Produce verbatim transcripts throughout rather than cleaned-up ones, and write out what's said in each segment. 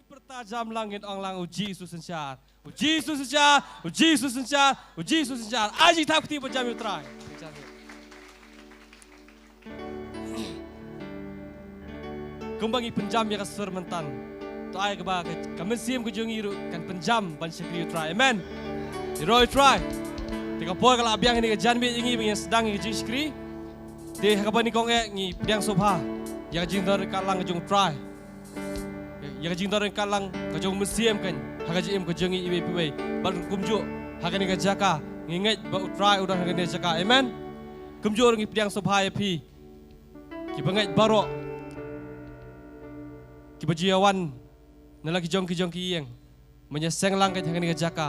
Pyrta jam lang, ngin ong lang, U Jisu synshar. U Jisu synshar, U Jisu synshar, U Jisu synshar. Ai jingthap kti ban jam ïa U Trai. Kumba ngi pynjam ïa ka sur mynta, to ai kaba ka, ka mynsiem ka jong ngi ruh kan pynjam ban shakri U Trai. Amen. Ïaroh ïa U Trai. Te ka por ka la biang, ïa kane ka janmiet ïa ngi ba ngin sdang ïa ka jingshakri. Te ha kaba nyngkong eh ngi pdiang sngewbha ïa ka jingdon ryngkat lang ka jong U Trai, ïa ka jingdon ryngkat lang ka jong U Mynsiem kan ha ka jingim ka jong ngi iwei pa iwei. Bad kumjuh ha kane ka jaka ngi ngeit ba U Trai u don ha kane ka jaka. Amen. Kumjuh ruh ngi pdiang sngewbha ïa phi kiba ngeit baroh, kiba ju ïa wan na la ki jong ki jong ki ïing, ban ïa seng lang ka ha kane ka jaka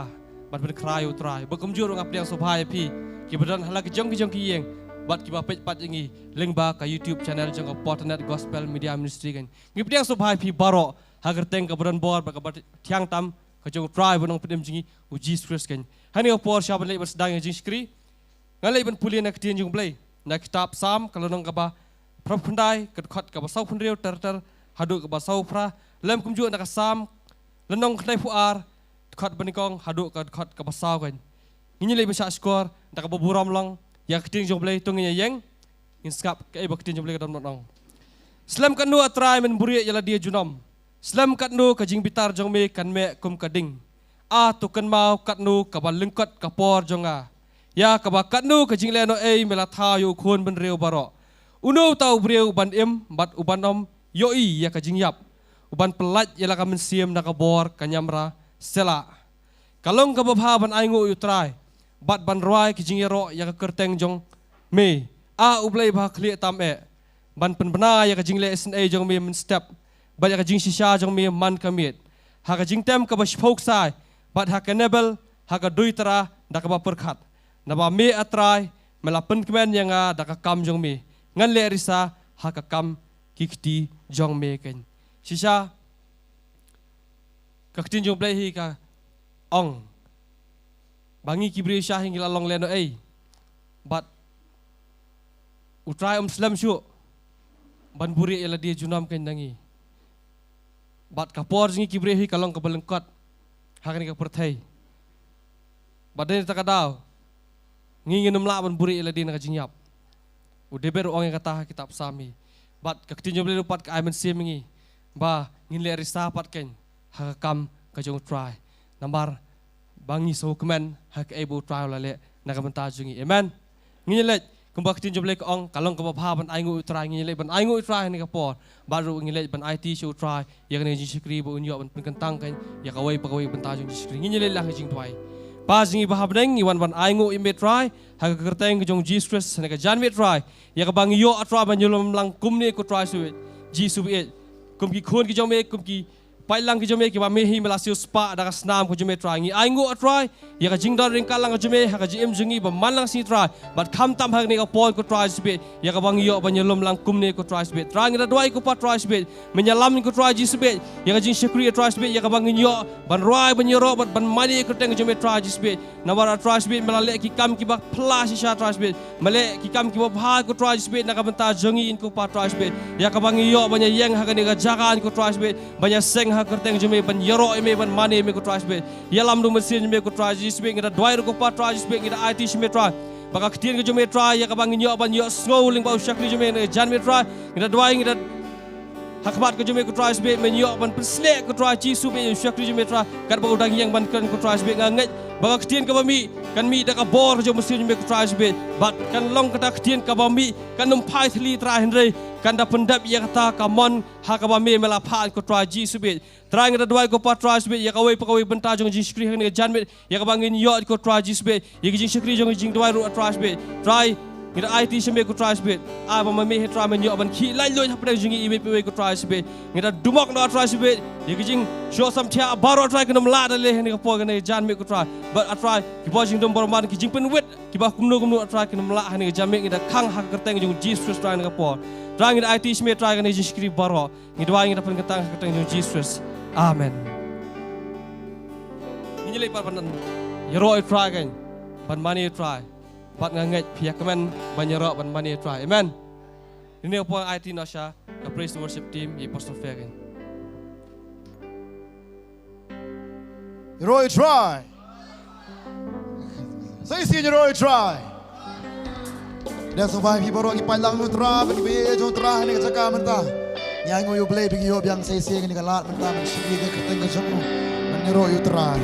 ban pynkhraw ïa U Trai. Bad kumjuh ruh nga pdiang sngewbha ïa phi kiba don ha la ki jong ki jong ki ïing bad kiba peit pat ïa ngi lyngba ka YouTube channel jong ka Potternet Gospel Media Ministry kan. Ngi pdiang sngewbha ïa phi baroh ha ka kyrteng kaba don bor bad kaba thiang tam ka jong U Trai bad U Nongpynim jong ngi U Jisu Khrist kan. Ha kane ka por sha ban leit ban sdang ïa ka jingshakri, nga leit ban pule na ka ktien jong U Blei na ka kitab Salm ka lynnong kaba phra phew khyndai, ka dkhot kaba saw phew hynriew ter ter haduh kaba saw phra, lem kumjuh na ka Salm lynnong khyndaiphew ar, dkhot ba nyngkong haduh ka dkhot kaba saw kan. Ngin ïa leit ban shah shkor da kaba burom lang ïa ka ktien jong U Blei. To ngin ïa ïeng, ngin sngap kaei ba ka ktien jong U Blei ka don ban ong. Slem katno, A Trai, men buhrieh ïa lade junom. Slem katno ka jingbitar jong me kan meh kum ka ding. A, to kynmaw katno kaba lyngkot ka por jong nga, ïa kaba katno ka jinglehnohei me la thaw ïa u khun bynriew baroh. Uno uta u briew uban im bad uban ym ïohi ïa ka jingïap, uban pyllait ïa la ka mynsiem na ka bor ka niamra? Selah. Ka long kaba bha ban ainguh ïa U Trai bad ban rwai ka jingïaroh ïa ka kyrteng jong me, A U Blei ba ha khlieh tam eh, ban pynbna ïa ka jingleh isynei jong me mynstep bad ïa ka jingshisha jong me man ka miet. Ha ka jingtem kaba shiphew ksai bad ha ka nebel ha ka duitara da kaba pyrkhat. Naba me, A Trai, me la pynkmen ïa nga da ka kam jong me. Ngan leh risa ha ka kam ki kti jong me kan. Shisha ka ktien jong U Blei hi ka ong ba ngi ki briew shisha hi ngi la long lehnohei bad U Trai um slem shuh ban buhrieh ïa lade junom kan na ngi. Bad ka por jong ngi ki briew hi ka long kaba lyngkot ha kane ka pyrthei. Bad dei na kata ka daw ngi ngin ym lah ban buhrieh ïa lade na ka jingïap. U David u ong ïa kata ha kitab Salm hi. Bad ka ktien jong U Blei ruh pat ka ai mynsiem ïa ngi ba ngin leh risa pat kan ha ka kam ka jong U Trai. Namar ba ngi sngewkmen ha kaei ba U Trai u la leh na ka bynta jong ngi. Amen. Ngin ïa leit kumba ka ktien jong U Blei ka ong, ka long kaba bha ban ainguh ïa U Trai. Ngin ïa leit ban ainguh ïa U Trai ha kane ka por. Bad ruh ngin leit ban aiti sha U Trai ïa kane ka jingshakri ba un ïoh ban pynkyntang kan ïa kawei pa kawei ka bynta jong ka jingshakri. Ngin ïa leit lang ha ka jingduwai. Pa jong ngi ba ha bneng, ngi wan ban ainguh ïa me Trai ha ka kyrteng ka jong U Jisu Khrist ha kane ka janmiet Trai, ïa kaba ngi ïoh, A Trai, ban ïalum lang kumne ko Trai Jisu baieit. Jisu baieit, kum ki khun ki jong me, kum ki paidlang ki jong me kiba me hi me la siewspah da ka snam ka jong me Trai. Ngi ainguh, A Trai, ïa ka jingdon ryngkat lang ka jong me ha ka jingim jong ngi ba man lang shisha Trai. Bad khamtam ha kane ka por ko Trai Jisu baieit, ïa kaba ngi ïoh ban ïalum lang kumne ko Trai Jisu baieit. Trai ngi da duwai ko Pa Trai Jisu baieit, men ïalam ko Trai Jisu baieit ïa ka jingshakri, A Trai Jisu baieit, ïa kaba ngin ïoh ban rwai, ban ïaroh bad ban mane ïa ka kyrteng ka jong me Trai Jisu baieit. Namar, A Trai Jisu baieit, me la leh ki kam kiba phylla shisha Trai Jisu baieit. Me leh ki kam kiba bha ko Trai Jisu baieit na ka bynta jong ngi ko Pa Trai Jisu baieit, ïa kaba ngi ïoh ban ïa ïeng ha kane ka jaka ko Trai Jisu baieit, ban ïa seng ha ka kyrteng jong me, ban ïaroh ïa me, ban mane ïa me ko Trai Jisu baieit. Ïalam da U Mynsiem jong me ko Trai Jisu baieit. Ngi da duwai ruh ko Pa Trai Jisu baieit, ngi da aiti sha me Trai ba ka ktien ka jong me Trai, ïa kaba ngin ïoh ban ïohsngew lyngba u shakri jong me ha kane ka janmiet Trai, ngi da duwai, ngi da ha khmat ka jong me ko Trai Jisu baieit, men ïoh ban pynshlur ko Trai Jisu baieit ïa u shakri jong me Trai, katba u dang ïeng ban kren ko Trai Jisu baieit. Nga ngeit ba ka ktien kaba mih kan mih da ka bor ka jong U Mynsiem jong me ko Trai Jisu baieit. Bad kan long kata ka ktien kaba mih, kan ym phai thylli Trai, hynrei kan da pyndep ïa kata ka mon ha kaba me, me la phah ko Trai Jisu baieit. Trai ngi da duwai ko Pa Trai Jisu baieit, ïa kawei pa kawei ka bynta jong ka jingshakri ha kane ka janmiet, ïa kaba ngin ïoh ko Trai Jisu baieit, ïa ka jingshakri jong ka jingduwai ruh, A Trai Jisu baieit. Trai ngi da aiti sha me ko Trai Jisu baieit, ai ba ma me hi Trai men ïoh ban khih laitluid hapdeng jong ngi iwei pa iwei ko Trai Jisu baieit. Ngi da dumok noh, A Trai Jisu baieit, ïa ka jingshoh samthiah baroh Trai kin ym lah da leh ha kane ka por, ha kane ka janmiet ko Trai. Bad, A Trai, ki bor jingdum bor man, ki jingpynwit kiba kumno kumno, A Trai, kin ym lah ha kane ka janmiet. Ngi da khang ha ka kyrteng jong U Jisu Khrist Trai ha kane ka por. Trai ngi da aiti sha me Trai ha kane ka jingshakri baroh. Ngi duwai, ngi da pynkyntang ha ka kyrteng jong U Jisu Khrist. Amen. Ngin ïa leit pat ban ïaroh ïa U Trai kan, ban mane ïa U Trai. Bad nga ngeit phi ïa kmen ban ïaroh ban mane ïa U Trai. Amen. Ine u poi aiti noh sha ka praise and worship team ïa Pastor Fagan. Ïaroh ïa U Trai. Sa shisien ïaroh ïa U Trai. Dang sngewbha ïa phi baroh ki paidlang U Trai bad ki baieit jong U Trai ha kane ka jaka mynta. Ngi ainguh ïa U Blei ba ngi ïoh biang sa shisien ha kane ka lad mynta ban shakri ïa ka kyrteng ka jong U, ban ïaroh ïa U Trai.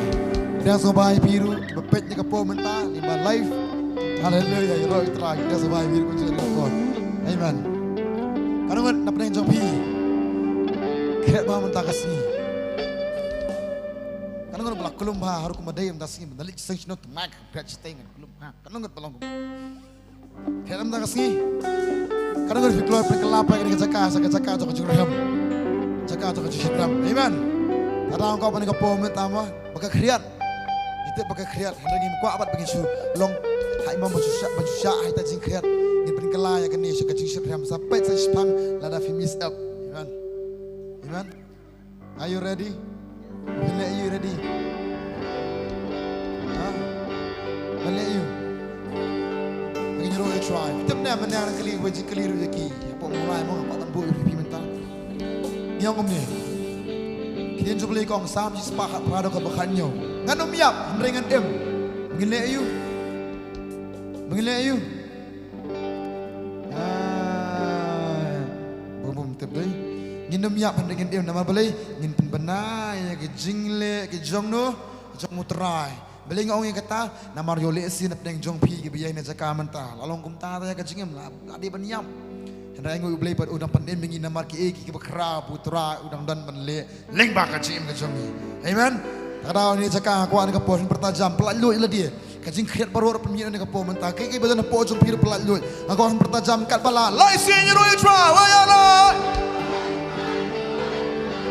Dang sngewbha ïa phi ruh kiba peit ha kane ka por mynta lyngba live. Haleluya, ïaroh ïa U Trai. Dang sngewbha ïa phi ruh ban shakri ïa ka kyrteng. Amen. Katno ngut na pdeng jong phi khreh ba mynta ka sngi? Katno ngut ba la klum bha haduh kumba dei mynta ka sngi, ba la leit seng shnong tang ma ka khreh shatei ngan klum bha? Katno ngut ba long kumne? Khreh mynta ka sngi. Katno ngut phi kloi pynkylla pat ïa kane ka jaka sa ka jaka jong ka jingrhem, jaka jong ka jingshakri. Amen. Te nga kwah ban ong ha kane ka por mynta mo ba ka khriat, ngi tip ba ka khriat, hynrei ngim kwah pat ba ngin shu long ha imam ban shu shah, ban shu shah ha ita jingkhriat. Ngin pynkylla ïa kane sha ka jingshakri, sa peit sa shiphang lada phi miss up. Amen. Amen. Are you ready? Phi leh ïa u ready? Ha? Phi leh ïa u? Ngin ïaroh ïa U Trai. Tip ne mynne nga kylli, wei jingkylli ruh ïa ki. Hapoh Mawlai mo, hapoh ban buh ïa phi mynta. Ngi ong kumne. Ktien jong U Blei ka ong, Salm shispah khatphra, dkhot ba khathynñiew. Ngan ym ïap hynrei ngan im. Ba ngin leh ïa u? Ba ngin leh ïa u? Ah, bym, bym tip dei. Ngin ym ïap hynrei ngin im, namar balei? Ngin pynbna ïa ka jingleh ka jong no, jong U Trai. Balei nga ong ïa kata? Namar ïoh lehse na pdeng jong phi kiba ïeng ha kane ka jaka mynta la long kumta ïa ka jingim, la, la dei ban ïap. Hynrei ainguh ïa U Blei pat u dang pynim ïa ngi namar kiei kiei kiba khraw U Trai u dang don ban leh lyngba ka jingim ka jong ngi. Amen. Te ka daw ha kane ka jaka nga kwah ha kane ka por phin pyrta jam, pyllait luid ïa lade. Ka jingkhriat baroh ruh pynmih ha kane ka por mynta. Kiei kiei ba don hapoh jong phi ruh pyllait luid. Nga kwah phin pyrta jam katba lah. Lah shisien ïaroh ïa U Trai. Wei ïaroh.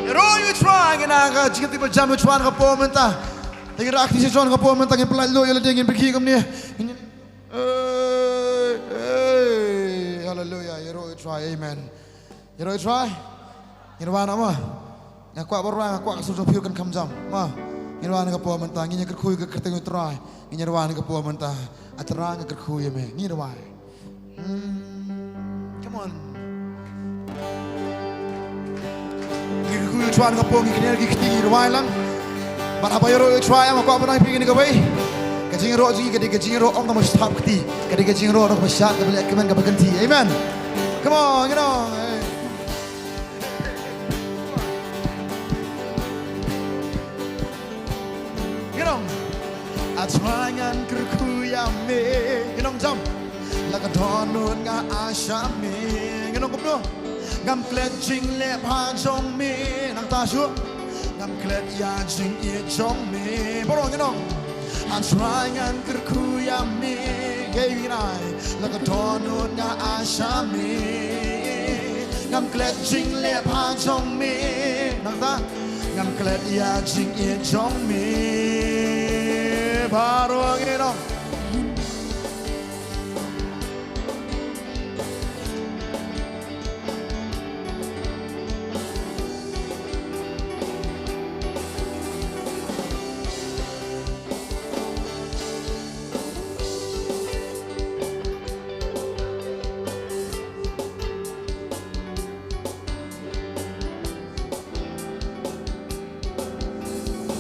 Ïaroh ïa U Trai, ngi na ka jingkynti ba jam ïa U Trai ha kane ka por mynta. Te ngi rah kti sha U Trai ha kane ka por mynta, ngin pyllait luid ïa lade, ngin pyrkhi kumne. Hey, hey, haleluya, ïaroh ïa U Trai, amen. Ïaroh ïa U Trai. Ngin wan mo. Nga kwah baroh, nga kwah ka sur jong phi kan kham jam. Mo. Ngin wan ha kane ka por mynta, ngin ïa kyrkhu ïa ka kyrteng U Trai. Ngin ïa wan ha kane ka por mynta. A Trai nga kyrkhu ïa me. Ngin wan. Hmm. Come on. Ngi kyrkhu ïa U Trai ha kane ka por, ngi kynnoh ki kti, ngi rwai lang. Bad haba ïaroh ïa U Trai, nga kwah ban ong ïa phi kane kawei. Ka jingïaroh jong ngi ka dei ka jingïaroh ym kaba shad kti. Ka dei ka jingïaroh kaba shad, kaba leh kmen, kaba kynti. Amen. Come on, you know. Hey. Ngi ong, A Trai ngan kyrkhu ïa me. Ngi ong jam. La ka dohnud nga ai sha me. Ngi ong kumno? Ngam klet jingleh bha jong me. Nangta shuh. Ngam klet ïa jingïeit jong me. Baroh ngi ong, A Trai ngan kyrkhu ïa me. Kaei ngi nai? La ka dohnud nga ai sha me. Ngam klet jingleh bha jong me. Nangta, ngam klet ïa jingïeit jong me. Baroh ngi ong.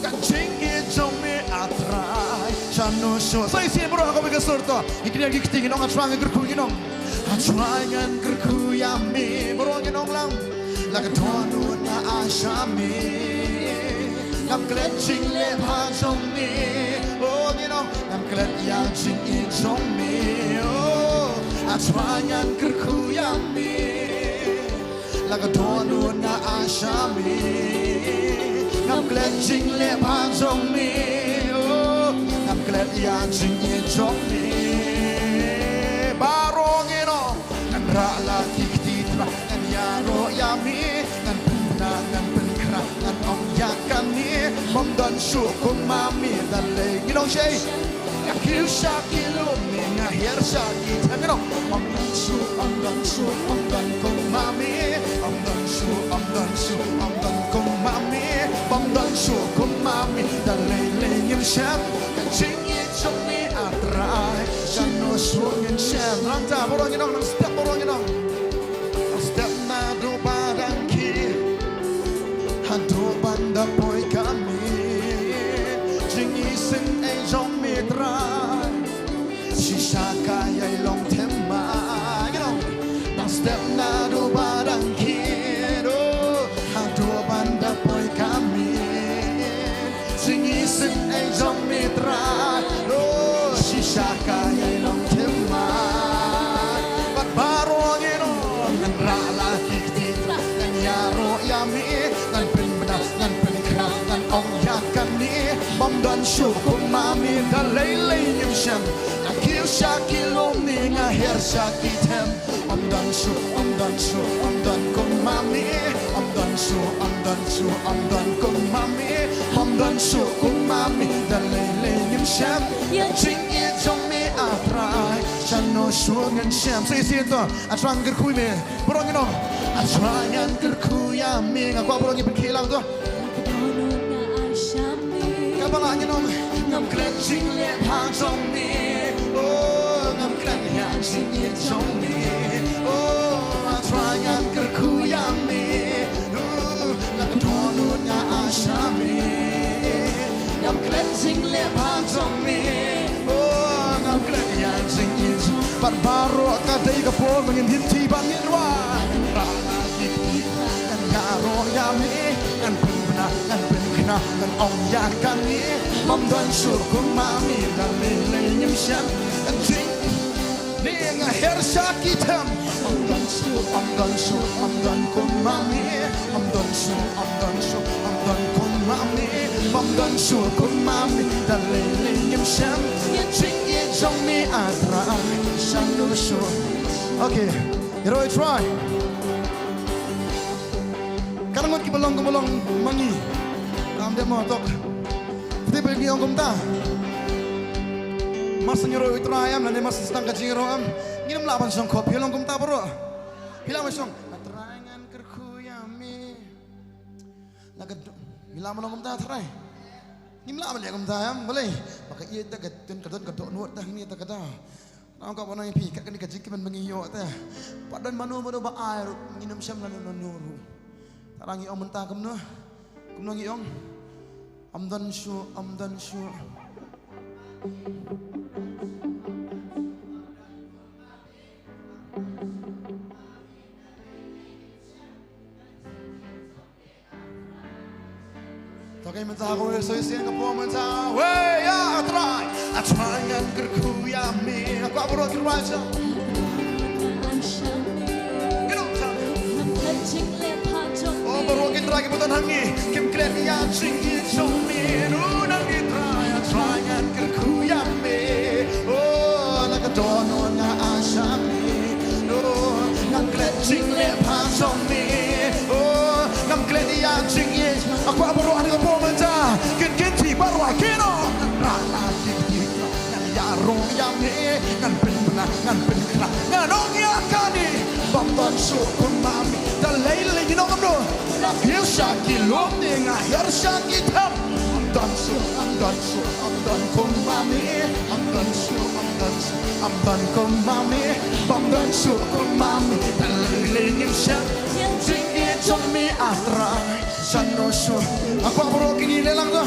Ka jingïeit jong me A Trai, shano shuh. Sa shisien baroh ha kawei ka sur to. Ngi kynnoh ki kti, ngi ong A Trai ngan kyrkhu, ngi ong. A Trai ngan kyrkhu ïa me. Baroh ngi ong lang. La ka dohnud nga ai sha me. Ngam klet jingleh bha jong me. Oh, ngi ong. Ngam klet ïa jingïeit jong me. Oh, A Trai ngan kyrkhu ïa me. La ka dohnud nga ai sha me. Ngam klet jingleh bha jong me. Oh, ngam klet ïa jingïeit jong me. Baroh ngi ong. Ngan rah la ki kti Trai, ngan ïaroh ïa me. Ngan pynbna, ngan pynkhra, ngan ong ïa kane. Bym don shuh kum ma me da lei. Ngi ong shisha. Nga kiew sha ki lum ne nga hiar sha ki thang, ngi ong. Ym don shuh, ym don shuh, ym don kum ma me. Ym don shuh, ym don shuh, ym don kum ma me. Ym don shuh kum ma me. Da lei lei ngin shem ka jingïeit jong me A Trai. Shano shuh ngin shem. Nangta baroh ngi ong, nang step baroh ngi ong. Step naduh ba dang khie haduh ban da poi ka miet. Sing ei jong me Trai. Shisha ka ïai long them ma. Ngi long. Dang step naduh ba dang kiew. Oh, haduh ban da poi ka miet. Jingisynei jong me Trai. Oh, shisha ka ïai long them ma. Bad baroh ngi long. Ngan rah la ki kti. Ngan ïaroh ïa me. Ngan pynbna, ngan pynkhra, ngan ong ïa kane. Bym don shuh kum ma me da lei lei ngim shem. Nga kiew sha ki lum ne nga her sha ki them. Bym don shuh, bym don shuh, bym don kum ma me. Bym don shuh, bym don shuh, bym don kum ma me. Bym don shuh kum ma me da lei lei ngim shem. Ïa jingïeit jong me A Trai, shano shuh ngan shem. Sa shisien to, A Trai ngan kyrkhu ïa me. Baroh ngi ong, A Trai ngan kyrkhu ïa me. Nga kwah baroh ngi pynkhih lang to. Kaba lah ngi ong, ngam klet jingleh bha jong me. Oh, ngam klet ïa jingïeit jong me. Oh, A Trai ngan kyrkhu ïa me. Oh, la ka dohnud nga ai sha me. Ngam klet jingleh bha jong me. Oh, ngam klet ïa jingïeit jong me. Bad baroh ka dei ka por ba ngin ïaid bad ngin rwai. Ngan ïaroh ïa me, ngan pynbna, ngan pynkhna, ngan ong ïa kane. Bym don shuh kum ma me, da lei lei ngim shem. Ka jing ne nga her sha ki them. Bym don shuh, bym don shuh, bym don kum ma me. Bym don shuh, bym don shuh, bym don kum ma me. Bym don shuh kum ma me, da lei lei ngim shem. Ïa jingïeit jong me A Trai, shano shuh. Okay, ïaroh ïa U Trai. Ka ngut kiba long, kiba long ma ngi. Kam dei mo tok. Phi ba ngi ong kumta. Mar shu ïaroh ïa U Trai em, lane mar shu sdang ka jingïaroh em. Ngim lah ban shong khop, phi long kumta baroh. Phi lah ban shong. A Trai ngan kyrkhu ïa me. La ka do-, phi lah ban long kumta Trai. Ngim lah ban leh kumta em, balei? Ba ka ïeit da ka don, ka don ka dohnud da hangne da ka daw. Nga ong ka ba nang ïa phi, kat kane ka jingkmen ba ngi ïoh te. Pat don mano mano ba ai ruh, ngin ym shem lano lano ruh. Tang ngi ong mynta kumno, kumno ngi ong. Ym don shuh, ym don shuh. To ka mynta ko wei soi sien ka por mynta. Wei ïa A Trai. A Trai ngan kyrkhu ïa me. Nga kwah baroh ki rwai sha. Ngi long sha. Oh, baroh ki trai kiba don hangne. Kim klet ïa jingïeit jong me. Ruh nang ki trai, A Trai ngan kyrkhu ïa me. Oh, la ka dohnud nga ai sha me. Oh, ngam klet jingleh bha jong me. Oh, ngam klet ïa jingïeit. Nga kwah baroh ha kane ka por mynta. Kin, kin ti baroh kin ong. Ngan rah la ki kti. Ngan ïaroh ïa me. Ngan pynbna, ngan pynkhra. Ngan ong ïa kane. Bym don shuh kum ma me. Da lei lei ngin ong kumno. Nga kiew sha ki lum ne nga her sha ki them. Ym don shuh, ym don shuh, ym don kum ma me. Ym don shuh, ym don shuh, ym don kum ma me. Bym don shuh kum ma me. Da lei lei ngin shem. Ïa jingïeit jong me A Trai. Shano shuh. Nga kwah baroh kine leh lang to.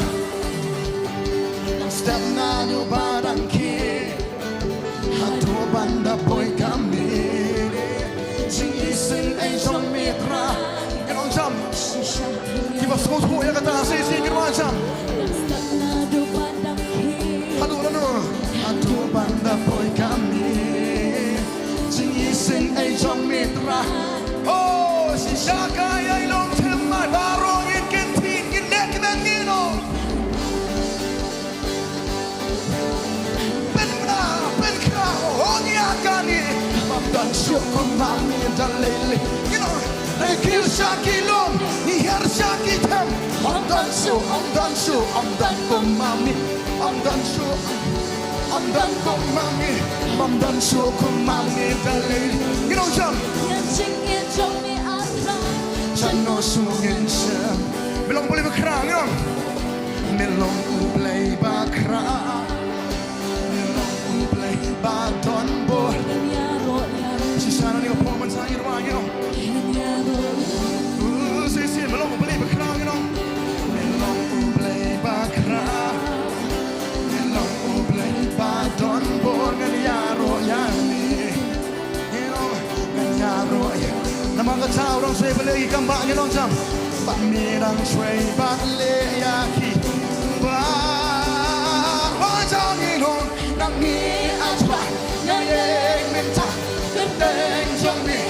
Dang step naduh ba dang kiew. Haduh ban da poi ka miet. Jingisynei jong me Trai. Ngi ong jam. Kiba sngewthuh ïa kata sa shisien ngi ong jam. Haduh lano. Haduh ban da poi ka miet. Jingisynei jong me Trai. Oh, shisha ka ïai long them ma baroh ngin kynti ngin neh kmen ngin ong. Pynbna, pynkhraw, ong ïa kane. Bym don shuh kum ma me da lei lei. Ngin ong, ngi kiew sha ki lum, ngi her sha ki them. Bym don shuh, bym don shuh, bym don kum ma me. Bym don shuh, bym don kum ma me. Bym don shuh kum ma me da lei lei. Ngin ong jam. Ïa jingïeit jong me A Trai. Shano shuh ngin shem. Me long U Blei ba khraw, ngin ong. Me long U Blei ba khraw. Me long U Blei ba don bor. Shisha na kane ka por mynta ngin rwai, ngin ong. Uh, shisha, me long U Blei ba khraw, ngin ong. Me long U Blei ba khraw. Shuwa ba leh ïa ki kam ba ngi long jam. Ba me dang shuwa ba leh ïa ki ba. Ba jam ngi long. Nang ngi a Trai nga ïeng mynta. Kyrteng jong me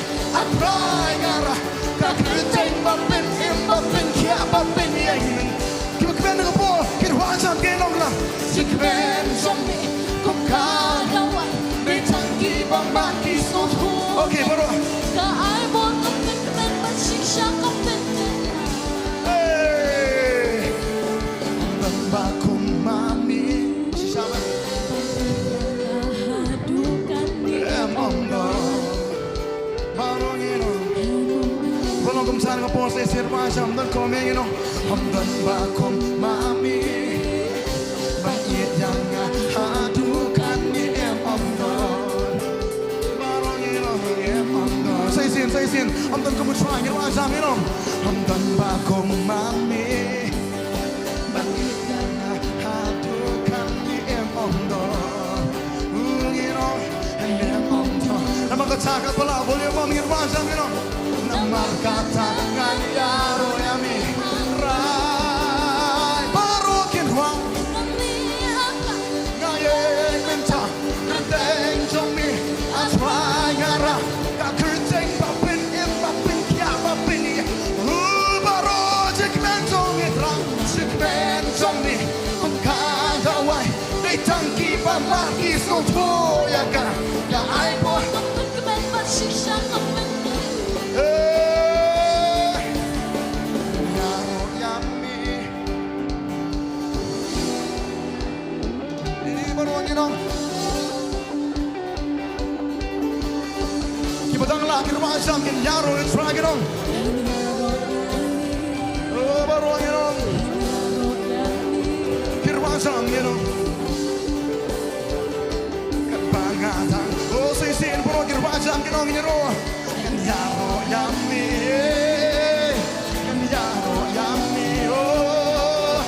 a Trai nga rah. Ka kyrteng ba pyn im ba pyn khiah ba pyn ïeng. Kiba kmen na ka por ki rwai jam ki nonglang. Jingkmen jong me kum ka dawai. Dei tang kiba mad ki sngewthuh. Okay, baroh. Ka ai bor ka pynkmen bad shisha ka pynkmen. Hey. Ban ba kum ma me. Shisha ma. Haduh kane. Em ong no. Baroh ngi no. Ba long kumsan ka por sa shisien ba shem don kum ngi no. Hom don ba kum ma me. Ba ïeit ïa nga haduh kane em ong no. Baroh ngi no em ong no. Sa shisien, sa shisien. Hom don kum u Trai ngi ba shem ngi no. Hom don ba kum ma me. Ba ïeit ïa nga haduh kane em ong no. U ngi no. Namar kata ka pala volume bam ngin wan jam ngin ong. Namar kata ngan ïaroh ïa me. Rai baroh kin wan. Nga ïeng mynta. Kyrteng jong me a Trai nga rah. Ka kyrteng ba pyn im ba pyn khiah ba pyn ïeng. U baroh jingkmen jong me Trai. Jingkmen jong me kum ka dawai. Dei tang kiba mad ki sngewthuh ïa ka. Ka ai bor. Ka pynkmen bad shisha ka pynkmen. Eh. Ïaroh ïa me. Ini baroh ngi nong. Kiba dang lah ki rwai jam kin ïaroh ïa u Trai ngi nong. Oh, baroh ngi nong. Ki rwai jam ngi nong. Katba nga dang. Oh, sa shisien baroh ki rwai jam ngi nong ngi ïaroh. Ngan ïaroh ïa me. Ngan ïaroh ïa me, oh.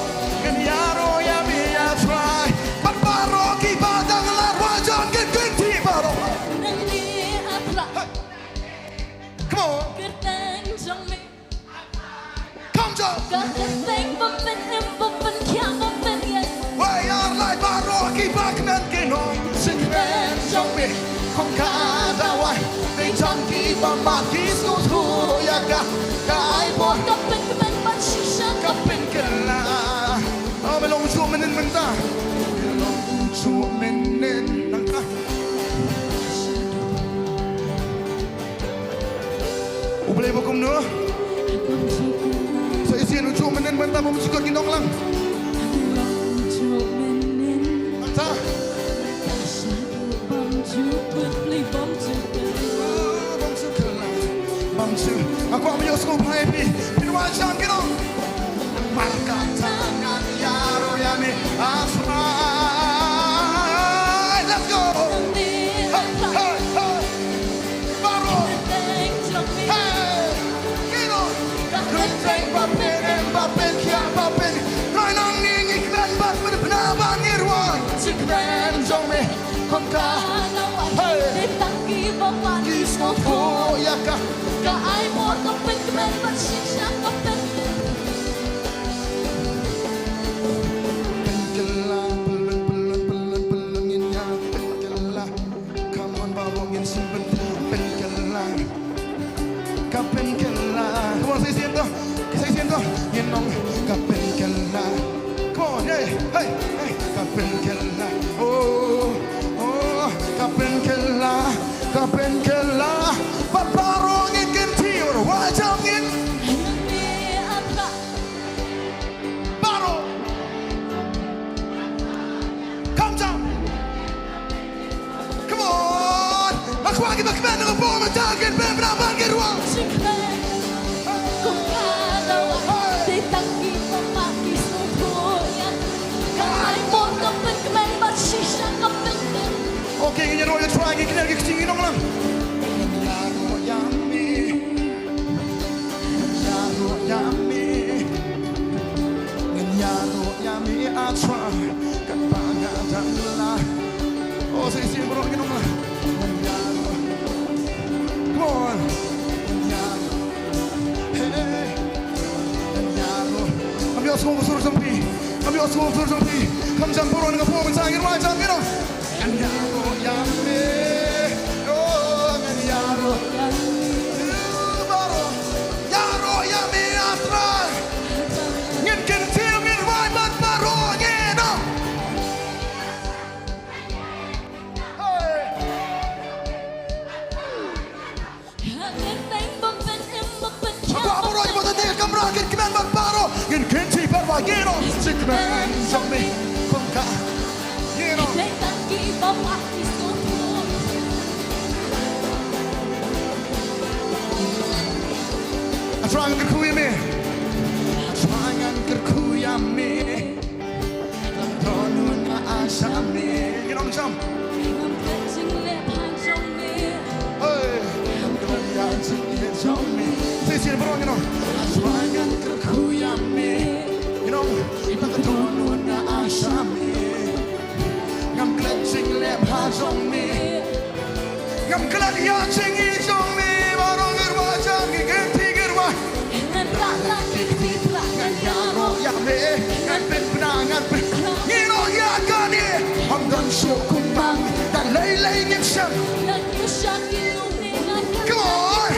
Ngan ïaroh ïa me, ïa Trai. Bad baroh kiba dang lah rwai jam kin kynti baroh. Nangne a Trai. Hey. Come on. Kyrteng jong me. Come on. Ka kyrteng ba pyn im ba pyn khiah ba pyn ïeng. Wei ar lai baroh kiba kmen kin ong. Jingkmen jong me kum ka dawai. Dei tang kiba mad ki sngewthuh ïa ka. Ka ai bor. Ka pynkmen bad shisha ka pynkylla. Oh, me long shuh mynnin mynta. Me long shuh mynnin nangta. U Blei ba kumno? Sa shisien u juh mynnin mynta bym shu kut ki nonglang. Mynta. Bym shu kut, bym shu. Nga kwah ban ïohsngew bha ïa phi. Phin wan jam ki nong. Namar kata ngan ïaroh ïa me a Trai. Let's go. Hey, hey, hey. Baroh. Hey. Ki nong. Ka kyrteng ba pyn im ba pyn khiah ba pyn. Roi nang ngi ngi kmen bad pyn bna ba ngi rwai. Jingkmen jong me. Kum ka dawai. Hey. Dei tang kiba mad ki sngewthuh ïa ka. Ka ai bor ka pynkmen bad shisha ka pyn. Pynkylla, pynlong, pynlong, pynlong, pynlong, ngin ïa pynkylla. Come on, baroh ngin sngewbha pynkylla. Ka pynkylla. Come on, sa shisien to. Sa shisien to. Ngin ong ka pynkylla. Come on, hey, hey, hey. Ka pynkylla. Oh, oh, ka pynkylla. Ka pynkylla. Bad baroh ngin kynti, baroh. Wajam ngin. Baroh. Come down. Come on. Nga kwah kiba kmen na ka por mynta kin pynbna ban kin rwai. Kum ka dawai. Dei tang kiba mad ki sngewthuh ïa ka. Ka ai bor ka pynkmen bad shisha ka pynkmen. Okay, ngin ïaroh ïa Trai, ngin kynnoh ki ktien ngi nonglang. Ïaroh ïa me. Ïaroh ïa me. Ngan ïaroh ïa me a Trai. Katba nga dang lah. Oh, sa shisien baroh ngin ong lah. Ngan ïaroh. Come on. Ngan ïaroh. Ïohsngew ka sur jong phi. Ngam ïohsngew ka sur jong phi. Kham jam baroh na ka por mynta ngin wai jam ïa no. Ngan ïaroh ïa me. Oh, ngan ïaroh. Baroh. Ïaroh ïa me, ah Trai. Ngin kyntiew, ngin wai bad baroh ngi no. Hey. Ngin bym pynim, bym pynkhia. Baroh, baroh, baroh, baroh, baroh, baroh. Ngin kynti bad wa, you know. Sing man, song me, kong ka. You know. A Trai ngan kyrkhu ïa me. A Trai ngan kyrkhu ïa me. Ngan don un nga ai sha me. Ngin ong jam. Ngam klet jingleh bha jong me. Hey. Ngam klet ïa jingïeit jong me. Shisien baroh ngin ong. A Trai ngan kyrkhu ïa me. Ngin ong. Ngan don un nga ai sha me. Ngam klet jingleh bha jong me. Ngam klet ïa jingïeit jong me, baroh ngin wai jam, ngi kynti ngin wai. Ngan rah la ki kti Trai, ngan ïaroh ïa me, ngan pynbna, ngan pyn-, ngin ong ïa kane. Ym don shuh kum ma me, da lei lei ngim shem. Ngan ïa sha ki lum ne ngan. Come on.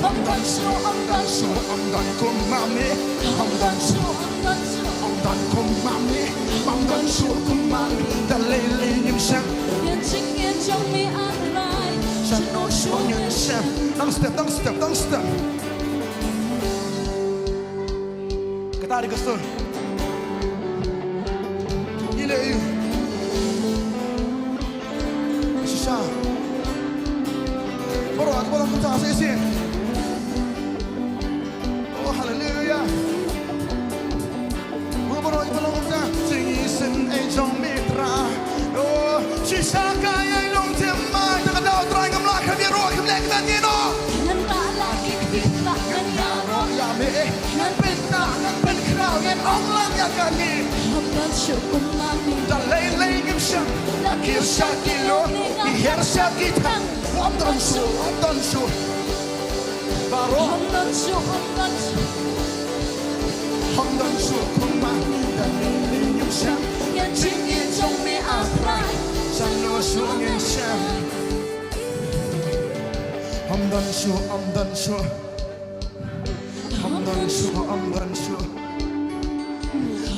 Ym don shuh, ym don shuh, ym don kum ma me. Ym don shuh, ym don shuh. Ym don kum ma me, ym don shuh kum ma me, da lei lei ngim shem. Ïa jingïeit jong me, ah Trai, shano shuh ngin shem. Dang step, dang step, dang step. Kata dei ka sur. Ngi leh ïa u. Shisha. Baroh, baroh kumta, shisien. Oh, hallelujah. Baroh, baroh, baroh kumta. Jingisynei jong me Trai. Oh, shisha ka ïai long tim mai. Te ka daw Trai ngam lah kham ïaroh, kham leh kata ngi no. Ngan rah la ki kti Trai, ngan ïaroh ïa me. Ngan pynthikna, ngan pynkhraw, ngan ong lang ïa kane. Ym don shuh kum ma me. Da lei lei ngim shem. Da kiew sha ki lum, ki hiar sha ki thang. Ym don shuh, ym don shuh. Baroh. Ym don shuh, ym don shuh. Ym don shuh kum ma me, da lei lei ngim shem. Ïa jingïeit jong me, ah Trai, shano shuh ngin shem. Ym don shuh, ym don shuh. Ym don shuh, ym don shuh.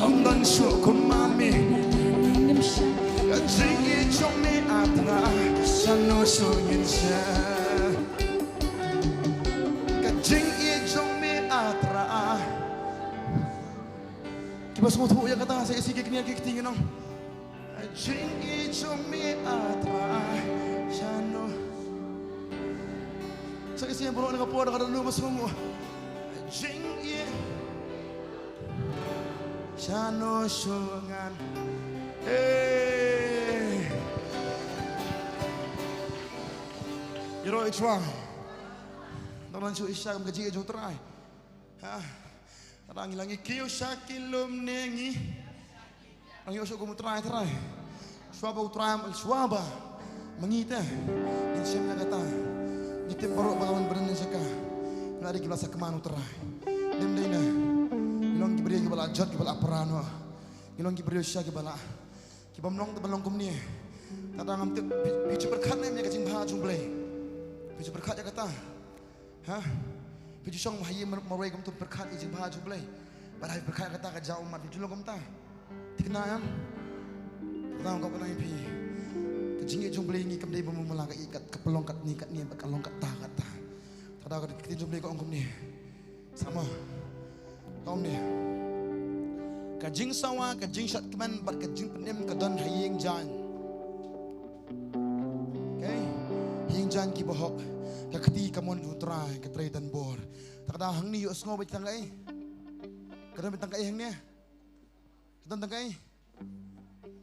Ym don shuh kum ma me. Ka jingïeit jong me, ah Trai, shano shuh ngin shem. Ka jingïeit jong me, ah Trai. Kiba sngewthuh ïa kata sa ïa ki kynnoh ki kti ngi nong. Jingïeit jong me, ah Trai, shano. Sa ïa baroh na ka por da ka daw ba sngewthuh. Jingïeit. Shano shuh ngan. Eh. Ïaroh ïa Trai. Nang nang shu ïa sha ka jingïeit jong Trai. Ha. Tang ngi la ngi kiew sha ki lum ne ngi. Ngi ïoh shuh kum u Trai Trai. Shuwa ba u Trai, shuwa ba ma ngi te ngin shem ïa kata. Ngi tip baroh ba ka wan bren ne sha ka. Ngi la dei kiba la sakma na u Trai. Ym dei ne ngi long ki briew kiba la jot kiba la pra noh. Ngi long ki briew shisha kiba la, ki bym long te ban long kumne. Tang ngam tip phi, phi ju pyrkhat ne em ïa ka jingbha jong u Blei. Phi ju pyrkhat ïa kata. Ha? Phi ju shong ha ïing mar-, marwei kumto pyrkhat ïa jingbha jong u Blei. Bad ha pyrkhat kata ka jaw ummat phi ju long kumta. Thikna em? Kata ka kynnoh ïa phi. Ka jingïeit jong u Blei ngi kam dei ba mala ka ïeit kat, ka pynlong katne katne bad ka long kata kata. Kata ka ktien jong u Blei ka ong kumne. Sama. Ka ong ne. Ka jingsawa, ka jingshad kmen bad ka jingpynim ka don ha ïing jaiñ. Okay. Ïing jaiñ kiba hok, ka kti kamon jong u Trai ka trei don bor. Te ka dang hangne ïohsngew beit tang kaei? Ka don beit tang kaei hangne? Ka don tang kaei?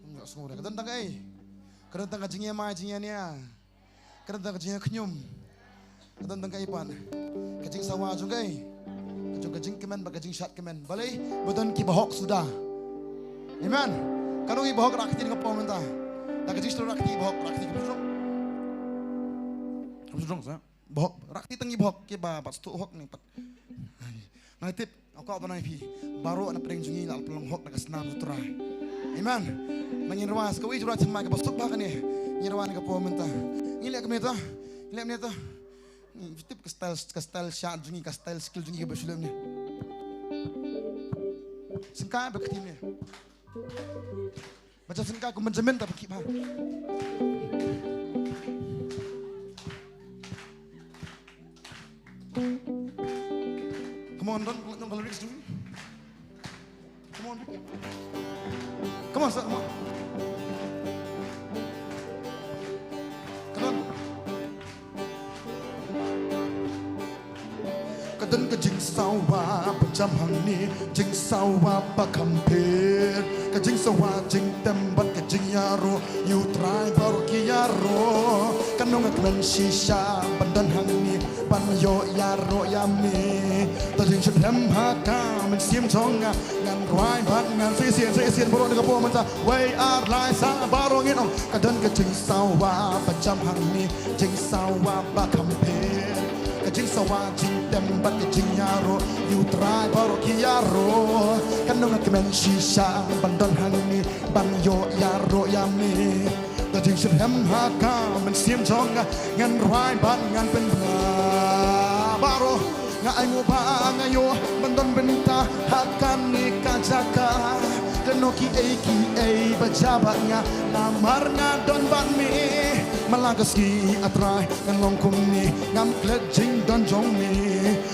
Ym ïohsngew re. Ka don tang kaei? Ka don tang ka jingïamai jingïania. Ka don tang ka jingïakynñium. Ka don tang kaei pat? Ka jingsawa jong kaei? Ka jong ka jingkmen bad ka jingshad kmen. Balei? Ba don kiba hok suda. Amen. Katno kiba hok rah kti nga pom mynta. Da ka jingshad rah kti ba hok rah kti kiba hok. Kiba hok sa. Ba hok rah kti tang kiba hok kiba pat sdang hok ne pat. Nga tip. Nga kwah ban ong ïa phi baroh na pdeng jong ngi la pynlong hok da ka snam U Trai. Amen. Nangin rwai sa kawei jong u Trai thymmai kaba suk bha kane. Ngin rwai na ka por mynta. Ngi leh kumne to. Ngi leh kumne to. Hmm, tip ka style, ka style shad jong ngi, ka style skill jong ngi kaba shu leh kumne. Sngewbha ba kti kumne. Ba jam sngewbha kum Benjamin ta ba ki bha. Come on, don, don ka lyrics tu. Come on, Vicky. Come on, sir, come on. Come on. Ka don ka jingsawa ba jam hangne, jingsawa ba kham pher. Ka jingsawa jingtem bad ka jingïaroh ïa U Trai baroh ki ïaroh. Kan long ha kmen shisha ban don hangne ban ïoh ïaroh ïa me. To jingshitrhem ha ka mynsiem jong nga, ngan rwai bad ngan sa shisien, sa shisien baroh na ka por mynta. Wei ar lai sa baroh ngin ong. Ka don ka jingsawa ba jam hangne, jingsawa ba kham pher. Ka jingsawa jingtem bad ka jingïaroh ïa U Trai baroh ki ïaroh. Kan long ha kmen shisha ban don hangne ban ïoh ïaroh ïa me. To jingshitrhem ha ka mynsiem jong nga, ngan rwai bad ngan pynbna baroh. Nga ainguh ba nga ïoh ban don bynta ha kane ka jaka. Kano kiei kiei ba jia bad nga, namar nga don bad me. Man la ka sngi A Trai ngan long kumne, ngam klet jingdon jong me.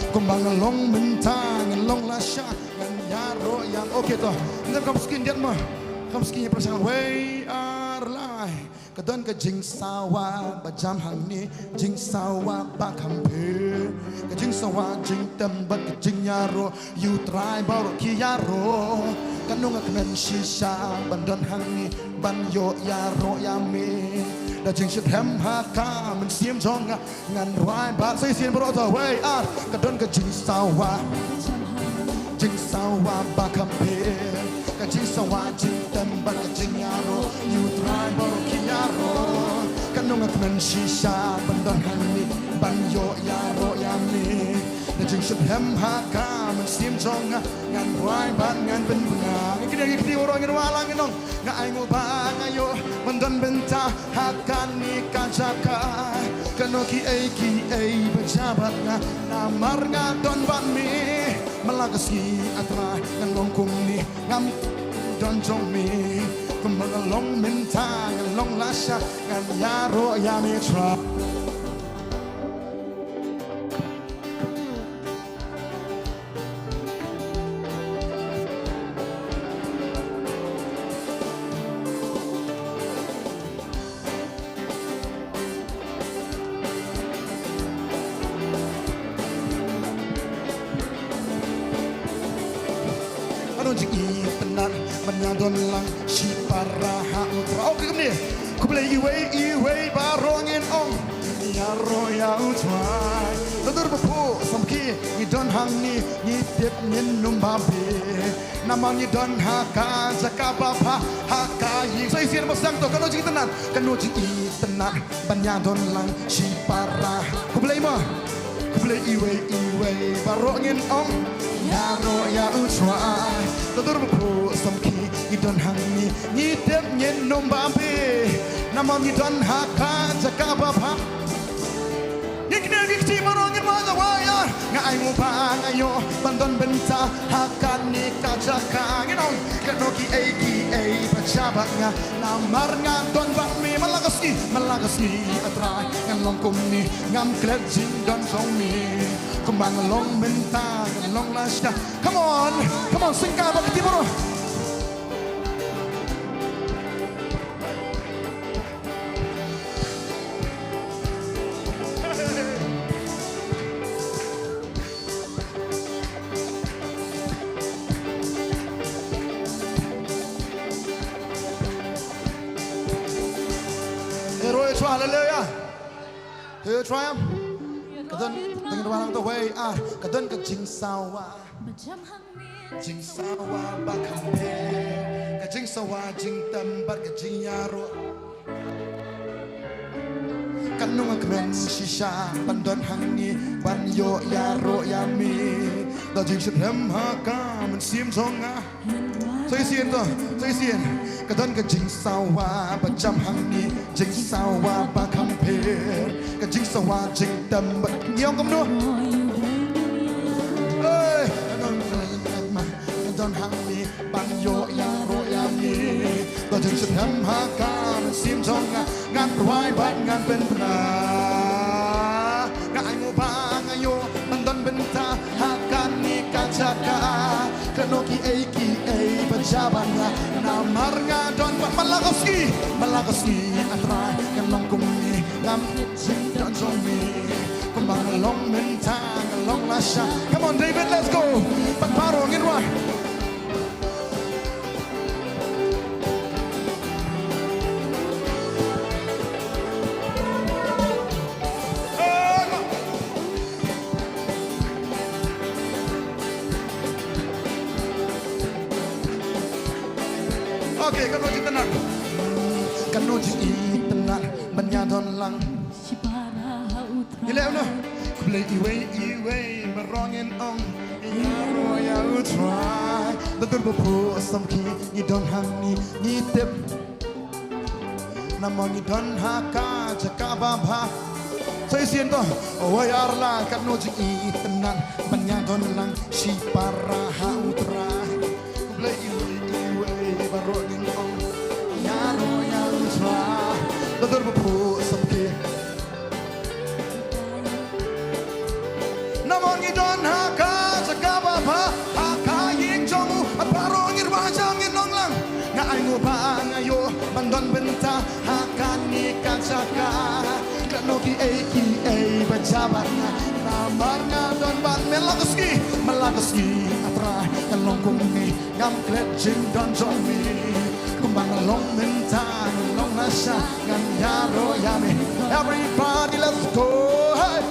Kumba nga long mynta ngan long lashai, ngan ïaroh ïa. Okay to. Ngan kam skin diat ma. Kam skin ïa pyrshang. Wei ar lai. Ka don ka jingsawa ba jam hangne, jingsawa ba kham pher. Ka jingsawa jingtem bad ka jingïaroh ïa U Trai baroh ki ïaroh. Kan long ha kmen shisha ban don hangne ban ïoh ïaroh ïa me. Da jingshitrhem ha ka mynsiem jong nga, ngan rwai bad sa shisien baroh to. Wei ar. Ka don ka jingsawa, jingsawa ba kham pher. Ka jingsawa jingtem bad ka jingïaroh ïa U Trai baroh ki ïaroh. Kan long ha kmen shisha ban don hangne ban ïoh ïaroh ïa me. Da jingshitrhem ha ka mynsiem jong nga, ngan rwai bad ngan pynbna. Ngi kine ngi kti baroh ngin wad lang ngin ong. Nga ainguh ba nga ïoh ban don bynta ha kane ka jaka. Kano kiei kiei ba jia bad nga, namar nga don bad me. Man la ka sngi A Trai ngan long kumne, ngam don jong me. Kumba nga long mynta ngan long lashai, ngan ïaroh ïa me Trai. Ano jingïeit tynnat ban ïa don lang shipara ha U Trai. Okay, kumne. Khublei iwei iwei baroh ngin ong. Ïaroh ïa U Trai. Nadur ba phuh samrkhie ngi don hangne, ngi tip ngin ym babe. Namar ngi don ha ka jaka ba bha, ha ka ïing. Sa shisien ba sdang to, kano jingtynnat, kano jingïeit tynnat ban ïa don lang shipara. Khublei mo. Khublei iwei iwei baroh ngin ong. Ïaroh ïa U Trai. Nadur ba phuh samrkhie ngi don hangne, ngi tip ngin ym babe. Namar ngi don ha ka jaka ba bha. Ngi kynnoh ngi kti baroh ngin wad, wad ïa. Nga ainguh ba nga ïoh ban don bynta ha kane ka jaka. Ngin ong kano kiei kiei ba jia bad nga, namar nga don bad me. Man la ka sngi, man la ka sngi A Trai ngan long kumne, ngam klet jingdon jong me. Kumba nga long mynta ngan long lashai. Come on, come on, sngewbha ba kti baroh. Hero, hero, hallelujah. Hero, triumph. Ka don, tang ïa wei, ah, ka don ka jingsawa. Jingsawa ba kham pher, ka jingsawa jingtem bad ka jingïaroh. Kan ym kmen shisha ban don hangne ban ïoh ïaroh ïa me. Da jingshitrhem ha ka mynsiem jong nga. Sa shisien to, sa shisien. Ka don ka jingsawa ba jam hangne, jingsawa ba kham pher. Ka jingsawa jingtem ba ngi ong kumno. Hey, ka don ka jingsawa, ka don hangne ban ïoh ïaroh ïa me. Da jingshitrhem ha ka mynsiem jong nga, ngan rwai bad ngan pynbna. Nga ai nguh ba nga ïoh ban don bynta ha kane ka jaka. Kano kiei kiei ba jia bad nga, namar nga don bad. Man la ka sngi, man la ka sngi, A Trai, ngan long kumne, ngam don jong me. Kumba nga long mynta, nga long lashai. Come on, David, let's go. Bad baroh ngin rwai. Okay, kano jingitynnad. Kano jingitynnad ban ïa don lang. Ngi leh noh. Khublei iwei iwei baroh ngin ong, ïaroh ïa U Trai. Da dur ba phuh samrkhie ngi don hangne, ngi tip. Namar ngi don ha ka jaka ba bha. Sa shisien to. Wei ar lai, kano jingitynnad ban ïa don lang shipara ha U Trai. Khublei iwei iwei baroh ngin ong, ïaroh ïa U Trai. Da dur ba phuh samrkhie. Namar ngi don ha ka jaka ba bha, ha ka ïing jong U. Bad baroh ngin rwai, ngin ong lang. Nga ai nguh ba nga ïoh ban don bynta ha kane ka jaka. Kano kiei kiei ba jia bad nga, namar nga don bad me. Man la ka sngi, man la ka sngi, A Trai, ngan long kumne, ngam klet jingdon jong me. Kumba nga long mynta, nga long lashai, ngan ïaroh ïa me. Everybody, let's go. Hey.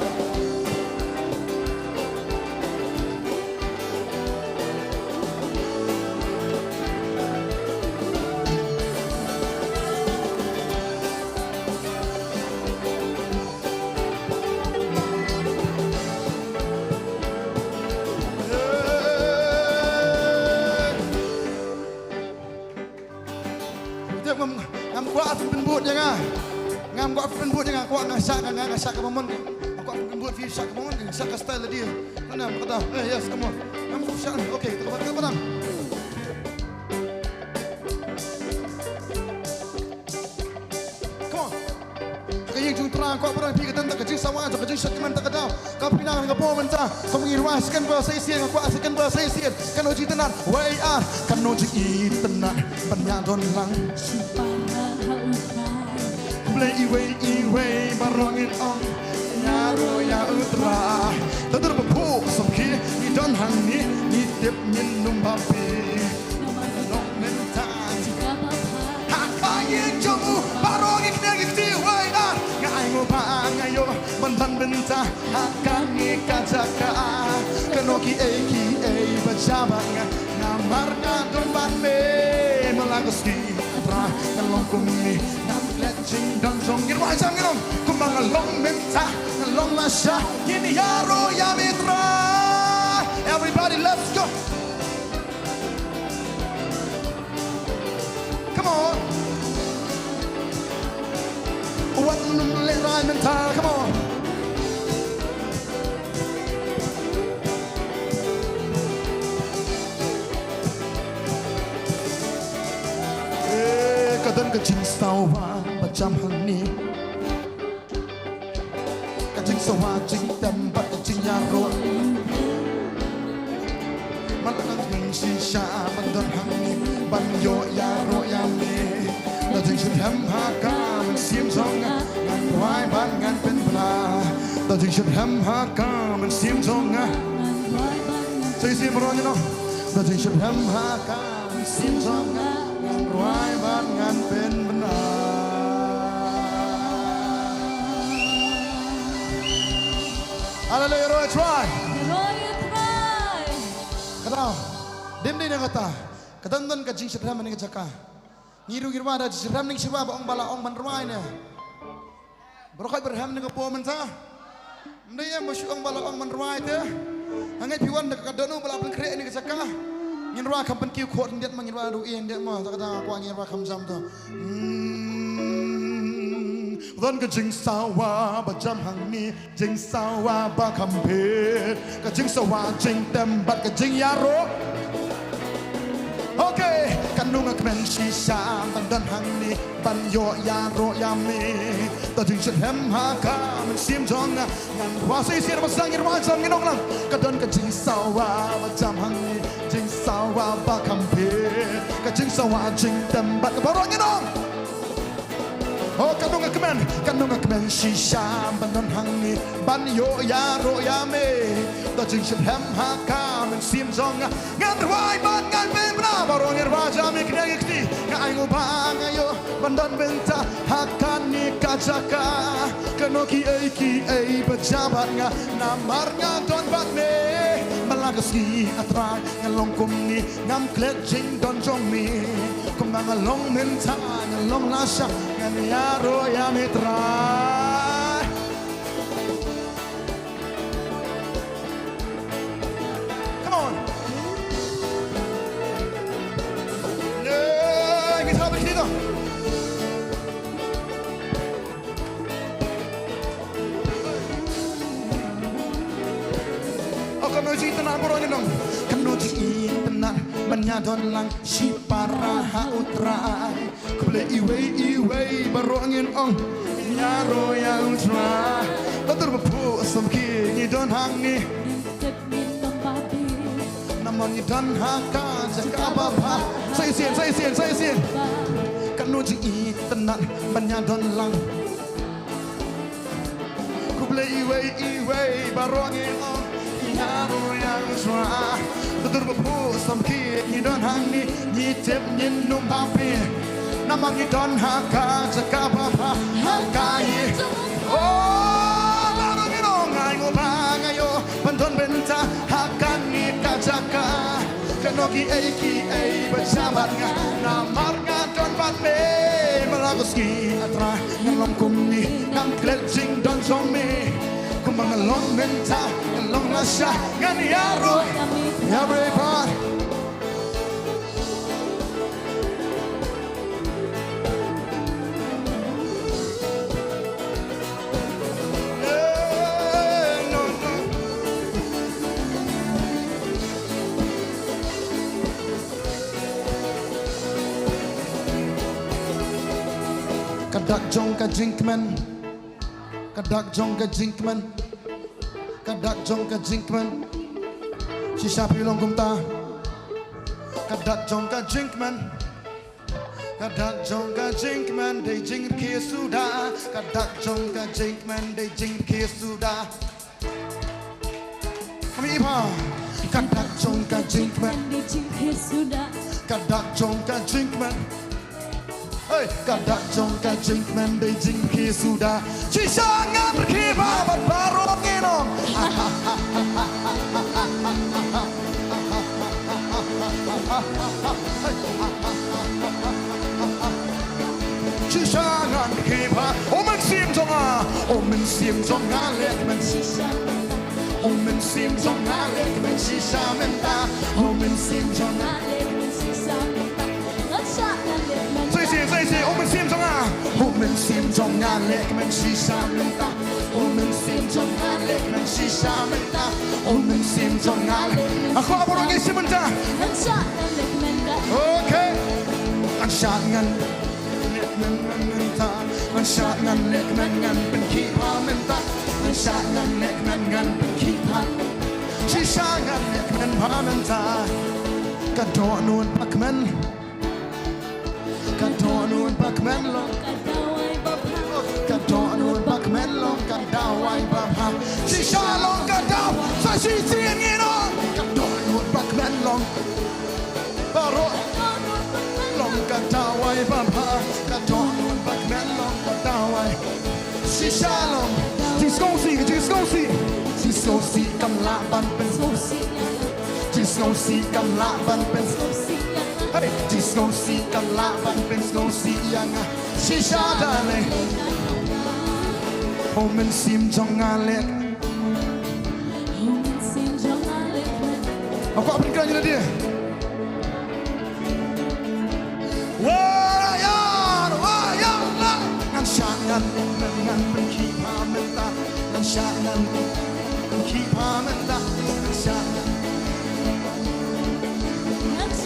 Tip ngam, ngam kwah phi pynbud ïa nga. Ngam kwah phi pynbud ïa nga, kwah nga shah ka, nga, nga shah kaba mon. Ngam kwah phi pynbud, phi shah kaba mon, shah ka style lady. Nana, kata. Eh, yes, come on. Ngam kwah shah, okay, kata, kata, kata. Come on. Ka ïing jong U Trai, kwah para phi ka don ka jingsawa, ka jingshakri mynta ka daw. Ka pynang ka por mynta. Kum ngi rwai second verse, sa shisien nga kwah second verse, sa shisien. Kano jingitynnad, wei ar, kano jingitynnad ban ïa don lang. Khublei iwei iwei baroh ngin ong, ïaroh ïa U Trai. Da dur ba phuh samrkhie ngi don hangne, ngi tip ngin ym bam phi. Long mynta ha ka ïing jong U, baroh ngi kynnoh, ngi kti, wei ar. Nga ai nguh ba nga ïoh ban don bynta ha kane ka jaka. Kano kiei kiei ba jia bad nga, namar nga don bad me. Man la ka sngi, A Trai, ngan long kumne, ngam klet jingdon jong me. Ngin rwai, ngin ong, kumba nga long mynta, nga long lashai, ngin ïaroh ïa me, Trai. Everybody, let's go. Come on. Wat nym lehrain mynta, come on. Eh, ka don ka jingsawa ba jam hangne. Ka jingsawa jingtem bad ka jingïaroh. Man la ka jingshisha ban don hangne ban ïoh ïaroh ïa me. Da jingshitrhem ha ka mynsiem jong nga, ngan rwai bad ngan pynbna. Da jingshitrhem ha ka mynsiem jong nga. Sa shisien baroh ngi ong. Da jingshitrhem ha ka mynsiem jong nga, ngan rwai bad ngan pynbna. Haleluia, ïaroh ïa U Trai. Ïaroh ïa U Trai. Ka daw. Ym dei na kata. Ka don don ka jingshitrhem ha kane ka jaka. Ngi ruh ngi rwai da jingshitrhem, ngi shu rwai ba ong ba la ong ban rwai ne. Baroh khoit ba rhem ha kane ka por mynta. Ym dei em ba shu ong ba la ong ban rwai te. Hangne phi wan da ka don u ba la pynkhreh ïa kane ka jaka. Ngin rwai kham pynkiew khot khyndiat ma, ngin rwai ruh ïa khyndiat ma, ta ka dang kwah ngin rwai kham jam to. Hmm, don ka jingsawa ba jam hangne, jingsawa ba kham pher, ka jingsawa jingtem bad ka jingïaroh. Okay, katno nga kmen shisha ban don hangne ban ïoh ïaroh ïa me. To jingshitrhem ha ka mynsiem jong nga. Ngan rwai sa shisien ba sdang ngin rwai jam ngin ong lang. Ka don ka jingsawa ba jam hangne, jingsawa ba kham pher, ka jingsawa jingtem bad ka baroh ngin ong. Oh, katno nga kmen, katno nga kmen shisha ban don hangne ban ïoh ïaroh ïa me. To jingshitrhem ha ka mynsiem jong nga. Ngan rwai bad ngan pynbna, baroh ngin rwai jam ïa kane ka kti. Nga ai nguh ba nga ïoh ban don bynta ha kane ka jaka. Katno kiei kiei ba jia bad nga, namar nga don bad me. Man la ka sngi, A Trai, nga long kumne, ngam klet jingdon jong me. Kumba nga long mynta, nga long lashai, ngan ïaroh ïa me, Trai. Come on. Yeah, guitar, guitar. Oh, katno jingïatynnad baroh ngin ong. Katno jingïatynnad ban ïadon lang shipara ha U Trai. Khublei iwei iwei baroh ngin ong. Ïaroh ïa U Trai. Ba dur ba phuh samrkhie ngi don hangne. Namar ngi don ha ka jaka ba bha. Sa shisien, sa shisien, sa shisien. Katno jingïatynnad ban ïadon lang. Khublei iwei iwei baroh ngin ong. Ïaroh ïa U Trai. Ba dur ba phuh samrkhie ngi don hangne, ngi tip ngin ym bam phi. Namar ngi don ha ka jaka ba bha, ha ka ïing. Oh, baroh ngin ong, nga ai nguh ba nga ïoh ban don bynta ha kane ka jaka. Katno kiei kiei ba jia bad nga, namar nga don bad me. Man la ka sngi, A Trai, ngan long kumne, ngam klet jingdon jong me. Kumba nga long mynta, nga long lashai, ngan ïaroh ïa me pat. Ka dak jong ka jingkmen. Ka dak jong ka jingkmen. Ka dak jong ka jingkmen. Shisha phi long kumta. Ka dak jong ka jingkmen. Ka dak jong ka jingkmen dei jingrkhie suda. Ka dak jong ka jingkmen dei jingrkhie suda. Kami iba. Ka dak jong ka jingkmen. Ka dak jong ka jingkmen. Hey, ka dak jong ka jingkmen dei jingrkhie suda. Shisha ngan rkhie bha bad baroh ngin ong. Shisha ngan rkhie bha. U Mynsiem jong nga, U Mynsiem jong nga leh kmen. U Mynsiem jong nga leh kmen shisha mynta. U Mynsiem jong nga leh kmen shisha mynta. Sa shisien, sa shisien, U Mynsiem jong nga. U Mynsiem jong nga leh kmen shisha mynta. U Mynsiem jong nga leh kmen shisha mynta. U Mynsiem jong nga leh. Nga kwah baroh ngi shim mynta. Okay. Ngan shad ngan leh kmen ngan mynta. Ngan shad ngan leh kmen ngan pynkhih bha mynta. Ngan shad ngan leh kmen ngan pynkhih bha. Shisha ngan leh kmen bha mynta. Ka dohnud ba kmen. Ka dohnud ba kmen long. Ka dohnud ba kmen long ka dawai ba bha. Shisha long ka daw. Sa shisien ngin ong. Ka dohnud ba kmen long. Baroh. Long ka dawai ba bha. Ka dohnud ba kmen long ka dawai. Shisha long. Jingsngewsih, jingsngewsih. Jingsngewsih kam lah ban pyn. Jingsngewsih kam lah ban pyn. Hey, jingsngewsih kam lah ban pynsngewsih ïa nga. Shisha da leh. U Mynsiem jong nga leh. U Mynsiem jong Aku akan kerja dia. Wayar, wayar lah. Ngan shan ngan ngan ngan pynkhih pha mynta. Ngan shan ngan pynkhih pha mynta. Ngan shan ngan.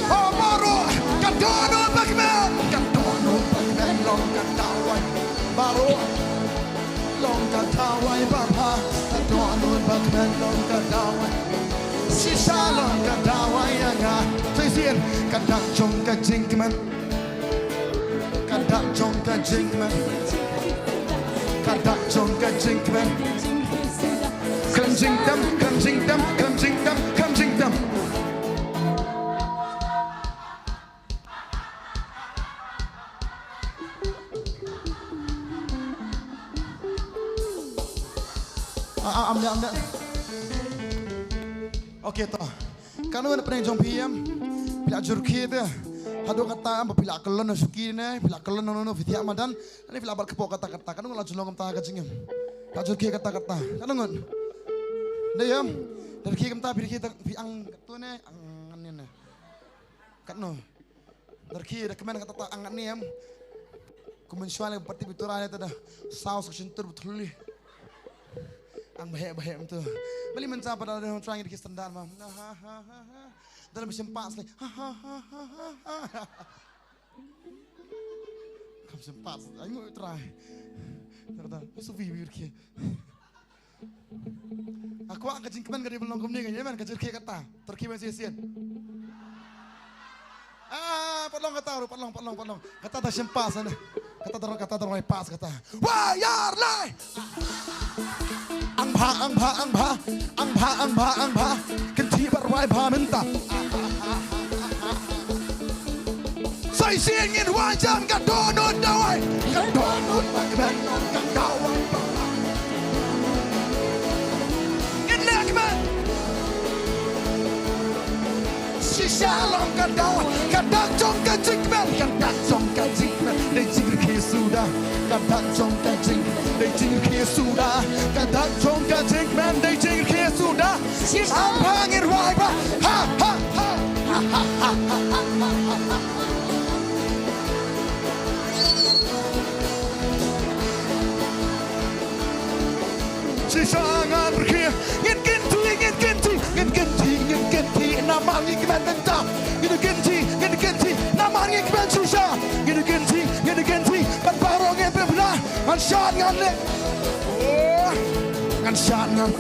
Oh, baroh. Kan dohnud ba kmen. Kan dohnud ba kmen long ka dawai. Baroh. Long ka dawai ba bha. Kan dohnud ba kmen long ka dawai. Shisha long ka dawai ïa nga. Sa shisien. Ka dak jong ka jingkmen. Ka dak jong ka jingkmen. Ka dak jong ka jingkmen. Khlem jingdem, khlem jingdem, khlem jingdem, khlem jingdem. Ah, ah, am deh, am deh. Okay, to. Katno ngut na pdeng jong phi em? Phi la jur khie te. Haduh katta em ba phi la kyllon na shuki ne, phi la kyllon na no no phi thiah madan. Ani phi la bat kpoh katta katta. Katno ngut la ju long kumta ka jingim? Phi la jur khie katta katta. Katno ngut? Dei em? Dei khie kumta phi khie ta phi ang katto ne, ang ne ne. Katno? Dei khie da kmen katta ta ang ne em. Kumne shwa le parti bitura ne ta da. Saus ka shintur butuli. Ang baheh baheh em tu. Bali mensa pada da hong trang khie standar ma. Ha ha ha ha. Dalam shempas le. Ha ha ha ha ha. Kam shempas. Ai mu trai. Kata, "Musu bi bi khie." Aku ka jingkmen ka dei ban long kumne ka, ya man ka jingkhie kata. Terkhie ban shisien. Ah, pat long kata ruh, pat long, pat long, pat long. Kata ta shempas ne. Kata ta, kata ta roi pas kata. Wayar lai. Ang bha, ang bha, ang bha. Ang bha, ang bha, ang bha. Kynthih bad rwai bha mynta. Sa shisien ngin wai jam ka dohnud dawai. Ka dohnud ba kmen ka dawai. Ngin leh kmen. Shisha long ka dawai, ka dak jong ka jingkmen, ka dak jong ka jingkmen, dei jingkhie suda, ka dak jong ka jingkmen, dei jingkhie suda, ka dak jong ka jingkmen, dei jingkhie suda. Shisha ba ngin wai ba, ha, ha, ha. Shisha ngan rkhie, ngin kynti, ngin kynti, ngin kynti, ngin kynti, namar ngi kmen mynta. Ngin kynti, ngin kynti, namar ngi kmen shisha. Ngin kynti, ngin kynti, bad baroh ngin pynbna. Ngan shad ngan leh. Oh, ngan shad ngan.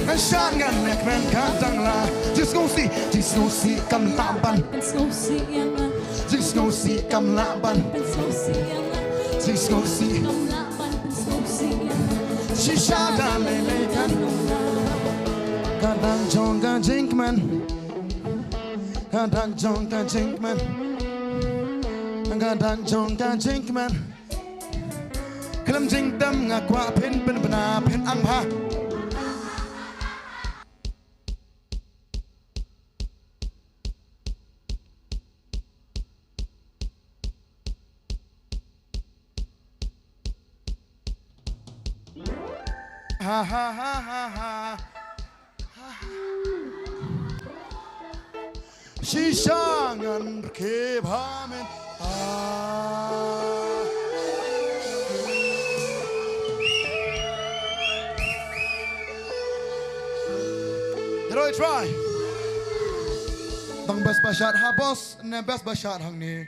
Ngan shad ngan leh kmen ka dang la. Jisngewsih, jisngewsih kam lah ban. Jisngewsih kam lah ban. Jisngewsih. Shisha da lei lei kan. Ka dak jong ka jingkmen. Ka dak jong ka jingkmen. Ka dak jong ka jingkmen. Khlem jingdem nga kwah phin pynbna phin ang bha. Ha ha ha ha ha. Shisha ngan rkhie bha mynta. Ah. Try, try. Tang best ba shad ha boss, ne best ba shad hangne.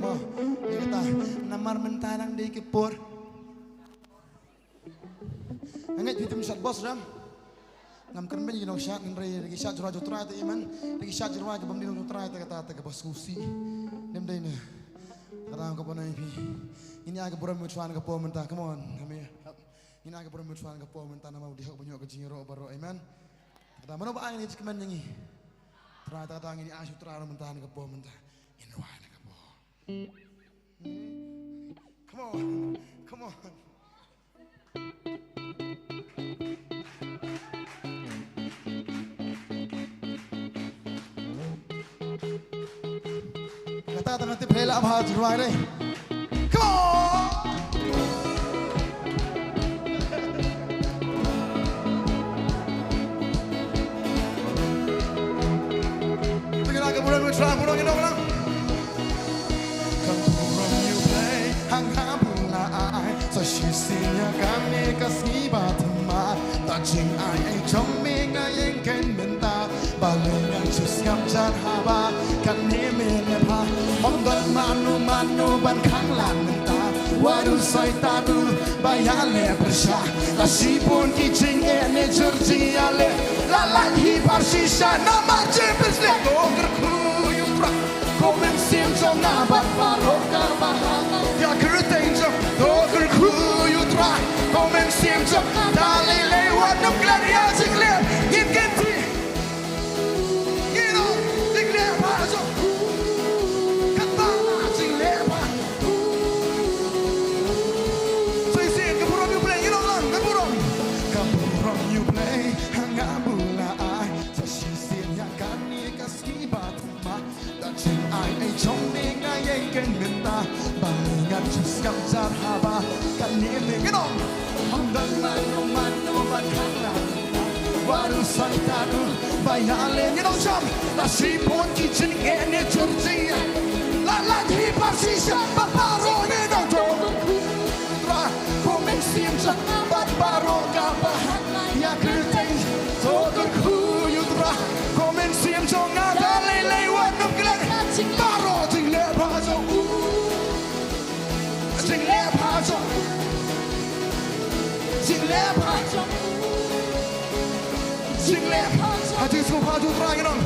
Mo, ïa kata, namar mynta nang dei ki por. Nga ngeit phi tim shad boss ram. Ngam kren beiñ ki nongshad, hynrei ki shad jingrwai jong U Trai te, amen. Ki shad jingrwai ki bym dei nong U Trai te, kata te kaba sngewsih. Ym dei ne. Kata ka ban ai phi. Ngin ai ka burom U Trai ka por mynta. Come on. Amen. Ngin ai ka burom U Trai ka por mynta namar u dei hok ban ïoh ka jingïaroh baroh. Amen. Kata mano ba ai ngi jingkmen ïa ngi. Trai, kata ngin ai sha U Trai mynta ka por mynta. Ngin rwai ka por. Come on. Come on. Kata tang tip hela bha jingrwai re. Burom ïa u Trai, burom ïa u Trai. Ka burom ïa u Blei, hangta ba u la ai sa shisien ïa kane ka sngi bathymmai. Da jingai ei jong me nga ïeng kein mynta. Balei ngan shu sngap jar haba kane me leh bha? Ym don mano mano ban khang lang mynta. Wat u Soitan u ba ïaleh pyrshah. La shibun ki jingeh ne jur jingïaleh. La lait hi barshisha namar jingpynshlur. To kyrkhu ïa u Trai ko mynsiem jong nga bad baroh kaba ha nga. Ïa ka kyrteng jong, to kyrkhu ïa u Trai ko mynsiem jong nga. Da lei lei wat nym klet ïa jingleh. Ngin kynti. Ngin ong, jingleh bha jong. Katba jingleh bha. Sa shisien ka burom ïa u Blei, ngin ong lang ka burom. Ka burom ïa u Blei, hangta ba u la ai sa shisien ïa kane ka sngi bathymmai. Da jingai ei jong me nga ïeng kein mynta. Balei ngan shu sngap jar haba kane me, ngin ong. Ym don mano mano ban khang lang. Wat u Soitan u ba ïaleh, ngin ong jam. La shibun ki jingeh ne jur jingïaleh. La lait hi barshisha bad baroh, ngin ong to. Trai ko mynsiem jong nga bad baroh kaba ha nga. Ïa ka kyrteng, to kyrkhu ïa u Trai ko mynsiem jong nga. Da lei lei wat nym klet. Baroh jingleh bha jong u. Jingleh bha jong u. Jingleh bha jong u. Jingleh bha jong u. Ha jingsngewbha jong u Trai, ngin ong.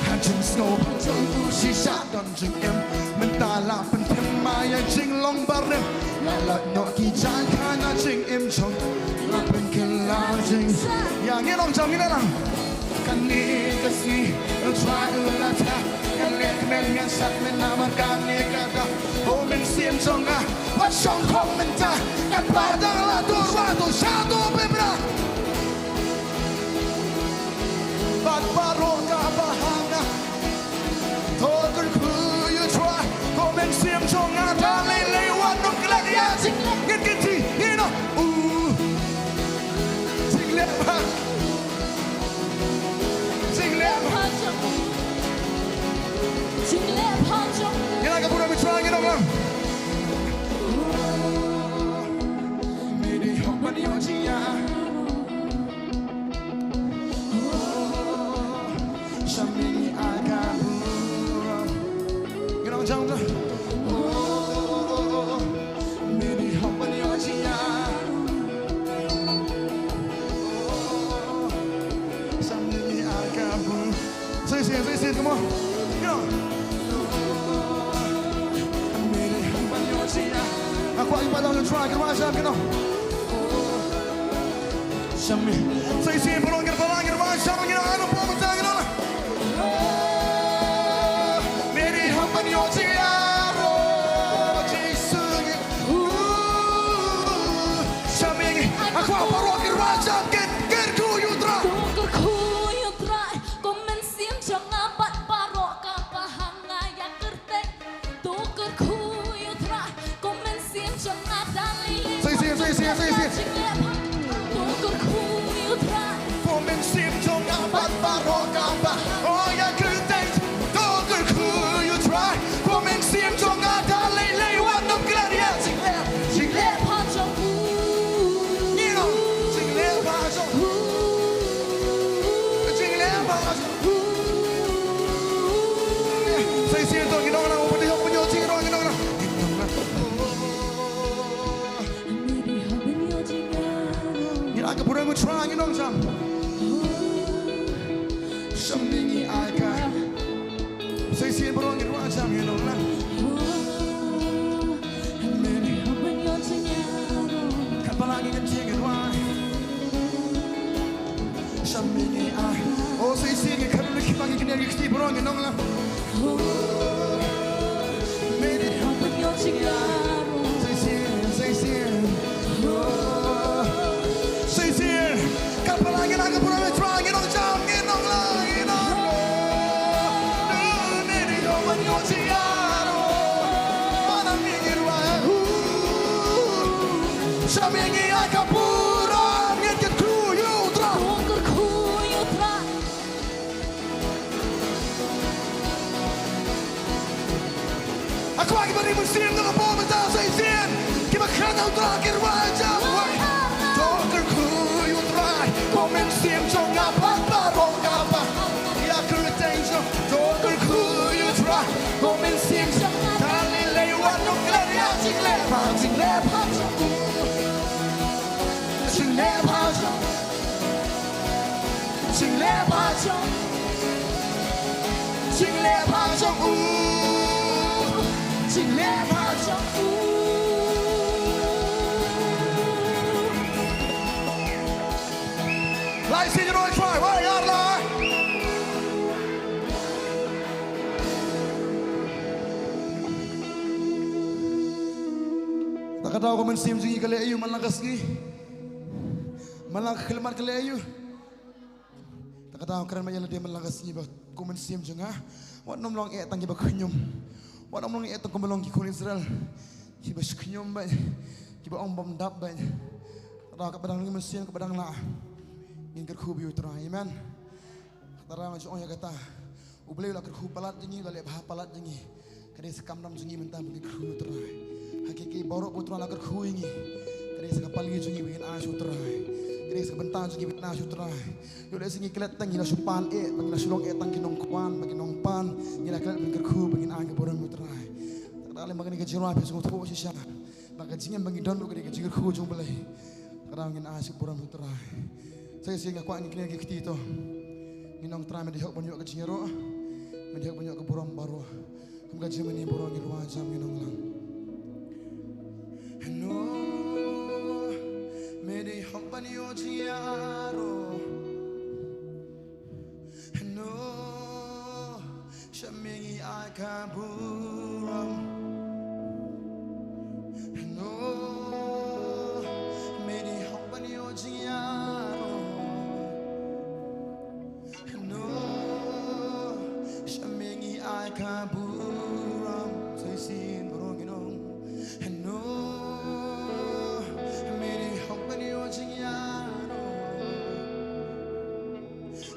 Ha jingsngewbha jong u shisha don jingim. Mynta la pynthymmai ïa jinglong barim. La lait noh ki jaiñ kha na jingim jong. La pynkylla jing. Ïa, ngin ong jam, ngin ong lang. Kane ka sngi u Trai u la thah. Ngan leh kmen, ngan sat kmen namar kane ka daw. Ko mynsiem jong nga wat shong khong mynta. Katba dang la dur, wat u sha, to pynbna. Bad baroh kaba ha nga. To kyrkhu ïa u Trai ko mynsiem jong nga. Da lei lei wat nym klet ïa jing. Ngin kynti, ngin ong. U. Jingleh bha. Jingleh bha. Jingleh bha jong u. Ngin ai ka burom ïa u Trai, ngin ong lang. Me dei hok ban ïoh jingïaroh. Sha me ngi ai ka burom. Ngin ong jam da. Me dei hok ban ïoh jingïaroh. Sha me ngi ai ka burom. Say, say, say, say, come on. Ngin ong. Nga kwah ïa ki paidbah ban ïa u Trai, kynmaw shwa, ngin ong. Sha me. Sa shisien baroh ngin pynlait, ngin pynlait, sha me ngin ong, ano pom mynta ngin ong. Me dei hok ban ïoh jingïaroh, Jisu ngi. Sha me ngi. Nga kwah baroh ngin pynlait, sha me ngin kyrkhu ïa u Trai. Kyrkhu ïa u Trai, ko mynsiem jong nga bad baroh kaba ha nga, ïa kyrteng. To kyrkhu ïa u Trai, ko mynsiem jong nga da lei lei. Sa shisien, sa shisien, sa shisien. To kyrkhu ïa u Trai. Ko mynsiem jong nga bad baroh kaba. Oh, ïa kyrteng. To kyrkhu ïa u Trai. Ko mynsiem jong nga da lei lei wat nym klet ïa. Jingleh, jingleh bha jong u. Ngin ong, jingleh bha jong u. Jingleh bha jong u. Sa shisien to ngin ong lang, u pynlong, u pynlong jingïaroh, ngin ong lang. Ngin ai ka burom ïa u Trai, ngin ong jam. Sha me ngi ai ka. Sa shisien baroh ngin rwai jam, ngin ong lang. Katba la ngi ngin jied, ngin rwai. Sha me ngi ai. Oh, sa shisien ngi kyrkhu ïa ki kti baroh, ngin ong lang. Sa shisien, sa shisien. Sa shisien. Katba la ngi ai ka burom ïa u Trai, ngin ong jam, ngin ong lang, ngin ong. Sha me ngi ai ka burom, ngin kyrkhu ïa u Trai. Kyrkhu ïa u Trai. Kwah kiba ri mynsiem na ka bor mynta sa shisien. Kiba kren ïa U Trai ki rwai jam wai. To kyrkhu ïa U Trai. Ko mynsiem jong nga pat baroh kaba ïa kyrteng jong. To kyrkhu ïa U Trai. Ko mynsiem jong nga. Tang ïa lei wat nukler ïa jingleh bha, jingleh bha jong u. Jingleh bha jong. Jingleh bha jong. Jingleh bha jong u. Jingleh bha jong u. Lai sing roi fai wai ar lai. Ta ka daw ka mynsiem jong ngi ka leh aïu man la ka sngi. Man la ka khyllipmat ka leh aïu. Ta ka daw kren ma ïa lade man la ka sngi ba ko mynsiem jong nga. Wat nym long eh tang kiba khñium. Wat nym long eh tang kumba long ki khun Israel. Kiba khñium bad kiba ong bym dap bad. Ta ka daw kaba dang mynsiem kaba dang lah. Ngin kyrkhu ïa U Trai. Amen. Kata nga ju ong ïa kata. U Blei u la kyrkhu palat jong ngi, u la leh bha palat jong ngi. Ka dei sa ka kam jong ngi mynta ba ngin kyrkhu ïa U Trai. Ha kiei kiei baroh ba U Trai u la kyrkhu ïa ngi. Ka dei sa ka pali jong ngi ba ngin ai sha U Trai. Ka dei sa ka bynta jong ngi ba ngin ai sha U Trai. Ïoh lehse ngi klet tang ngi la shu pan eh, ba ngi la shu long eh tang ki nongkwah, ba ki nongpan, ngi la klet ban kyrkhu ba ngin ai ka burom ïa U Trai. Kata lei ba kane ka jingrwai phi sngewthuh shisha. Ba ka jingim ba ngi don ruh ka dei ka jingkyrkhu jong U Blei. Kata ngin ai sha ka burom ïa U Trai. Sa shisien nga kwah ngin kynnoh ki kti to. Ngin ong Trai me dei hok ban ïoh ka jingïaroh. Me dei hok ban ïoh ka burom baroh. Kum ka jingmane baroh ngi rwai jam ngin ong lang. Hynno me dei hok ban ïoh jingïaroh. Hynno sha me ngi ai ka burom. Hynno me dei hok ban ïoh jingïaroh. Hynno sha me ngi ai ka burom. Sa shisien baroh ngin ong. Hynno me dei hok ban ïoh jingïaroh.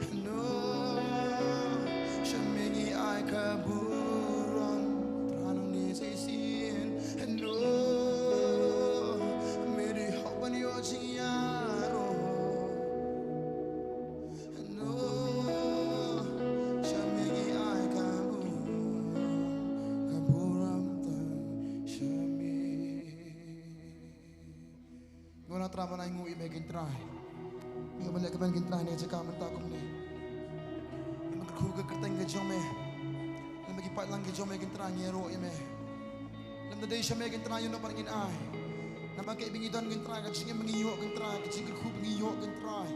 Hynno sha me ngi ai ka burom. Trai nang ne sa shisien. Hynno me dei hok ban ïoh jingïaroh. Hynno sha me ngi ai ka burom, ka burom tang sha me. Ngi wan ha Trai ban ainguh ïa me ko Trai. Ngi wan leh kmen ko Trai ne jaka mynta kumne. Ngi ban kyrkhu ka kyrteng ka jong me. Lem bad ki paidlang ki jong me ko Trai ngi ïaroh ïa me. Lem da dei sha me ko Trai ïa u nongpynim ngin ai. Namar kaei ba ngi don ko Trai ka jingim ba ngi ïoh ko Trai ka jingkyrkhu ba ngi ïoh ko Trai.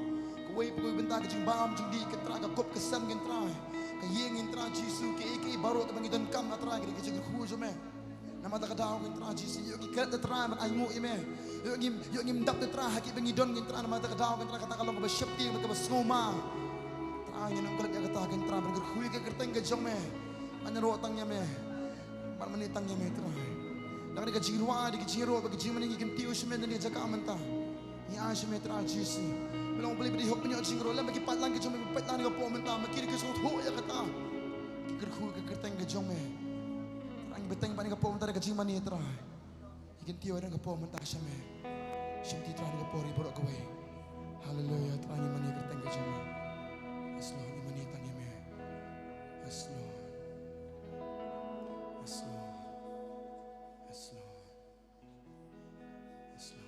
Kawei pa kawei bynta ka jingbam jingdih ko Trai ka kup ka sem ko Trai. Ka ïing ko Trai Jisu kaei kaei baroh kaba ngi donkam na Trai ka dei ka jingkyrkhu jong me. Namar kata ka daw ko Trai Jisu ïoh ngi klet da Trai ban ainguh ïa me. Ïoh ngim, ïoh ngim dap da Trai ha kiei ba ngi don ko Trai namar kata ka daw ko Trai kata ka long kaba sheptieng kaba sngewma. Trai ngin ong klet ïa kata ko Trai ban kyrkhu ïa ka kyrteng ka jong me. Ban ïaroh tang ïa me. Ban mane tang ïa me Trai. Da kane ka jingrwai da ka jingïaroh bad ka jingmane ngi kyntiew sha me na kane ka jaka mynta. Ngi ai sha me Trai Jisu. Me long Blei ba dei hok ban ïoh jingïaroh lem bad ki paidlang ki jong me, paidlang ha kane ka por mynta ma ki ruh ki sngewthuh ïa kata. Ki kyrkhu ka kyrteng ka jong me. Trai ngi bteng bad kane ka por mynta da ka jingmane Trai. Ngi kyntiew ïa kane ka por mynta sha me. Shimti Trai kane ka por ïa baroh kawei. Haleluya Trai ngi mane ka kyrteng ka jong me. Yes Lord ngi mane tang ïa me. Yes Lord. Yes Lord. Yes Lord. Yes Lord.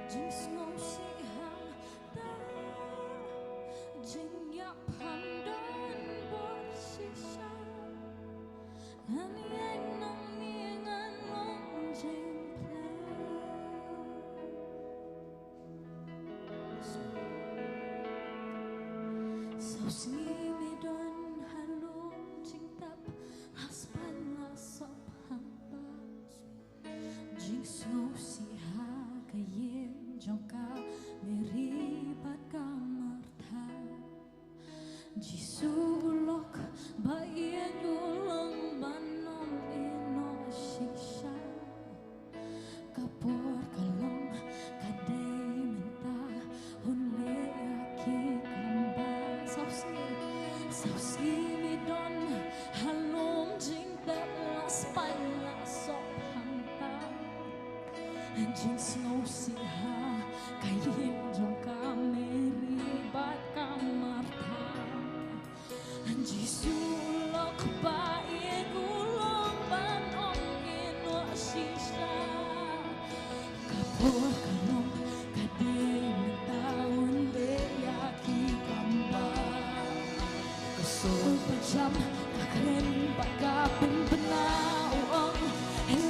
Jingsngewsih hangta, jingïap pham don bor shisha. Ngan ïeng nangne ngan long jingphylla. Saw sngi me don ha lum jingtep, la spah la sop hangta. Jingsngewsih ha ka ïing jong ka Mary bad ka Martha. Jisu u lok ba ïeit u long ban ym ïehnoh shisha. Ka por ka long ka dei mynta un leh ïa ki kam ba. Saw sngi, saw sngi me don ha lum jingtep, la spah la sop hangta. Jingsngewsih ha ka ïing jong ka Mary bad ka Martha. Jisu u lok ba ïeit u long ban ym ïehnoh shisha. Ka por ka long ka dei mynta un leh ïa ki kam ba. Ka sur ba jam ka kren bad ka pynbna, u ong,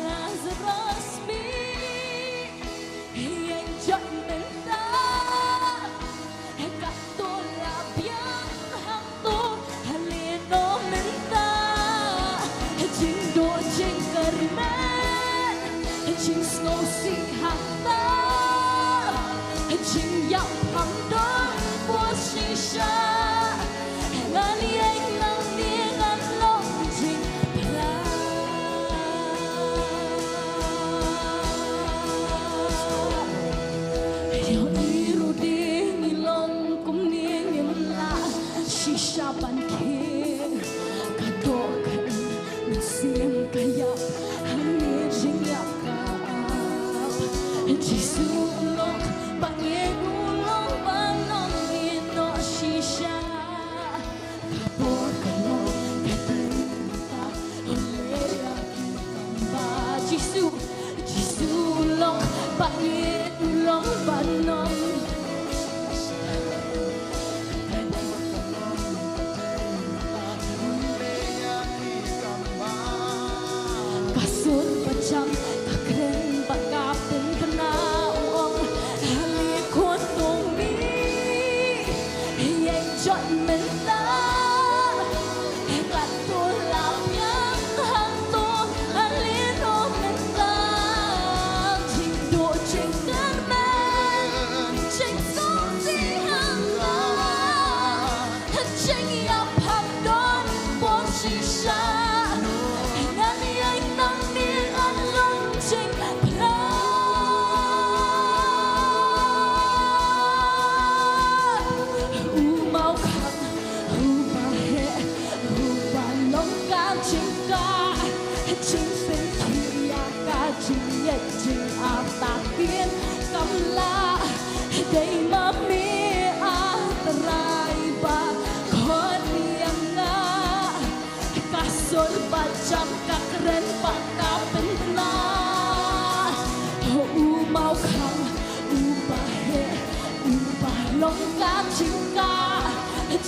"Lazarus, mih." Ïeng jot mynta. Katto la biang hangto, halino mynta. Jingduh jingkyrmen, jingsngewsih hangta. Jingïap pham don bor shisha. Ngan ïeng nangne ngan long jingphylla. Ïa ngi ruh de ngi long kumne, ngim lah shisha ban khie. Ka doh ka im, mynsiem ka ïap, hangne jingïap ka ap. Jisu u lok ba ïeit u long ban ym ïehnoh shisha. Ka por ka long ka dei mynta, un leh ïa ki kam ba. Jisu, Jisu u lok ba ïeit u long ban ym. Ka sur ba jam ka kren bad ka pynbna, u ong, "Hale khun to, mih." Ïeng jot mynta. Katto la biang hangto, halino mynta. Jingduh jingkyrmen, jingsngewsih hangta. Jingïap pham don bor shisha. Ngan ïeng nangne ngan long jingphylla. U mawkhang uba heh, uba long ka jingkah, jingpynkhih ïa ka jingngeit jingartatien, kam lah. Dei ma me, ah Trai, ba khot ïa nga. Ka sur ba jam ka kren bad ka pynbna. U mawkhang uba heh, uba long ka jingkah,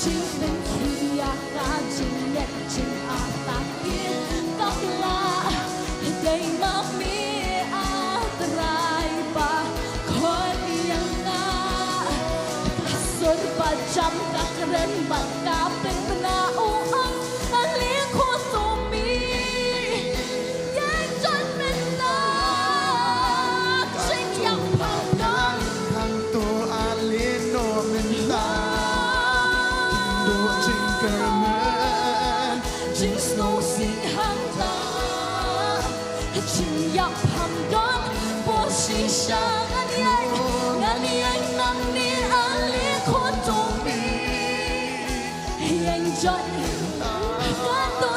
jingpynkhih ïa ka jingngeit jingartatien, kam lah. Dei ma me, ah Trai, ba khot ïa nga. Ka sur ba jam ka kren bad ka pynbna, u ong, "Hale khun to, mih." Ïeng jot mynta. Jingïap pham don. Hangto, halino mynta. Duh jingkyrmen, jingsngewsih hangta. Jingïap pham don bor shisha. Ngan ïeng, ngan ïeng nangne, ale khun to, mih. Ïeng jot. Katto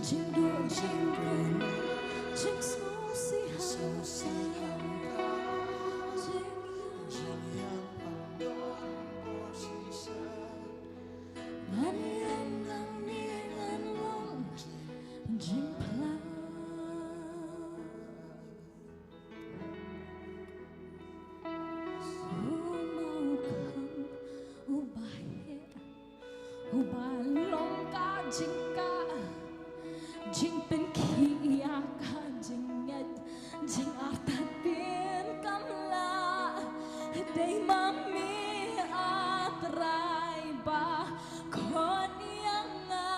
Jingduh jingkyrmen, jingsngewsih hangta, jingïap. Ngan ïeng nangne ngan long jingphla. U mawkhang uba heh, uba long ka jingkah, jingpynkhih ïa ka jingngeit, jingartatien kam lah. Dei ma me, A Trai, ba khot ïa nga.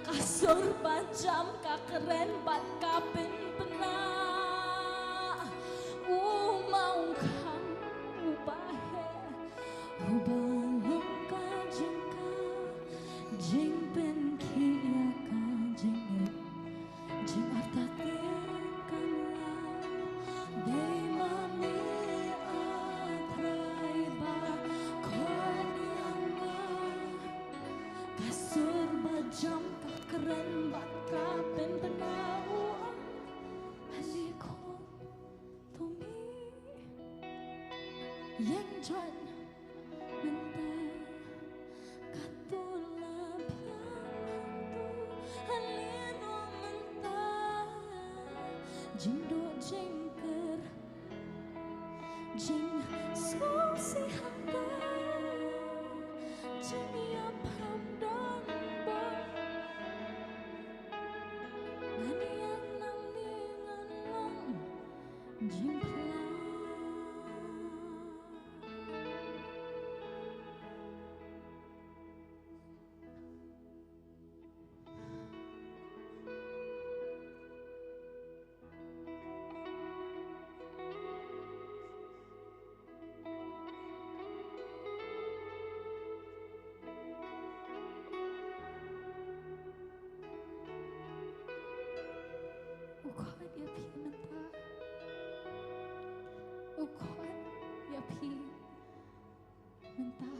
Ka sur ba jam, ka kren bad ka pynbna. U mawkhang uba heh, uba long ka jingkah, jingpynkhih ïa ka jingngeit, jingartatien kam lah. Dei ma me, A Trai, ba khot ïa nga. Ka sur ba jam, ka kren bad ka pynbna. U ong, ale khun, to me ïeng jot mynta. Katto la biang hangto, ale noh mynta. Jingduh jingkyrmen, jingsngewsih hangta, jingïap ham don bor. Ngan ïeng nangne ngan long jingphla. U khot ïa phi mynta. U khot ïa phi mynta.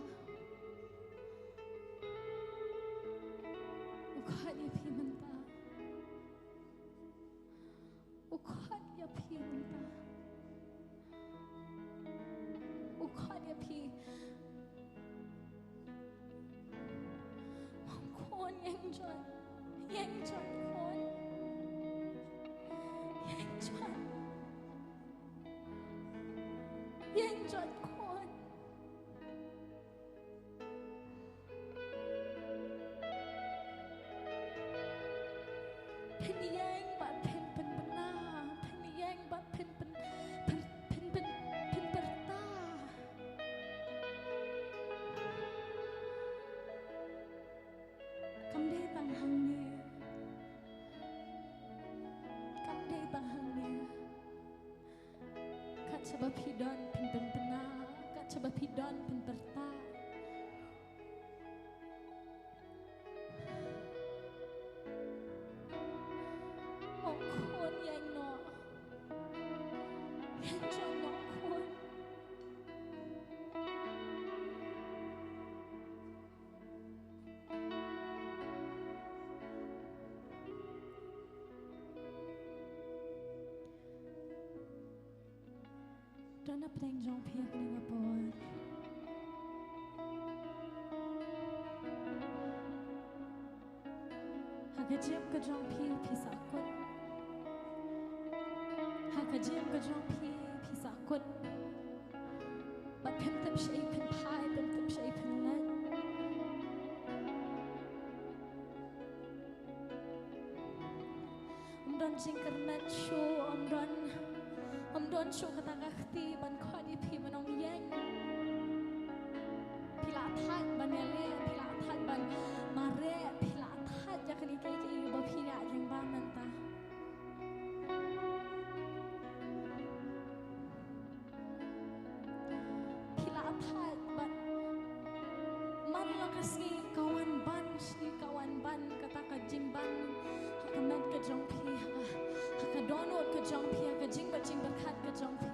U khot ïa phi mynta. U khot ïa phi mynta. U khot ïa phi. Khun, ïeng jot. Ïeng jot khun. Ïeng jot. Ïeng jot khun. Phin ïeng bad phin pynbna, phin ïeng bad phin pyn, pyn, phin pyn, phin pyrta. Kam dei tang hangne. Kam dei tang hangne. Kat shaba phi don phin pynbna, kat shaba phi don phin pyrta. Ong khun, ïeng noh. Ïeng jot noh khun. Don na pdeng jong phi ha kane ka por. Ha ka jingim ka jong phi, phi sahkut. Ha ka jingim ka jong phi, phi sahkut. Bad phim tip shaei phin phai, phim tip shaei phin leit. Ym don jingkyrmen shuh, ym don, ym don shuh kata ka kti ban khot ïa phi ban ong ïeng. Phi la thait ban ïaleh, phi la thait ban mareh, phi la thait ïa kine kiei kiei ba phi la ïeng ba mynta. Phi la thait bad man la ka sngi ka wan ban, sngi ka wan ban, kata ka jingban ha ka met ka jong phi, ha ka, ha ka dohnud ka jong phi, ha ka jingbit jingpyrkhat ka jong phi.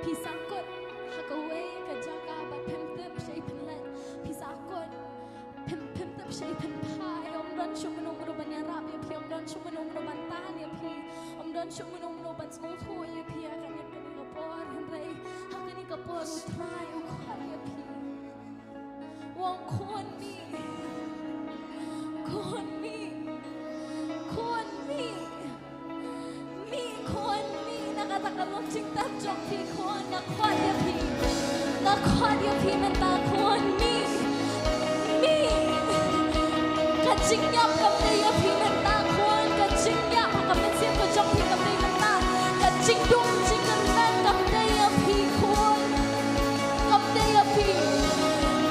Phi sangkut ha kawei ka jaka ba phim tip shei phin leit. Phi sangkut, phim, phim tip shei phin phai. Ym don shuh mano mano ban ïarap ïa phi, ym don shuh mano mano ban tan ïa phi, ym don shuh mano mano ban sngewthuh ïa phi ha kane ka por. Hynrei ha kane ka por U Trai u khot ïa phi. U ong, khun mih, khun mih, khun mih, mih khun mih, na kata ka long jingtep jong phi khun, nga khot ïa phi, nga khot ïa phi mynta khun mih, mih. Ka jingïap kam dei ïa phi mynta khun, ka jingïap ha ka mynsiem ka jong phi kam dei mynta, ka jingdum jingkyrmen kam dei ïa phi khun. Kam dei ïa phi.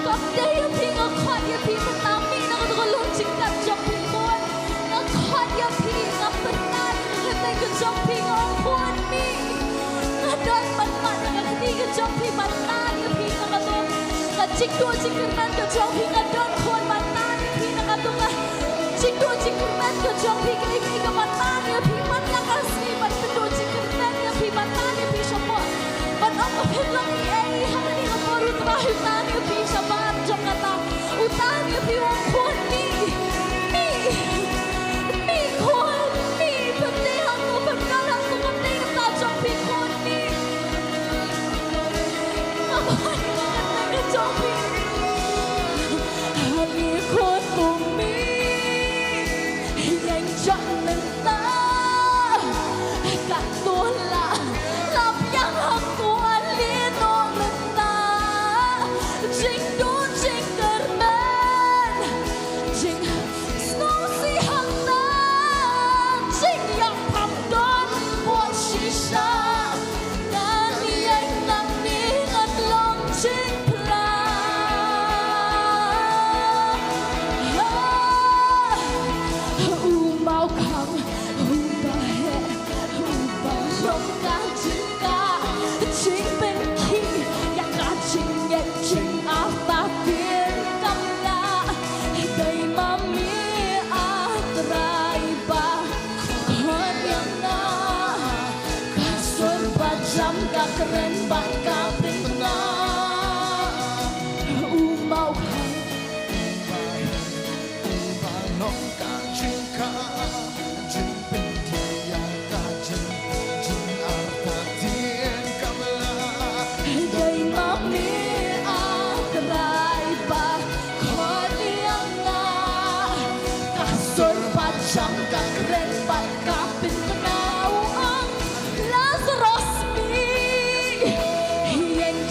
Kam dei ïa phi, nga khot ïa phi mynta mih na kata ka lum jingtep jong phi khun. Nga khot ïa phi, nga pynat ïa ka kyrteng ka jong phi, nga ong khun mih. Nga don ban mad ïa ka kti ka jong phi ban tan ïa phi na kata ka jingduh jingkyrmen ka jong phi, nga don khun ban tan ïa phi na kata ka jingduh jingkyrmen ka jong phi, kaei kaei kaba tan ïa phi man la ka sngi ban pynduh jingkyrmen ïa phi, ban tan ïa phi shapoh. Ban ong ba phin long eiei ha kane ka por U Trai u tan ïa phi shabar jong kata. U tan ïa phi u ong khun mih, mih, mih khun mih. Pynlong hangto, pynlong hangto, kam dei kata jong phi khun mih. Nga khot ïa ka kyrteng ka jong phi. Hani khun u mih, ïeng jah mynta. Katto la, la biang hangto, ale noh mynta. Jingduh jingkyrmen, jingsngewsih hangta, jingïap pham don bad shisha. Ngan ïeng nangne ngan long jingphylla. U mawkhang uba heh, uba long ka jingkah, jingpynkhih ïa ka jingngeit jingartatien kam lah. Dei ma me, A Trai, ba khot ïa nga. Ka sur ba jam, ka kren bad ka pynbna. U mawkhang uba long ka jingkah, jingpynkhih ïa ka jing, jingartatien kam lah. Dei ma me, A Trai, ba khot ïa nga. Ka sur ba jam, ka kren bad ka pynbna. U ong Lazarus mih, ïeng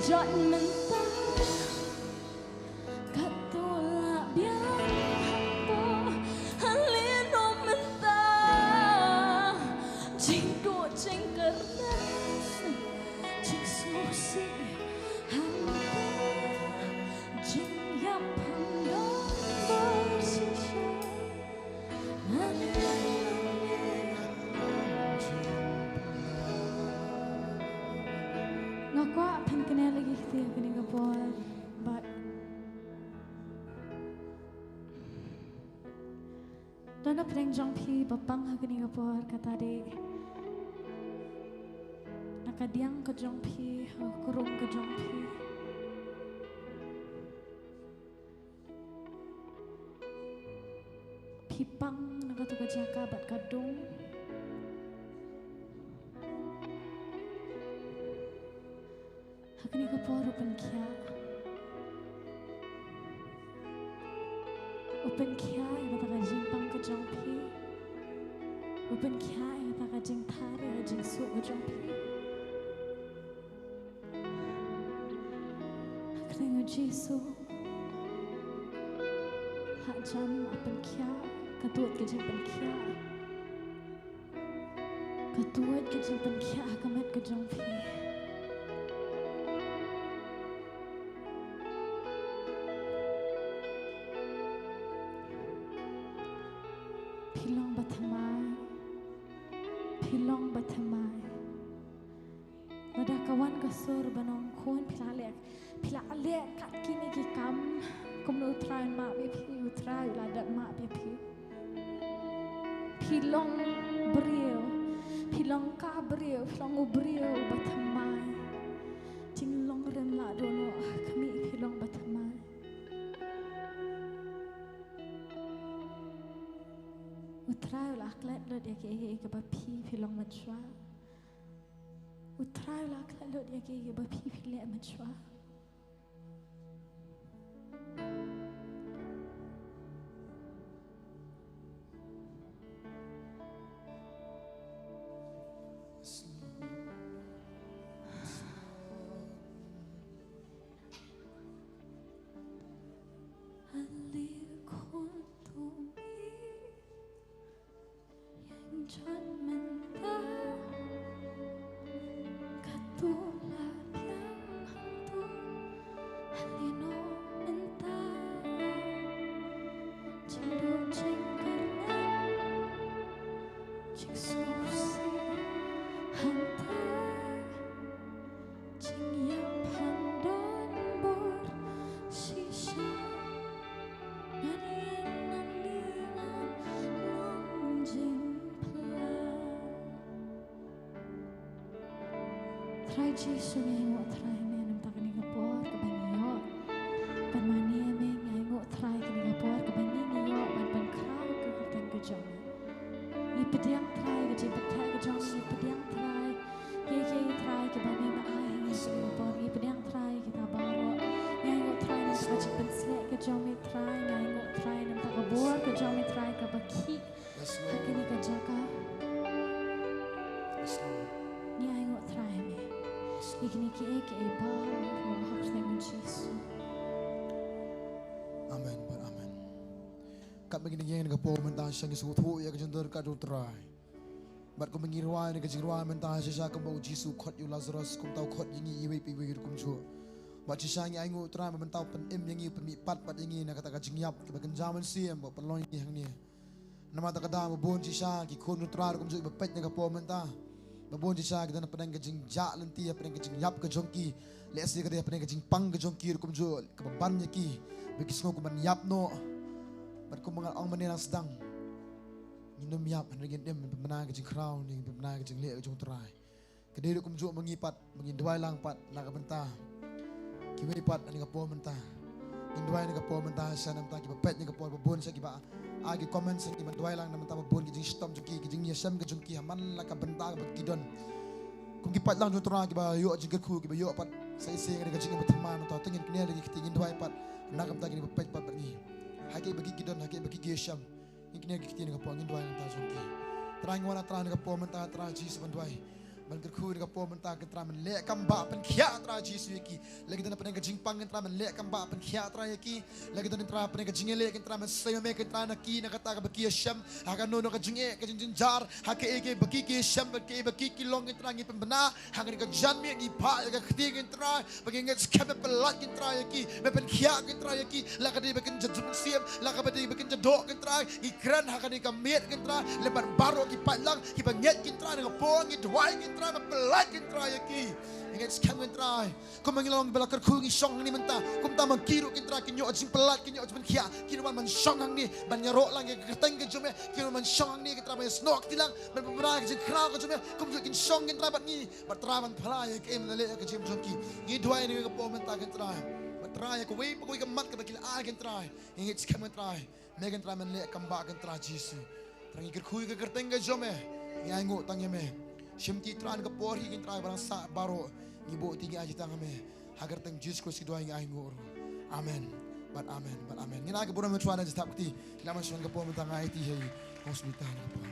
Jot mynta, katto la biang hangto, hangne no mynta, jingduh jingkyrmen, jingsngewsih hangta, jingïap hangdon bor shisha. Nga kwah phin kane lagi kti ha kane ka por, bad don na pdeng jong phi ba pang ha kane ka por, kata dei na ka diang ka jong phi, ha ka rung ka jong phi. Phi pang na kato ka jaka bad ka dung. Ha kane ka por u pynkhiah. U pynkhiah ïa kata ka jingpang ka jong phi. U pynkhiah ïa kata ka jingthar, ïa ka jingsuk ka jong phi. Ha ka kyrteng u Jisu. Ha jan, ha pynkhiah, ka tuid ka jingpynkhiah. Ka tuid ka jingpynkhiah ha ka met ka jong phi. Phi long ba thymmai. Phi long ba thymmai. Lada ka wan ka sur ba ong khun, phi la leh, phi la leh kat kine ki kam, kumno u Trai un map ïa phi, u Trai u la dep map ïa phi. Phi long briew, phi long ka briew, phi long u briew ba thymmai. Jinglong rim la don noh, khmih, phi long ba thymmai. U Trai u la klet lut ïa kiei kiei kiba phi, phi long mynshuwa. U Trai u la klet lut ïa kiei kiba phi, phi leh mynshuwa. Ale khun, to mih ïa jot mynta, katto la biang hangto, ale noh mynta. Jingduh jingkyrmen, jingsngewsih hangta, jingïap hangdon bor shisha. Ngan ïeng nangne ngan long jingphylla. Trai Jisu, ngi ainguh Trai me na ka bynta kane ka por kaba ngi ïoh ban mane ïa me, ngi ainguh Trai kane ka por kaba ngi, ngi ïoh ban pynkhraw ïa ka kyrteng ka jong me. Ngi pdiang Trai ka jingpyntheh ka jong me, ngi pdiang Trai ïa kiei kiei Trai kiba me me ai ha ngi kane ka por, ngi pdiang Trai ïa kita baroh. Ngi ainguh Trai na ka jingpynsleh ka jong me Trai, ngi ainguh Trai na ka bor ka jong me Trai kaba khih. Yes, Lord. Ha kane ka jaka. Yes, Lord. Ngi ainguh Trai me. Yes, Lord. Ïa kine kiei kiei baroh ha ka kyrteng u Jisu. Amen bad amen. Katba ngi ïeng ha kane ka por mynta shisha ngi sngewthuh ïa ka jingdon ka jong u Trai. Bad kumba ngi rwai ha kane ka jingrwai mynta shisha kumba u Jisu u khot ïa u Lazarus, kumta u khot ïa ngi iwei pa iwei ruh kumjuh. Bad shisha ngi ainguh u Trai ba mynta u pynim ïa ngi, u pynmihpat pat ïa ngi na kata ka jingïap kaba kynja mynsiem ba u pynlong ïa ngi hangne. Namar kata ka daw ba bun shisha ki khun u Trai ruh kumjuh kiba peit na ka por mynta. Ba bun shisha ki don hapdeng ka jingjah lynti, hapdeng ka jingïap ka jong ki. Lehse ka dei hapdeng ka jingpang ka jong ki ruh kumjuh kaba ban ïa ki. Ba ki sngew kumban ïap noh. Bad kumba nga ong mynne nang sdang, ngin ym ïap hynrei ngin im, ngin pynbna ka jingkhraw ne ngin pynbna ka jingleh ka jong u Trai. Ka dei ruh kumjuh ma ngi pat, ba ngin duwai lang pat na ka bynta kiwei pat ha kane ka por mynta. Ngin duwai na ka por mynta sha na ka bynta kiba peit na ka por, ba bun sha kiba ai ki comment sha ngi, ban duwai lang na ka bynta ba bun ki jingshitom jong ki, ki jingïashem ka jong ki ha man la ka bynta kaba ki don. Kum ki paidlang jong u Trai kiba ïoh jingkyrkhu, kiba ïoh pat sa shisien ka jingim ba thymmai, mynta to ngin kynnoh lagi kti, ngin duwai pat na ka bynta kine ba peit pat bad ngi. Ha kiba ki, ki don, ha kiba ki, ki ïashem. Ngin kynnoh ki kti na ka por, ngin duwai na ka bynta jong ki. Trai, ngi wan Trai na ka por mynta Trai Jisu ban duwai. Ban kyrkhu ïa ka por mynta, ko Trai, men leh kam ba pynkhiah, Trai Jisu, ïa ki. Lada ki don hapdeng ka jingpang, ko Trai, men leh kam ba pynkhiah, Trai, ïa ki. Lada ki don, Trai, hapdeng ka jingïaleh, ko Trai, men sei ma me, ko Trai, na ki, na kata kaba ki ïashem ha kano kano ka jingeh, ka jingjynjar, ha kaei kaei ba ki ki ïashem, bad kaei ba ki ki long, ko Trai, ngi pynbna ha kane ka janmiet, ngi phah ïa ka kti, ko Trai, ba ngi ngeit skhem me pynlait, ko Trai, ïa ki, me pynkhiah, ko Trai, ïa ki, la ka dei ba kin jadon siem, la ka ba dei ba kin jadoh, ko Trai, ngi kren ha kane ka miet, ko Trai, lem bad baroh ki paidlang kiba ngeit, ko Trai, na ka por ngi duwai, ko Trai, me pynlait, ko Trai, ïa ki. Ngi ngeit skhem, ko Trai, kumba ngi long ba la kyrkhu, ngi shong hangne mynta, kumta ma ki ruh, ko Trai, kin ïoh jingpynlait, kin ïoh jingpynkhiah, kin wan ban shong hangne ban ïaroh lang ïa ka kyrteng ka jong me, kin wan ban shong hangne, ko Trai, ban ïasnoh kti lang, ban pynbna ka jingkhraw ka jong me, kumjuh kin shong, ko Trai, bad ngi, bad Trai, ban phla ïa kaei men la leh ïa ka jingim jong ki. Ngi duwai ïa kane ka por mynta, ko Trai, bad Trai, ïa kawei pa kawei ka mat kaba ki la ai, ko Trai, ngi ngeit skhem, ko Trai, me, ko Trai, men leh kam ba, ko Trai Jisu. Trai, ngi kyrkhu ïa ka kyrteng ka jong me, ngi ainguh tang ïa me. Shimti, Trai, ha kane ka por hi, ko Trai, ba dang sah baroh, ngi buh kti, ngi ai kti tang ha me. Ha ka kyrteng Jisu Khrist ngi duwai, ngi ainguh ruh. Amen. Bad amen, bad amen. Ngin ai ka burom ha u Trai, nangta jingthap kti. Ngi la mynshwa ha kane ka por mynta, nga aiti ha i Hong Smita ha kane ka por.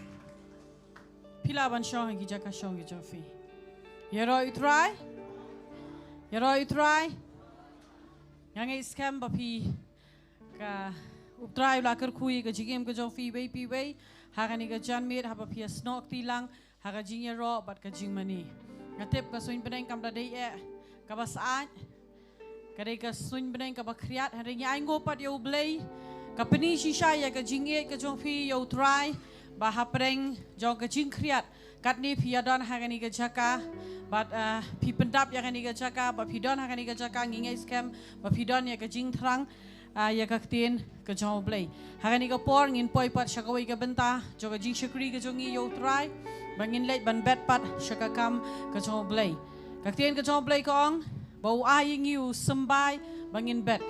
Phi lah ban shong ha ki jaka shong ki jong phi. Ïaroh ïa u Trai. Ïaroh ïa u Trai. Nga ngeit skhem ba phi, ka, u Trai u la kyrkhu ïa ka jingim ka jong phi iwei pa iwei ha kane ka janmiet, haba phi ïasnoh kti lang ha ka jingïaroh bad ka jingmane. Nga tip ka suiñ bneng kam da dei eh kaba syaid, ka dei ka suiñ bneng kaba khriat, hynrei ngi ainguh pat ïa u Blei, ka pyni shisha ïa ka jingïeit ka jong phi ïa u Trai, ba hapdeng jong ka jingkhriat, katne phi ïadon ha kane ka jaka, bad, ah, phi pyndap ïa kane ka jaka, ba phi don ha kane ka jaka, ngi ngeit skhem ba phi don ïa ka jingthrang, ah, ïa ka ktien ka jong u Blei. Ha kane ka por ngin poi pat sha kawei ka bynta jong ka jingshakri ka jong ngi ïa u Trai, ba ngin leit ban bet pat sha ka kam ka jong u Blei. Ka ktien ka jong u Blei ka ong ba u ai ïa ngi u symbai ba ngin bet.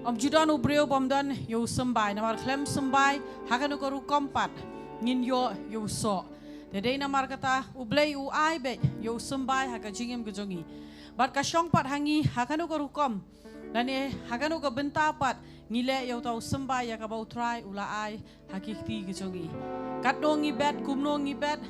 Ym ju don u briew bym don ïa u symbai, namar khlem symbai ha kano ka rukom pat ngin ïoh ïa u soh. Te dei namar kata u Blei u ai beit ïa u symbai ha ka jingim ka jong ngi. Bad ka shong pat ha ngi ha kano ka rukom, lane ha kano ka bynta pat ngi leh ïa uta u symbai ïa kaba u Trai u la ai ha ki kti ki jong ngi. Katno ngi bet, kumno ngi bet,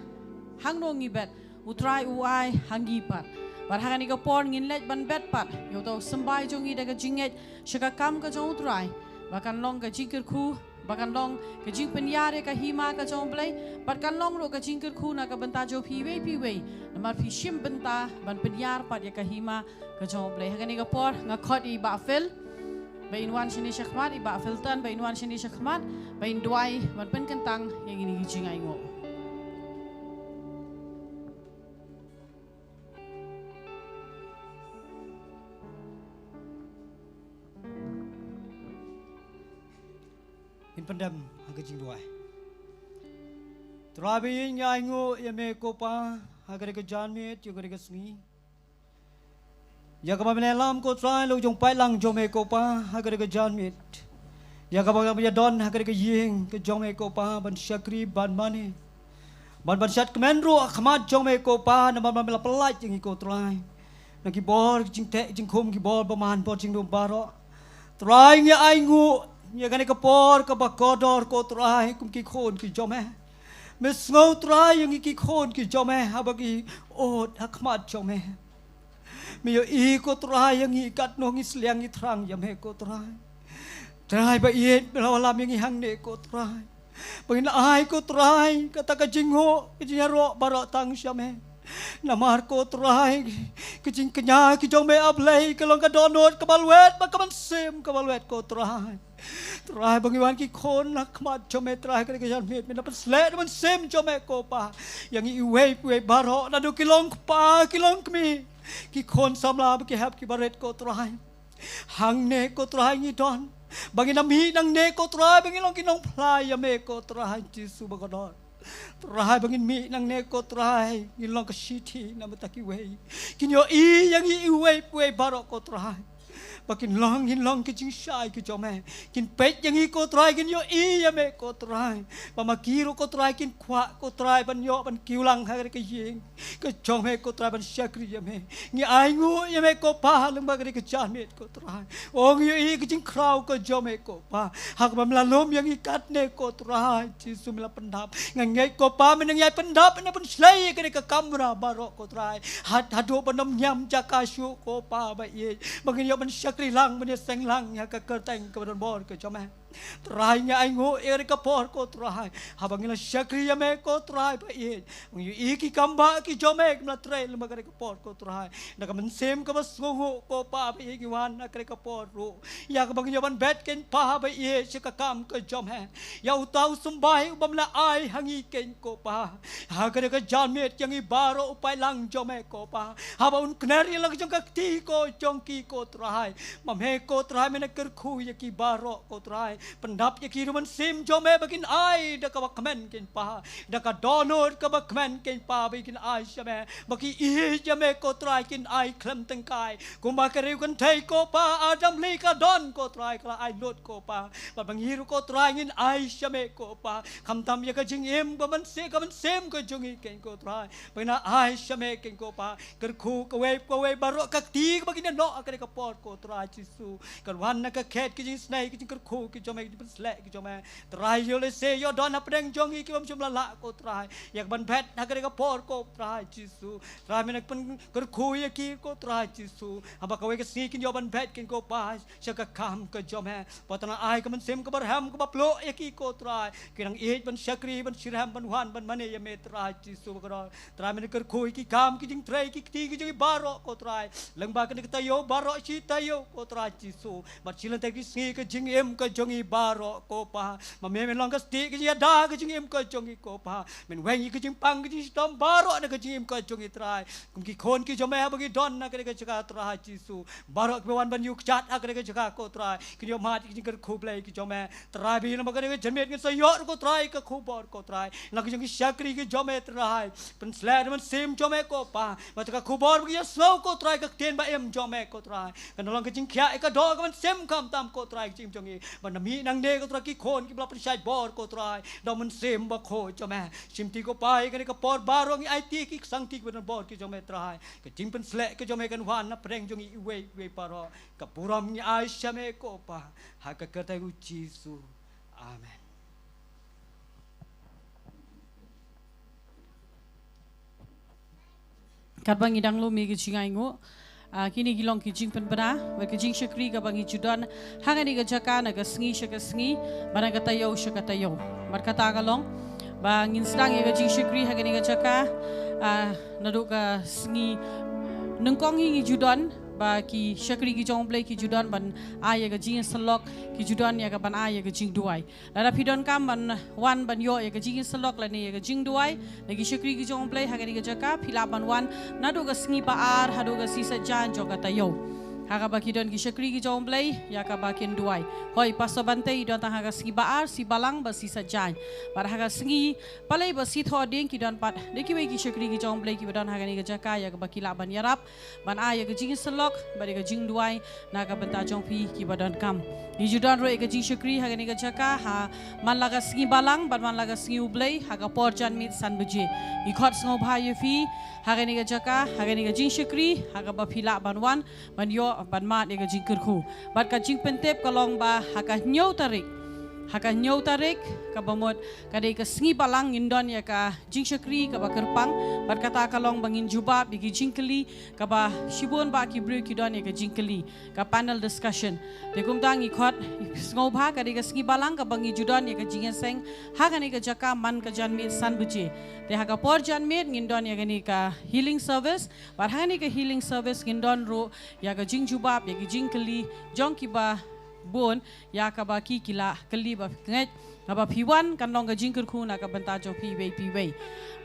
hangno ngi bet, u Trai u ai ha ngi pat. Bad ha kane ka por ngin leit ban bet pat ïa uta u symbai jong ngi da ka jingngeit sha ka kam ka jong u Trai, ba kan long ka jingkyrkhu, ba kan long ka jingpynïar ïa ka hima ka jong u Blei, bad kan long ruh ka jingkyrkhu na ka bynta jong phi iwei pa iwei, namar phi shim bynta ban pynïar pat ïa ka hima ka jong u Blei. Ha kane ka por nga khot ïa i Bah Phil ba in wan shane shakhmat, i Bah Phil Tan, ba in wan shane shakhmat, ba in duwai ban pynkyntang ïa kine ki jingainguh. Ngin pyndem ha ka jingduwai. Trai ba ïeit, ngi ainguh ïa me ko Pa ha kane ka janmiet, ïa kane ka sngi, ïa kaba me la ïalam ko Trai la u jong paidlang jong me ko Pa ha kane ka janmiet, ïa kaba me ïadon ha kane ka ïing ka jong me ko Pa ban shakri ban mane, ban ban shad kmen ruh ha khmat jong me ko Pa, namar ba me la pyllait ïa ngi ko Trai na ki bor jingteh jingkhum, ki bor bymman, bor jingdum baroh. Trai, ngi ainguh ïa kane ka por kaba kordor ko Trai kum ki khun ki jong me. Me sngew Trai ïa ngi ki khun ki jong me haba ngi ud ha khmat jong me. Me ïohi ko Trai ïa ngi katno ngi sliang ngi thrang ïa me ko Trai. Trai ba ïeit, me la wallam ïa ngi hangne ko Trai, ba ngin ai ko Trai kata ka jingnguh ka jingïaroh baroh tang sha me. Namar ko Trai, ka jingkñia ka jong me A Blei ka long ka dohnud kaba lwet bad ka mynsiem kaba lwet ko Trai. Trai ba ngi wan ki khun ha khmat jong me Trai, ka dei ka janmiet me la pynsleh da mynsiem jong me ko Pa ïa ngi iwei pa iwei baroh, naduh ki long kpa ki long kmie, ki khun samla bad ki hep kiba rit ko Trai. Hangne ko Trai ngi don ba ngin ym mih nangne ko Trai ba ngin long ki nongphla ïa me ko Trai Jisu ba kordor. Trai ba ngin mih nangne ko Trai ngin long ka shithi na bynta kiwei, kin ïohi ïa ngi iwei pa iwei baroh ko Trai. Ba kin long, kin long ki jingshai ki jong me. Kin peit ïa ngi ko Trai, kin ïohi ïa me ko Trai. Ba ma ki ruh ko Trai kin kwah ko Trai ban ïoh ban kiew lang ha ka ïing ka jong me ko Trai ban shakri ïa me. Ngi ainguh ïa me ko Pa, lyngba kane ka janmiet ko Trai. O ngi ïohi ka jingkhraw ka jong me ko Pa. Ha kaba me la lum ïa ngi katne ko Trai Jisu, me la pyndap. Nga ngeit ko Pa, me nang ïai pyndap, me nang pynshlei ïa kane ka kamra baroh ko Trai. Had, haduh ban ym ñiam jaka shuh ko Pa ba ïeit. Ba ngin ïoh ban shakri lang, ban ïaseng lang ïa ka kyrteng kaba donbor ka jong me. Trai, ngi ainguh ïa kane ka por ko Trai. Haba ngi la shakri ïa me ko Trai ba ïeit, ngi ïohi ki kam ba ki jong me kim la trei lyngba kane ka por ko Trai. Na ka mynsiem kaba sngewthuh ko Pa ba ïeit, ngi wan ha kane ka por ruh ïa kaba ngi ïoh ban bet kein Pa ba ïeit sha ka kam ka jong me. Ïa uta u symbai uba me la ai ha ngi kein ko Pa. Ha kane ka janmiet ïa ngi baroh u paidlang jong me ko Pa. Haba un kner ïa la ka jong ka kti ko jong ki ko Trai. Ma me ko Trai me nang kyrkhu ïa ki baroh ko Trai. Pyndap ïa ki ruh mynsiem jong me ba kin ai da kaba kmen kein Pa. Da ka dohnud kaba kmen kein Pa ba kin ai sha me. Ba ki ïeit ïa me ko Trai, kin ai khlem tyngkai. Kumba ka riew kynthei ko Pa, Adam lei ka don ko Trai, ka la ai lut ko Pa. Bad ma ngi ruh ko Trai ngin ai sha me ko Pa. Khamtam ïa ka jingim, ka mynsiem, ka mynsiem ka jong ngi kein ko Trai. Ba ngin ai sha me kein ko Pa. Kyrkhu kawei kawei baroh ka kti kaba kin ïa noh ha kane ka por ko Trai Jisu. Kan wan na ka khet ka jingisnei, ka jingkyrkhu ka jong me, ka jingpynsleh ka jong me. Trai, ïoh lehse ïoh don hapdeng jong ngi ki bym shym la lah ko Trai ïa ka ban bet ha kane ka por ko Trai Jisu. Trai, me nang pynkyrkhu ïa ki ko Trai Jisu. Haba kawei ka sngi kin ïoh ban bet kein ko Pa sha ka kam ka jong me. Ba tang ai ka mynsiem kaba rhem kaba pluh ïa ki ko Trai. Ki nang ïeit ban shakri, ban shitrhem, ban wan ban mane ïa me Trai Jisu bakordor. Trai, me nang kyrkhu ïa ki kam, ki jingtrei, ki kti ki jong ngi baroh ko Trai. Lyngba kane ka taïew baroh shi taïew ko Trai Jisu. Bad shi lynter ki sngi ka jingim ka jong ngi baroh ko Pa. Ma me men long ka stieh ka jingïada ka jingim ka jong ngi ko Pa. Men weng ïa ka jingpang ka jingshitom baroh na ka jingim ka jong ngi Trai. Kum ki khun ki jong me haba ngi don ha kane ka jaka Trai Jisu. Baroh kiba wan ban ïuh kjat ha kane ka jaka ko Trai. Kin ïoh mad ïa ka jingkyrkhu Blei ka jong me. Trai, ba ïa la ma kane ka janmiet ngin sa ïoh ruh ko Trai ka khubor ko Trai. Na ka jong ki shakri ka jong me Trai. Pynsleh da mynsiem jong me ko Pa. Bad ka khubor ba ki ïa sngew ko Trai ka ktien ba im jong me ko Trai. Kan long ka jingkhiah ïa ka doh ka mynsiem khamtam ko Trai ka jingim jong ngi. Bad na miet nangne ko Trai ki khun kiba la pynshait bor ko Trai. Da u mynsiem bakhuid jong me. Shimti ko Pa ïa kane ka por baroh ngi aiti ki ksangti kiba donbor ki jong me Trai. Ka jingpynsleh ka jong me kan wan na pdeng jong ngi iwei iwei baroh. Ka burom ngi ai sha me ko Pa. Ha ka kyrteng u Jisu. Amen. Katba ngi dang lum ïa ka jingainguh, ah, kine ki long ki jingpynbna bad ka jingshakri kaba ngi ju don ha kane ka jaka na ka sngi sha ka sngi, bad na ka taïew sha ka taïew. Bad kata ka long ba ngin sdang ïa ka jingshakri ha kane ka jaka, ah, naduh ka sngi nyngkong hi ngi ju don ba ki shakri ki jong U Blei ki ju don ban ai ïa ka jingïasyllok, ki ju don ïa ka ban ai ïa ka jingduwai. Lada phi donkam ban wan ban ïoh ïa ka jingïasyllok lane ïa ka jingduwai na ki shakri ki jong U Blei ha kane ka jaka, phi lah ban wan naduh ka sngi ba ar haduh ka sngi Saitjaiñ jong ka taïew. Ha kaba ki don ki shakri ki jong U Blei ïa kaba kin duwai. Hooid, Pastor Bante i don tang ha ka sngi ba ar, sngi Balang bad sngi Saitjaiñ. Bad ha ka sngi Palei bad sngi Thohdieng ki don pat da kiwei ki shakri ki jong U Blei kiba don ha kane ka jaka ïa kaba ki lah ban ïarap ban ai ïa ka jingïasyllok bad ïa ka jingduwai na ka bynta jong phi kiba donkam. Ngi ju don ruh ïa ka jingshakri ha kane ka jaka ha man la ka sngi Balang bad man la ka sngi U Blei ha ka por janmiet san baje. Ngi khot sngewbha ïa phi ha kane ka jaka, ha kane ka jingshakri, ha kaba phi lah ban wan ban ïoh ban mad ïa ka jingkyrkhu. Bad ka jingpyntip ka long ba ha ka hynñiew tarik, ha ka hynñiew tarik kaba mut ka dei ka sngi Balang ngin don ïa ka jingshakri kaba kyrpang, bad kata ka long ba ngin jubab ïa ki jingkylli kaba shibun ba ki briew ki don ïa ka jingkylli, ka panel discussion. Te kumta ngi khot sngewbha, ka dei ka sngi Balang kaba ngi ju don ïa ka jingïaseng ha kane ka jaka man ka janmiet san baje. Te ha ka por janmiet ngin don ïa kane ka healing service, bad ha kane ka healing service ngin don ruh ïa ka jingjubab ïa ki jingkylli jong kiba bun ïa kaba ki ki la kylli. Ba phi ngeit haba phi wan kan long ka jingkyrkhu na ka bynta jong phi iwei pa iwei.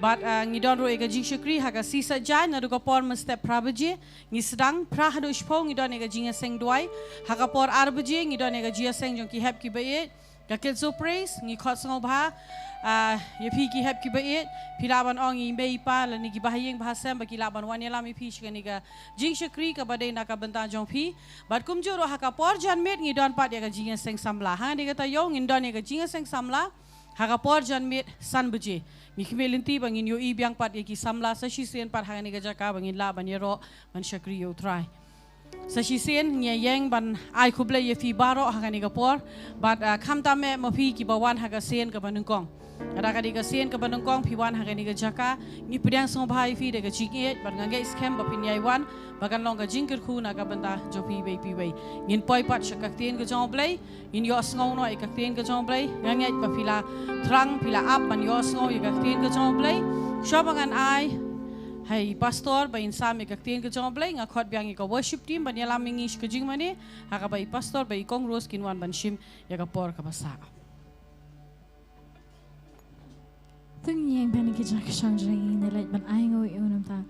Bad, ah, ngi don ruh ïa ka jingshakri ha ka sngi Saitjaiñ naduh ka por mynstep phra baje. Ngi sdang phra haduh shiphew ngi don ïa ka jingïaseng duwai. Ha ka por ar baje ngi don ïa ka jingïaseng jong ki hep kiba ïeit. Ka Kids of Praise, ngi khot sngewbha, ah, ïa phi ki hep ki ba ïeit, phi lah ban ong i mei i pa, lane ki bahaïing bahasem, ba ki lah ban wan ïalam ïa phi sha kane ka jingshakri kaba dei na ka bynta jong phi. Bad kumjuh ruh ha ka por janmiet ngi don pat ïa ka jingïaseng samla. Hangne kata ïew ngin don ïa ka jingïaseng samla ha ka por janmiet san baje. Ngi khmih lynti ba ngin ïohi biang pat ïa ki samla sa shisien pat ha kane ka jaka ba ngin lah ban ïaroh ban shakri ïa U Trai. Sa shisien ngi ïeng ban ai khublei ïa phi baroh ha kane ka por. Bad, ah, khamtam eh ma phi ki ba wan ha ka sien kaba nyngkong. Lada ka dei ka sien kaba nyngkong phi wan ha kane ka jaka, ngi pdiang sngewbha ïa phi da ka jingïeit bad nga ngeit skhem ba phin ïai wan ba kan long ka jingkyrkhu na ka bynta jong phi iwei pa iwei. Ngin poi pat sha ka ktien ka jong U Blei. Ngin ïohsngew noh ïa ka ktien ka jong U Blei. Nga ngeit ba phi la thrang, phi la ap ban ïohsngew ïa ka ktien ka jong U Blei. Shuwa ba ngan ai ha i pastor ba in sam ïa ka ktien ka jong U Blei, nga khot biang ïa ka worship team ban ïalam ïa ngi sha ka jingmane, ha kaba i pastor bad i Kong Rose kin wan ban shim ïa ka por kaba sah. To ngin ïeng bad ki jaka shong jong ngi, ngin leit ban ai nguh ïa U namar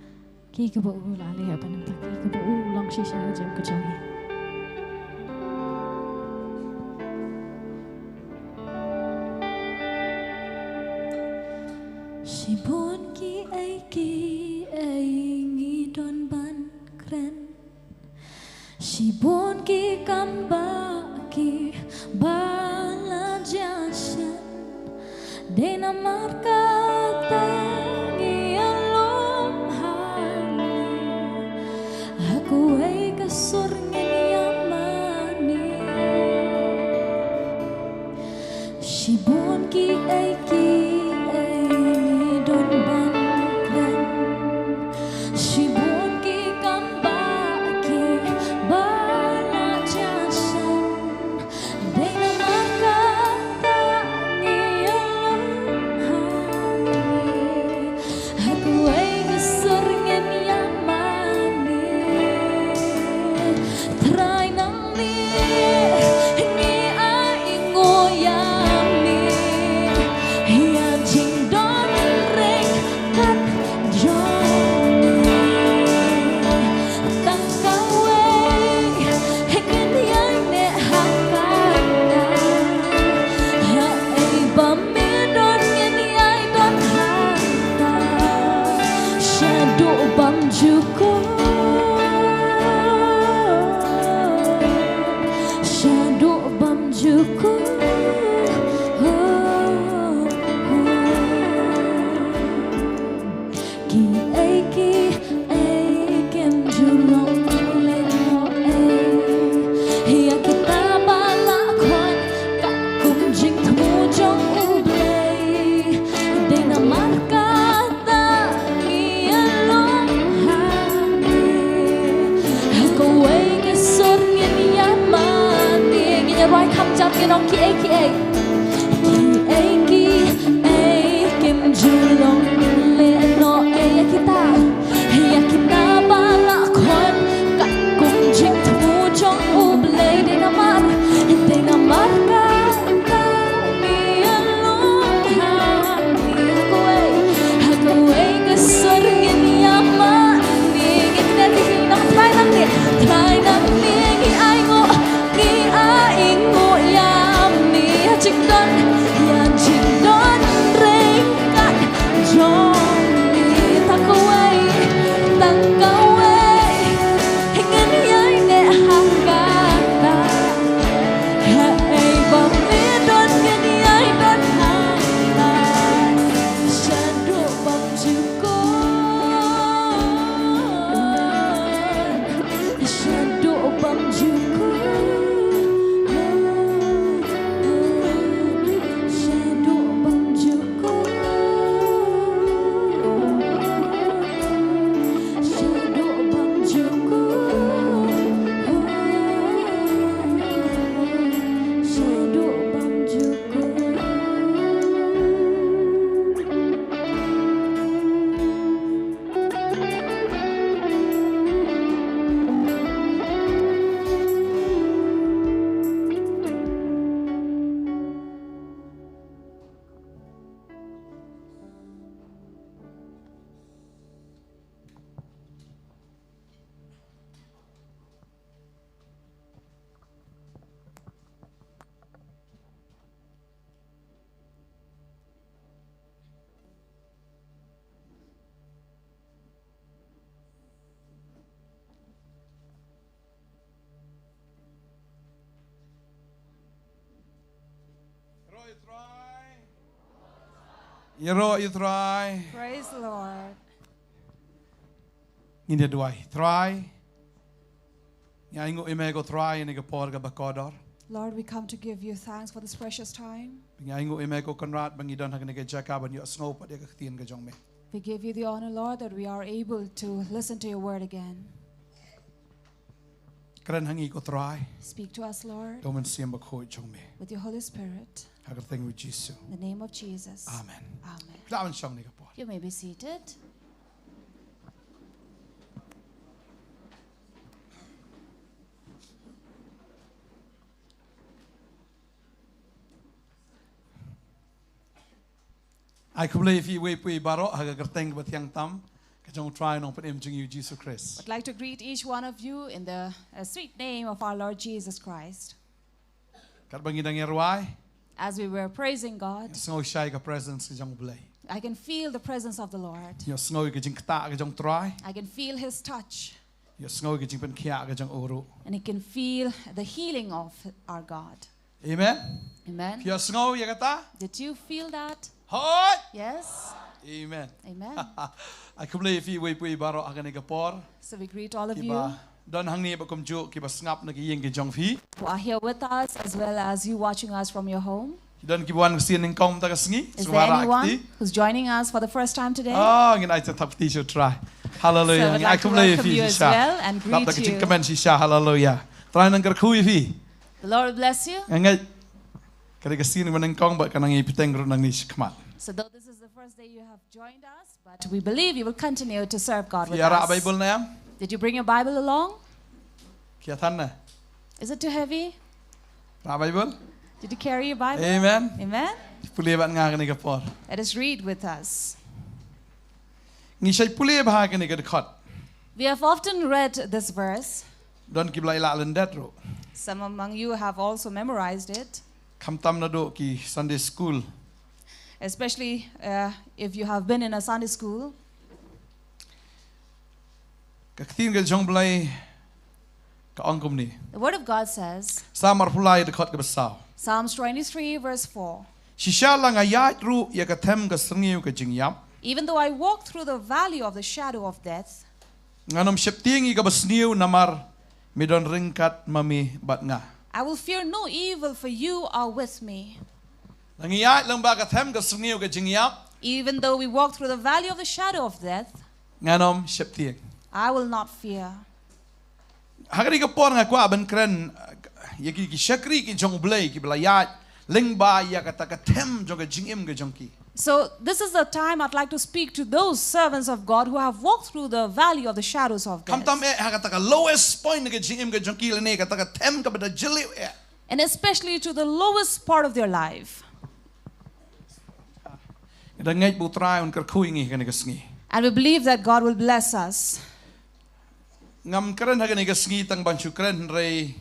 ki kaba U la leh, bad namar ki kaba U long shisha ha ka jingim ka jong ngi. Shibun kiei kiei ngi don ban kren. Shibun ki kam ba ki ba la jia shen. Dei namar kata ngi ïalum hangne ha kawei ka sur ngin ïa mane. Shibun kiei kiei ngi don ban kren. Shibun ki kam ba ki ba la jia shen. Dei namar kata ngi ïalum hangne ha kawei ka sur ngin ïa mane. Trai nang Ngi ai nguh ïa me ïa jingdon ryngkat jong me. Tang kawei ngin ïai neh ha kata, haei ba me don ngin ïai don hangta. Shaduh bymjukut. Shaduh bymjukut. Kiei kiei kim ju long lehnohei ïa kita ba la khot katkum jingthmu jong U Blei. Dei namar kata ngi ïalum hangne ha kawei ka sur ngin ïa mane. Ngin ïa rwai kham jam, ngin ong kiei kiei. Kiei kiei kim ju long lehnohei ïa kita, ïa kita ba la khot katkum jingthmu jong U Blei. Dei namar, dei namar kata ngi ïalum hangne ha kawei, ha kawei ka sur ngin ïa mane. Ngin ïa kynnoh, Trai nang neh, Trai nang neh, ngi ai nguh, ngi ai nguh ïa me ïa jingdon, ïa jingdon ryngkat jong me. Tang kawei, tang kawei ngin ïai neh ha kata, haei ba me don ngin ïai don hangta. Shaduh bymjukut. Shaduh bymjukut. Shaduh bymjukut. Shaduh bymjukut. Shaduh bymjukut. Ïaroh ïa u Trai. Praise the Lord. Ngin ïa duwai. Trai, ngi ainguh ïa me ko Trai ïa kane ka por kaba kordor. Lord, we come to give you thanks for this precious time. Ngi ainguh ïa me ko Kynrad ba ngi don ha kane ka jaka ban ïohsngew pat ïa ka ktien ka jong me. We give you the honor, Lord, that we are able to listen to your word again. Kren ha ngi ko Trai. Speak to us, Lord, da u Mynsiem Bakhuid jong me. With your Holy Spirit. Ha ka kyrteng u Jisu. In the name of Jesus. Amen. Amen. Phi lah ban shong ha kane ka por. You may be seated. Ai khublei ïa phi iwei pa iwei baroh ha ka kyrteng kaba thiang tam ka jong u Trai Nongpynim jong ngi u Jisu Khrist. I'd like to greet each one of you in the uh, sweet name of our Lord Jesus Christ. Katba ngi dang ïa rwai, as we were praising God, ngi sngew shai ka presence ka jong u Blei. I can feel the presence of the Lord. Ngi sngew ka jingktah ka jong u Trai. I can feel his touch. Ngi sngew ka jingpynkhiah ka jong u ruh. And you can feel the healing of our God. Amen. Amen. Phi sngew ïa kata? Did you feel that? Hoi. Yes. Amen. Amen. Ai khublei ïa phi iwei pa iwei baroh ha kane ka por. So we greet all of you. Kiba don hangne bad kumjuh kiba sngap na ki ïing ki jong phi. Who are here with us as well as you watching us from your home. Ki don kiba wan ka sien nyngkong mynta ka sngi? Is there anyone who's joining us for the first time today? Ah, ngin ai sa thap kti sha u Trai. Hallelujah. So I would like to welcome you as well and greet you. Ngi ai khublei ïa phi shisha. Lap da ka jingkmen shisha. Hallelujah. Trai un nang kyrkhu ïa phi. The Lord will bless you. Nga ngeit ka dei ka sien ba nyngkong bad kan nang ïai bteng ruh nangne shakhmat. So though this is the first day you have joined us, but we believe you will continue to serve God with us. Phi ïarap Baibl ne em? Did you bring your Bible along? Ki ïa than ne? Is it too heavy? Ïarap Baibl? Did you carry your Bible? Amen. Amen. Pule bad nga ha kane ka por. Let us read with us. Ngi shait pule bha ha kane ka dkhot. We have often read this verse. Don kiba la ïaleh lyndet ruh. Some among you have also memorized it. Khamtam naduh ki Sunday school. Especially uh, if you have been in a Sunday school. Ka ktien ka jong u Blei ka ong kumne. The word of God says, Salm arphew lai dkhot kaba saw. Psalms twenty-three verse four. Shisha la nga ïaid ruh ïa ka them ka syrngiew ka jingïap. Even though I walk through the valley of the shadow of death, ngan ym sheptieng ïa kaba sniew namar me don ryngkat ma me bad nga. I will fear no evil, for you are with me. La ngi ïaid lyngba ka them ka syrngiew ka jingïap. Even though we walk through the valley of the shadow of death, ngan ym sheptieng. I will not fear. Ha kane ka por nga kwah ban kren ïa ki, ki shakri ki jong u Blei kiba la ïaid lyngba ïa kata ka them jong ka jingim ka jong ki. So this is the time I'd like to speak to those servants of God who have walked through the valley of the shadows of death. Khamtam eh ha kata ka lowest point ka jingim ka jong ki lane kata ka them kaba da jylliew eh. And especially to the lowest part of their life. Nga da ngeit ba u Trai un kyrkhu ïa ngi ha kane ka sngi. And we believe that God will bless us. Ngam kren ha kane ka sngi tang ban shu kren hynrei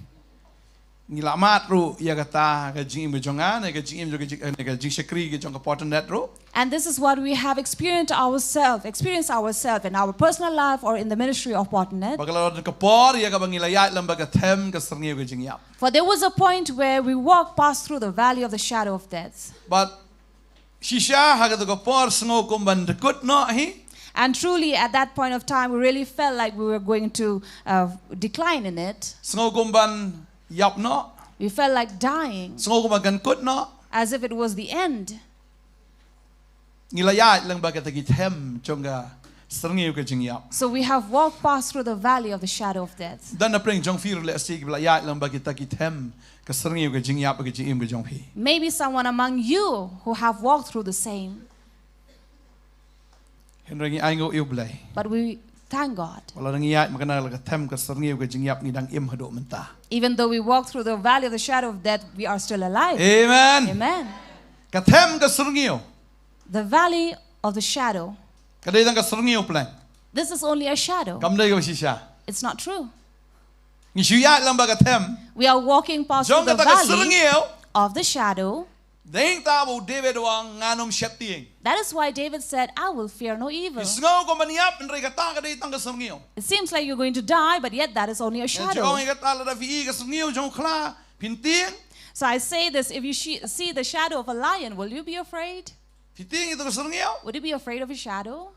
ngi la mad ruh ïa kata ka jingim ka jong nga ne ka jingim jong ka jing, ne ka jingshakri ka jong ka Pawtnad ruh. And this is what we have experienced ourselves, experienced ourselves in our personal life or in the ministry of Pawtnad. Ba ka la don ka por ïa kaba ngi la ïaid lyngba ka them ka syrngiew ka jingïap. For there was a point where we walked past through the valley of the shadow of death. But shisha ha kata ka por sngew kum ban dkut noh hi. And truly at that point of time we really felt like we were going to uh, decline in it. Sngew kum ban ïap noh. We felt like dying. Sngew kum ban kut noh. As if it was the end. Ngi la ïaid lyngba kita ki them jong ka syrngiew ka jingïap. So we have walked past through the valley of the shadow of death. Don na pdeng jong phi ruh lehse kiba la ïaid lyngba kita ki them ka syrngiew ka jingïap ka jingim ka jong phi. Maybe someone among you who have walked through the same. Hynrei ngi ainguh ïa u Blei. But we thank God. Wat la ngi ïaid man la ka them ka syrngiew ka jingïap ngi dang im haduh mynta. Even though we walk through the valley of the shadow of death, we are still alive. Amen. Amen. Ka them ka syrngiew. The valley of the shadow. Ka dei tang ka syrngiew pleng. This is only a shadow. Kam dei kaba shisha. It's not true. Ngi shu ïaid lyngba ka them. We are walking past through the valley of the shadow. Dei nangta ba u David u ong ngan ym sheptieng. That is why David said, I will fear no evil. Phi sngew kum ban ïap hynrei kata ka dei tang ka syrngiew. It seems like you're going to die, but yet that is only a shadow. Nga ju ong ïa kata lada phi i ka syrngiew jong u khla phin tieng. So I say this, if you see the shadow of a lion, will you be afraid? Phi tieng ïa ka syrngiew? Would you be afraid of a shadow?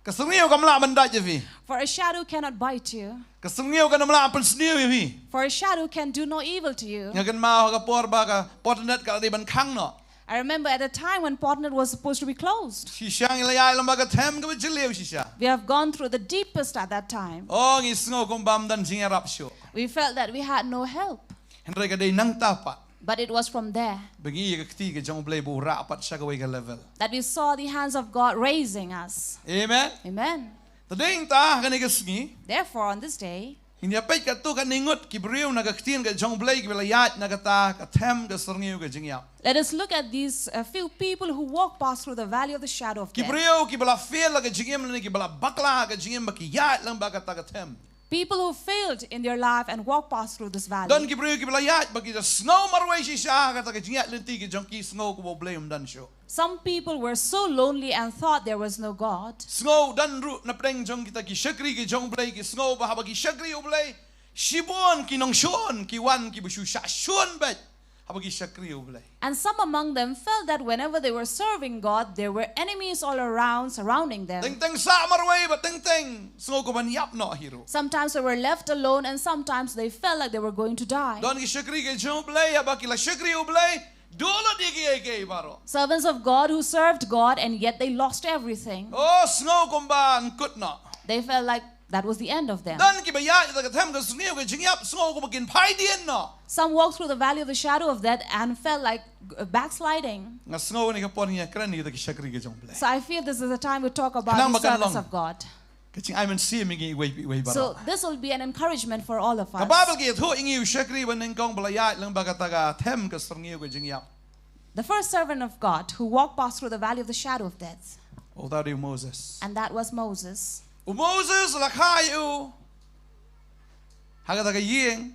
Ka syrngiew kam lah ban dait ïa phi. For a shadow cannot bite you. Ka syrngiew kam lah pynsniew ïa phi. For a shadow can do no evil to you. Nga kynmaw ha ka por ba ka potnet ka la dei ban khang noh. I remember at a time when potnet was supposed to be closed. Shisha ngi la ïaid lyngba ka them kaba jylliew shisha. We have gone through the deepest at that time. Oh, ngi sngew kumba ym don jingïarap shuh. We felt that we had no help. Hynrei ka dei nangta pat. But it was from there. Ba ngi ïa ka kti ka jong U Blei ba u rah pat sha kawei ka level. That we saw the hands of God raising us. Amen. Amen. Te dei nangta ha kane ka sngi. Therefore, on this day, ngin ïa peit katto katne ngut ki briew na ka ktien ka jong U Blei kiba la ïaid na kata ka them ka syrngiew ka jingïap. Let us look at these uh, few people who walk past through the valley of the shadow of death. Ki briew kiba la fail ha ka jingim lane kiba la bakla ha ka jingim ba ki ïaid lyngba kata ka them. People who failed in their life and walked past through this valley. Don ki briew kiba la ïaid ba ki da sngew marwei shisha ha kata ka jingïaid lynti ka jong ki, sngew kumba U Blei um don shuh. Some people were so lonely and thought there was no God. Sngew don ruh na pdeng jong kita ki shakri ki jong U Blei, ki sngew ba haba ki shakri U Blei shibun ki nongshun ki wan kiba shu shah shun beit haba ki shakri U Blei. And some among them felt that whenever they were serving God, there were enemies all around surrounding them. Teng teng sah marwei bad teng teng sngew kumban ïap noh hi ruh. Sometimes they were left alone and sometimes they felt like they were going to die. Don ki shakri ki jong U Blei, haba ki la shakri U Blei, duh lut ïa kiei kiei baroh. Servants of God who served God and yet they lost everything. Oh, sngew kumba yn kut noh. They felt like that was the end of them. Don kiba ïaid ïa ka them ka sniew ka jingïap, sngew kumba kin phai dien noh. Some walked through the valley of the shadow of death and felt like uh, backsliding. Nga sngew kane ka por ngi ïa kren ïa kita ki shakri ki jong U Blei. So I feel this is the time we talk about the servants of God. Ka jingai mynsiem ïa ngi iwei pa iwei baroh. So this will be an encouragement for all of us. Ka Baibl ka ïathuh ïa ngi u shakri ba nyngkong ba la ïaid lyngba kata ka them ka sniew ka jingïap. The first servant of God who walked past through the valley of the shadow of death. Uta u dei u Moses. And that was Moses. U Moses la kha ïa u ha kata ka ïing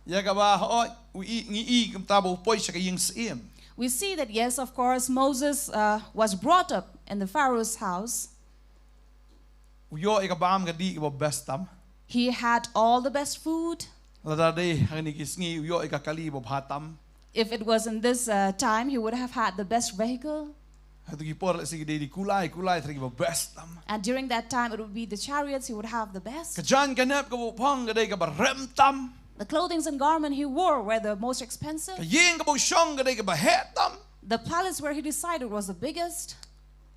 ïa kaba hooid u i, ngi i kumta ba u poi sha ka ïing syiem. We see that, yes, of course, Moses uh, was brought up in the Pharaoh's house. U ïoh ïa ka bam ka dih kaba best tam. He had all the best food. Lada dei ha kine ki sngi u ïoh ïa ka kali ba bha tam. If it was in this uh, time, he would have had the best vehicle. Ha kito ki por lehse ki dei ki kulai, kulai trai kiba best tam. And during that time, it would be the chariots, he would have the best. Ka jaiñ ka nep kaba u phong ka dei kaba rem tam. The clothings and garment he wore were the most expensive. Ka ïing kaba u shong ka dei kaba heh tam. The palace where he resided was the biggest.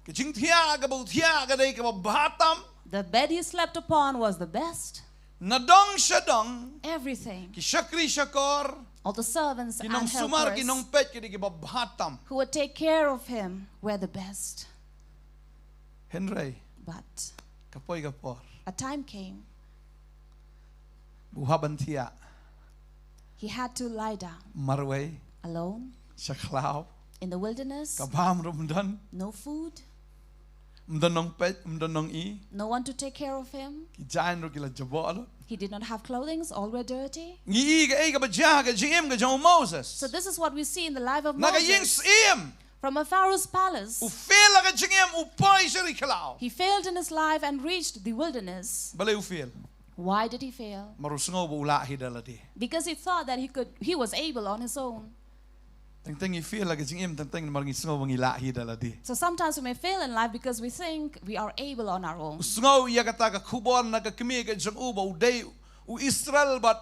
Ka jingthiah kaba u thiah ka dei kaba bha tam. The bed he slept upon was the best. Nadong shadong. Everything. Ki shakri shakor. All the servants and helpers. Ki nongsumar, ki nongpeit ki dei kiba bha tam. Who would take care of him were the best. Hynrei. But. Ka poi ka por. A time came. Ba u hap ban thiah. He had to lie down. Marwei. Alone. Sha khlaw. In the wilderness. Ka bam ruh ym don. No food. Ym don nongpeit, ym don nongi. No one to take care of him. Ki jaiñ ruh ki la jaboh lut. He did not have clothings, all were dirty. Ngi i kaei kaba jia ha ka jingim ka jong u Moses. So this is what we see in the life of Moses. Na ka ïing syiem. From a Pharaoh's palace. U fail ha ka jingim, u poi sha ri khlaw. He failed in his life and reached the wilderness. Balei u fail? Why did he fail? Namar u sngew ba u lah hi da lade. Because he thought that he could, he was able on his own. Teng teng ngi fail ha ka jingim teng teng namar ngi sngew ba ngi lah hi da lade. So sometimes we may fail in life because we think we are able on our own. U sngew ïa kata ka khubor na ka kmie ka jong u ba u dei u Israel bad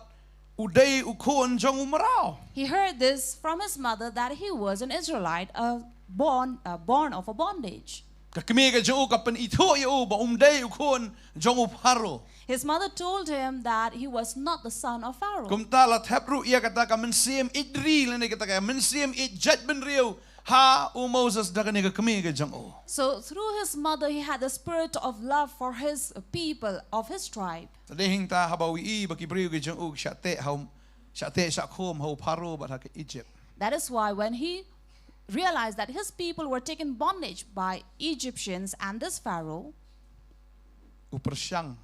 u dei u khun jong u mraw. He heard this from his mother that he was an Israelite, a born, uh, born of a bondage. Ka kmie ka jong u ka pynithuh ïa u ba um dei u khun jong u Pharaoh. His mother told him that he was not the son of Pharaoh. Kumta la thep ruh ïa kata ka mynsiem ïeit ri lane kata ka mynsiem ïeit jaitbynriew ha u Moses da kane ka kmie ka jong u. So through his mother he had the spirit of love for his people, of his tribe. Te dei hangta haba u i ba ki briew ki jong u ki shah teh ha u, shah teh shah khum ha u Pharaoh bad ha ka Egypt. That is why when he realized that his people were taken bondage by Egyptians and this Pharaoh, u pyrshang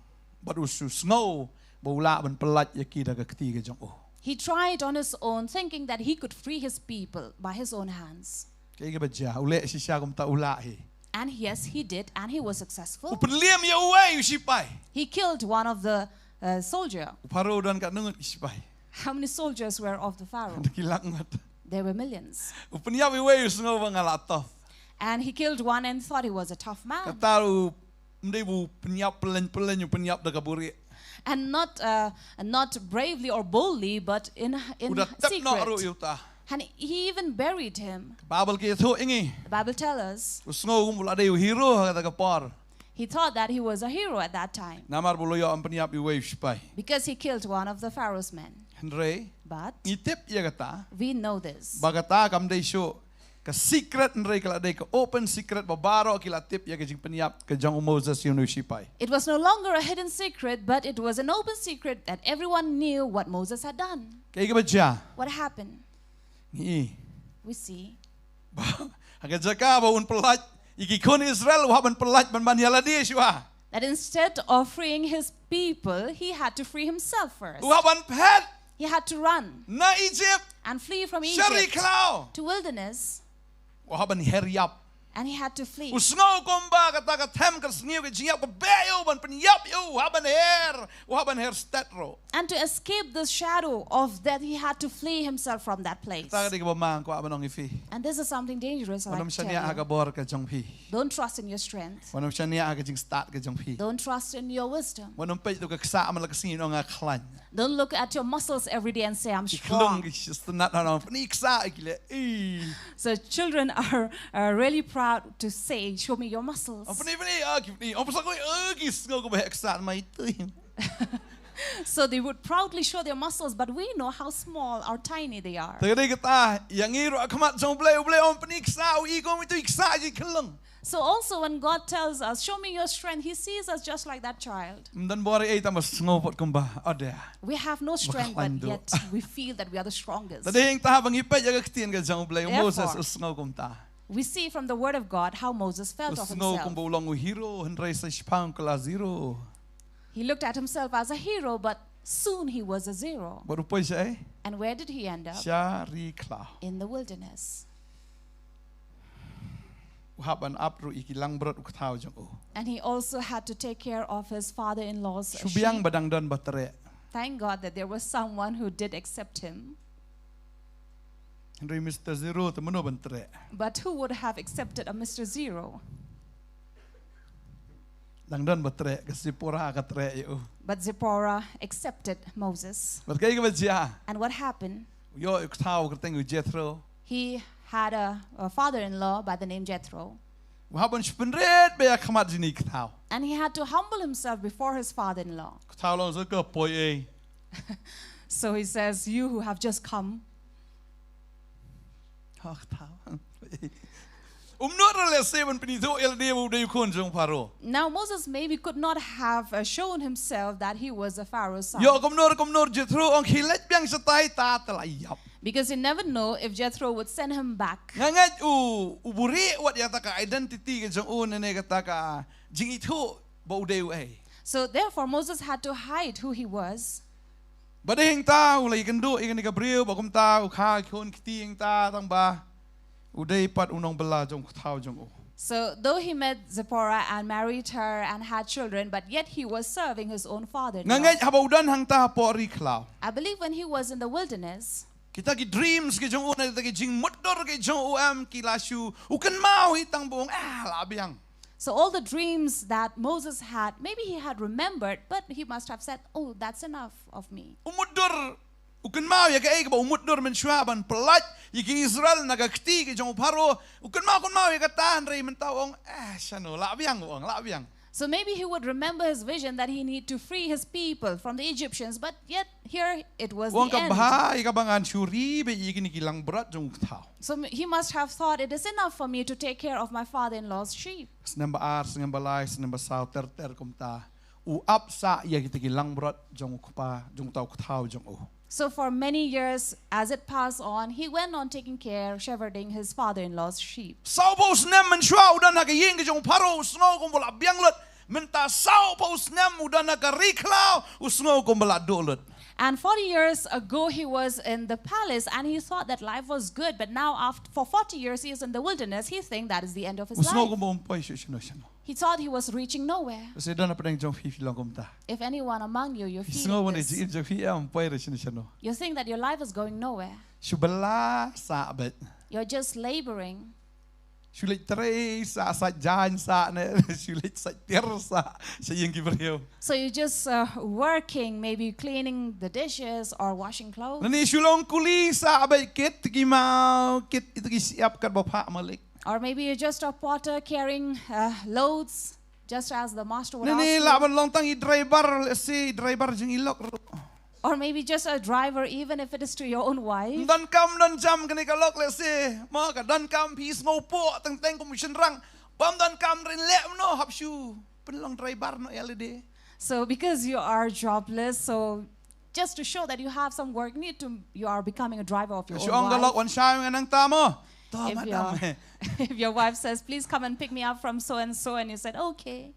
bad u sngew ba u lah ban pyllait ïa ki da ka kti ka jong u. He tried on his own, thinking that he could free his people by his own hands. Kaei kaba jia, u leh shisha kumta u lah hi. And yes, he did, and he was successful. U pynliem ïa uwei u sipai. He killed one of the uh, soldier. U Pharaoh don katno ngut ki sipai? How many soldiers were of the Pharaoh? Ki lak ngut. There were millions. U pynïap iwei u sngew ba nga la tough. And he killed one and thought he was a tough man. Kata u mdei bu pynïap pyllein pyllein, u pynïap da ka buhrieh. And not uh, not bravely or boldly, but in in U da tep noh ruh secret. Ïa uta. And he even buried him. Bible ka ïathuh ïa ngi. The Bible tells us U sngew kum u la dei u hero ha kata ka por. He thought that he was a hero at that time Namar ba u la ïoh ban pynïap iwei u sipai. Because he killed one of the Pharaoh's men. Hynrei But ngi tip ïa kata. We know this. Ba kata kam dei shuh ka secret, hynrei ka la dei ka open secret ba baroh ki la tip ïa ka jingpynïap ka jong u Moses ïa une u sipai. It was no longer a hidden secret, but it was an open secret that everyone knew what Moses had done. Kaei kaba jia? What happened? Ngi. We see. Ba, ha ka jaka ba un pyllait ïa ki khun Israel, u hap ban pyllait ban ban ïalade shuwa. That instead of freeing his people, he had to free himself first. U hap ban phet. He had to run. Na Egypt. And flee from Sha ri Egypt khlaw. To wilderness. U hap ban her ïap. And he had to flee. U sngew kumba kata ka them ka sngew ka jingïap ka beh ïa u ban pynïap ïa u, u hap ban her. U hap ban her stet ruh. And to escape the shadow of death, he had to flee himself from that place. Kata ka dei kaba ma nga kwah ban ong ïa phi. And this is something dangerous, I Wat like nym to tell shaniah ha ka you. bor ka jong phi. Don't trust in your strength. Wat nym shaniah ha ka jingstad ka jong phi. Don't trust in your wisdom. Wat nym peit ruh ka ksah man la ka sngi, ong nga khlaiñ. Don't look at your muscles every day and say, "I'm Ki khlung strong." ki sngewtynnat, ong pyni ksah ki leh. Ih. So children are, are really proud to say, "Show me your muscles." Ong pyni pyni, ah, ki pyni. Ong pynsakui, ah, ki sngew kumba heh ksah mai tui. So they would proudly show their muscles, but we know how small or tiny they are. Te ka dei kata, ïa ngi ruh ha khmat jong U Blei, U Blei ong pyni ksah, u i kum itu i ksah ki khlung. So also when God tells us, "Show me your strength," he sees us just like that child. Ym don bor ei, tang ba sngew pat kumba, oh dear. We have no strength, Bakhlaiñ but duh. Yet we feel that we are the strongest. Te dei hangta ba ngi peit ïa ka ktien ka jong U Blei, u Moses Therefore, u sngew kumta. We see from the word of God how Moses U felt of sngew kumba himself. U long u hero, hynrei sa shiphang u kylla zero. He looked at himself as a hero, but soon he was a zero. Bad u poi sha ei? And where did he end up? Sha ri khlaw. In the wilderness. U hap ban ap ruh ïa ki langbrot u kthaw jong u. And he also had to take care of his father-in-law's Shu biang sheep. Ba dang don ba treh. Thank God that there was someone who did accept him. Hynrei Mister Zero te mano ban treh? But who would have accepted a Mister Zero? Dang don ba treh, ka Zipporah ka treh ïa u. But Zipporah accepted Moses. Bad kaei kaba jia? And what happened? U ïoh u kthaw kyrteng u Jethro. He had a, a father-in-law by the name Jethro. U hap ban shu pynrit bha ha khmat jong u kthaw. And he had to humble himself before his father-in-law. Kthaw long sa ka poi ei. So he says, "You who have just come." Ha kthaw. Um nud ruh lehse ban pynithuh ïa lade ba u dei u khun jong Pharaoh. Now Moses maybe could not have uh, shown himself that he was a Pharaoh's son. Ïoh kumno kumno Jethro ong khie leit biang shatai, ta te la ïap. Because he never know if Jethro would send him back. Nga ngeit u, u buhrieh wat ïa kata ka identity ka jong u ne, ne kata ka jingithuh ba u dei uei. So therefore Moses had to hide who he was. Bad hangta u la ïakynduh ïa kane ka briew, bad kumta u kha ki khun kti hangta, tang ba u dei pat u nongbylla jong u kthaw jong u. So though he met Zipporah and married her and had children, but yet he was serving his own father-in-law. Nga ngeit haba u don hangta hapoh ri khlaw, I believe when he was in the wilderness, kita ki dreams ki jong u ne kita ki jingmutdur ki jong u em ki la shu, u kynmaw hi tang ba u ong, ah, lah biang. so all the dreams that Moses had, maybe he had remembered, but he must have said, "Oh, that's enough of me." U mutdur, u kynmaw ïa kaei kaba u mutdur mynshuwa ban pyllait ïa ki Israel na ka kti ki jong u Pharaoh. U kynmaw, kynmaw ïa kata, hynrei mynta u ong, eh, shano, lah biang, u ong, lah biang. So maybe he would remember his vision that he need to free his people from the Egyptians, but yet here it was U ong, the end. Ka bha ïa kaba ngan shu ri beit ïa kine ki langbrot jong u kthaw. So m- he must have thought, "It is enough for me to take care of my father-in-law's sheep." Snem ba ar, snem ba lai, snem ba saw, ter ter kumta u ap sah ïa kita ki langbrot jong u kpa, jong uta u kthaw jong u. So for many years, as it passed on, he went on taking care, shepherding his father-in-law's sheep. Sawphew snem mynshuwa u don ha ka ïing ka jong u Pharaoh, u sngew kumba u lah biang lut. Mynta sawphew snem u don ha ka ri khlaw, u sngew kumba u lah duh lut. And forty years ago, he was in the palace and he thought that life was good. But now, after, for forty years, he is in the wilderness. He think that is the end of his life. U sngew kumba um poi shuh shano shano. He thought he was reaching nowhere. Lehse don hapdeng jong phi phi long kumta. If anyone among you, you feel this, phi sngew ba ka jingim jong phi ym poi ruh shano shano. You think that your life is going nowhere. Shu bylla sah beit. You're just laboring. Shu leit trei sah, sait jaiñ sah ne, shu leit sait tiar sah sha ïing ki briew. So you're just uh, working, maybe cleaning the dishes or washing clothes. Lane shu long kuli sah beit, kit ki maw, kit ita ki shyiap katba phah malik. Or maybe you're just a porter carrying uh, loads, just as the master would ask you. Lane lah ban long tang i driver, let's say, i driver jong i lok ruh. Or maybe just a driver, even if it is to your own wife. Ym don kam don jam kane ka lok, let's say, ma ka don kam, phi sngew pok teng teng kum u shynrang. Bym don kam, rin leh mano, hap shu pynlong driver noh ïa lade. So because you are jobless, so just to show that you have some work, you need to, you are becoming a driver of your own wife. Shu ong ka lok, wan shai nga nangta mo. To, if madam, your, eh. If your wife says, "Please come and pick me up from so and so," and you said, "Okay."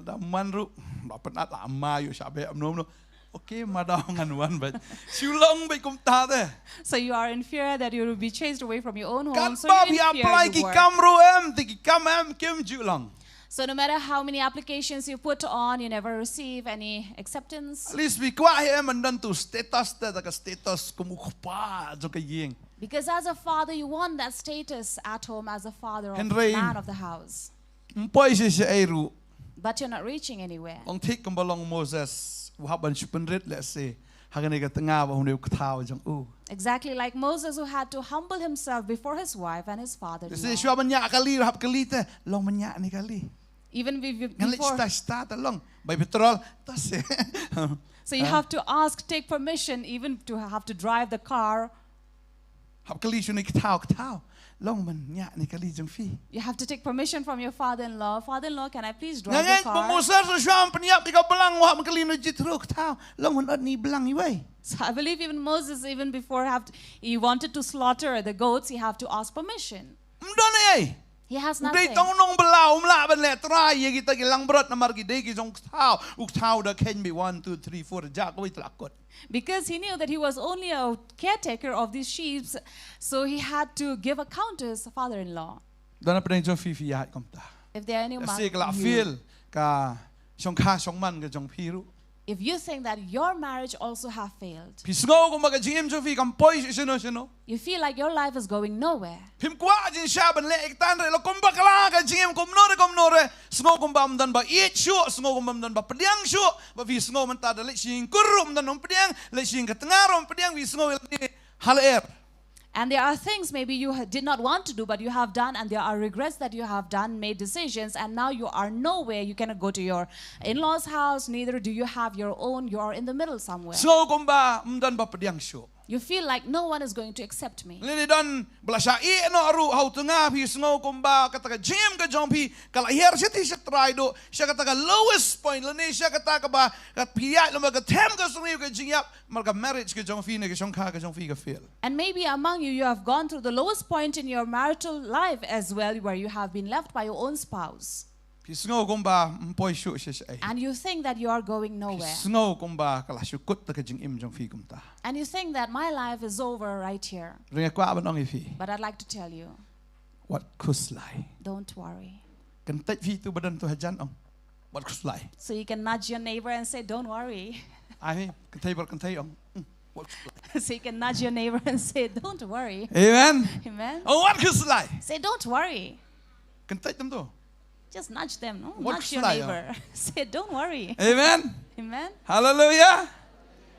Da man ruh, da pynat la ma ïoh sha beh mno mno. Okay, madam, ngan wan beit. Shu long beit kumta te. So you are in fear that you will be chased away from your own home. So you're in fear, you work. Katba phi apply ki kam ruh em, te ki kam em kim ju long. So no matter how many applications you put on, you never receive any acceptance. At least phi kwah hi em, ym don tu status te, ta ka status kum u kpa jong ka ïing. Because as a father, you want that status at home as a father of, hynrei, man of the house. Ym poi shisha ei ruh. But you're not reaching anywhere. Ong thik kumba long Moses, u hap ban shu pynrit lehse ha kane ka tnga bad une u kthaw jong u. Exactly like Moses, who had to humble himself before his wife and his father-in-law. Lehse shuwa ban ñiah kali, hap kali te, long ban ñiah ne kali. Even be-, be-, before. Ngan leit sha ta, sha ta, ta long. Bai petrol, ta se. So you have to ask, take permission, even to have to drive the car. Hap kali shuh ne kthaw, kthaw. Long ban ñiah ne kali jong phi. You have to take permission from your father-in-law. "Father-in-law, can I please drive the car?" Nga ngeit ba Moses ruh shuwa ban pynïap ïa ka blang, u hap kali na u Jethro, kthaw. Long ban ot ne blang iwei. So I believe even Moses, even before have to, he wanted to slaughter the goats, he have to ask permission. Ym don ei. He has nothing. U dei tang u nongbylla, um lah ban leh trai ïa kita ki langbrot namar ki dei ki jong u kthaw, u kthaw da kheiñ beit one, two, three, four, ja kawei te la kut. Because he knew that he was only a caretaker of these sheep, so he had to give account to his father-in-law. Don hapdeng jong phi phi ïaid kumta. If there are any among you. Lehse ka la fail ka shongkha shongman ka jong phi ruh. If you think that your marriage also have failed. Phi sngew kumba ka jingim jong phi kam poi sha shano shano. You feel like your life is going nowhere. Phim kwah jingshai ban leh ïa kata, hynrei la kum bakla ka jingim kumno re kumno re. Sngew kumba ym don ba ïeit shuh, sngew kumba ym don ba pdiang shuh, ba phi sngew mynta da leit sha ïing kur ruh ym don nongpdiang, leit sha ïing ka tnga ruh ym pdiang, phi sngew ïa lade ha lyer. And there are things maybe you ha-, did not want to do, but you have done, and there are regrets that you have done, made decisions, and now you are nowhere. You cannot go to your in-laws' house, neither do you have your own. You are in the middle somewhere. Sngew kumba ym don ba pdiang shuh. You feel like no one is going to accept me. Lane don ba la shah ïeh noh ruh ha u tnga, phi sngew kumba kata ka jingim ka jong phi ka la hiar sha ti sha trai duh, sha kata ka lowest point, lane sha kata kaba ka phi ïaid lem bad ka them ka sngi ka jingïap, namar ka marriage ka jong phi ne ka shongkha ka jong phi ka fail. And maybe among you, you have gone through the lowest point in your marital life as well, where you have been left by your own spouse. Phi sngew kumba ym poi shuh shisha ei. And you think that you are going nowhere. Phi sngew kumba ka la shu kut ta ka jingim jong phi kumta. And you think that my life is over right here. Hynrei nga kwah ban ong ïa phi. But I'd like to tell you. Wat khuslai. Don't worry. Kyntait phi tu ba don tu hajan, ong. Wat khuslai. So you can nudge your neighbor and say, "Don't worry." Ai, kyntait bad kyntait, ong. Mm, wat khuslai. So you can nudge your neighbor and say, "Don't worry." Amen. Amen. Oh, wat khuslai. Say, "Don't worry." Kyntait tam tu. Just nudge them, no? Wat khuslai, ong. Nudge your neighbor. Say, "Don't worry." Amen. Amen. Hallelujah.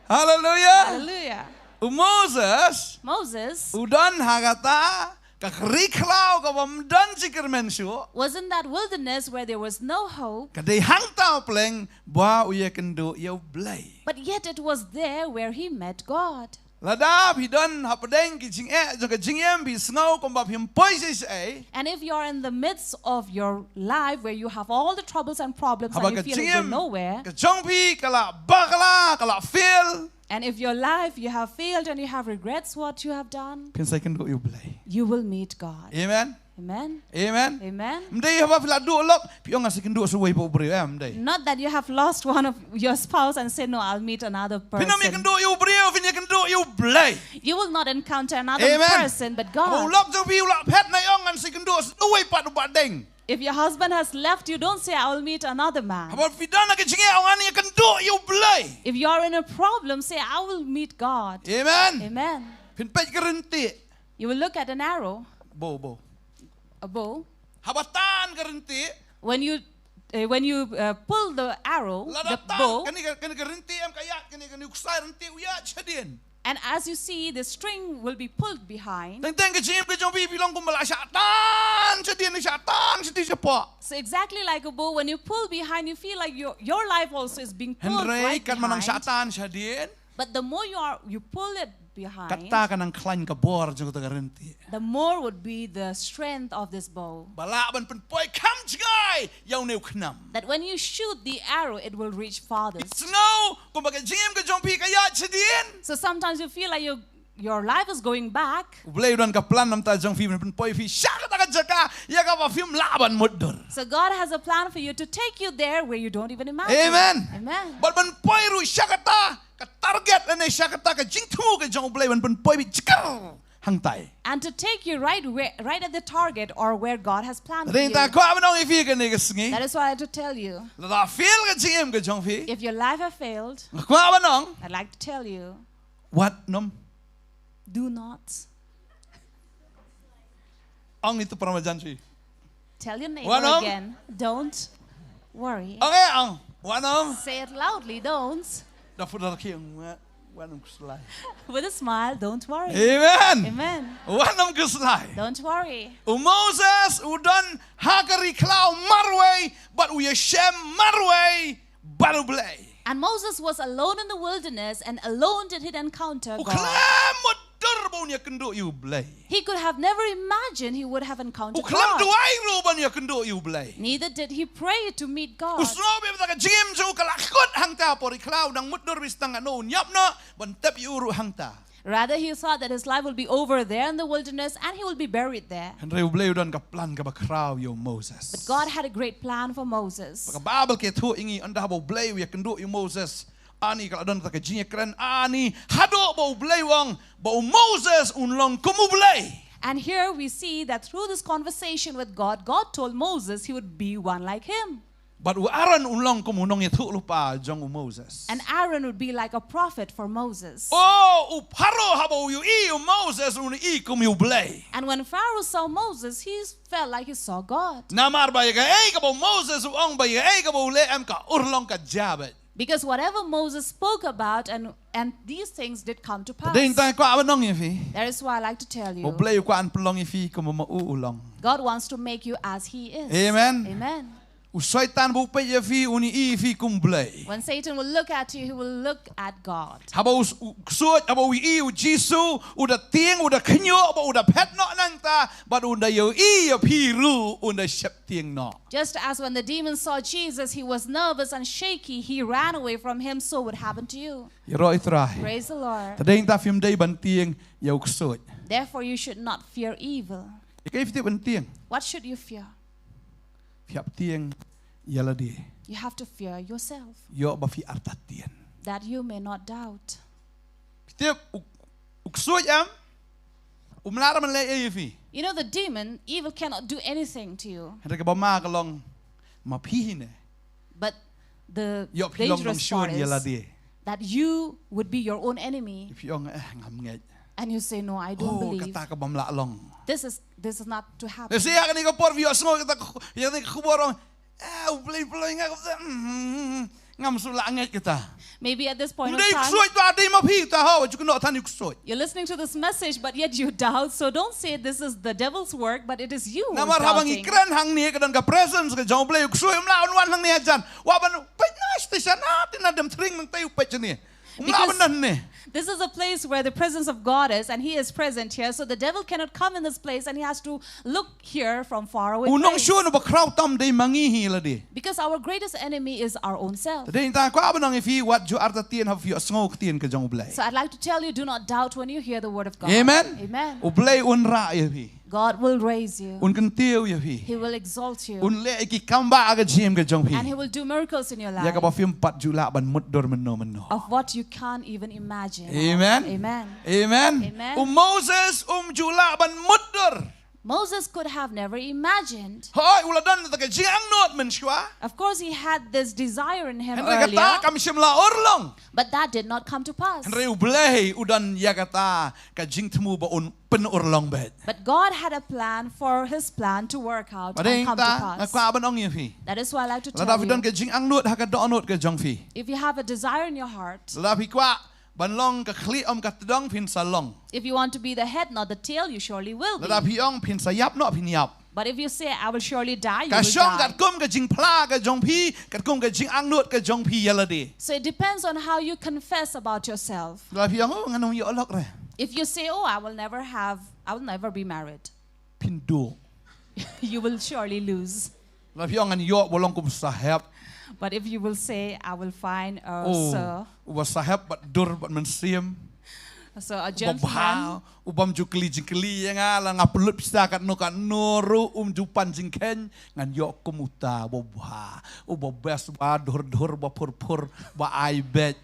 Hallelujah. Hallelujah. U Moses. Moses. U don ha kata ka ri khlaw kaba ym don jingkyrmen shuh. Was in that wilderness where there was no hope. Ka dei hangta pleng ba u ïakynduh ïa U Blei. But yet it was there where he met God. Lada phi don hapdeng ki jingeh jong ka jingim, phi sngew kumba phim poi shisha ei. And if you are in the midst of your life where you have all the troubles and problems and you feel you go nowhere. Haba ka jingim ka jong phi ka la bakla, ka la fail. And if your life, you have failed and you have regrets what you have done, phin sa ïakynduh ïa U Blei. You will meet God. Amen. Amen. Amen. Amen. Ym dei haba phi la duh lok phi ong ngan sa ïakynduh sa uwei pat u briew, em, ym dei. Not that you have lost one of your spouse and say, "No, I'll meet another person." Phin ym ïakynduh ïa u briew, phin ïakynduh ïa U Blei. You will not encounter another person but God. Amen. Haba u lok jong phi u la phet, ngan ong ngan sa ïakynduh sa uwei pat uba deng. If your husband has left you, don't say, "I will meet another man." Haba phi don ha ka jingeh, ong ngan ïakynduh ïa U Blei. If you are in a problem, say, "I will meet God." Amen. Amen. Peit ka ryntieh. You will look at an arrow, Bow, bow. a bow. Haba tan ka ryntieh. When you uh, when you uh, pull the arrow, Lada the tan bow, kane ka, kane ka ryntieh em ka ïaid, kane, kane u ksai ryntieh u ïaid shadien. And as you see, the string will be pulled behind. Teng teng ka jingim ka jong phi, phi long kumba la shah tan shadien, shah tan shadien shapoh. So exactly like a bow, when you pull behind, you feel like your, your life also is being pulled Hynrei right katba nang shah behind. tan shadien, But the more you are, you pull it behind, kata ka nang khlaiñ ka bor jong kata ka ryntieh. the more would be the strength of this bow. Ba lah ban pynpoi kham jngai ïa une u khnam. That when you shoot the arrow, it will reach farthest. Sngew kumba ka jingim ka jong phi ka ïaid shadien. So sometimes you feel like your, your life is going back. U Blei u don ka plan namar jong phi ban pynpoi phi sha kata ka jaka ïa kaba phim lah ban mutdur. So God has a plan for you to take you there where you don't even imagine. Amen. Amen. Bad ban poi ruh sha kata ka target lane sha kata ka jingthmu ka jong U Blei ban pynpoi phi jingkyrpad hangtai. And to take you right where, right at the target or where God has planned for Dei you. tang kwah ban ong ïa phi kane ka sngi. That is why I have to tell you. Lada fail ka jingim ka jong phi. If your life have failed, Nga kwah ban ong. I'd like to tell you. Wat nym. Do not. Ong ïa uto u para marjan sha phi. Tell your neighbor Wat nym. again. Don't worry. Ong eh, ong. Wat nym. Say it loudly. Don't. Da put da ki ong, wat nym khuslai. With a smile, don't worry. Amen. Amen. Wat nym khuslai. Don't worry. U Moses u don ha ka ri khlaw marwei bad u ïashem marwei bad U Blei. And Moses was alone in the wilderness, and alone did he encounter God. U khlem mutdur ba un ïakynduh ïa U Blei. He could have never imagined he would have encountered God. U khlem duwai ruh ban ïakynduh ïa U Blei. Neither did he pray to meet God. U sngew bha ba ka jingim jong u ka la kut hangta ha ri khlaw, nang mutdur bha tang, ngan ïap noh ban tep ïa u ruh hangta. Rather, he thought that his life will be over there in the wilderness and he will be buried there. Hynrei U Blei u don ka plan kaba khraw ïa u Moses. But God had a great plan for Moses. Ka Baibl ka ïathuh ïa ngi, ynda haba U Blei u ïakynduh ïa u Moses, ani ka la don kata ka jingïakren ani haduh ba U Blei u ong ba u Moses un long kum U Blei. And here we see that through this conversation with God, God told Moses he would be one like him. Bad u Aaron un long kum u nongïathuhlypa jong u Moses. And Aaron would be like a prophet for Moses. Oh, u Pharaoh haba u ïohi ïa u Moses un ïohi kum ïa U Blei. And when Pharaoh saw Moses, he felt like he saw God. Namar ba ïa kaei kaba u Moses u ong, ba ïa kaei kaba u leh em ka urlong ka jia beit. Because whatever Moses spoke about and, and these things did come to pass. Dei tang kwah ban ong ïa phi. That is why I like to tell you. U Blei u kwah ban pynlong ïa phi kumba ma u u long. God wants to make you as he is. Amen. Amen. U Soitan ba u peit ïa phi un ïohi ïa phi kum Blei. When Satan will look at you, he will look at God. Haba u, u ksuid, haba u ïohi ïa u Jisu, u da tieng, u da khñiuh, bad u da phet noh nangta, bad u da ïohi ïa phi ruh, u da sheptieng noh. Just as when the demon saw Jesus, he was nervous and shaky, he ran away from him, so would happen to you. Ïaroh ïa u Trai. Praise the Lord. Te dei tang phim dei ban tieng ïa u ksuid. Therefore, you should not fear evil. Ïa kaei phi dei ban tieng? What should you fear? Phi hap tieng ïa lade. You have to fear yourself. Ïoh ba phi artatien. That you may not doubt. Phi tip u, u ksuid em, um lah ban leh ei ïa phi. You know, the demon, evil cannot do anything to you. Hynrei kaba ma ka long ma phi hi ne. But the Ïoh phi long dangerous part nongshun ïa is lade. That you would be your own enemy. Phi ong, eh, ngam ngeit. And you say, "No, I don't Oh, believe." Kata ka bym lah long. This is, this is not to happen. Lehse ha kane ka por phi ïohsngew kata ka, ïa kata ka khubor ong, eh, u Blei, Blei nga kata, mm, ngam shu lah ngeit kata. Maybe at this point of time, u dei ksuid, ba dei ma phi ta ho, ju kynnoh than u ksuid. You're listening to this message, but yet you doubt. So don't say this is the devil's work, but it is you who's doubting. Namar haba ngi kren hangne ka don ka presence ka jong u Blei, u ksuid um lah un wan hangne hajan. Wa ban peit na station, ah, te na dem tring nang te u peit jani. Um lah ban don ne. Because this is a place where the presence of God is, and He is present here. So the devil cannot come in this place, and he has to look here from far away place. U nongshun uba khraw tam dei ma ngi hi lade. Because our greatest enemy is our own self. Te dei tang kwah ban ong ïa phi, wat ju artatien haba phi ïohsngew ka ktien ka jong u Blei. So I'd like to tell you, do not doubt when you hear the word of God. Amen. Amen. U Blei un rah ïa phi. God will raise you. Un kyntiew ïa phi. He will exalt you. Un leh ïa ki kambah ha ka jingim ka jong phi. And He will do miracles in your life. Ïa kaba phim pat ju lah ban mutdur mynno mynno. Of what you can't even imagine. Amen. Amen. Amen. Amen. U Moses um ju lah ban mutdur. Moses could have never imagined. Hooid, u la don kata ka jingangnud mynshuwa. Of course, he had this desire in him Hynrei kata earlier, kam shym la urlong. But that did not come to pass. Hynrei U Blei u don ïa kata ka jingthmu ba un pynurlong beit. But God had a plan for his plan to work out Ba dei and come to kata nga pass. kwah ban ong ïa phi. That is why I like to Lada tell phi you, don ka jingangnud ha ka dohnud ka jong phi. If you have a desire in your heart, Lada phi kwah ban long ka khlieh ym ka tdong, phin sa long. If you want to be the head, not the tail, you surely will be. Lada phi ong phin sa ïap noh, phin ïap. But if you say, "I will surely die," you Ka will shong die. Katkum ka jingphla ka jong phi, katkum ka jingangnud ka jong phi ïa lade. So it depends on how you confess about yourself. Lada phi ong, "Oh, ngan ym ïoh lok re." If you say, "Oh, I will never have, I will never be married," Phin duh. You will surely lose. Lada phi ong, "Ngan ïoh ba long kum sahep." But if you will say, "I will find a Oh, sir," uba sahep bad dur bad mynsiem. So a Uba gentleman, bha, u bym ju kylli jingkylli ïa nga, la nga pynlut pisa katno katno ruh, um ju pan jingkheiñ, ngan ïoh kum uta, uba bha, uba best, uba dur dur, uba phur phur, uba ai beit.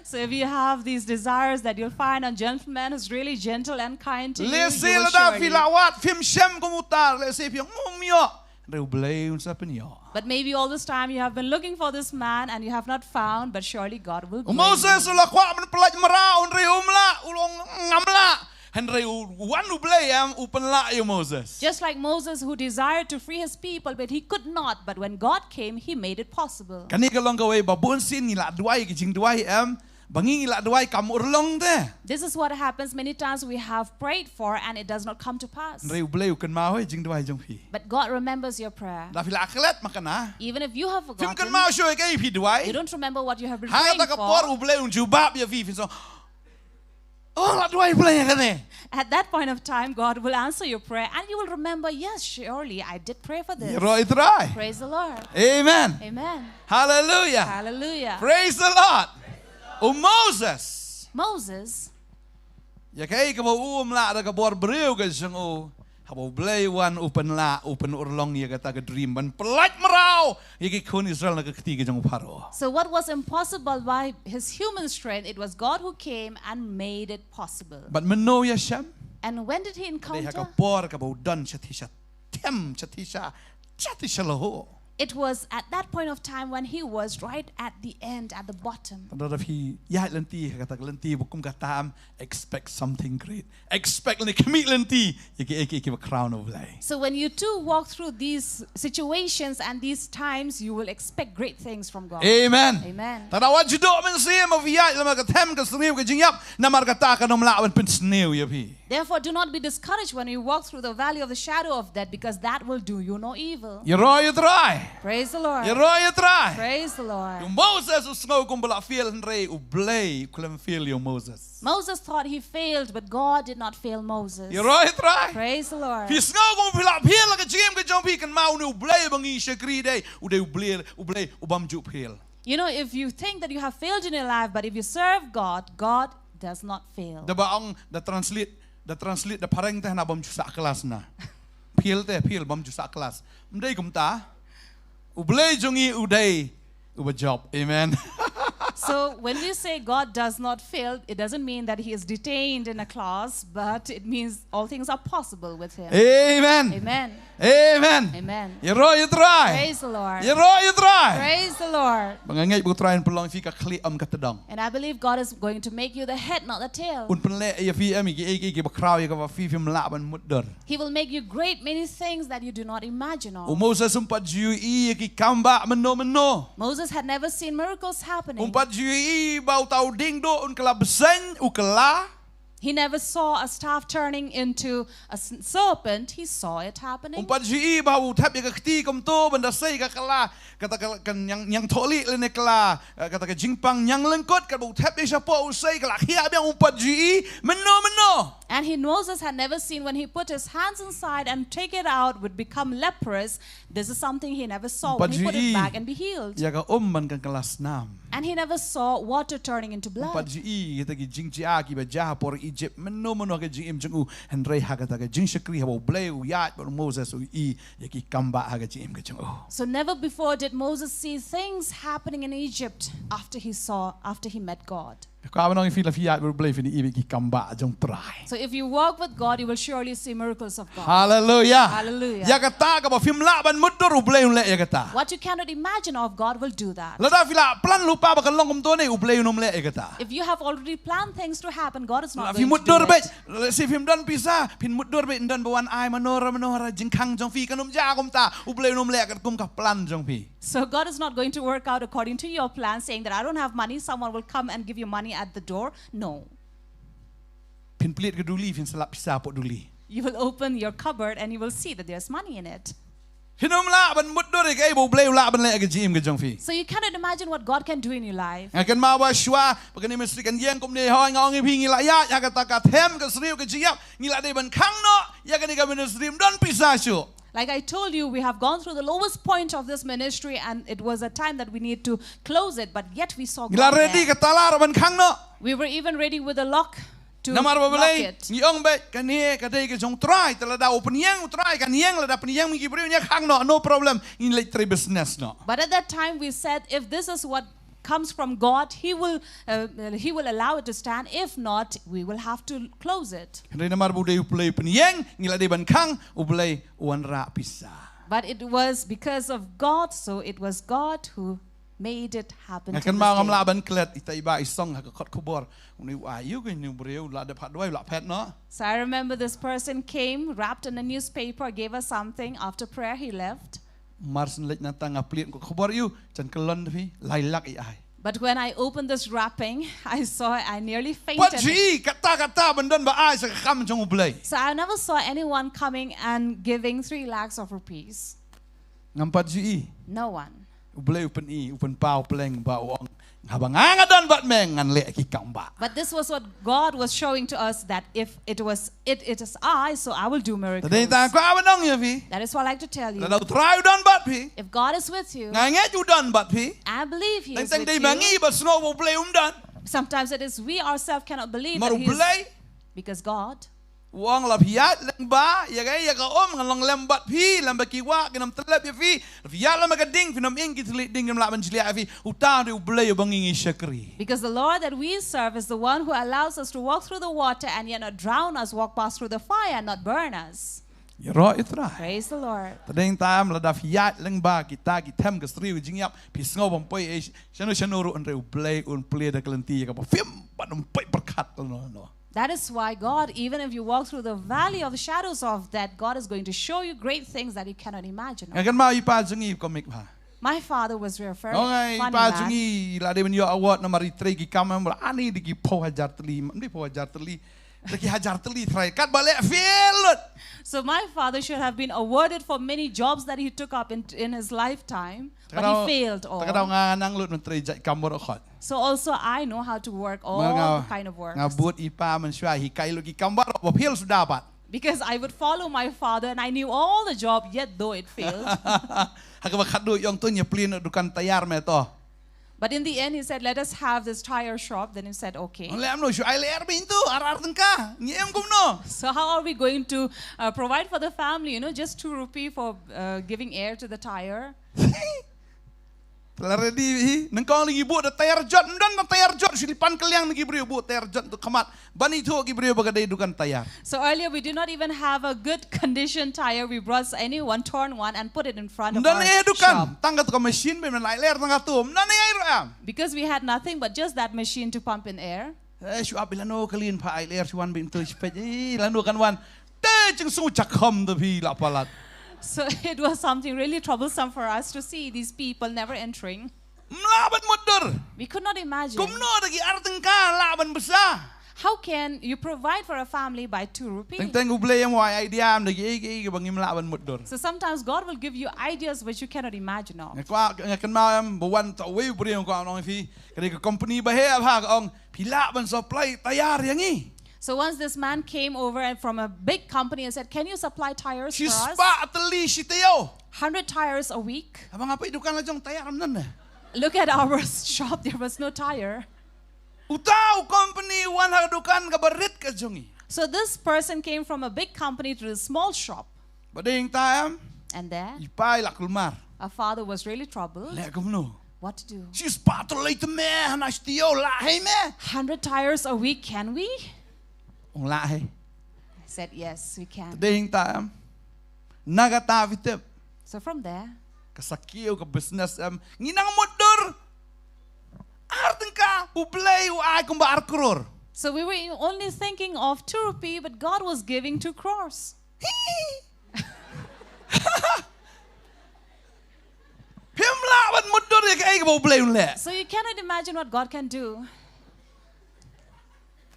So if you have these desires that you'll find a gentleman who's really gentle and kind to you, you Lehse will lada phi surely. La wad phim shem kum uta, lehse phi ong, "Ngam ïoh." Hynrei U Blei un sa pynïoh. But maybe all this time you have been looking for this man and you have not found, but surely God will U bring Moses him. U la kwah ban pyllait mraw, hynrei um lah, u ong ngam lah. Hynrei u wan U Blei em, u pynlah ïa u Moses. Just like Moses, who desired to free his people, but he could not. But when God came, he made it possible. Kane ka long kawei ba bun sien ngi la duwai ki jingduwai em, ba ngi ngi la duwai kam urlong te. This is what happens many times we have prayed for and it does not come to pass. Hynrei U Blei u kynmaw ïa jingduwai jong phi. But God remembers your prayer. Lada phi la klet ma kane. Even if you have Phim forgotten, kynmaw shuh ïa kaei phi duwai. You don't remember what you have been Ha praying kata ka por for. U Blei un jubab ïa phi, phin sa ong, "Oh, la duwai U Blei ïa kane." At that point of time, God will answer your prayer and you will remember, "Yes, surely I did pray for this." Ïaroh ïa U Trai. Praise the Lord. Amen. Amen. Hallelujah. Hallelujah. Praise the Lord. U Moses. Moses, Ïa kaei kaba um lah da ka bor briew ka jong u. Haba U Blei wan u pynlah, u pynurlong ïa kata ka dream ban pyllait mraw ïa ki khun Israel na ka kti ka jong u Pharaoh. So what was impossible by his human strength, it was God who came and made it possible. Bad mynno ïashem? And when did he Dei ha ka encounter? Por kaba u don shathie shathem, shathie sha, shathie shalynter. It was at that point of time when he was right at the end, at the bottom. Tang da phi ïaid lynti ha kata ka lynti ba kum ka tam, expect something great. Expect lane khmih lynti ïa kiei kiei kiba khraw na U Blei. So when you two walk through these situations and these times, you will expect great things from God. Amen. Amen. Tang da wat ju duh mynsiem ba phi ïaid lem ha ka them ka sniew ka jingïap, namar kata kan ym lah ban pynsniew ïa phi. Therefore, do not be discouraged when you walk through the valley of the shadow of death, because that will do you no evil. Ïaroh ïa U Trai. Praise the Lord. Ïaroh ïa U Trai. Praise the Lord. U Moses u sngew kum ba la fail, hynrei U Blei u khlem fail ïa u Moses. Moses thought he failed, but God did not fail Moses. Ïaroh ïa U Trai. Praise the Lord. Phi sngew kum phi la fail ha ka jingim ka jong phi, kynmaw une U Blei ba ngi shakri, dei, u dei U Blei, U Blei u bym ju fail. You know, if you think that you have failed in your life, but if you serve God, God does not fail. Da ba ong, da translate, da translate da phareng te, hana bym ju sah klas na. Fail te, fail, bym ju sah klas. Ym dei kumta. U Blei jong ngi u dei uba jop. Amen. So when we say God does not fail, it doesn't mean that he is detained in a class, but it means all things are possible with him. Amen. Amen. Amen. Amen. Ïaroh ïa U Trai. Praise the Lord. Ïaroh ïa U Trai. Praise the Lord. Ba nga ngeit ba U Trai un pynlong ïa phi ka khlieh ym ka tdong. And I believe God is going to make you the head, not the tail. Un pynleh ïa phi em ïa kiei kiei kiba khraw ïa kaba phi phim lah ban mutdur. He will make you great many things that you do not imagine U of. Moses um pat ju ïohi ïa ki kam bah mynno mynno. Moses had never seen miracles happening. Um pat ju ïohi ba uta u dieng duh un kylla bseiñ u kylla. He never saw a staff turning into a s- serpent. He saw it happening. Um pat ju ïohi ba u thep ïa ka kti kumto ban da sei ka kylla. Kata ka, ka ñiang, ñiangthohlieh lane kylla, eh, kata ka jingpang ñianglyngkut, kaba u thep ïa shapoh u sei ka la khiah biang, um pat ju ïohi mynno mynno. And he, Moses had never seen when he put his hands inside and take it out would become leprous. This is something he never saw. Um When pat he ju put it ïohi back and beheld. ïa ka um ban kan kylla snam. And he never saw water turning into Um pat blood. ju ïohi ïa kita ki jingjia kiba jia ha por Egypt mynno mynno ha ka jingim jong u, hynrei ha kata ka jingshakri haba U Blei u ïaid bad u Moses u ïohi ïa ki kam bah ha ka jingim ka jong u. So never before did Moses see things happening in Egypt after he saw, after he met God. Ka ban ong ïa phi, lada phi ïaid bad U Blei phin ïohi ki kam bah jong U Trai. So if you walk with God, you will surely see miracles of God. Haleluya. Hallelujah. Ïa kata kaba phim lah ban mutdur, U Blei un leh ïa kata. What you cannot imagine of, God will do that. Lada phi la plan lypa ba kan long kumto ne, U Blei un ym leh ïa kata. If you have already planned things to happen, God is not Lada phi going to do mutdur beit, it. lehse phim don pisa, phin mutdur beit, don ba wan ai mano ra mano ra jingkhang jong phi, kan ym jia kumta, U Blei un ym leh katkum ka plan jong phi. So God is not going to work out according to your plan, saying that I don't have money, someone will come and give you money at the door. No. Phin plie ka duli, phin sa lap pisa hapoh duli. You will open your cupboard and you will see that there's money in it. Phin ym lah ban mutdur ïa kaei ba U Blei u lah ban leh ha ka jingim ka jong phi. So you cannot imagine what God can do in your life. Nga kynmaw ba shuwa ba kane ka ministry kan ïeng kumne, hooid, nga ong ïa phi, ngi la ïaid ha kata ka them ka syriem ka jingïap, ngi la dei ban khang noh ïa kane ka ministry, ym don pisa shuh. Like I told you, we have gone through the lowest point of this ministry, and it was a time that we need to close it, but yet we saw Ngi la God ready there. ka tala ruh ban khang noh. We were even ready with a lock to Namar ba lock balei, it. ngi ong beit, kane ka dei ka jong U Trai, te lada u pynïeng U Trai, kan ïeng, lada pynïeng ma ki briew, ngi khang noh, no problem, ngin leit trei business noh. But at that time we said, if this is what comes from God, He will uh, He will allow it to stand. If not, we will have to close it. Hynrei namar ba u dei U Blei u pynïeng, ngi la dei ban khang, U Blei u wanrah pisa. But it was because of God, so it was God who made it happen. Nga To this kynmaw ngam day. lah ban klet, ita i bah i song ha ka kot khubor. Une u ai ïa u, kane u briew la dep ha duwai, la phet noh. So I remember this person came, wrapped in a newspaper, gave us something. After prayer, he left. Mar shen leit na tang, nga plie kot khubor ïa u, jan kyllon da phi, lai lak i ai. But when I opened this wrapping, I saw I nearly Pat fainted. ju i, kata kata ban don ba ai sha ka kam jong U Blei. So I never saw anyone coming and giving three lakhs of rupees. Ngam pat ju i. No one. U Blei u pyni, u pynpaw pleng ba u ong, haba nga nga don bad me, ngan leh ki kam bah. But this was what God was showing to us, that if it was it, it is I, so I will do Te miracles. dei tang kwah ban ong ïa phi, That is what I like to tell you. lada U Trai u don bad phi, If God is with you, nga ngeit u don bad phi. I believe He Teng is teng with dei ma you. ngi ba sngew ba U Blei um don. Sometimes it is we ourselves cannot believe Namar that U He is, Blei because God. u ong, lada phi ïaid lyngba ïa ka, ïa ka um, ngan long lem bad phi, lem bad ki wah kin ym tyllep ïa phi. Lada phi ïaid lem bad ka ding, phin ym ing, ki thylliej ding kim lah ban jliah ïa phi. Uta u dei U Blei uba ngi ngi shakri. Because the Lord that we serve is the one who allows us to walk through the water and yet not drown us, walk past through the fire and not burn us. Ïaroh ïa U Trai. Praise the Lord. Te dei tang, lada phi ïaid lyngba kita ki them ka syriem ka jingïap, phi sngew bym poi ei shano shano ruh, hynrei U Blei un plie da ka lynti ïa kaba phim pat ym poi pyrkhat lano lano. That is why God, even if you walk through the valley of the shadows of death, God is going to show you great things that you cannot imagine. Nga kynmaw i pa jong ngi, comic bha. My father was a very Ong, i funny pa jong man. ngi la dei ban ïoh award namar i trei ki kam, em, la ani da ki phew hajar tylli, ym dei phew hajar tylli, da ki hajar tylli trai, katba leh fail lut. So my father should have been awarded for many jobs that he took up in, in his lifetime, but he failed all. Te ka daw nga nang lut ban trei jait kam baroh khoit. So also I know how to work all Mar nga, the kind of work. Nga bud i pa mynshuwa, hikai lut ki kam baroh, ba fail suda pat. Because I would follow my father and I knew all the job, yet though it failed. Ha kaba khatduh i ong, to ngin ïa plie noh dukan tyre, me to. But in the end, he said, let us have this tire shop. Then he said, okay. Leh kumno, shu ai leh air beit to, ar ar tyngka, ngi im kumno. So how are we going to uh, provide for the family, you know, just two rupee for uh, giving air to the tire? Te la ready hi, nyngkong lei ngi buh da tyre jot, ym don da tyre jot, shu leit pan kylliang na ki briew, buh tyre jot to khmat, ban ithuh ki briew ba ka dei dukan tyre. So earlier we did not even have a good condition tire. We brought a new one, torn one, and put it in front of Ym don our ei dukan, shop. tang kato ka machine beit ban ai leh air, tang kato, ym don ei ruh em. Because we had nothing but just that machine to pump in air. Eh, shu ap, lano ka lin pha ai leh air, shu wan beit to, shu peit, eh, lano kan wan. Te jingsngew jakham te phi, la palat. So it was something really troublesome for us to see these people never entering. Ym lah ban mutdur. We could not imagine. Kumno da ki ar tyngka lah ban bsa. How can you provide for a family by two rupees? Teng teng U Blei em u ai idea, em da kiei kiei kiba ngim lah ban mutdur. So sometimes God will give you ideas which you cannot imagine of. Nga kwah, nga kynmaw em, ba wan ta uwei u briew, nga kwah ban ong ïa phi, ka dei ka company ba heh bha, ka ong, phi lah ban supply tyre ïa ngi? So once this man came over and from a big company and said, can you supply tires for us? Shispah tylli shi taïew. Hundred tires a week. Haba nga peit dukan la jong, tyre ym don ne. Look at our shop, there was no tire. Uta u company wan ha ka dukan kaba rit ka jong ngi. So this person came from a big company to the small shop. Ba dei hangta em, And there, i pa i la kulmar. our father was really troubled. Leh kumno? What to do? Shi spah tylli te me, hana shi taïew lah hi me. Hundred tires a week, can we? Ong lah hi. I said, "Yes, we can." Te dei hangta em. Na kata phi tip. So from there, ka sakhi ka business em. Ngi nang mutdur. Ar tyngka, U Blei u ai kumba ar klur. So we were only thinking of two rupee, but God was giving two crores. Phim lah ban mutdur ïa kaei kaba U Blei un leh. So you cannot imagine what God can do.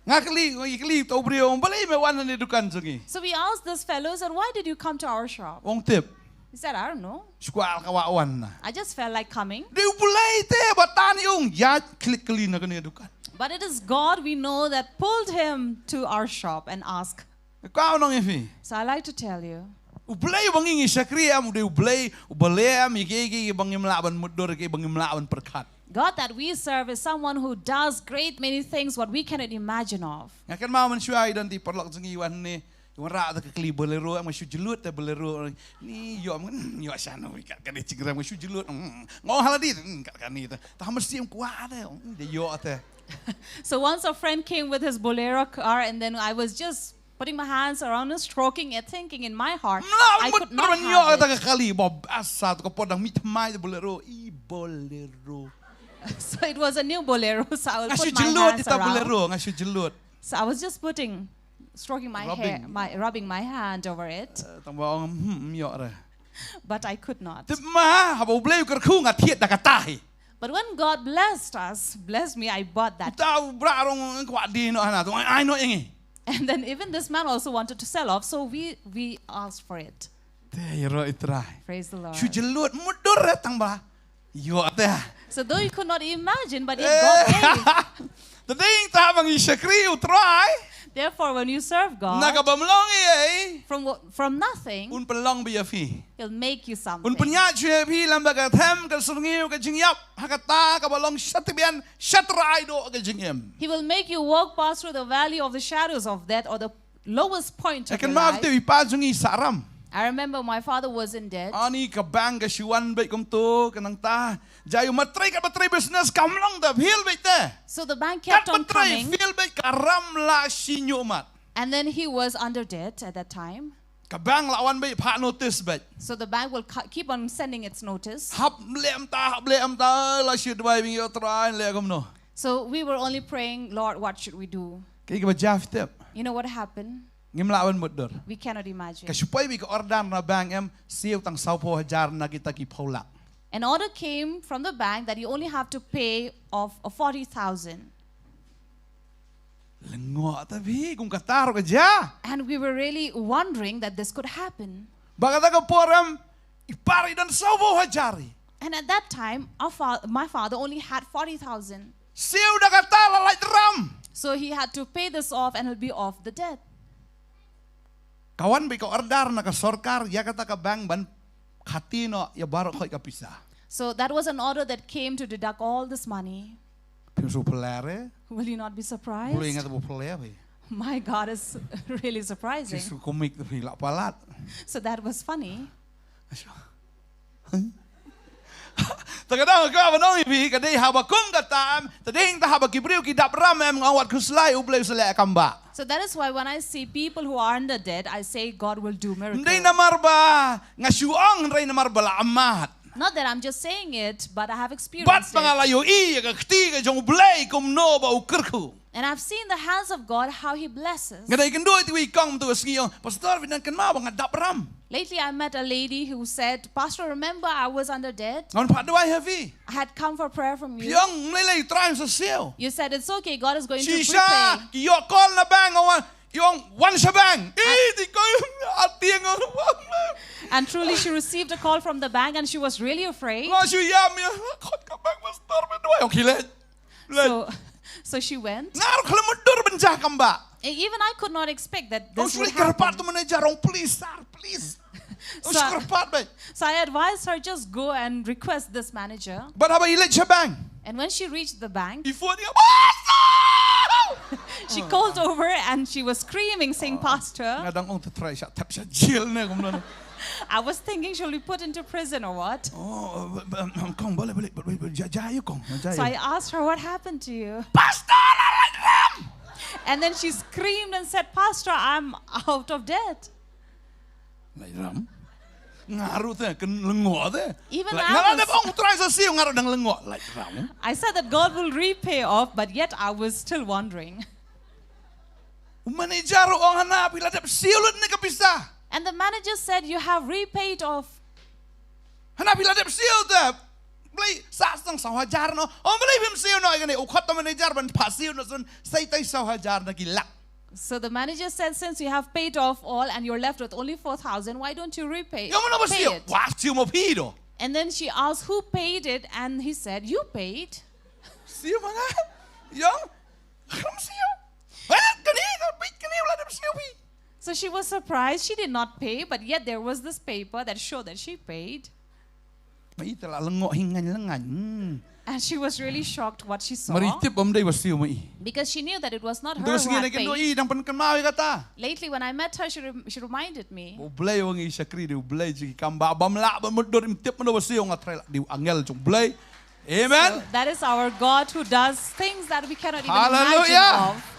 Nga kylli, nga kylli to u briew, balei me wan ha kane ka dukan jong ngi? So we asked this fellow, said, "Why did you come to our shop?" Ong tip. He said, "I don't know. Shu kwah ka wah wan na. I just felt like coming." Dei U Blei te ba tan ïa u, ïa klik kylli na kane ka dukan. But it is God, we know, that pulled him to our shop and asked. Ka nong ïa phi. So I like to tell you. U Blei ba ngi ngi shakri em, u dei U Blei uba leh em ïa kiei kiei ba ngim lah ban mutdur, kiei ba ngim lah ban pyrkhat. God that we serve is someone who does great many things what we cannot imagine of. Nga kynmaw mynshuwa i don te i paralok jong ngi wan ne, i wanrah da ka kali Bolero, nga shu jyllud te Bolero. Ni ïoh, mm, ïoh shano kat kane jingrem, nga shu jyllud. Mm, nga ong ha lade, mm, kat kane te. Te ha mynsiem kwah te, mm, da ïoh te. So once a friend came with his Bolero car, and then I was just putting my hands around and stroking it, thinking in my heart, "I could not have it." Mla ban mutdur ban ïoh kata ka kali, ba asa to ka por dang mih thymmai te Bolero, i Bolero. So it was a new Bolero, so I will put my hands around. Nga shu jyllud ïa ta Bolero, nga shu jyllud. So I was just putting, stroking my hair, rubbing my, rubbing my hand over it. Eh, tang ba ong, hmm, ym ïoh re. But I could not. Te ma, haba U Blei u kyrkhu nga thied da kata hi. But when God blessed us, blessed me, I bought that. Uta u bra rong kwah die noh hana, to ai noh ïa ngi. And then even this man also wanted to sell off, so we, we asked for it. Te ïaroh ïa U Trai. Praise the Lord. Shu jyllud mutdur re tang ba ïoh te. So though you could not imagine, but yet God gave. Te dei hangta ba ngi shakri U Trai. Therefore, when you serve God, na kaba ym long ei ei, from wha-, from nothing, un pynlong beit ïa phi. He'll make you something. Un pynïaid shuh ïa phi lem bad ka them, ka syrngiew, ka jingïap, ha kata kaba long shatbian, shatrai doh ka jingim. He will make you walk past through the valley of the shadows of death, or the lowest point of your life. Nga kynmaw te i pa jong ngi i sah ram. I remember my father was in debt. Ani ka bank ka shu wan beit kumto, ka nangta. Jia ïa u ma trei, katba trei business kam long da, fail beit te. So the bank kept on coming. Katba trei, fail beit, ka ram la shi ñiuh mat. And then he was under debt at that time. Ka bank la wan beit phah notice beit. So the bank will ca-, keep on sending its notice. Hap leh mynta, hap leh mynta, la shi duwai bad ngi, ïa U Trai, leh kumno. So we were only praying, "Lord, what should we do?" Kaei kaba jia phi tip? You know what happened? Ngim lah ban mutdur. We cannot imagine. Ka shu poi beit ka order na bank em, siew tang sawphew hajar na kita ki phew lak. An order came from the bank that you only have to pay of a forty thousand. Lyngngoh te phi, kum kata ruh ka jia. And we were really wondering that this could happen. Ba kata ka por em, i pa i don sawphew hajar. And at that time, our fa-, my father only had forty thousand. Siew da kata la lait ram. So he had to pay this off and he'll be off the debt. Ka wan beit ka order na ka sorkar ïa kata ka bank ban khati noh ïa baroh khoit ka pisa. So that was an order that came to deduct all this money. Phim shu phylla re? Will you not be surprised? Blei nga te ba phylla phi. My God is really surprising. Jisu kumne te phi la palat. So that was funny. Te ka dang ka ba nong i phi ka dei haba kum kata em, te dei te haba ki briew ki dap ram em, nga wat khuslai U Blei u sa leh kam ba. So that is why when I see people who are under debt, I say God will do miracles. Ym dei namar ba nga shu ong, hynrei namar ba la mat. Not that I'm just saying it, but I have experienced it. Bad ba nga la ïohi ïa ka kti ka jong U Blei kumno ba u kyrkhu. And I've seen the hands of God, how He blesses. Nga dang ïakynduh ïa i kong mynta ka sngi, ong, "Pastor, phi dang kynmaw ba nga dap ram." Lately, I met a lady who said, "Pastor, remember I was under debt? Nga wan phah duwai ha phi. I had come for prayer from you. Phi ong, ym lei lei, U Trai un sa siew." You said, "It's okay, God is going to prepay." Shisha, ki ïoh call na bank, ong, ong, wan sha bank. Ih, te ko ïa tieng, ong. And truly, she received a call from the bank and she was really afraid. La shu ïam ïa, khot ka bank, pastor, pynduwai, ong, khie leit. So, so she went. Nga ruh khlem mutdur ban jia kam ba. E, even I could not expect that this would happen. Ong shu leit kyrpad ïa u manager, ong, "Please, sir, please." Ong shu kyrpad beit. So I advised her, "Just go and request this manager." Bad haba i leit sha bank, and when she reached the bank, i phone ïa, "Pastor!" She called over and she was screaming, saying, "Pastor." Nga dang ong te Trai shah thep sha jail ne kumno ne. I was thinking, shall we put into prison or what? Oh, ba- ba- kong, balei, balei, balei, balei, ja- ja ïa kong, ja So I ïa. Asked her, "What happened to you?" Pastor, la lait ram. And then she screamed and said, "Pastor, I'm out of debt." Lait ram. Nga ruh te, kan lyngngoh te. Even Lait- I nga la was- dep ong u Trai sa siew, nga ruh dang lyngngoh. Lait ram. I said that God will repay off, but yet I was still wondering. U manager ruh ong, hana phi la dep siew lut ne ka pisa. And the manager said, "You have repaid off." Hana phi la dep siew te. Balei, sa sdang saw hajar noh. Oh, balei phim siew noh ïa kane. U khot u manager ban phah siew noh, sdang sa itai saw hajar na ki lak. So the manager said, "Since you have paid off all and you're left with only four thousand, why don't you repay Ïa mano ba pay siew? it?" Wah, siew ma phi doh. And then she asked, "Who paid it?" And he said, "You paid." Siew ma nga. Ïong. Kham siew. Hana kane ka phi, kane u la dep siew phi. So she was surprised. She did not pay, but yet there was this paper that showed that she paid. Ma i te la lyngngoh hi ngan lyngngan. Hmm. And she was really shocked what she saw. Mar i tip bym dei ba siew ma i. Because she knew that it was not her Te who sngi had ne kynduh paid. I dang pynkynmaw ïa kata. Lately, when I met her, she, rem- she reminded me. U Blei u ngi shakri, dei U Blei jong ki kam ba, bym lah ban mutdur, im tip mano ba siew, nga trai lah dei u angel jong U Blei. Amen. So that is our God who does things that we cannot even Hallelujah. Imagine of.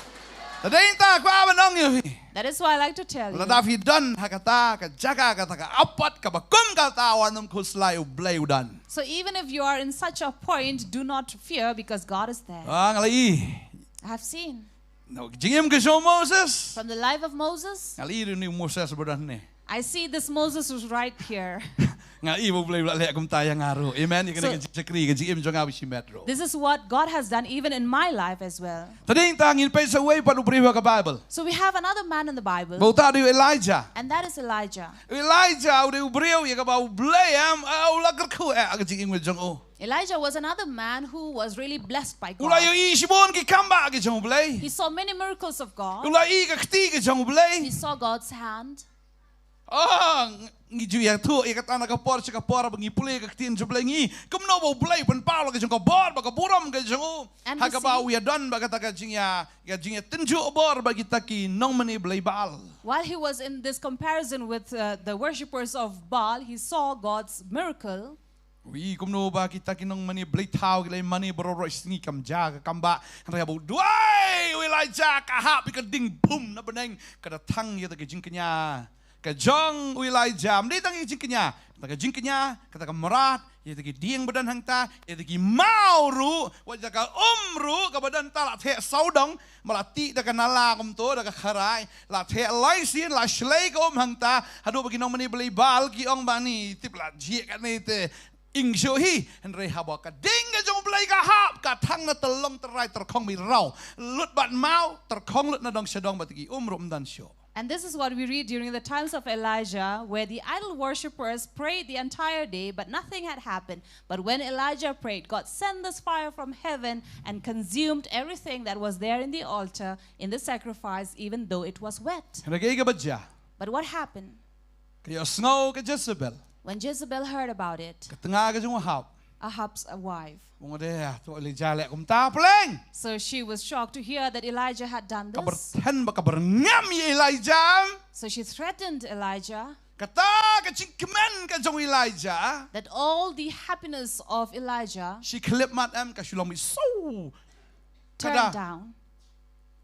Te dei ta kwah ban ong ïa phi. That is why I like to tell you. Lada phi don ha kata ka jaka, kata ka apot kaba kum kata, wat nym khuslai, U Blei u don. So even if you are in such a point, do not fear because God is there. Ah, nga la i. I have seen. No, jingim ka jong u Moses. From the life of Moses, Nga la i ri ni u Moses ba don ne. I see this Moses who's right here. Nga i ba U Blei u la leh kumta ïa nga ruh. Amen. Ïa kane So- ka jingshakri, ka jingim jong nga ba shimet ruh. This is what God has done even in my life as well. Te dei ta ngin peit sa uwei pat u briew ha ka Bible. So we have another man in the Bible, Ba uta dei u Elijah. And that is Elijah. Elijah u dei u briew ïa kaba U Blei em, ah, u la kyrkhu eh ha ka jingim jong u. Elijah was another man who was really blessed by U la God. ïohi shibun ki kam ba ki jong U Blei. He saw many miracles of U God. la i ka kti ki jong U Blei. He saw God's hand. Ah, ngi ju ïathuh ïa kata na ka por sha ka por ba ngi pule ka ktien jong U Blei, ngi kumno ba U Blei u pynpaw la ka jong ka bor bad ka burom ka jong u. And Ha we kaba see- u ïadon bad kata ka jingïa, ka jingïatynjuh bor bad kita ki nongmane blei Baal. While he was in this comparison with uh, the worshippers of Baal, he saw God's miracle. Wi, kumno ba kita ki nongmane blei thaw ki la mane baroh sngi kam ja ka kam ba. Hynrei haba u duwai u Elijah ka hap ïa ka ding bum na bneng, ka da thang ïa ka jingkñia ka jong u Elijah. Ym dei tang ïa ka jingkñia, kata ka jingkñia, kata ka mrad, ïa ki dieng ba don hangta, ïa ki maw ruh, wat ïa ka um ruh kaba don ta la theh sawdong, ba la tih da ka nala kumto, da ka kharai, la theh lai sien, la shlei ka um hangta. Haduh ba ki nongmane blei Baal ki ong ba ni tip la jia kane te ing shuh hi. Hynrei haba ka ding ka jong U Blei ka hap, ka thang na tyllong trai tyrkhong mih raw, lut bad maw, tyrkhong lut na dong sha dong, bad ki um ruh ym don shuh. And this is what we read during the times of Elijah, where the idol worshippers prayed the entire day, but nothing had happened. But when Elijah prayed, God sent this fire from heaven and consumed everything that was there in the altar, in the sacrifice, even though it was wet. Hynrei kaei kaba jia? But what happened? Ka ïohsngew ka Jezebel, When Jezebel heard about it, ka tnga ka jong u Ahab, Ahab's uh, wife. u ong, "Dei, to Elijah leh kumta pleng." So she was shocked to hear that Elijah had done Ka this. byrthen bad ka byrngem ïa Elijah. So she threatened Elijah Kata ka jingkmen ka jong Elijah, that all the happiness of Elijah shi khyllipmat em, ka shu long mih saw. turned Kada. Down.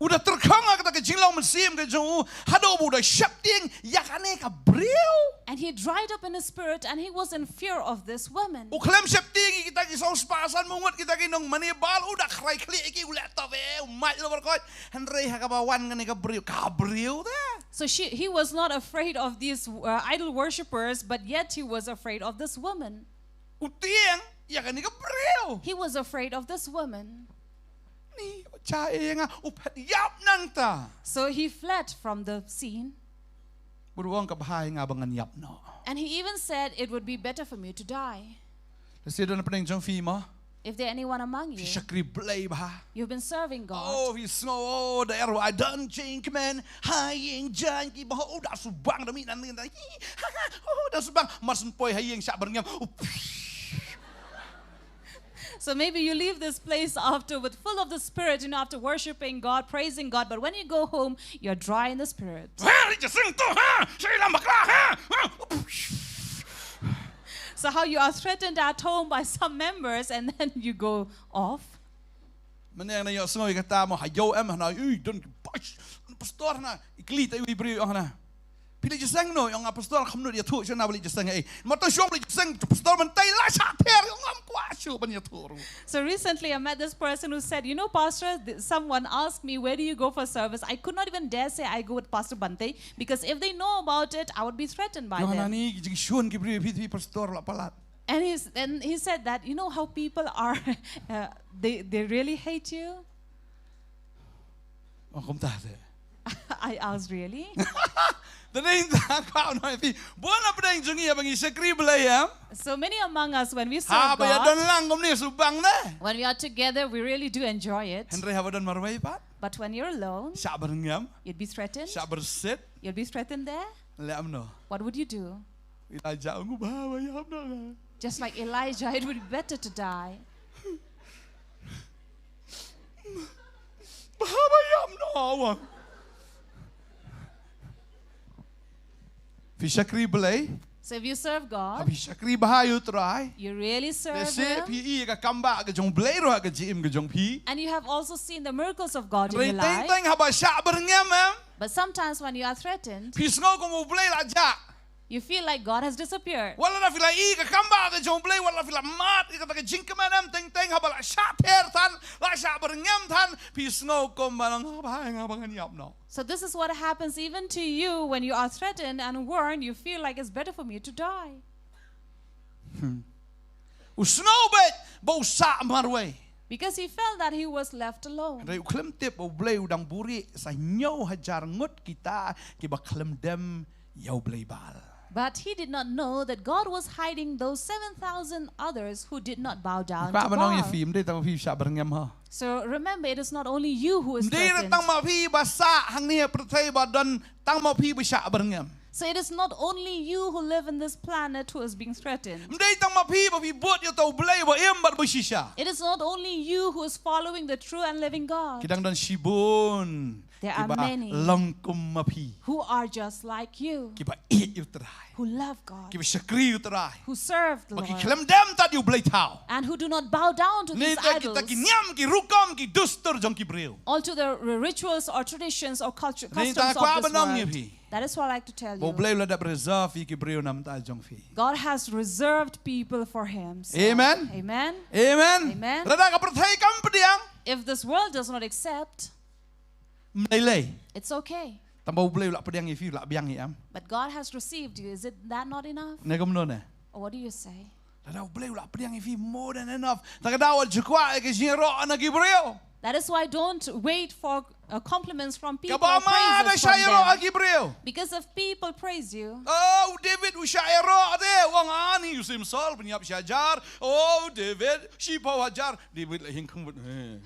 U da tyrkhong ha kata ka jinglong mynsiem ka jong u, haduh ba u da sheptieng ïa kane ka briew. And he dried up in his spirit and he was in fear of this woman. U khlem sheptieng ïa kita ki saw spah san phew ngut kita ki nongmane Baal, u da khrai khlieh ïa ki, u leh tap eh, u mait lo barkot. Hynrei ha kaba wan kane ka briew, ka briew te. So she, he was not afraid of these uh, idol worshippers, but yet he was afraid of this woman. U tieng ïa kane ka briew. He was afraid of this woman. Ni cha e nga, u phet ïap nangta. So he fled from the scene. Bad u ong, ka bha ïa nga ba ngan ïap noh. And he even said, "It would be better for me to die." Lehse don na pdeng jong phi mo, If there anyone among phi you, shakri Blei bha. You've been serving God. Oh, phi sngew, oh, da er, I don't think, man. Ha ïing jaiñ ki ba, oh, da shu bang da mih nan nan da. Oh, da shu bang. Mar shu poi ha ïing shah byrngem. Oh, psh. So maybe you leave this place after with full of the spirit, you know, after worshiping God, praising God, but when you go home, you're dry in the spirit. Ha, leit jingïaseng to, ha? Sha ïalam bakla, ha? Ha? So how you are threatened at home by some members and then you go off. Mynne nga ïohsngew ïa kata mo, ha ïew em, hana, ui, don ki bach, pastor hana, i kylli ïa i briew hana. Phi leit jingïaseng no, ïa nga pastor, kham nud ïathuh shano ba leit jingïaseng ei. Mo to shong leit jingïaseng, pastor mynta la shah ther, ïa ngam kwah shuh ban ïathuh ruh. So recently I met this person who said, "You know, Pastor, th- someone asked me, 'Where do you go for service?' I could not even dare say I go with Pastor Bante, because if they know about it, I would be threatened by them." Ïa nga ni jingshun ki briew phi, phi pastor la palat. And he's, and he said that, "You know how people are, uh, they, they really hate you?" Oh, kumta te. I asked, "Really?" Te dei ta kwah noh ïa phi. Bun na pdeng jong ngi haba ngi shakri Blei em. So many among us, when we serve God, haba ïadon lang kumne shu bang de. When we are together, we really do enjoy it. Hynrei haba don marwei pat. But when you're alone, shah byrngem, you'd be threatened. Shah byrsit. You'd be threatened there. Leh kumno? What would you do? Elijah u ong ba haba ïap noh. Just like Elijah, it would be better to die. Ba haba ïap noh. Phi shakri Blei. So if you serve God, phi shakri bha ïa u Trai, you really serve Him, phi i ka kam ba ka jong Blei ruh ka jingim ka jong phi. And you have also seen the miracles of God in your life. Teng teng haba shah byrngem em. But sometimes when you are threatened, phi sngew kum u Blei la jah. You feel like God has disappeared. Wat la phi la i ka kam ba ka jong Blei, wat la phi la mad ïa kata ka jingkmen em, teng teng haba la shah ther than, la shah byrngem than, phi sngew kum ba nang ba nga ba ngan ïap noh. So this is what happens even to you when you are threatened and warned, you feel like it's better for me to die. Hmm. U sngew beit ba u sah marwei. Because he felt that he was left alone. Hynrei u khlem tip ba u Blei u dang buhrieh sa hynñiew hajar ngut kita kiba khlem dem ïa u Blei Baal. But he did not know that God was hiding those seven thousand others who did not bow down to Baal. Ba ban ong ïa phi, ym dei tang phi shah byrngem ha. So remember, it is not only you who is threatened. Ym dei tang ma phi ba sah hangne ha pyrthei ba don tang ma phi ba shah byrngem. So it is not only you who live in this planet who is being threatened. Ym dei tang ma phi ba phi bud ïa uta u Blei ba im bad ba shisha. It is not only you who is following the true and living God. Ki dang don shibun. There are many. Kiba long kum ma phi. Who are just like you. Kiba ïeit ïa u Trai. Who love God. Kiba shakri ïa u Trai. Who serve the Lord. Ba ki khlem dem tad ïa u blei thaw. And who do not bow down to these idols. Ne kita ki niam ki rukom ki dustur jong ki briew. Or to the r- rituals or traditions or culture, customs of this world. Ni ta kwah ban ong ïa phi. That is what I like to tell you. Ba u Blei u la dep reserve ïa ki briew na bynta jong phi. God has reserved people for him. So, amen. Amen. Amen. Amen. Lada ka pyrthei kam pdiang. If this world does not accept, ym lei lei. It's okay. Tang ba u Blei u la pdiang ïa phi, u la biang ïa em. But God has received you. Is it that not enough? Ne kumno ne? Or what do you say? Lada u Blei u la pdiang ïa phi, more than enough. Tang ka daw wat ju kwah ïa ka jingïaroh na ki briew. That is why don't wait for uh, compliments from people or praises from them. Kaba ma da shah ïaroh ha ki briew. Because if people praise you, oh, u David u shah ïaroh te, u ong ani, u sim Saul pynïap shi hajar. Oh, u David shiphew hajar. David la hing khang bad.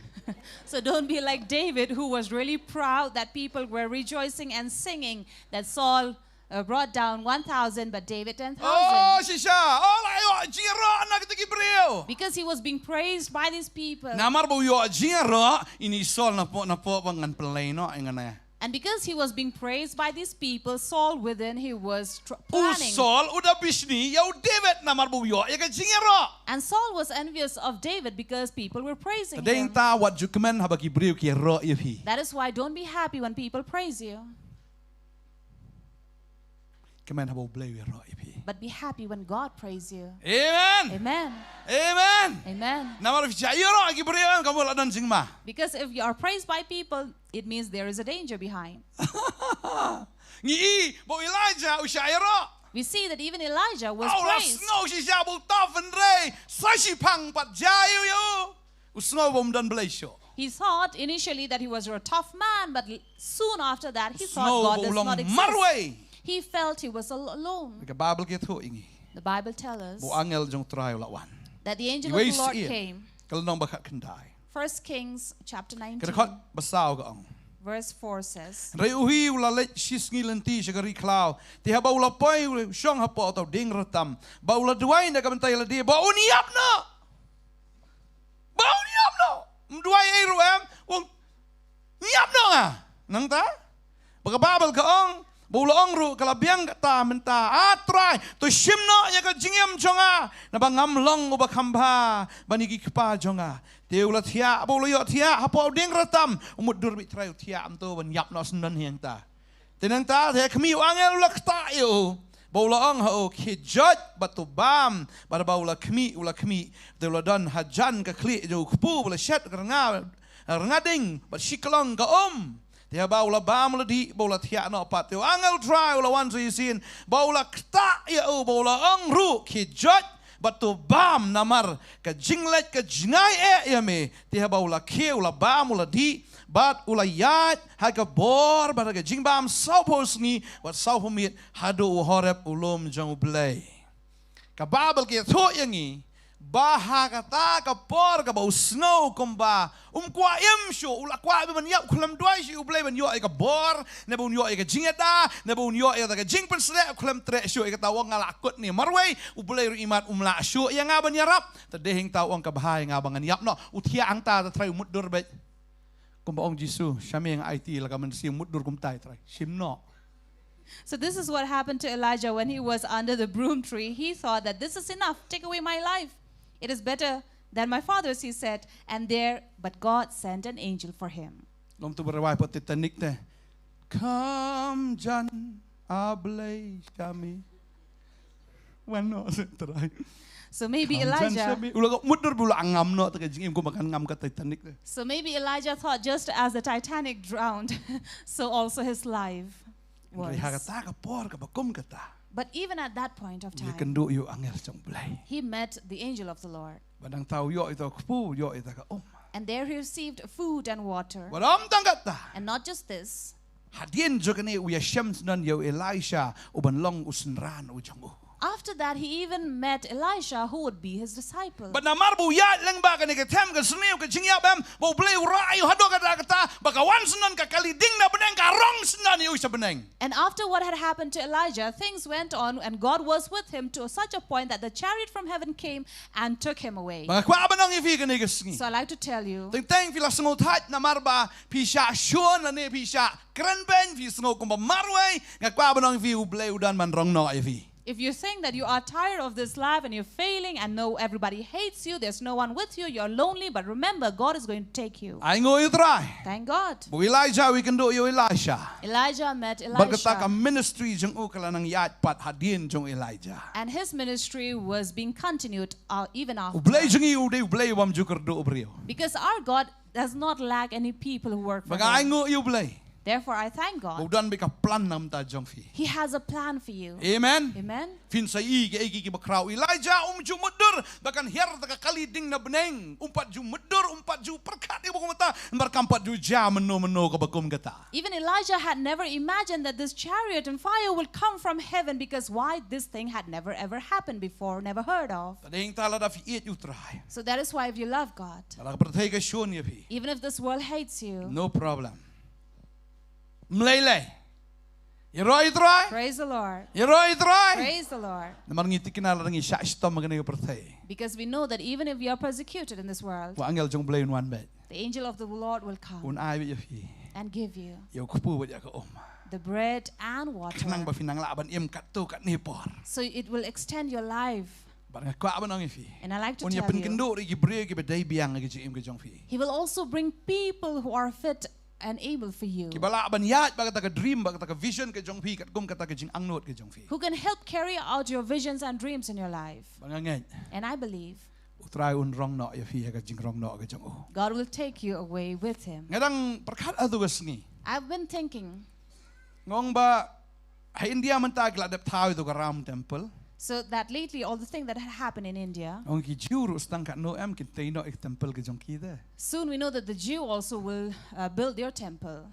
So don't be like David, who was really proud that people were rejoicing and singing that Saul uh, brought down one thousand, but David ten thousand. Oh, shisha. Oh, la ïoh jingïaroh na kita ki briew. Because he was being praised by these people. Namar ba u ïoh jingïaroh, ini Saul na pok na pok ba ngan pynlei noh ïa nga ne. And because he was being praised by these people, Saul within, he was tr- planning. U Saul u da bishni ïa u David namar ba u ïoh ïa ka jingïaroh. And Saul was envious of David because people were praising him. Te dei ta wat ju kmen haba ki briew ki ïaroh ïa phi. That is why don't be happy when people praise you. Kmen haba u Blei u ïaroh ïa phi. But be happy when God praise you. Amen. Amen. Amen. Amen. Namar phi shah ïaroh ha ki briew, ka mut la don jingma. Because if you are praised by people, it means there is a danger behind. Ngi i ba u Elijah u shah ïaroh. We see that even Elijah was praised. Aw, la sngew shisha ba u tough hynrei sa shiphang pat jia ïa u. U sngew ba um don Blei shuh. He thought initially that he was a tough man, but l- soon after that he thought God does not exist. U sngew ba u long marwei. He felt he was al- alone. Ka Baibl ka ïathuh ïa ngi. The Bible tells us ba u angel jong u Trai u la wan. That the angel of the Lord came. Iwei Samuel, ka lynnong ba khatkhyndai. First Kings chapter nineteen. Ka dkhot ba saw ka ong. Verse four says, hynrei u hi u la leit shisngi lynti sha ka ri khlaw. Te haba u la poi u shong hapoh uta u dieng ratam. Bad u la duwai na ka bynta ïa lade ba un ïap noh. duwai ei ruh em, u ong, ngiap noh nga. Nangta ba ka Baibl ka ong ba u la ong ruh, ka la biang kata mynta, A Trai, to shim noh ïa ka jingim jong nga, naba ngam long uba kham bha ban ïa ki kpa jong nga. Te u la thiah, ba u la ïoh thiah hapoh u dieng ratam, u mutdur beit trai, u thiah, um to ban ïap noh syndon hi hangta. Te nangta te khmih, u angel u la ktah ïa u, ba u la ong ha u, khie joit bad to bam. Bad ba u la khmih, u la khmih, te u la don hajan ka khlieh jong u kpu ba la shet ka rnga, rnga ding, bad shi klong ka um. Te haba u la bam u la dih, ba u la thiah noh pat, te u angel Trai u la wan sha shisien, ba u la ktah ïa u, ba u la ong ruh, khie joit bad to bam, namar ka jingleit ka jngai eh ïa me. Te haba u la khie, u la bam u la dih, bad u la ïaid ha ka bor bad ha ka jingbam sawphew sngi bad sawphew miet, haduh u Horeb, u lum jong U Blei. Ka Baibl ka ïathuh ïa ngi ba ha kata ka por kaba u sngew kumba um kwah im shuh, u la kwah beit ban ïap, u khlem duwai shuh ïa U Blei ban ïoh ïa ka bor, ne ba un ïoh ïa ka jingïada, ne ba un ïoh ïa ka jingpynshlur, u khlem treh shuh ïa kata, u ong, nga la kut ne marwei, U Blei ruh imat um lah shuh ïa nga ban ïarap. Te dei hangta u ong, ka bha ïa nga ba ngan ïap noh. U thiah hangta, te trai u mutdur beit. Kumba ong Jisu, shah me nga aiti la ka mynsiem, mutdur kumta, trai shim noh. So this is what happened to Elijah when he was under the broom tree. He thought that this is enough. Take away my life. It is better than my father's, he said. And there, but God sent an angel for him. Long tu berwai pat Titanic te. Kham jan, A Blei, shah me. Wan noh se, trai. So maybe Elijah. U la ka mutdur, u la ngam noh te ka jingim kumba kan ngam ka Titanic te. So maybe Elijah thought, just as the Titanic drowned, so also his life was. Hynrei ha kata ka por kaba kum kata, But even at that point of time, ïakynduh ïa u angel jong U Blei. He met the angel of the Lord. Bad nangta u ïoh ïa uta u kpu, u ïoh ïa kata ka um. And there he received food and water. Bad ym tang kata, And not just this. Hadien jong kane u ïashem syndon ïa u Elisha uban long u synran u jong u. After that, he even met Elisha, who would be his disciple. Bad namar ba u ïaid lyngba kane ka them ka sniew ka jingïap em, ba U Blei u rah ïa u haduh katta katta, ba ka wan syndon ka kali ding na bneng, ka rong syndon ïa u sha bneng. And after what had happened to Elijah, things went on, and God was with him to such a point that the chariot from heaven came and took him away. Bad nga kwah ban ong ïa phi kane ka sngi. So I like to tell you. Teng teng phi la sngew thait namar ba phi shah shun lane phi shah kren beiñ, phi sngew kumba marwei, nga kwah ban ong ïa phi, U Blei u don ban rong noh ïa phi. If you think that you are tired of this life and you're failing and no, everybody hates you, there's no one with you, you're lonely, but remember, God is going to take you. Ainguh ïa u Trai. Thank God. Ba u Elijah u ïakynduh ïa u Elisha. Elijah met Elisha. Bad kata ka ministry jong u ka la nang ïaid pat hadien jong u Elijah. And his ministry was being continued uh, even after. U Blei jong ngi u dei U Blei u bym ju kyrduh u briew. Because our God does not lack any people who work for him. Bad nga ainguh ïa u Blei. Therefore, I thank God. Ba u don beit ka plan na ka bynta jong phi. He has a plan for you. Amen. Amen. Phin sa ïohi kiei kiei kiba khraw. Elijah um ju mutdur ba kan hiar da ka kali ding na bneng. Um pat ju mutdur, um pat ju pyrkhat ïa kaba kum kata. Namar kam pat ju jia mynno mynno kaba kum kata. Even Elijah had never imagined that this chariot and fire will come from heaven, because why, this thing had never ever happened before, never heard of. Te dei hangta lada phi ïeit ïa u Trai. So that is why if you love God, lada ka pyrthei ka shun ïa phi, even if this world hates you, no problem. Mlei lei. Ïaroh ïa u Trai. Praise the Lord. Ïaroh ïa u Trai. Praise the Lord. Namar ngi thikna lada ngi shah shitom ha kane ka pyrthei. Because we know that even if we are persecuted in this world, u angel jong u Blei un wan beit. The angel of the Lord will come. Un ai beit ïa phi. And give you. Ïa u kpu bad ïa ka um. The bread and water. Khnang ba phin nang lah ban im katto katne por. So it will extend your life. Bad nga kwah ban ong ïa phi. And I like to tell you. Un ïa pynkynduh ruh ïa ki briew kiba dei biang ha ka jingim ka jong phi. He will also bring people who are fit and able for you. Kiba lah ban ïaid bad kata ka dream, bad kata ka vision ka jong phi, katkum kata ka jingangnud ka jong phi. Who can help carry out your visions and dreams in your life. Bad nga ngeit. And I believe. U Trai un rong noh ïa phi ha ka jingrong noh ka jong u. God will take you away with him. Nga dang pyrkhat ha tu ka sngi. I've been thinking. Nga ong ba ha India mynta ki la dep thaw ïa tu ka Ram Temple. So that lately all the thing that had happened in India. Ong ki Jiw ruh sdang katno em kin tei noh ïa ka temple ka jong ki te. Soon we know that the Jew also will uh, build their temple.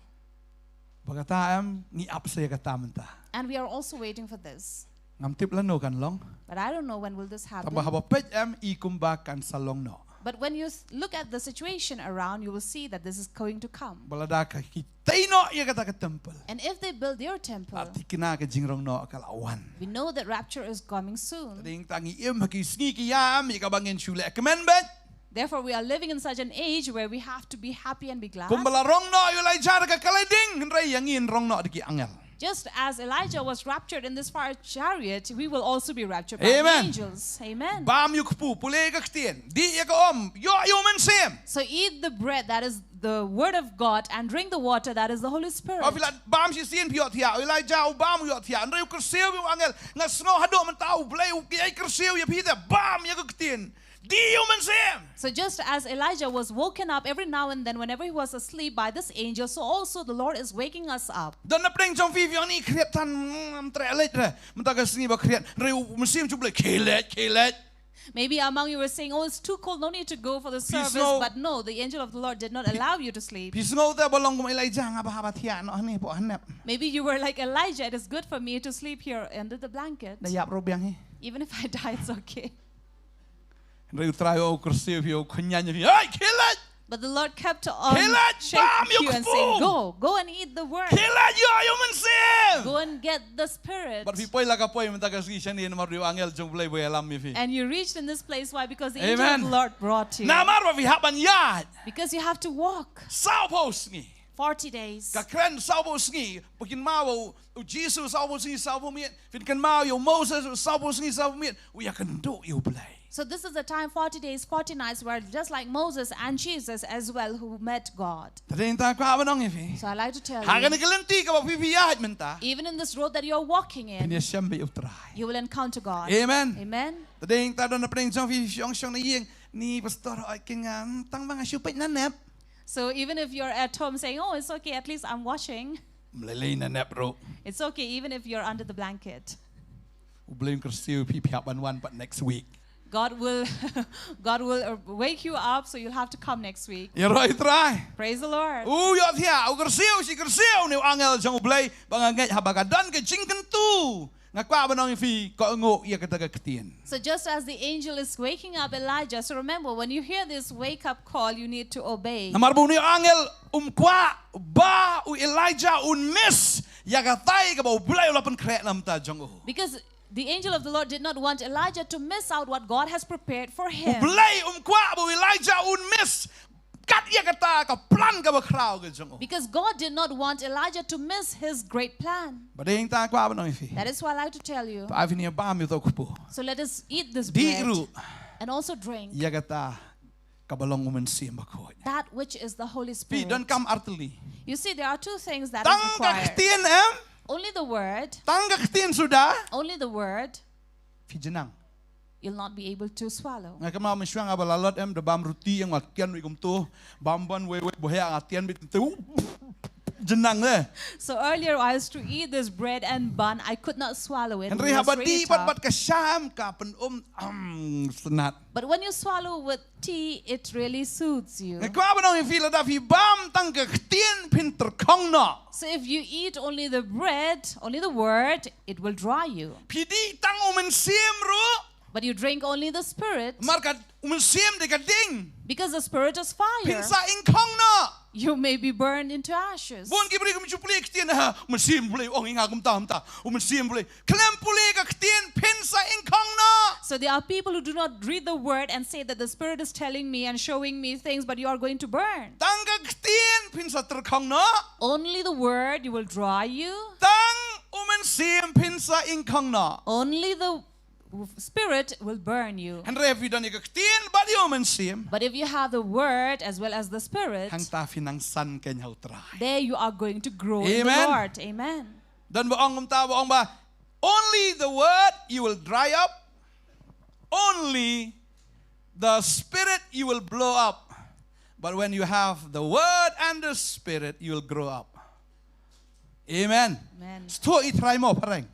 Ba kata em ngi ap sa ïa kata mynta. And we are also waiting for this. Ngam tip lano kan long. But I don't know when will this happen. Tangba haba peit em i kumba kan sa long noh. But when you look at the situation around, you will see that this is going to come. Ba lada ka ki tei noh ïa kata ka temple. And if they build their temple, la thikna ka jingrong noh ka la wan. We know that rapture is coming soon. Te dei hangta ngi im ha ki sngi ki ïam ïa kaba ngin shu leh kmen beit. Therefore, we are living in such an age where we have to be happy and be glad. Kumba la rong noh ïa u Elijah da ka kali ding, hynrei ïa ngi ngin rong noh da ki angel. Just as Elijah was raptured in this fire chariot, we will also be raptured by the Amen. Angels. Amen. Bam ïa u kpu, pule ïa ka ktien, dih ïa ka um, ïoh ïa u mynsiem. So eat the bread, that is the word of God, and drink the water, that is the Holy Spirit. Phi lah bam shisien phi ïohthiah, Elijah u bam u ïohthiah, hynrei u kyrsiew ïa u angel, nga sngew haduh mynta U Blei u ïai kyrsiew ïa phi te, bam ïa ka ktien. Dih ïa u mynsiem. So just as Elijah was woken up every now and then whenever he was asleep by this angel, so also the Lord is waking us up. Don na pdeng jong phi, phi ong ni khriat than, mm, ym treh leit re. Mynta ka sngi ba khriat, hynrei u mynsiem jong U Blei, khie leit, khie leit. Maybe among you were saying, "Oh, it's too cold, no need to go for the Phi service," sngew but no, the angel of the Lord did not allow you to sleep. Phi sngew te ba long kum Elijah, nga ba haba thiah noh hangne hapoh ha nep. Maybe you were like Elijah, "It is good for me to sleep here under the blanket. Da ïap ruh biang hi." Even if I die, it's okay. Hynrei U Trai u kyrsiew ïa phi, u khñiang ïa phi. Hei, khie leit! But the Lord kept on Khie leit, shaking bam ïa u you and kpu. Saying, "Go, go and eat the word. Khie leit, ïoh ïa u mynsiem." Go and get the Spirit." Bad phi poi la ka poi mynta ka sngi shane namar u angel jong U Blei ba u ïalam ïa phi. And you reached in this place. Why? Because the angel of Amen. The Lord brought you. Namar ba phi hap ban ïaid. Because you have to walk. Sawphew sngi. Forty days. Ka kren sawphew sngi, phi kynmaw ïa u, u Jisu sawphew sngi sawphew miet, phin kynmaw ïa u Moses sawphew sngi sawphew miet, u ïakynduh ïa U Blei. So this is the time, forty days, forty nights, where just like Moses and Jesus as well, who met God. Te dei nangta kwah ban ong ïa phi. So I like to tell Ha you, kane ka lynti kaba phi phi ïaid mynta, even in this road that you're walking in, phin ïashem beit ïa U Trai. You will encounter God. Amen. Amen. Te dei nangta don na pdeng jong phi, phi ong shong na ïing, ni pastor, oi king, ah, tang ba nga shu peit na nep. So even if you're at home saying, "Oh, it's okay, at least I'm watching." Ym lei lei na nep ruh. It's okay, even if you're under the blanket. U Blei un kyrsiew phi, phi hap ban wan pat next week. God will, God will, uh, wake you up, so you'll have to come next week. Ïaroh ïa U Trai. Praise the Lord. U ïohthiah, u kyrsiew, shi kyrsiew une u angel jong U Blei, ba nga ngeit haba ka don ka jingkyntu. Nga kwah ban ong ïa phi, kohnguh ïa kata ka ktien. So just as the angel is waking up Elijah, so remember, when you hear this wake-up call, you need to obey. Namar ba une u angel um kwah ba u Elijah un miss ïa katai kaba U Blei u la pynkhreh na ka bynta jong u. Because the angel of the Lord did not want Elijah to miss out what God has prepared for him. U Blei um kwah ba u Elijah un miss kat ïa kata ka plan kaba khraw ka jong u. Because God did not want Elijah to miss his great plan. Bad dei nangta kwah ban ong ïa phi. That is why I like to tell you. To ai phin ïa bam ïa uto u kpu. So let us eat this bread. Dih ruh. And also drink. Ïa kata kaba long u Mynsiem Bakhuid. That which is the Holy Spirit. Phi, donkam artylli. You see, there are two things that is required. Tang ka ktien em. Only the word. Tang ka ktien suda. Only the word. Phi jnang. You'll not be able to swallow. Nga kynmaw mynshuwa nga ba la lot em, da bam ruti ïa nga tian wei kumto. Bam bun wei wei bohea nga tian bit tu. Jnang le. So earlier I used to eat this bread and bun. I could not swallow it. It was very tough. Hynrei haba dih pat bad ka sha em ka pyn-um, um, snat. But when you swallow with tea, it really soothes you. Nga kwah ban ong ïa phi lada phi bam tang ka ktien phin tyrkhong noh. So if you eat only the bread, only the word, it will dry you. Phi dih tang u Mynsiem ruh. But you drink only the Spirit. Namar ka u Mynsiem dei ka ding. Because the Spirit is fire. Phin sa ingkhong noh. You may be burned into ashes. Bun ki briew kim ju pule ktien, ha, u Mynsiem Blei u ong ïa nga kumta kumta. U Mynsiem Blei. Khlem pule ka ktien phin sa ingkhong noh. So there are people who do not read the word and say that the Spirit is telling me and showing me things, but you are going to burn. Tang ka ktien phin sa tyrkhong noh. Only the word you will dry you. Tang u Mynsiem phin sa ingkhong noh. Only the Spirit will burn you. Hynrei haba phi don ïa ka ktien bad ïa u Mynsiem. But if you have the word as well as the Spirit, hangta phin nang san keiñ ha u Trai. There you are going to grow in the Lord. Amen. Amen. Don ba ong kumta, ba ong ba, only the word you will dry up, only the Spirit you will blow up. But when you have the word and the Spirit, you will grow up. Amen. Amen. Sngewthuh ïa u Trai mo phareng.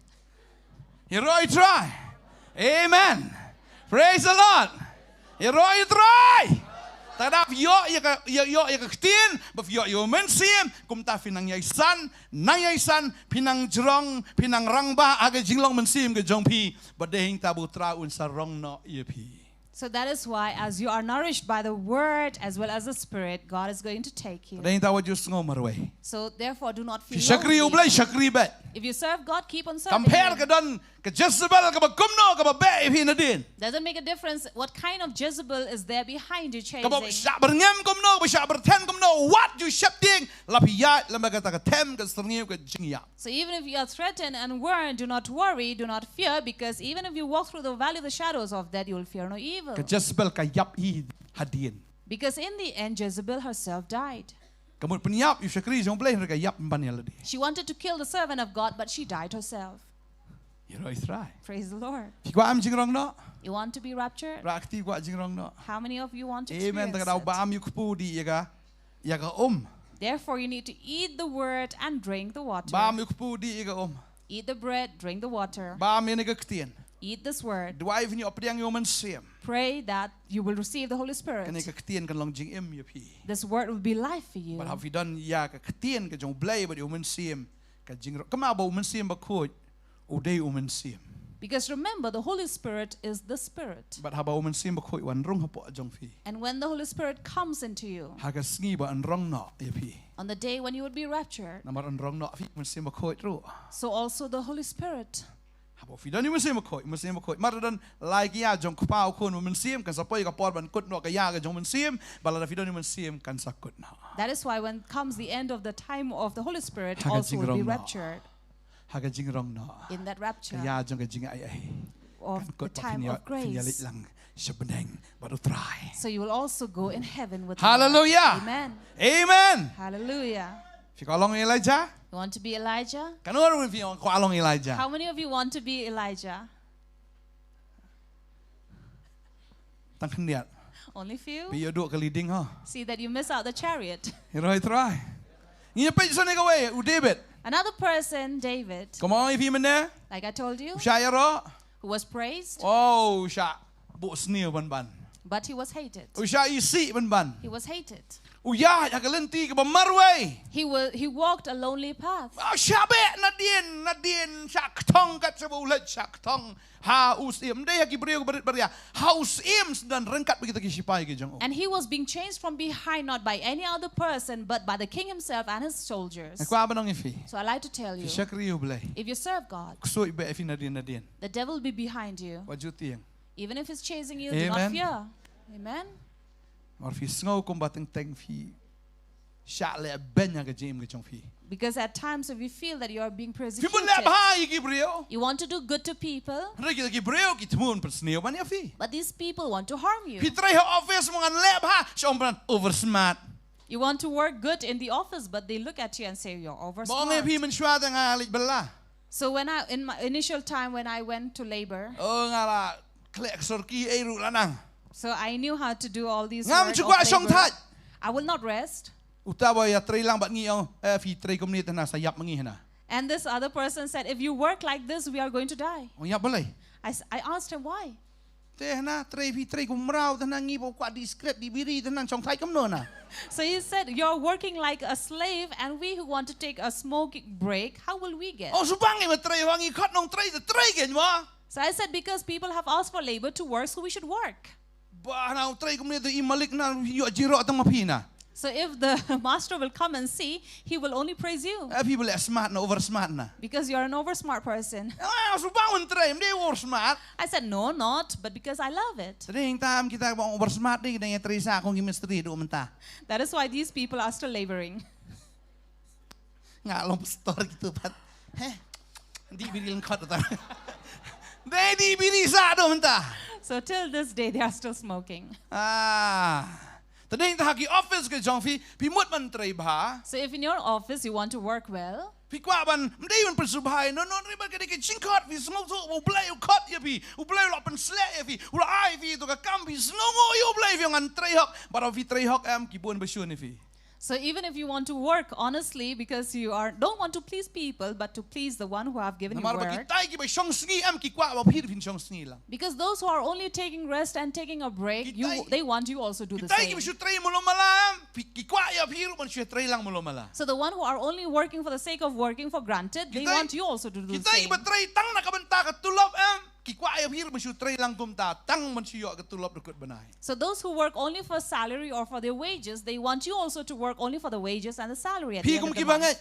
Ïaroh ïa u Trai. Amen. Praise the Lord. Ïaroh ïa u Trai. Te lada phi ïoh ïa ka, ïoh, ïoh ïa ka ktien, bad phi ïoh ïa u Mynsiem, kumta phin nang ïai san, nang ïai san, phin nang jrong, phin nang rangbah ha ka jinglong mynsiem ka jong phi. Bad dei hangta ba u Trai un sa rong noh ïa phi. So that is why, as you are nourished by the word as well as the spirit, God is going to take you. Dei ta wat ju sngew marwei. So therefore, do not feel lonely. Shakri U Blei, shakri beit. If you serve God, keep on serving Him. Kam pher ka don ka Jezebel kaba kumno kaba beh ïa phi nadien. Doesn't make a difference what kind of Jezebel is there behind you chasing. Kaba shah byrngem kumno, kaba shah byrthen kumno, wat ju sheptieng, la phi ïaid lem bad kata ka them ka syrngiew ka jingïap. So even if you are threatened and warned, do not worry, do not fear, because even if you walk through the valley of the shadows of death, you will fear no evil. Ka Jezebel ka ïap hi hadien. Because in the end, Jezebel herself died. Ka mut pynïap ïa u shakri jong U Blei, hynrei ka ïap ban ïa lade. She wanted to kill the servant of God, but she died herself. Ïaroh Israel. Praise the Lord. Phi kwah em jingrong noh? You want to be raptured? Rakti kwah jingrong noh? How many of you want to experience it? Amen. Te ka daw bam ïa u kpu dih ïa ka, ïa ka um. Therefore, you need to eat the word and drink the water. Bam ïa u kpu dih ïa ka um. Eat the bread, drink the water. Bam ïa kane ka ktien. Eat this word. Duwai phin ïoh pdiang ïa u Mynsiem. Pray that you will receive the Holy Spirit. Kane ka ktien kan long jingim ïa phi. This word will be life for you. Bad haba phi don ïa ka ktien ka jong U Blei bad ïa u Mynsiem, ka jingrong, kumba u Mynsiem Bakhuid u dei u Mynsiem. Because remember, the Holy Spirit is the Spirit. Bad haba u Mynsiem Bakhuid u wan rung hapoh jong phi, and when the Holy Spirit comes into you, ha ka sngi ba yn rong noh ïa phi, on the day when you would be raptured, namar yn rong noh ïa phi u Mynsiem Bakhuid ruh. So also the Holy Spirit. Haba phi don ïa u Mynsiem Bakhuid, Mynsiem Bakhuid. Namar don lai ki ïa jong Kpa, U Khun, U Mynsiem, kan sa poi ka por ban kut noh ka ïa ka jong u Mynsiem, bad lada phi don ïa u Mynsiem kan sa kut noh. That is why when comes the end of the time of the Holy Spirit, also will be raptured. Ha ka jingrong noh. In that rapture. Ka ïa jong ka jingai ai. Of the time of grace. Kan kut ba phin ïa, phin ïaleit lang sha bneng bad U Trai. So you will also go in heaven with the Lord. Hallelujah. Amen. Amen. Hallelujah. Phi kwah long Elijah? You want to be Elijah? Katno ruh phi kwah long Elijah? How many of you want to be Elijah? Tang khyndiat. Only few? Phi ïoh duh ka leading ho. See that you miss out the chariot. Ïaroh Trai. Ngi peit sa kane kawei, u David. Another person, David. Kumba ong ïa phi mynne? Like I told you. U shah ïaroh. Who was praised. Oh, u shah buh sniew ban ban. But he was hated. U shah isih ban ban. He was hated. U ïaid ha ka lynti kaba marwei. He wa-, he walked a lonely path. Ah, shah beh nadien, nadien, shah kthong kat shaba u leit shah kthong ha u syiem. Ym dei ha ki briew barit baria. Ha u syiem, syndon ryngkat bad kita ki shipai ki jong u. And he was being chased from behind, not by any other person, but by the king himself and his soldiers. Nga kwah ban ong ïa phi. So I like to tell you, phi shakri U Blei, if you serve God, ksuid beh ïa phi nadien nadien. The devil will be behind you. Wat ju tieng. Even if he's chasing you, do not fear. Amen. Amen. Namar phi sngew kumba teng teng phi shah leh beiñ ha ka jingim ka jong phi. Because at times if you feel that you are being persecuted, phi bun leh bha ïa ki briew. You want to do good to people. Hynrei kita ki briew ki thmu ban pynsniew ban ïa phi. But these people want to harm you. Phi trei ha office, ma ngan leh bha, shah ong ban over smart. You want to work good in the office, but they look at you and say you're over smart. Ba ong ïa phi mynshuwa te nga leit bylla. So when I, in my initial time when I went to labor, oh, nga la khleh sorki ei ruh la nang. So I knew how to do all these work of labor. Ngam ju kwah shong thait. I will not rest. Uta ba ïatrei lang bad ngi ong, eh, phi trei kumne te hana sa ïap ma ngi hana. And this other person said, "If you work like this, we are going to die." Ong ïap balei? I s-, I asked him why. Te hana trei phi trei kum mraw te hana ngi ba kwah dih sikret dih biri te hana shong thait kumno hana. So he said, "You're working like a slave, and we who want to take a smoke break, how will we get?" Oh, shu bang ngi ba trei, ba ngi khot nongtrei te trei kein mo. So I said, "Because people have asked for labor to work, so we should work." Ba hana u trei kumne te i malik hana ïoh jingïaroh tang ma phi hana. So if the master will come and see, he will only praise you. Eh, phi ba leh smart hana, over smart hana. Because you're an over smart person. Ah, shu bang ban trei, ym dei over smart. I said, "No, not, but because I love it." Te dei tang kita ba ong over smart dei, dei ïatrei sah kum ki mistri haduh mynta. That is why these people are still laboring. Nga long pastor kito pat. Heh. Dih biri lyngkot ta. Dei dih biri sah haduh mynta. So till this day, they are still smoking. Ah. Te dei tang ha ki office ki jong phi, phi mut ban trei bha. So if in your office you want to work well, phi kwah ban, ym dei ban pynsngewbha ïano ïano, hynrei ba ka dei ka jingkhot, phi sngewthuh ba U Blei u khot ïa phi, U Blei u la pynsleh ïa phi, u la ai phi ïa ka kam, phi sngewnguh ïa U Blei, phi ong ngan trei hok, bad haba phi trei hok em, ki bun ba shun ïa phi. So even if you want to work honestly because you are, don't want to please people, but to please the one who have given you work. Namar ba kitai kiba shong sngi em ki kwah ba phi ruh phin shong sngi lang. Because those who are only taking rest and taking a break, you, they want you also do the same. Kitai, kitai kiba shu trei malu mala em, phi, ki kwah ïa phi ruh ban shu trei lang malu mala. So the one who are only working for the sake of working for granted, they want you also to do the same. Kitai, kitai kiba trei tang na ka bynta ka tulop em. Ki kwah ïa phi ruh ban shu trei lang kumta tang ban shu ïoh ka tulop da kut bnai. So those who work only for salary or for their wages, they want you also to work only for the wages and the salary at the Phi end kum of the ki ba month. Ngeit.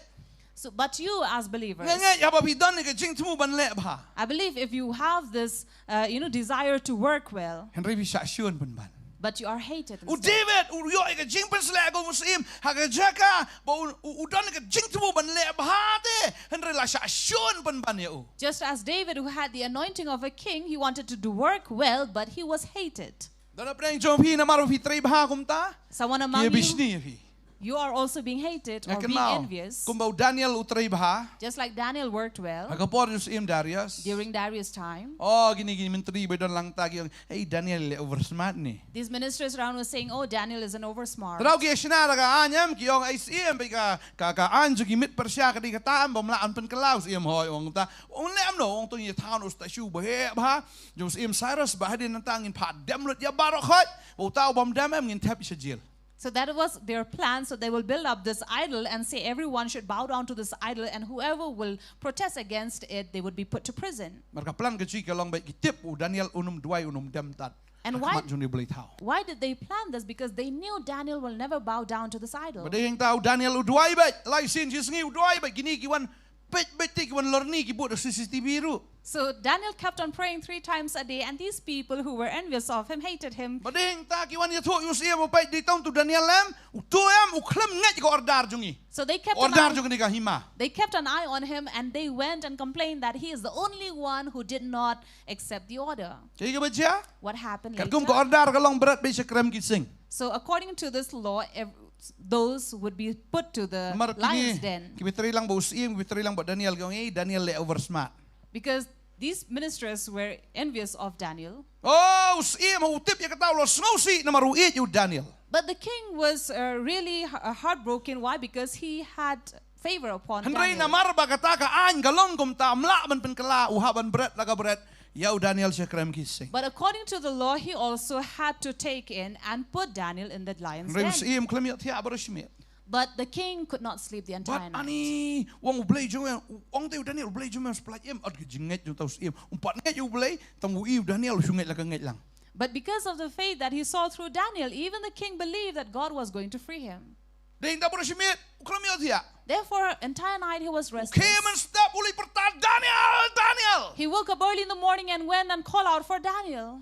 So, but you as believers, Nga ngeit haba phi don ïa ka jingthmu ban leh bha. I believe if you have this, uh, you know, desire to work well, Hynrei phi shah shun pynban. But you are hated U instead. David u ïoh ïa ka jingpynsleh kum u syiem ha ka jaka ba u, u, u don ïa ka jingthmu ban leh bha te, hynrei la shah shun pynban ïa u. Just as David, who had the anointing of a king, he wanted to do work well, but he was hated. Don na pdeng jong phi namar ba phi trei bha kumta, Someone ki among you, ïabishni ïa phi. You are also being hated Nga or being kynmaw envious. Kumba u Daniel u trei bha Just like Daniel worked ha well ka por u syiem Darius. During Darius' time, Oh, kine ki myntri ba don lang ta ki ong, "Hey, Daniel leh oversmart ne." These ministers around were saying, "Oh, Daniel is an oversmart." Tang ki shna da ka aiñ em, ki ong, "Ai syiem, ba ka, ka, ka aiñ jong ki met Persia ka dei kata em, bym lah ban pynkylla." U syiem hoi u ong ta, "Ong leh em noh, ong to ïa thaw noh u statue ba heh bha jong u syiem Cyrus, ba hadien nangta ngin phah dem lut ïa baroh khoit, ba uta u bym dem em ngin thep sha jel." So that was their plan. So they will build up this idol and say everyone should bow down to this idol, and whoever will protest against it, they would be put to prison. Namar ka plan ka jong ki ka long ba ki tip u Daniel un ym duwai, un ym dem tad. And Ha why- khmat jong une u Blei thaw. Why did they plan this? Because they knew Daniel will never bow down to this idol. Ba dei hangta u Daniel u duwai beit, lai sien shi sngi u duwai beit, kine ki wan peit beit te, ki wan lorni ki bud ha C C T V ruh. So Daniel kept on praying three times a day, and these people who were envious of him hated him. Ba dei hangta ki wan ïathuh ïa u syiem, ba peit, dei tang utu u Daniel em, utu em u khlem ngeit ka order jong ngi. So they kept an Order eye, jong ngi ka hima. they kept an eye on him, and they went and complained that he is the only one who did not accept the order. Kaei kaba jia? What happened Katkum ka later? Order ka long bret beit sha krem ki sing. So according to this law, ev- those would be put to the Namar lion's kine den. kiba trei lang bad u syiem, kiba trei lang bad Daniel, ki ong, "Ei, Daniel leh oversmart." Because these ministers were envious of Daniel. Oh, u syiem u tip ïa kata, u la sngewsih namar u ïeit ïa u Daniel. But the king was uh, really h- uh, heartbroken. Why? Because he had favor upon Hynrei Daniel. Namar ba kata ka aiñ ka long kumta, ym lah ban pynkylla, u hap ban bret la ka bret ïa u Daniel sha krem ki sing. But according to the law, he also had to take in and put Daniel in the lion's Hynrei u den. syiem khlem ïohthiah baroh shi miet. But the king could not sleep the entire Bad night. Ani, u ong, "U Blei jong me, u ong te u Daniel, u Blei jong me u splaj im." Ot ka jingngeit jong uta u syiem. Um pat ngeit ïa u Blei, tang u i u Daniel u shu ngeit la ka ngeit lang. But because of the faith that he saw through Daniel, even the king believed that God was going to free him. Dei hangta baroh shi miet u khlem ïohthiah. Therefore, entire night he was Khie restless. mynstep u leit pyrta, "Daniel, Daniel." He woke up early in the morning and went and called out for Daniel.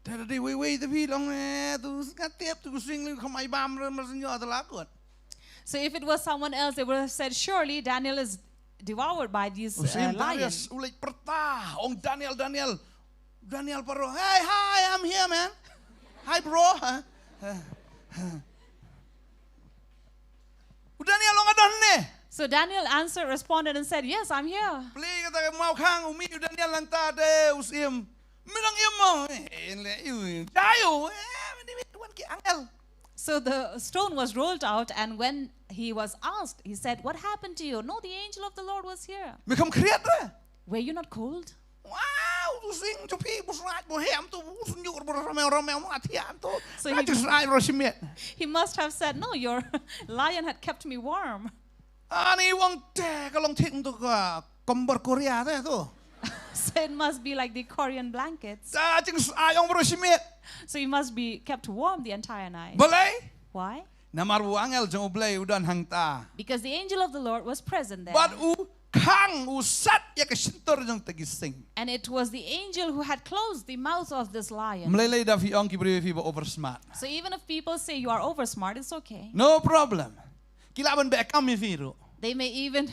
Te da dei wei wei te phi long, eh, tu nga tip tu sing li kham ai bam re mar sing yo ta la kot. So if it was someone else, they would have said, "Surely Daniel is devoured by these U syiem uh, lions." Darius u leit pyrta, ong, "Daniel, Daniel." Daniel baroh, "Hey, hi, I'm here, man. Hi, bro." Huh? Huh? Huh? U Daniel ong, "Nga don ne." So Daniel answered, responded, and said, "Yes, I'm here." Plie kata ka mawkhang, u mih u Daniel nangta, te u syiem, "Me dang im mo?" "Eh, leh ïa u." "Jia ïa u." "Eh, me dei me wan ki angel." So the stone was rolled out, and when he was asked, he said, "What happened to you?" "No, the angel of the Lord was here." "Me kham khriat re?" "Were you not cold?" "Wow, tu sing jong phi bu sraid bu hem tu, bu sñiuh bu ramew ramew ma thiah tu." So "Ka he- jingshai baroh shi miet." He must have said, "No, your lion had kept me warm." Ani, u ong, "Te ka long thik tu ka kombor Korea te tu." So it must be like the Korean blankets. Ka jingshai ong baroh shi miet. So he must be kept warm the entire night. Balei? Why? Namar u angel jong u Blei u don hangta. Because the angel of the Lord was present there. Bad u khang, u sat ïa ka shyntur jong kita ki sing. And it was the angel who had closed the mouth of this lion. Ym lei lei da phi ong ki briew ïa phi ba oversmart. So even if people say you are oversmart, it's okay. No problem. Ki lah ban beh kam ïa phi ruh. They may even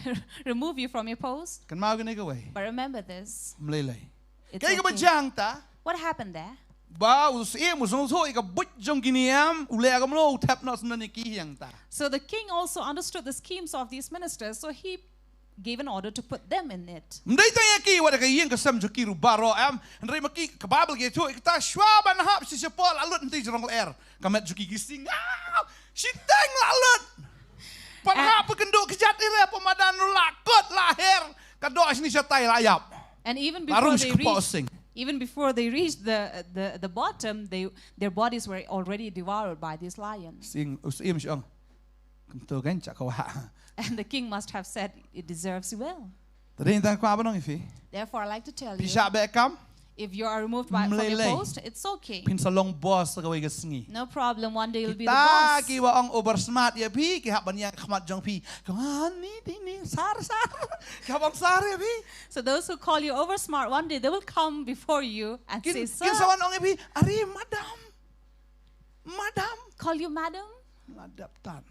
remove you from your post. Kynmaw kane kawei. But remember this. Ym lei lei. It's Kaei kaba okay. jia hangta? What happened there? Ba u syiem u sngewthuh ïa ka buit jong ki niam, u leh kumno, u thep noh syndon ïa ki hangta. So the king also understood the schemes of these ministers, so he gave an order to put them in it. Ym dei tang ïa ki, wat ïa ka ïing ka sem jong ki ruh baroh em. Hynrei ma ki, ka Baibl ka ïathuh ïa kata, shuwa ban hap sha shipor la lut hangtei jrong lyer. Ka met jong ki ki sing, "Aw, shiteng la lut." Pan Eh. hap phi kynduh kjat ïa re, phi madan ruh la kut la her. Ka doh shane shatai la ïap. And even La before rung they sha ka poh reached, sing. Even before they reached the, the, the bottom, they, their bodies were already devoured by these lions. Sing, u syiem shu ong, "Kumto kan, shah kawah." And the king must have said, "It deserves well." Te dei tang kwah ban ong ïa phi. Therefore, I like to tell Phi you, shah beh kam. If you are removed by, from your Mlei lei. Post, it's okay. Phin sa long boss sa kawei ka sngi. No problem, one day you'll be the Kita boss. Ki ba ong over smart ïa phi, ki hap ban ïa khmat jong phi. Come on, ni, ni, ni, sar, sar. Ki hap ong sar ïa phi. So those who call you over smart, one day they will come before you and Kin, say, "Sir." Kin sa wan ong ïa phi, "Are, madam." Madam. Call you madam? Madam tan.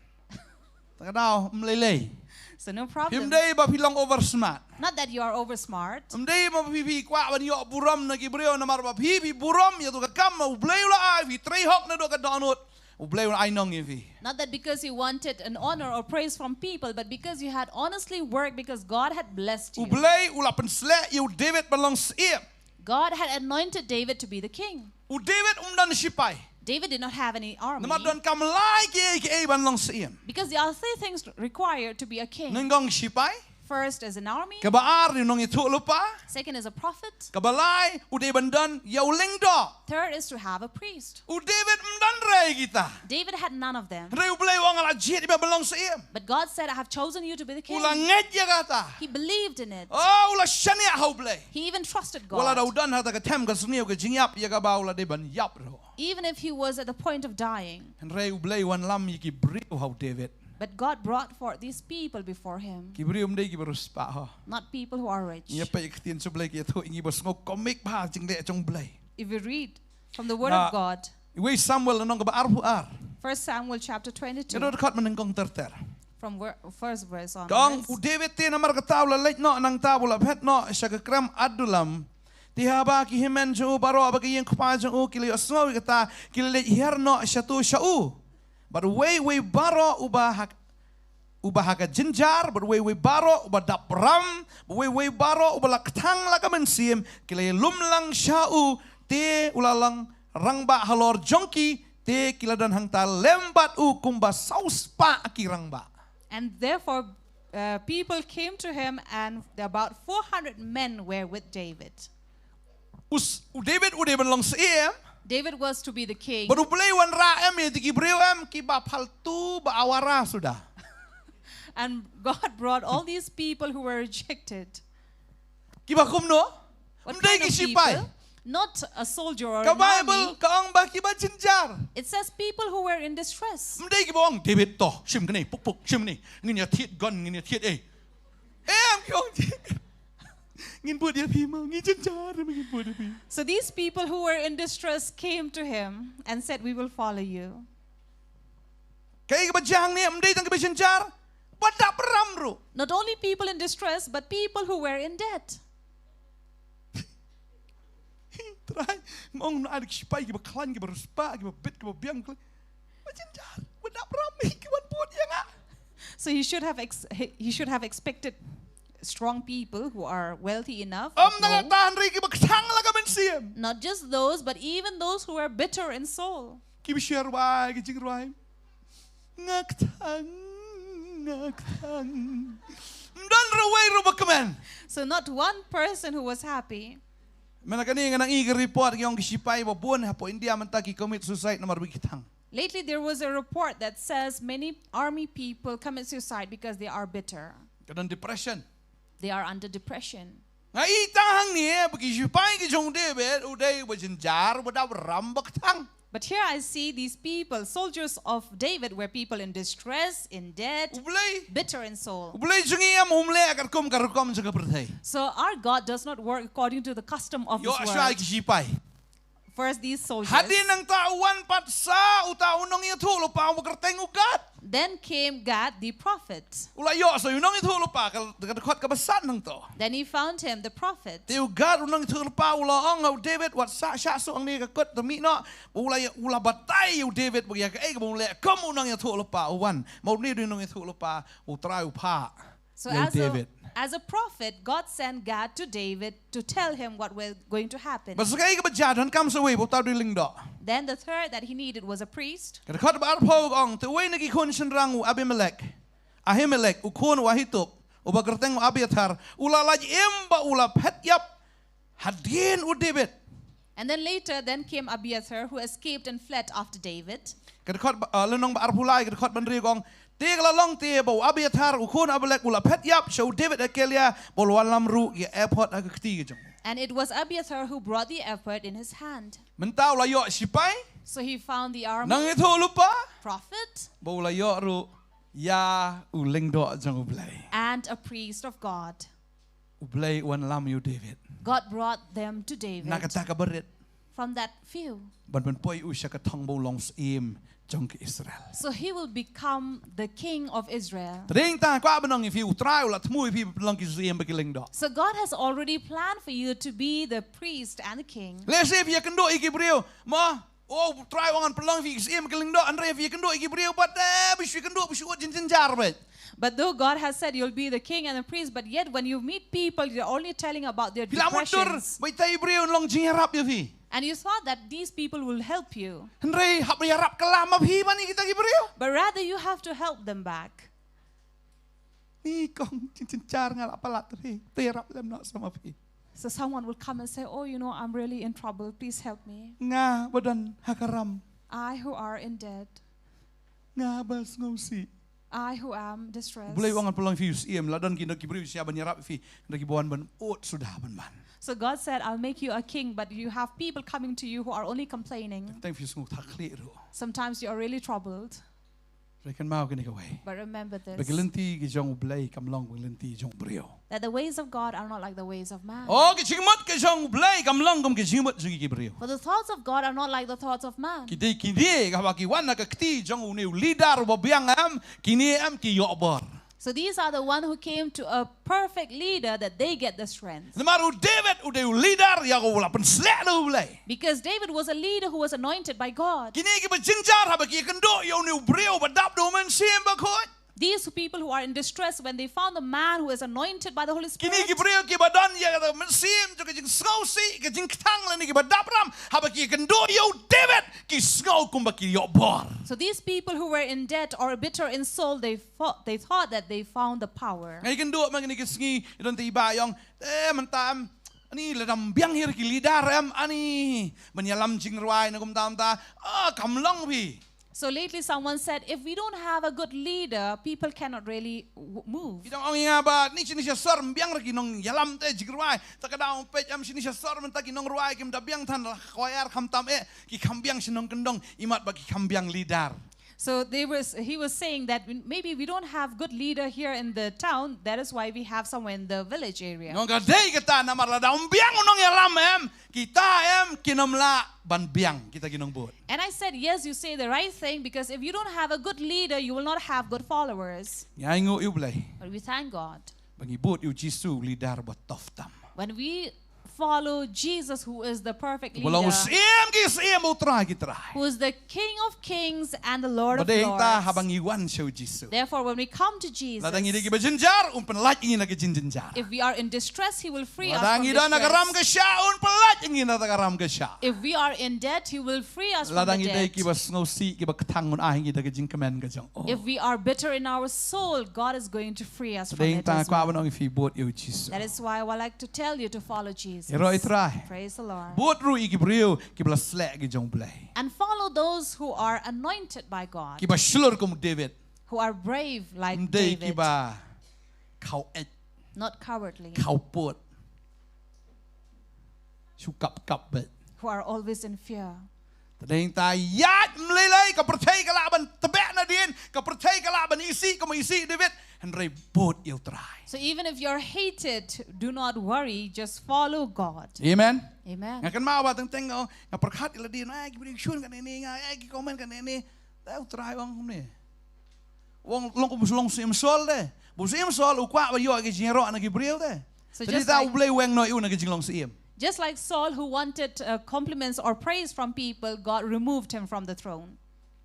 Tang ka daw, mlei lei. So no problem. Phim dei ba phi long over smart. Not that you are over smart. Phim dei ba phi phi kwah ban ïoh burom na ki briew namar ba phi phi burom ïa tu ka kam ma U Blei u la ai phi trei hok na do ka dohnud. U Blei u la ai nong ïa phi. Not that because you wanted an honor or praise from people, but because you had honestly worked, because God had blessed you. U Blei u la pynsleh ïa u David ban long syiem. God had anointed David to be the king. U David um don shipai. David did not have any army. Namar don kam lai kiei kiei ban long syiem. Because there are three things required to be a king. Nyngkong shipai. First is an army. Kaba ar dei u nongïathuhlypa. Second is a prophet. Kaba lai u dei ban don ïa u lyngdoh. Third is to have a priest. U David um don re kita. David had none of them. Hynrei U Blei u ong nga la jied ïa me ban long syiem. But God said, "I have chosen you to be the king." U la ngeit ïa kata. He believed in it. Oh, u la shaniah ha U Blei. He even trusted God. Wat la da u don ha kata ka them ka sniew ka jingïap ïa kaba u la dei ban ïap ruh. Even if he was at the point of dying. Hynrei U Blei u wanlam ïa ki briew ha u David. But God brought forth these people before him. Ki briew ym dei kiba riewspah ho. Not people who are rich. Ngi peit ïa ka ktien jong U Blei ki ïathuh ïa ngi ba sngew komik bha jingleh jong U Blei. If we read from the word of God. Wei Samuel lynnong kaba arphew ar. First Samuel chapter twenty-two. Ka dkhot mynnyngkong ter ter. From ver-, first verse onwards. Ka ong u David te namar kata u la leit noh nangta u la phet noh sha ka krem Adullam. Te haba ki hynmen jong u baroh bad ki ïing kpa jong u ki la ïohsngew ïa kata ki la leit hiar noh shatu sha u. Bad uwei uwei baroh uba ha, uba ha ka jynjar, bad uwei uwei baroh uba dap ram, bad uwei uwei baroh uba la kthang la ka mynsiem, ki la ïalum lang sha u, te u la long rangbah halor jong ki, te ki la don hangta lem bad u kumba saw spah ki rangbah. And therefore, uh, people came to him, and about four hundred men were with David. Us, u David u dei ban long syiem. David was to be the king. Bad U Blei u wanrah em ïa ki briew em kiba phaltu ba awara suda. And God brought all these people who were rejected. Kiba kumno? What kind of people? Ym dei ki shipai. Not a soldier or an army. Ka Bible ka ong ba kiba jynjar. It says people who were in distress. Ym dei kiba ong David to, shim kane, puk puk, shim kane. Ngin ïa thied gun, ngin ïa thied eh. Em ki ong ngin bud ïa phi mo, ngi jynjar mo, ngin bud ïa phi. So these people who were in distress came to him and said, "We will follow you." Kaei kaba jia hangne ym dei tang kiba jynjar, ba dap ram ruh. Not only people in distress, but people who were in debt. Trai, mong na adik shipai kiba khlaiñ, kiba riewspah, kiba bit, kiba biang, kiba jynjar, ba dap ram, ki wan bud ïa nga. So he should have ex-, he, he should have expected strong people who are wealthy enough, but no. Ym tang kata hynrei kiba kthang la ka mynsiem. Not just those, but even those who were bitter in soul. Kiba shu rwai ki jingrwai. Nga kthang, nga kthang. Ym don ruh uwei ruh ba kmen. So not one person who was happy. Mynta kane nga nang ïohi ka report ki ong ki shipai ba bun hapoh India mynta ki commit suicide namar ba ki kthang. Lately there was a report that says many army people commit suicide because they are bitter. Ka don depression. They are under depression. Nga i tang hangne ba ki shipai ki jong David u dei uba jynjar, uba dap ram, ba kthang. But here I see these people, soldiers of David, were people in distress, in debt, bitter in soul. U Blei, u Blei jong ngi em um leh katkum ka rukom jong ka pyrthei. So our God does not work according to the custom of this world. Ïoh shuwa ki shipai. First these soldiers. Hadien nangta u wan pat sa uta u nongïathuhlypa uba kyrteng u Gad. Then came Gad the prophet. U la ïoh sa u nongïathuhlypa, ka, ka dkhot kaba san nangto. Then he found him, the prophet. Te u Gad u nongïathuhlypa u la ong ha u David, wat sa shah suk hangne ka kut, te mih noh. U la, u la batai ïa u David ba ïa kaei kaba u leh kum u nongïathuhlypa u wan. Ma une u dei u nongïathuhlypa, U Trai u phah. So ïa u as a, David, as a prophet, God sent Gad to David to tell him what was going to happen. Bad sa kaei kaba jia, donkam sa uwei, ba uta u dei lyngdoh. Then the third that he needed was a priest. Ka dkhot ba arphew ka ong, te uwei na ki khun shynrang u Abimelek, Ahimelek, u khun u Ahitub, uba kyrteng u Abiathar, u la lait im bad u la phet ïap hadien u David. And then later, then came Abiathar, who escaped and fled after David. Ka dkhot ba, uh, lynnong ba arphew lai, ka dkhot ba hynriew ka ong, Te ka la long te ba u Abiathar u khun Abimelek u la phet ïap sha u David ha Keila, ba u la wallam ruh ïa ka ephod ha ka kti ka jong u. And it was Abiathar who brought the ephod in his hand. Mynta u la ïoh sipai. So he found the army. Nang ïathuh lypa. Prophet. Ba u la ïoh ruh ïa u lyngdoh jong U Blei. And a priest of God. U Blei u wallam ïa u David. God brought them to David. Na kata kaba rit. From that field. Ban pynpoi u sha ka thong ba u long syiem jong ka Israel. So he will become the king of Israel. Te dang ta kwah ban ong ïa phi, U Trai u la thmu ïa phi ban long ki syiem bad ki lyngdoh. So God has already planned for you to be the priest and the king. Lehse phi ïakynduh ïa ki briew, mo, oh, U Trai u ong ngan pynlong ïa phi ki syiem bad ki lyngdoh, hynrei phi ïakynduh ïa ki briew bad, eh, phi shu ïakynduh, phi shu ud jynjar bad. But though God has said you'll be the king and the priest, but yet when you meet people, they're only telling about their depressions. Phi la mutdur ba ita i briew in long jingïarap ïa phi. And you thought that these people will help you. Hynrei hap ïarap kylla ma phi ban ïa kita ki briew. But rather you have to help them back. Ni kong, jynjar nga la palat ïa phi. To ïarap lem noh sa ma phi. So someone will come and say, "Oh, you know, I'm really in trouble. Please help me." Nga ba don ha ka ram. I who are in debt. Nga ba sngewsih. I who am distressed. U Blei u ong ngan pynlong ïa phi u syiem, la don ki, ki briew shah ban ïarap ïa phi, hynrei kiba wan ban ud suda ban wan. So God said, "I'll make you a king," but you have people coming to you who are only complaining. Tang phi sngewthuh khlieh ruh. Sometimes you are really troubled. Hynrei kynmaw kane kawei. But remember this. Ba ki lynti ki jong U Blei kam long ki lynti jong u briew. That the ways of God are not like the ways of man. Oh, ki jingmut ki jong U Blei kam long kum ki jingmut jong ki briew. For the thoughts of God are not like the thoughts of man. Ki dei kine kaba ki wan na ka kti jong une u leader uba biang em, kine em ki ïoh bor. So these are the one who came to a perfect leader that they get the strength. Namar u David u dei u leader ïa uba la pynsleh da U Blei. Because David was a leader who was anointed by God. Kine kiba jynjar haba ki ïakynduh ïa une u briew ba dap da U Mynsiem Bakhuid. These people who are in distress, when they found the man who is anointed by the Holy Spirit. Kine ki briew kiba don ïa ka mynsiem jong ka jingsngewsih, ka jingkthang lane kiba dap ram, haba ki ïakynduh ïa u David ki sngew kumba ki ïoh bor. So these people who were in debt or bitter in soul, they thought, they thought that they found the power. Nga ïakynduh man kine ki sngi, don te i bah i ong, eh, mynta em, ani lada ym biang hi ruh ki leader em, ani ban ïalam jingrwai ne kumta kumta. Ah, kam long phi. So lately someone said, "If we don't have a good leader, people cannot really w-, move." Ki dang ong ïa nga ba, ni shini sha sor ym biang ruh ki nongïalam te jingrwai. Te ka daw peit em shini sha sor mynta ki nongrwai kim da biang than la choir khamtam eh, ki kham biang sha nongkyndong, imat ba ki kham biang leader. So they was, he was saying that maybe we don't have good leader here in the town, that is why we have someone in the village area. Nga ong ka dei kata namar lada ym biang u nongïalam em, kita em kin ym lah ban biang, kita ki nongbud. And I said, "Yes, you say the right thing, because if you don't have a good leader, you will not have good followers." Nga ainguh ïa U Blei. But we thank God. Ba ngi bud ïa u Jisu u leader ba tough tam. When we follow Jesus, who is the perfect leader, uba long u syiem ki syiem, u Trai ki trai, who is the King of kings and the Lord of lords. Ba dei ta haba ngi wan sha u Jisu. Therefore, when we come to Jesus, lada ngi dei kiba jynjar, un pynlait ïa ngi na ka jingjynjar. If we are in distress, he will free us from distress. Lada ngi don na ka ram ka shah, un pynlait ïa ngi na ka ram ka shah. If we are in debt, he will free us from the debt. Lada ngi dei kiba sngewsih, kiba kthang, un ai ïa ngi da ka jingkmen ka jong u. If we are bitter in our soul, God is going to free us from it as well. Te dang ta kwah ban ong ïa phi bud ïa u Jisu. That is why I would like to tell you to follow Jesus. Ïaroh ïa u Trai. Praise the Lord. Bud ruh ïa ki briew kiba la sleh ki jong U Blei. And follow those who are anointed by God. Kiba shlur kum u David. Who are brave like David. Ym dei kiba khaw eit. Not cowardly. Khaw pud. Shu kap kap beit. Who are always in fear. Te dang ta ïaid ym lei lei, ka pyrthei ka lah ban tbeh nadien, ka pyrthei ka lah ban isih kum isih David, hynrei bud ïa u Trai. So even if you're hated, do not worry, just follow God. Amen. Amen. Nga kynmaw ba teng teng, oh, nga pyrkhat ïa lade, ai ki briew ki shun kane ne, nga, ai ki comment kane ne. Te u Trai u ong kumne. U ong long kum u long syiem Saul te. Ba u syiem Saul u kwah ba ïoh ki jingïaroh na ki briew te. So te just like, U Blei u weng noh ïa u na ki jinglong syiem. Just like Saul who wanted, uh, compliments or praise from people, God removed him from the throne.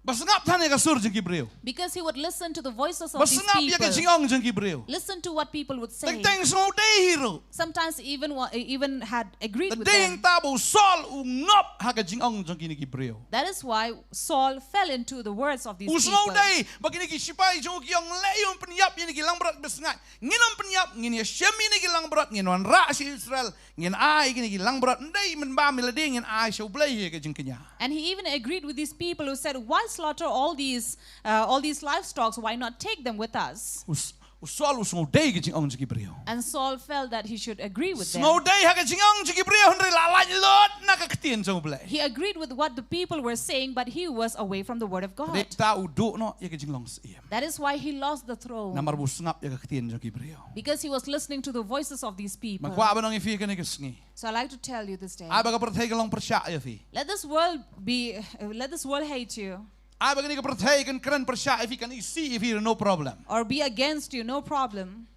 Ba sngap than ïa ka sur jong ki briew. Because he would listen to the voices of these people. Ba sngap ïa ka jingong jong ki briew. Listen to what people would say. Teng teng sngewdei hi ruh. Sometimes even wa-, even had agreed with them. Te dang ta ba u Saul u ngop ha ka jingong jong kine ki briew. That is why Saul fell into the words of these people. U sngewdei ba kine ki shipai jong u ki ong leh ïa un pynïap ïa kine ki langbrot ba sngap. Ngin ym pynïap, ngin ïashem ïa kine ki langbrot, ngin wanrah sha Israel, ngin ai ïa kine ki langbrot, ym dei mynba ïa lade, ngin ai sha U Blei ïa ka jingkñia. And he even agreed with these people who said, "Why slaughter all these, uh, all these livestocks, why not take them with us? U, u Saul u sngewdei ka jingong jong ki briew. And Saul felt that he should agree with them. Sngewdei ha ka jingong jong ki briew, hynrei la lait lut na ka ktien jong U Blei. He agreed with what the people were saying, but he was away from the word of God. Dei ta u duh noh ïa ka jinglong syiem. That is why he lost the throne. Namar ba u sngap ïa ka ktien jong ki briew. Because he was listening to the voices of these people. Nga kwah ban ong ïa phi kane ka sngi. So I like to tell you this day. Ai ba ka pyrthei ka long pyrshah ïa phi. Let this world be, uh, let this world hate you. Ai ba kane ka pyrthei kan kren pyrshah ïa phi, kan isih ïa phi, no problem. Or be against you, no problem.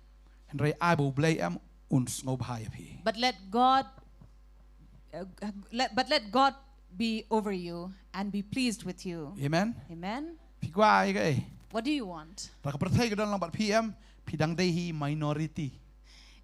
Hynrei ai ba U Blei em, un sngewbha ïa phi. But let God, uh, let, but let God be over you and be pleased with you. Amen. Amen. Phi kwah ïa kaei? What do you want? Lada ka pyrthei ka don lang bad phi em, phi dang dei hi minority.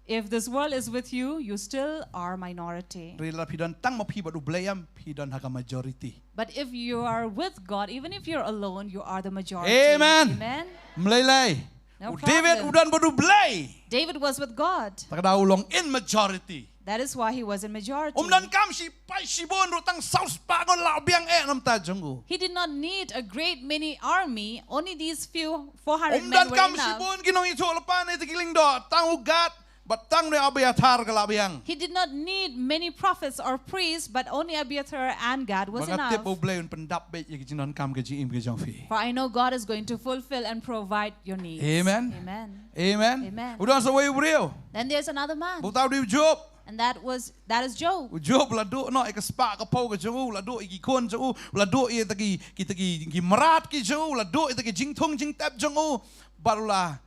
If this world is with you, you still are minority. Hynrei lada phi don tang ma phi bad U Blei em, phi don ha ka majority. But if you are with God, even if you're alone, you are the majority. Amen. Amen. Mlei lei. No U David problem. U don bad U Blei. David was with God. Ta ka daw u long in majority. That is why he was in majority. Um donkam shipai shibun ruh, tang saw spah ngut la biang eh na bynta jong u. He did not need a great many army. Only these few, four hundred Um men were donkam enough. Shibun ki nongïathuhlypa na kita ki lyngdoh, tang u Gad bad tang u Abiathar ka la biang. He did not need many prophets or priests, but only Abiathar and Gad was Ba nga tip enough. U Blei un pyndap beit ïa ki jingdonkam ka jingim ka jong phi. For I know God is going to fulfill and provide your needs. Amen. Amen. Amen. Amen. U don sa uwei u briew. Then there's another man. Ba uta u dei u Job. And that was, that is Job. U Job la duh noh ïa ka spah ka phew ka jong u, la duh ïa ki khun jong u, la duh ïa kita ki, kita ki, ki mrad ki jong u, la duh ïa kita ki jingthung jingtep jong u. Bad u la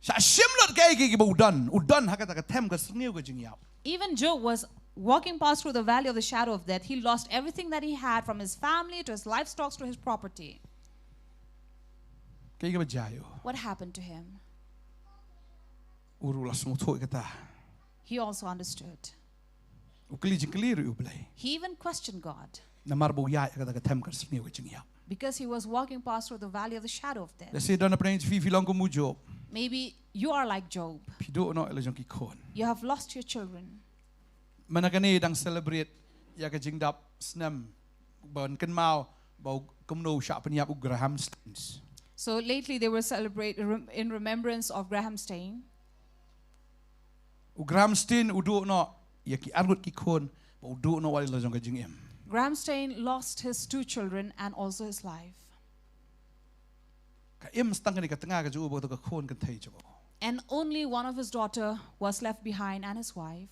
shah shim lut kaei kaei ba u don, u don ha kata ka them ka sniew ka jingïap. Even Job was walking past through the valley of the shadow of death. He lost everything that he had, from his family to his livestock to his property. Kaei kaba jia ïa u? What happened to him? U ruh u la sngewthuh ïa kata. He also understood. U kylli jingkylli ruh ïa U Blei. He even questioned God Namar ba u ïaid ha kata ka them ka sniew ka jingïap. Because he was walking past through the valley of the shadow of death. Lehse don hapdeng jong phi phi long kum u Job. Maybe you are like Job. Phi duh noh ïa la jong ki khun. You have lost your children. Mynta kane dang celebrate ïa ka jingdap snem ban kynmaw ba u, kumno u shah pynïap, u Graham Staines. So lately they were celebrating in remembrance of Graham Staines. U Graham Staines u duh noh ïa ki arngut ki khun, bad u duh noh wat ïa la jong ka jingim. Graham Staines lost his two children and also his life. Ka im sa tang kane ka tnga ka jong u bad ka khun kynthei jong u. And only one of his daughter was left behind and his wife.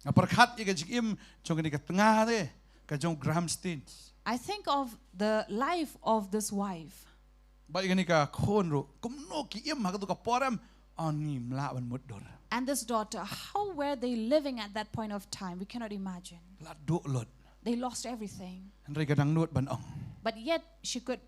Nga pyrkhat ïa ka jingim jong kane ka tnga te, ka jong Graham Staines. I think of the life of this wife. Bad ïa kane ka khun ruh, kumno ki im ha kato ka por em, ani ym lah ban mutdur. And this daughter, how were they living at that point of time? We cannot imagine. La duh lut. They lost everything. Hynrei ka dang nud ban ong. But yet she could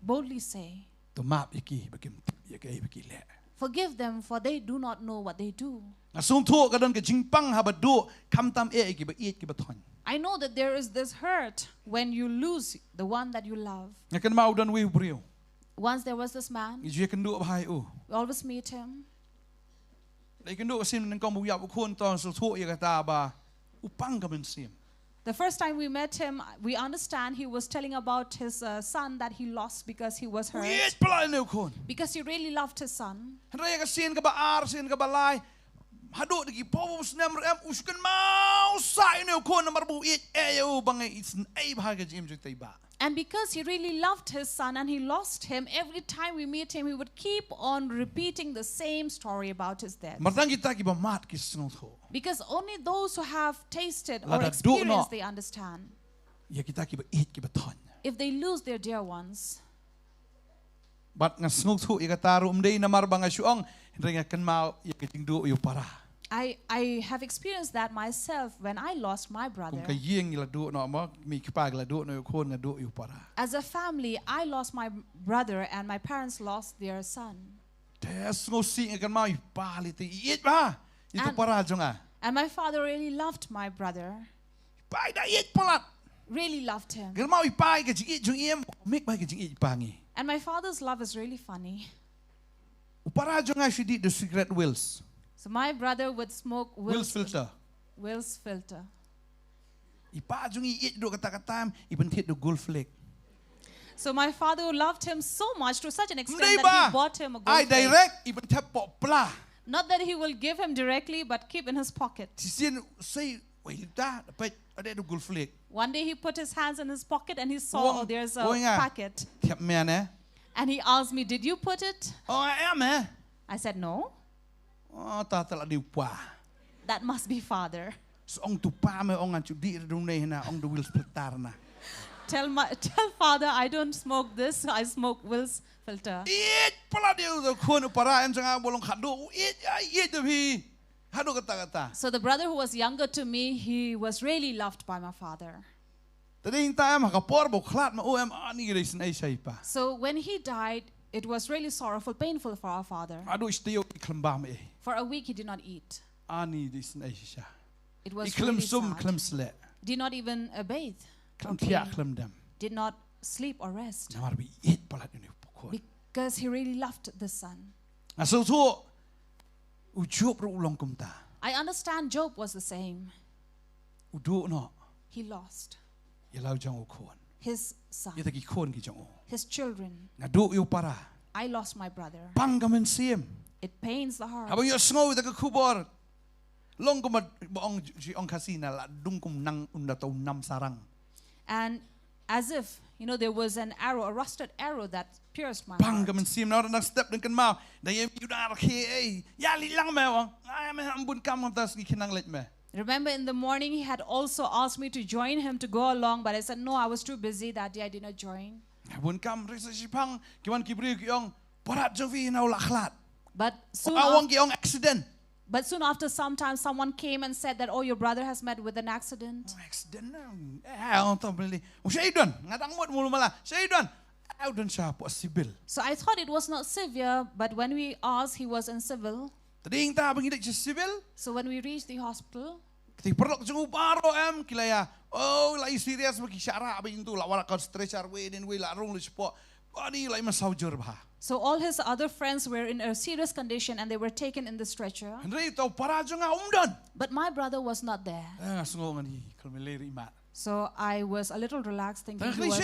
boldly say, To map ïa ki ba kim tip ïa kaei ba ki leh. "Forgive them, for they do not know what they do." Nga sngewthuh ka don ka jingpang haba duh, khamtam eh ïa ki ba ïeit ki ba thoiñ. I know that there is this hurt when you lose the one that you love. Nga kynmaw u don uwei u briew. Once there was this man, Ngi ju ïakynduh bha ïa u. we always meet him. Ngi ïakynduh ka sien nyngkong ba u ïap u khun, to sngewthuh ïa kata ba u pang ka mynsiem. The first time we met him, we understand he was telling about his, uh, son that he lost because he was U hurt. ïeit palat ïa une u khun. Because he really loved his son. Hynrei ïa ka sien kaba ar, sien kaba lai, haduh da ki phew snem ruh em, u shu kynmaw sah ïa une u khun namar ba u ïeit eh ïa u, ba ngi isynei bha ka jingim jong kita i bah. And because he really loved his son and he lost him, every time we meet him, he would keep on repeating the same story about his death. Namar tang kita kiba mad ki sngewthuh. Because only those who have tasted or Lada duh noh. experienced, they understand. Ïa kita kiba ïeit kiba thoiñ. If they lose their dear ones. Bad nga sngewthuh ïa kata ruh, ym dei namar ba nga shu ong, hynrei nga kynmaw ïa ka jingduh ïa u para. I, I have experienced that myself when I lost my brother. Kum ka ïing ngi la duh noh, mo, mei kpa ki la duh noh ïa u khun, nga duh ïa u para. As a family, I lost my brother and my parents lost their son. Te sngewsih nga kynmaw i pa lei te ïeit bha ïa uto u para jong nga. And my father really loved my brother. Pa i da ïeit palat. Really loved him. Kynmaw i pa ïa ka jingïeit jong i em, mih bha ïa ka jingïeit i pa ngi. And my father's love is really funny. U para jong nga u shu dih da u cigarette Wheels. So my brother would smoke Wheels Wheels, filter. Wheels filter. I pa jong i ïeit ruh kata ka taem, i pynthied da u Gold Flake. So my father loved him so much to such an extent that he bought him a gold plate. Direct, even tap pop pla. Not that he will give him directly, but keep in his pocket. Shisien sei, wei da, pet, ada du gold flake. One day he put his hands in his pocket and he saw, "Oh, there's a packet." Tap me ne. And he asked me, "Did you put it?" Oh, I am eh. I said, "No." Oh, ta ta la di pa. That must be father. So ong tu pa me ong an chu di du nei na ong du will splitar na. Tell my, tell father I don't smoke this, I smoke Will's filter. Ih, pala di u khun u para em janga bolong khadu. Ih, ai, ih, tu hi. Khadu kata kata. So the brother who was younger to me, he was really loved by my father. Tading ta em ha ka por bo khlad ma u em ani re sin ai sai pa. So when he died, it was really sorrowful, painful for our father. Adu istiyo i khlem ba me. For a week he did not eat. Ani re sin ai sha. It was really sad. I khlem sum, khlem sleh. Did not even, uh, bathe or clean. Khlem thiah, khlem dem. Did not sleep or rest. Namar bi ih palat uni pukun. Because he really loved the son. Nga sngewthuh u Job ruh u long kumta. I understand Job was the same. U duh noh. He lost. Ïa la u jong u khun. His son. Ïa ta ki khun ki jong u. His children. Nga duh ïa u para. I lost my brother. Pang ka mynsiem. It pains the heart. Haba ïohsngew ïa ta ka khubor. Long kum ba ong, shi ong Khasi na la dung kum nang un da tau nam sarang. And as if, you know, there was an arrow, a rusted arrow that pierced my heart. Pang ka mynsiem na nang step dang kynmaw. Da ïa u da rakhe ei. Ïa li lang me ong. Ai me am bun kam ngam ta sngi khnang leit me. Remember in the morning he had also asked me to join him to go along, but I said no, I was too busy that day, I did not join. Bun kam re sa shipang ki wan ki briew ki ong parat jong phi na u la khlad. But soon af- Ong ki ong accident. But soon after some time, someone came and said that, "Oh, your brother has met with an accident." Oh, accident na. Eh, ong tong beli. Oh, shai don. Nga dang mut mulu mala. Shai don. Au don sha po civil. So I thought it was not severe, but when we asked, he was in civil. Tading ta ba ngi dei sha civil. So when we reached the hospital, kti paralok jong u baroh em ki la ïa. Oh, la i serious ba ki shara ba intu la wala ka stretcher wei din wei la rung le spot. Ba ni la i masaw jur ba. So all his other friends were in a serious condition and they were taken in the stretcher. Hynrei ta u para jong nga um don. But my brother was not there. Eh, nga sngew ngan hi khlem lei ri mat. So I was a little relaxed thinking he was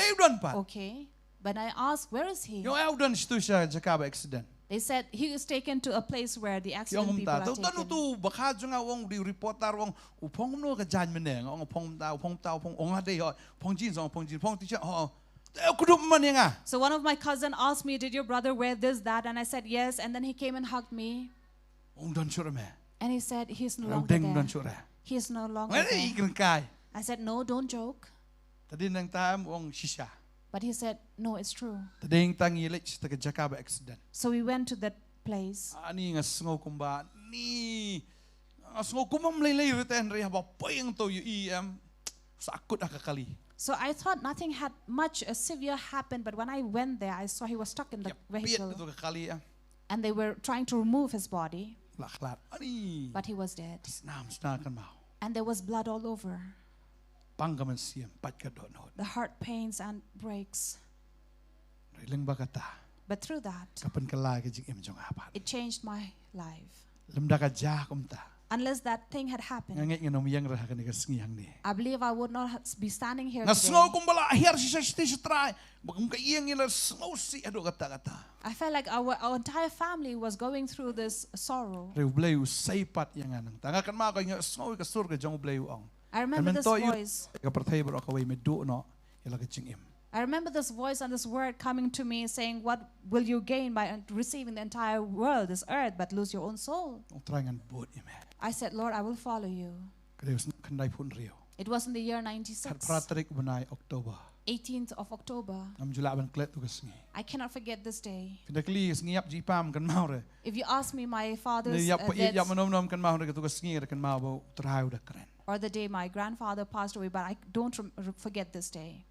okay. But I asked, "Where is he?" Ïa u don shatu sha jaka ba accident. They said he is taken to a place where the accident people are taken. Ïa u don utu ba kha jong nga ong di reporter ong u phong no ka jan mene ong phong ta, phong ta, phong ong ade ho, phong jeans, ong phong jeans, phong t-shirt ho. Te u kudup man ïa nga. So one of my cousin asked me, "Did your brother wear this, that?" And I said, "Yes." And then he came and hugged me. Ong don shura me. And he said, "He's no longer there." He is no longer there. I said, "No, don't joke." Tadin nang tam ong shisha. But he said, "No, it's true." Tadin tang i lech ta ka jaka ba accident. So we went to that place. Ani nga sngew kumba ni nga sngew kumba mlei lei reten ri haba poing to yu i em sa kut ha ka kali. So I thought nothing had much, uh, severe happened, but when I went there, I saw he was stuck in the vehicle. Ïa piet to ka kali em. And they were trying to remove his body. La khlad. Ani. But he was dead. Snam sna kan mau. And there was blood all over. Pang ka mynsiem, pat ka dohnud. The heart pains and breaks. Ri leng ba kata. But through that, ka pynkylla ka jingim jong nga pat. It changed my life. Lem da ka ja kumta. Unless that thing had happened, nga ngeit ngan ym ïeng re ha kane ka sngi hangne. I believe I would not ha-, be standing here today. Nga sngew kumba la hiar shisha shiti sha Trai. Ba kum ka ïeng i la sngew sih haduh katta katta. I felt like our, our entire family was going through this sorrow. Re U Blei u sei pat ïa nga nangta. Nga kynmaw ka, nga sngew ka sur ka jong U Blei u ong. I remember this voice. Ka pyrthei baroh kawei me duh noh ïa la ka jingim. I remember this voice and this word coming to me saying, "What will you gain by receiving the entire world, this earth, but lose your own soul?" U Trai ngan bud ïa me. I said, "Lord, I will follow you." Ka dei u snem khyndai phew hynriew. It was in the year ninety-six. Khatphra tarik u bnai October. Eighteenth of October. Ngam ju lah ban klet tu ka sngi. I cannot forget this day. Phi da kylli ka sngi ïap jong i pa, ym kynmaw re. If you ask me, my father's, uh, death, ïap pa ïap mynno mynno ym kynmaw re, katu ka sngi ka da kynmaw ba U Trai u da kren. Or the day my grandfather passed away, but I don't rem-, re-, forget this day.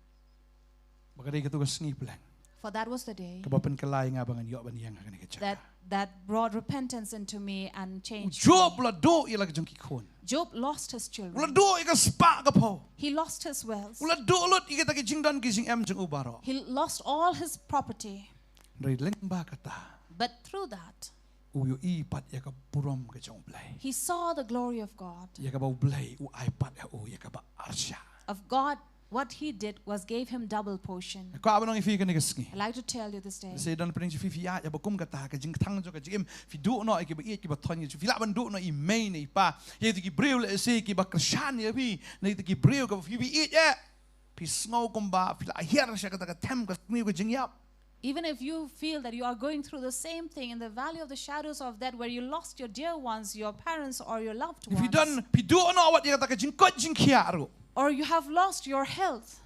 Ba ka dei katu ka sngi pleng. For that was the day. Kaba pynkylla ïa nga ba ngan ïoh ban ïeng ha kane ka jaka. That, that brought repentance into me and changed me. U Job u la duh ïa la ka jong ki khun. Job lost his children. U la duh ïa ka spah ka phew. He lost his wealth. U la duh lut ïa kita ki jingdon ki jingem jong u baroh. He lost all his property. Hynrei leng ba kata. But through that, u ïohi pat ïa ka burom ka jong U Blei. He saw the glory of God. Ïa kaba U Blei u ai pat ïa u ïa kaba arshah. Of God What he did was gave him double portion. Kwah ban ong ïa phi kane ka sngi. I'd like to tell you this day. Sa don pdeng jong phi, phi ïaid ba kum kata ka jingthang jong ka jingim, phi duh noh ïa kiba ïeit kiba thoh ïa phi, lah ban duh noh i mei ne i pa, ïa ki briew lehse kiba kyrshan ïa phi, ne ki briew kiba phi ïeit ïa. Phi sngew kumba phi la hiar sha kata ka them ka sniew ka jingïap. Even if you feel that you are going through the same thing in the valley of the shadows of death, where you lost your dear ones, your parents, or your loved ones, phi don, phi duh noh wat ïa kata ka jingkoit jingkhiah ruh, or you have lost your health,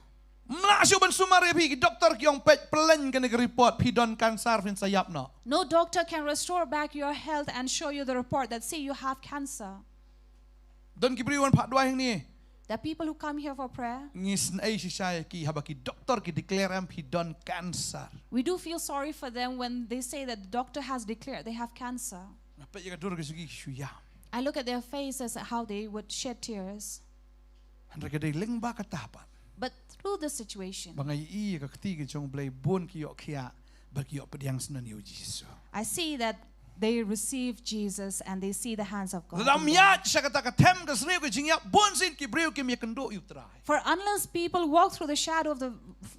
ym lah shuh ban sumar ïa phi, ki doktor ki ong peit, pynlong kane ka report, phi don cancer, phin sa ïap noh. No doctor can restore back your health and show you the report that, see, you have cancer. Don ki briew wan phah duwai hangne. The people who come here for prayer, ngi sngewsih shisha ïa ki haba ki doktor ki declare em phi don cancer. We do feel sorry for them when they say that the doctor has declared they have cancer. Nga peit ïa ka dur ka jong ki, ki shu ïam. I look at their faces, how they would shed tears. Hynrei ka dei lyngba kata pat, but through the situation, ba nga ïohi ïa ka kti ka jong U Blei, bun ki ïoh khiah bad ki ïoh pdiang syndon ïa U Jisu. I see that they receive Jesus and they see the hands of God. Lada ym ïaid sha kata ka them ka sniew ka jingïap, bun sien ki briew kim ïakynduh ïa U Trai. For unless people walk through the shadow of the,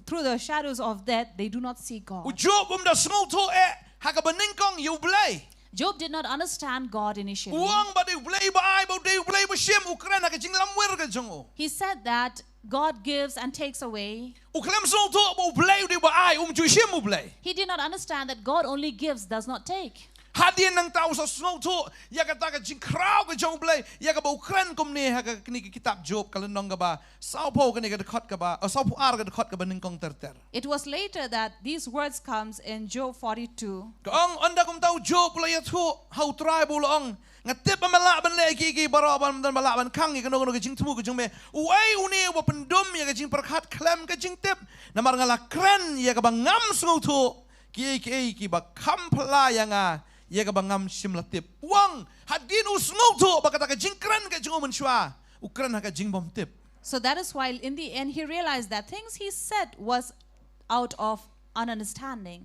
through the shadows of death, they do not see God. U Job um da sngewthuh eh ha kaba nyngkong ïa U Blei. Job did not understand God initially. U ong ba dei U Blei ba ai, ba dei U Blei ba shim, u kren ha ka jinglamwir ka jong u. He said that God gives and takes away. U khlem sngewthuh ba U Blei u dei ba ai, um ju shim U Blei. He did not understand that God only gives, does not take. Hadien nangta u sa sngewthuh ïa kata ka jingkhraw ka jong U Blei, ïa kaba u kren kumne ha kane ka kitab Job, ka lynnong kaba sawphew, kane ka dkhot kaba, oh, sawphew ar, ka dkhot kaba nyngkong ter ter. It was later that these words comes in Job forty-two. Ka ong, ynda kumta u Job u la ïathuh ha U Trai bad u la ong, nga tip ba me lah ban leh kiei kiei baroh, bad me lah ban khang ïa kano kano ka jingthmu ka jong me. Uei une uba pyndum ïa ka jingpyrkhat khlem ka jingtip? Namar nga la kren ïa kaba ngam sngewthuh, kiei kiei kiba kham phylla ïa nga, ïa kaba ngam shym la tip. U ong, hadien u sngewthuh ba kata ka jingkren ka jong u mynshuwa, u kren ha ka jingbymtip. So that is why in the end he realized that things he said was out of ununderstanding.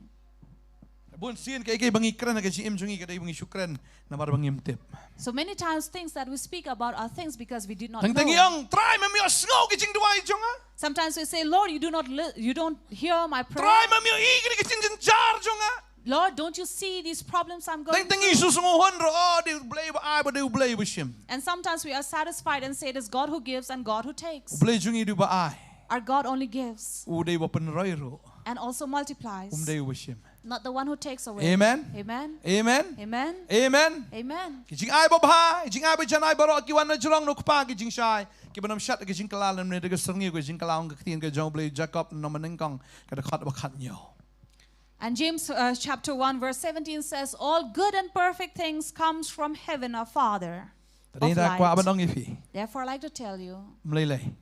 Bun sien kaei kaei ba ngi kren ha ka jingim jong ngi ka dei ba ngi shu kren namar ba ngim tip. So many times things that we speak about are things because we did not know. Tang tang ngi ong, Trai, mem ïohsngew ki jingduwai jong nga. Sometimes we say, Lord, you do not li-, you don't hear my prayer. Trai, mem ïohi kine ki jingjynjar jong nga. Lord, don't you see these problems I'm going through? Tang tang ngi shu sngewhun ruh, oh, dei U Blei ba ai, ba dei U Blei ba shim. And sometimes we are satisfied and say it is God who gives and God who takes. U Blei jong ngi u dei ba ai. Our God only gives. U dei ba pynroi ruh. And also multiplies. Um dei u ba shim. Not the one who takes away. Amen. Amen. Amen. Amen. Amen. Amen. Ki jingai babha, ki jingai bajanai baroh ki wan na jrong, na u Kpa ki jingshai, kiba nym shad ki jingkylla lymne da ka syrngiew ka jingkylla, ong ka ktien ka jong U Blei, Jakob lynnong ba nyngkong ka dkhot ba khathynñiew. And James, uh, chapter one, verse seventeen says, all good and perfect things comes from heaven, our Father of light. Tang ngi da kwah ban ong ïa phi. Therefore, I'd like to tell you, ym lei lei.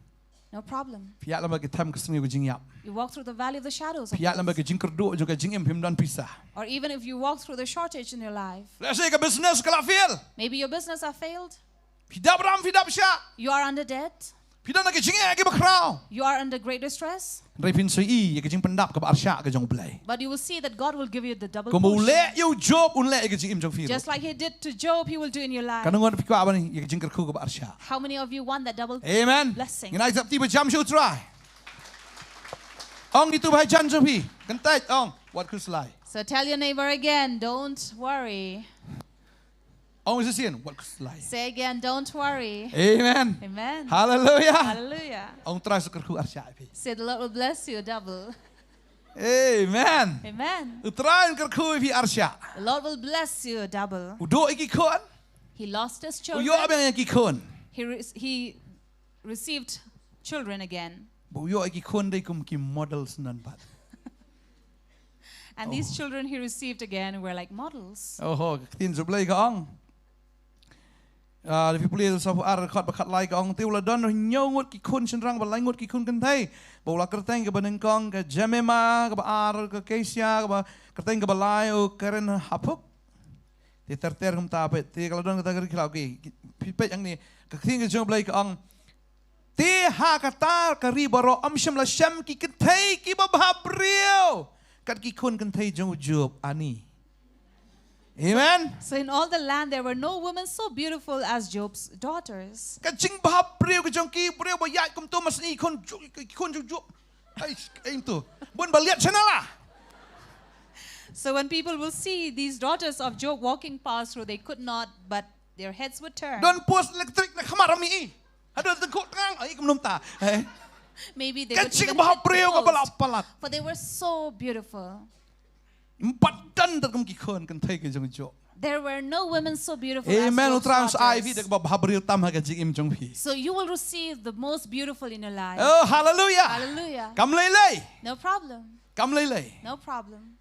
No problem. Phi ïaid lem bad ki them ka sniew ka jingïap. You walk through the valley of the shadows of death. Phi ïaid lem bad ki jingkyrduh jong ka jingim, phim don pisa. Or even if you walk through the shortage in your life. Lehse ka business ka la fail. Maybe your business have failed. Phi dap ram, phi dap shah. You are under debt. Phi don ha ki jingeh kiba khraw. You are under great distress. Hynrei phin sa ïohi ïa ka jingpyndap kaba arshah ka jong U Blei. But you will see that God will give you the double portion. Kumba u leh ïa u Job, un leh ïa ka jingim jong phi ruh. Just like he did to Job, he will do in your life. Katno ngut phi kwah ban ïohi ïa ka jingkyrkhu kaba arshah? How many of you want that double blessing? Amen. Ngin ai jingïathuh ba jam sha U Trai. Ong ïa itu ba hajan jong phi, kyntait, ong, wat khuslai. So tell your neighbor again, don't worry. Ong shisien, wat khuslai. Say again, don't worry. Amen. Amen. Hallelujah. Hallelujah. Ong, Trai sa kyrkhu arshah ïa phi. Say the Lord will bless you double. Amen. Amen. U Trai un kyrkhu ïa phi arshah. The Lord will bless you double. U duh ïa ki khun. He lost his children. U ïoh biang ïa ki khun. He re-, he received children again. Ba u ïoh ïa ki khun dei kum ki models nan pat. And these children he received again were like models. Oho, ka ktien jong U Blei ka ong. Ah, lada phi pule sawphew ar, dkhot ba khatlai ka ong, te u la don hynñiew ngut ki khun shynrang bad lai ngut ki khun kynthei. Ba u la kyrteng, kaba nyngkong ka Jemima, kaba ar ka Kesia, kaba kyrteng, kaba lai u Keren-hapuk. Te ter ter kumta pat, te ka la don kata ka ri khlaw ki. Phi peit hangne, ka ktien ka jong U Blei ka ong, te ha kata ka ri baroh ym shym la shem ki kynthei kiba bhabriew kat ki khun kynthei jong u Job, ani. Amen. So in all the land there were no women so beautiful as Job's daughters. Ka jingbhabriew ka jong ki briew ba ïaid kumto, ma sngi khun ju, khun ju ju. Ai, ai to. Bun ba liat channel ah. So when people will see these daughters of Job walking past through, they could not, but their heads would turn. Don post elektrik na khmat ami i. Hadon tengkuk tang ai kum num ta. Eh. Maybe they Ka would even hit jingbhabriew ka the palat post, palat. For they were so beautiful. Mpat dan tat kum ki khun kan thei ka jong Job. There were no women so beautiful Amen. as U Trai un Job's sa ai phi daughters. da kaba bhabriew tam ha ka jingim jong phi. So you will receive the most beautiful in your life. Oh, hallelujah. Hallelujah. Kam lei lei. No problem. Kam lei lei. No problem.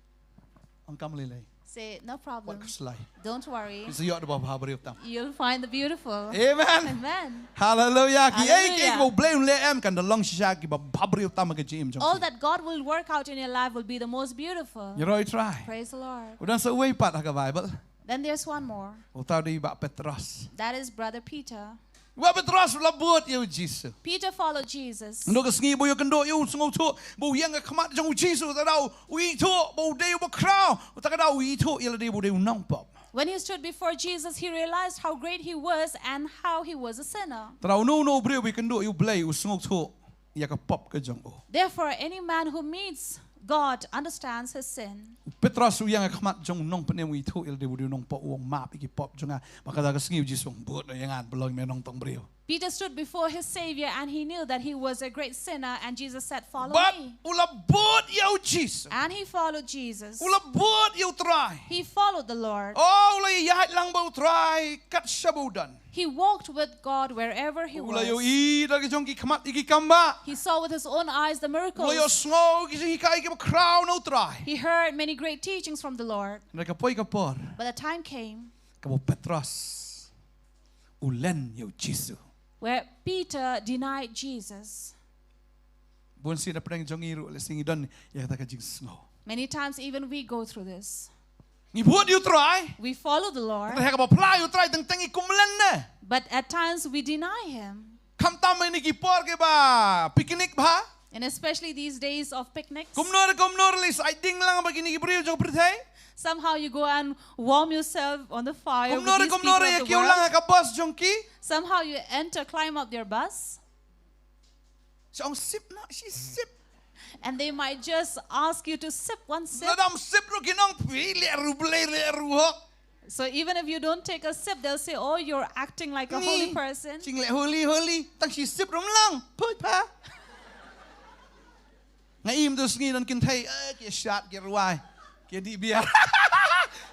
Ong kam lei lei. Say, no problem. Wat khuslai. Don't worry. Phi sa ïoh da ba bhabriew tam. You'll find the beautiful. Amen. Amen. Hallelujah. Ki ei ki ei Hallelujah. Ba U Blei un leh em kan da long shisha kiba bhabriew tam ha ka jingim jong All phi. That God will work out in your life will be the most beautiful. Ïaroh i Trai. Praise the Lord. U dang sa uwei pat ha ka Bible. Then there's one more. Uta u dei Bah Petros. That is Brother Peter. Bah Petros u la bud ïa u Jisu. Peter followed Jesus. Naduh ka sngi ba u ïakynduh ïa u, sngewthuh ba u ïeng ha khmat jong u Jisu, uta u dei u ithuh ba u dei u bakhraw, uta u dei u ithuh ïa lade ba u dei u nongpop. When he stood before Jesus, he realized how great he was and how he was a sinner. Te uno uno u briew ba ïakynduh ïa U Blei u sngewthuh ïa ka pop ka jong u. Therefore, any man who meets God understands his sin. U Petros u ïeng ha khmat jong u nongpynim, u ithuh ïa lade ba u dei u nongpop, u ong, map ïa ki pop jong nga. Bad kata ka sngi u Jisu u ong, bud noh ïa nga, pynlong me nongtong briew. Peter stood before his Savior and he knew that he was a great sinner, and Jesus said, "Follow Bad me." u la bud ïa u Jisu. And he followed Jesus. U la bud ïa u Trai. He followed the Lord. Oh, u la ïaid lang bad u Trai kat shaba u don. He walked with God wherever he U la ïoh was. i da ki jong ki khmat ïa ki kam ba. He saw with his own eyes the U la ïoh miracles. sngew ki jinghikai kiba khraw na u Trai. He heard many great teachings from the Lord. Hynrei ka poi ka por, But the time came kaba u Petros u len ïa u Jisu. where Peter denied Jesus. Bun sien na pdeng jong ngi ruh lehse ngi don ïa kata ka jingsngew. Many times, even we go through this. Ngi bud ïa u Trai. We follow the Lord, Hynrei ha kaba phla ïa u Trai teng teng ngi kum len ne. But at times we deny Him. Khamtam ha kine ki por kiba picnic bha. And especially these days of picnics, Kumno re kumno re lehse ai ding lang bad kine ki briew jong pyrthei. Somehow you go and warm yourself on the fire with Kumno re these people kumno re of ïa the kiew lang ha world. ka bus jong ki. Somehow you enter, climb up their bus, Sa ong sip noh, shi sip. And they might just ask you to sip one sip. Lada ym sip ruh kin ong phi leh ru Blei leh ru hok. So even if you don't take a sip, they'll say, "Oh, you're acting like a holy Ni, person." Jing leh holy holy, tang shi sip ruh ym long. Poi pha. Nga im tu sngi don kynthei, eh, ki shad, ki rwai, ki dih beer.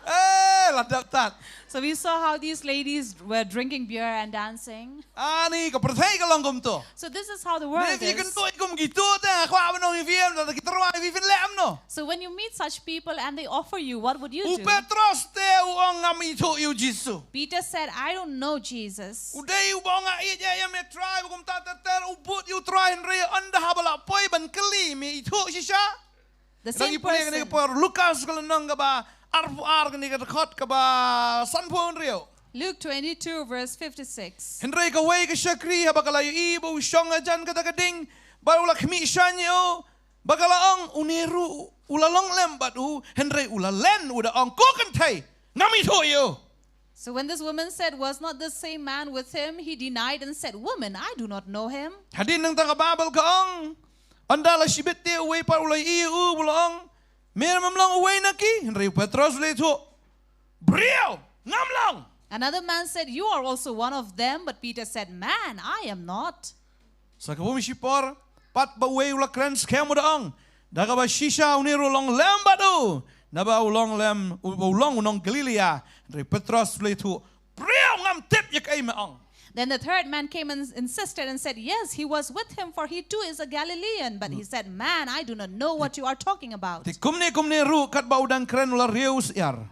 Eh, la dap tat. So we saw how these ladies were drinking beer and dancing. Ani ka pyrthei ka long kumto. So this is how the Ne world phi kan is. tu kum kito te, nga kwah ban ong ïa phi em, da ki tyrwa ïa phi, phin leh em noh. So when you meet such people and they offer you, what would you U do? Petros te u ong ngam ithuh ïa u Jisu. Peter said, "I don't know Jesus." U dei uba ong nga ïeit ïa me Trai, ba kumta ter ter u bud ïa u Trai, hynrei ynda haba la poi ban kylli, me ithuh shisha. The Dang same ïa pule kane ka person. por, Lukas ka lynnong kaba arphew ar, kane ka dkhot kaba sanphew hynriew. Luke twenty-two, verse fifty-six. Hynrei kawei ka shakri haba ka la ïohi ba u shong hajan kata ka ding, bad u la khmih shaiñ ïa u, bad ka la ong, une ruh u la long lem bad u, hynrei u la len, u da ong, ko kynthei, ngam ithuh ïa u. So when this woman said, "Was not this same man with him?" he denied and said, "Woman, I do not know him." Hadien nangta ka Baibl ka ong, ynda la shibit te uwei pat u la ïohi ïa u, u la ong, me ym long uwei na ki? Hynrei u Petros u la ïathuh, briew, ngam long. Another man said, "You are also one of them," but Peter said, "Man, I am not." Sa kaba bun shipor, pat ba uwei u la kren skhem u da ong, da kaba shisha une ruh u long lem bad u, naba u long lem, u, u long u nong Galilea. Hynrei u Petros u la ïathuh, briew, ngam tip ïa kaei me ong. Then the third man came and insisted and said, "Yes, he was with him, for he too is a Galilean." But he said, "Man, I do not know what you are talking about." Te kumne kumne ruh katba u dang kren u la riewsyiar.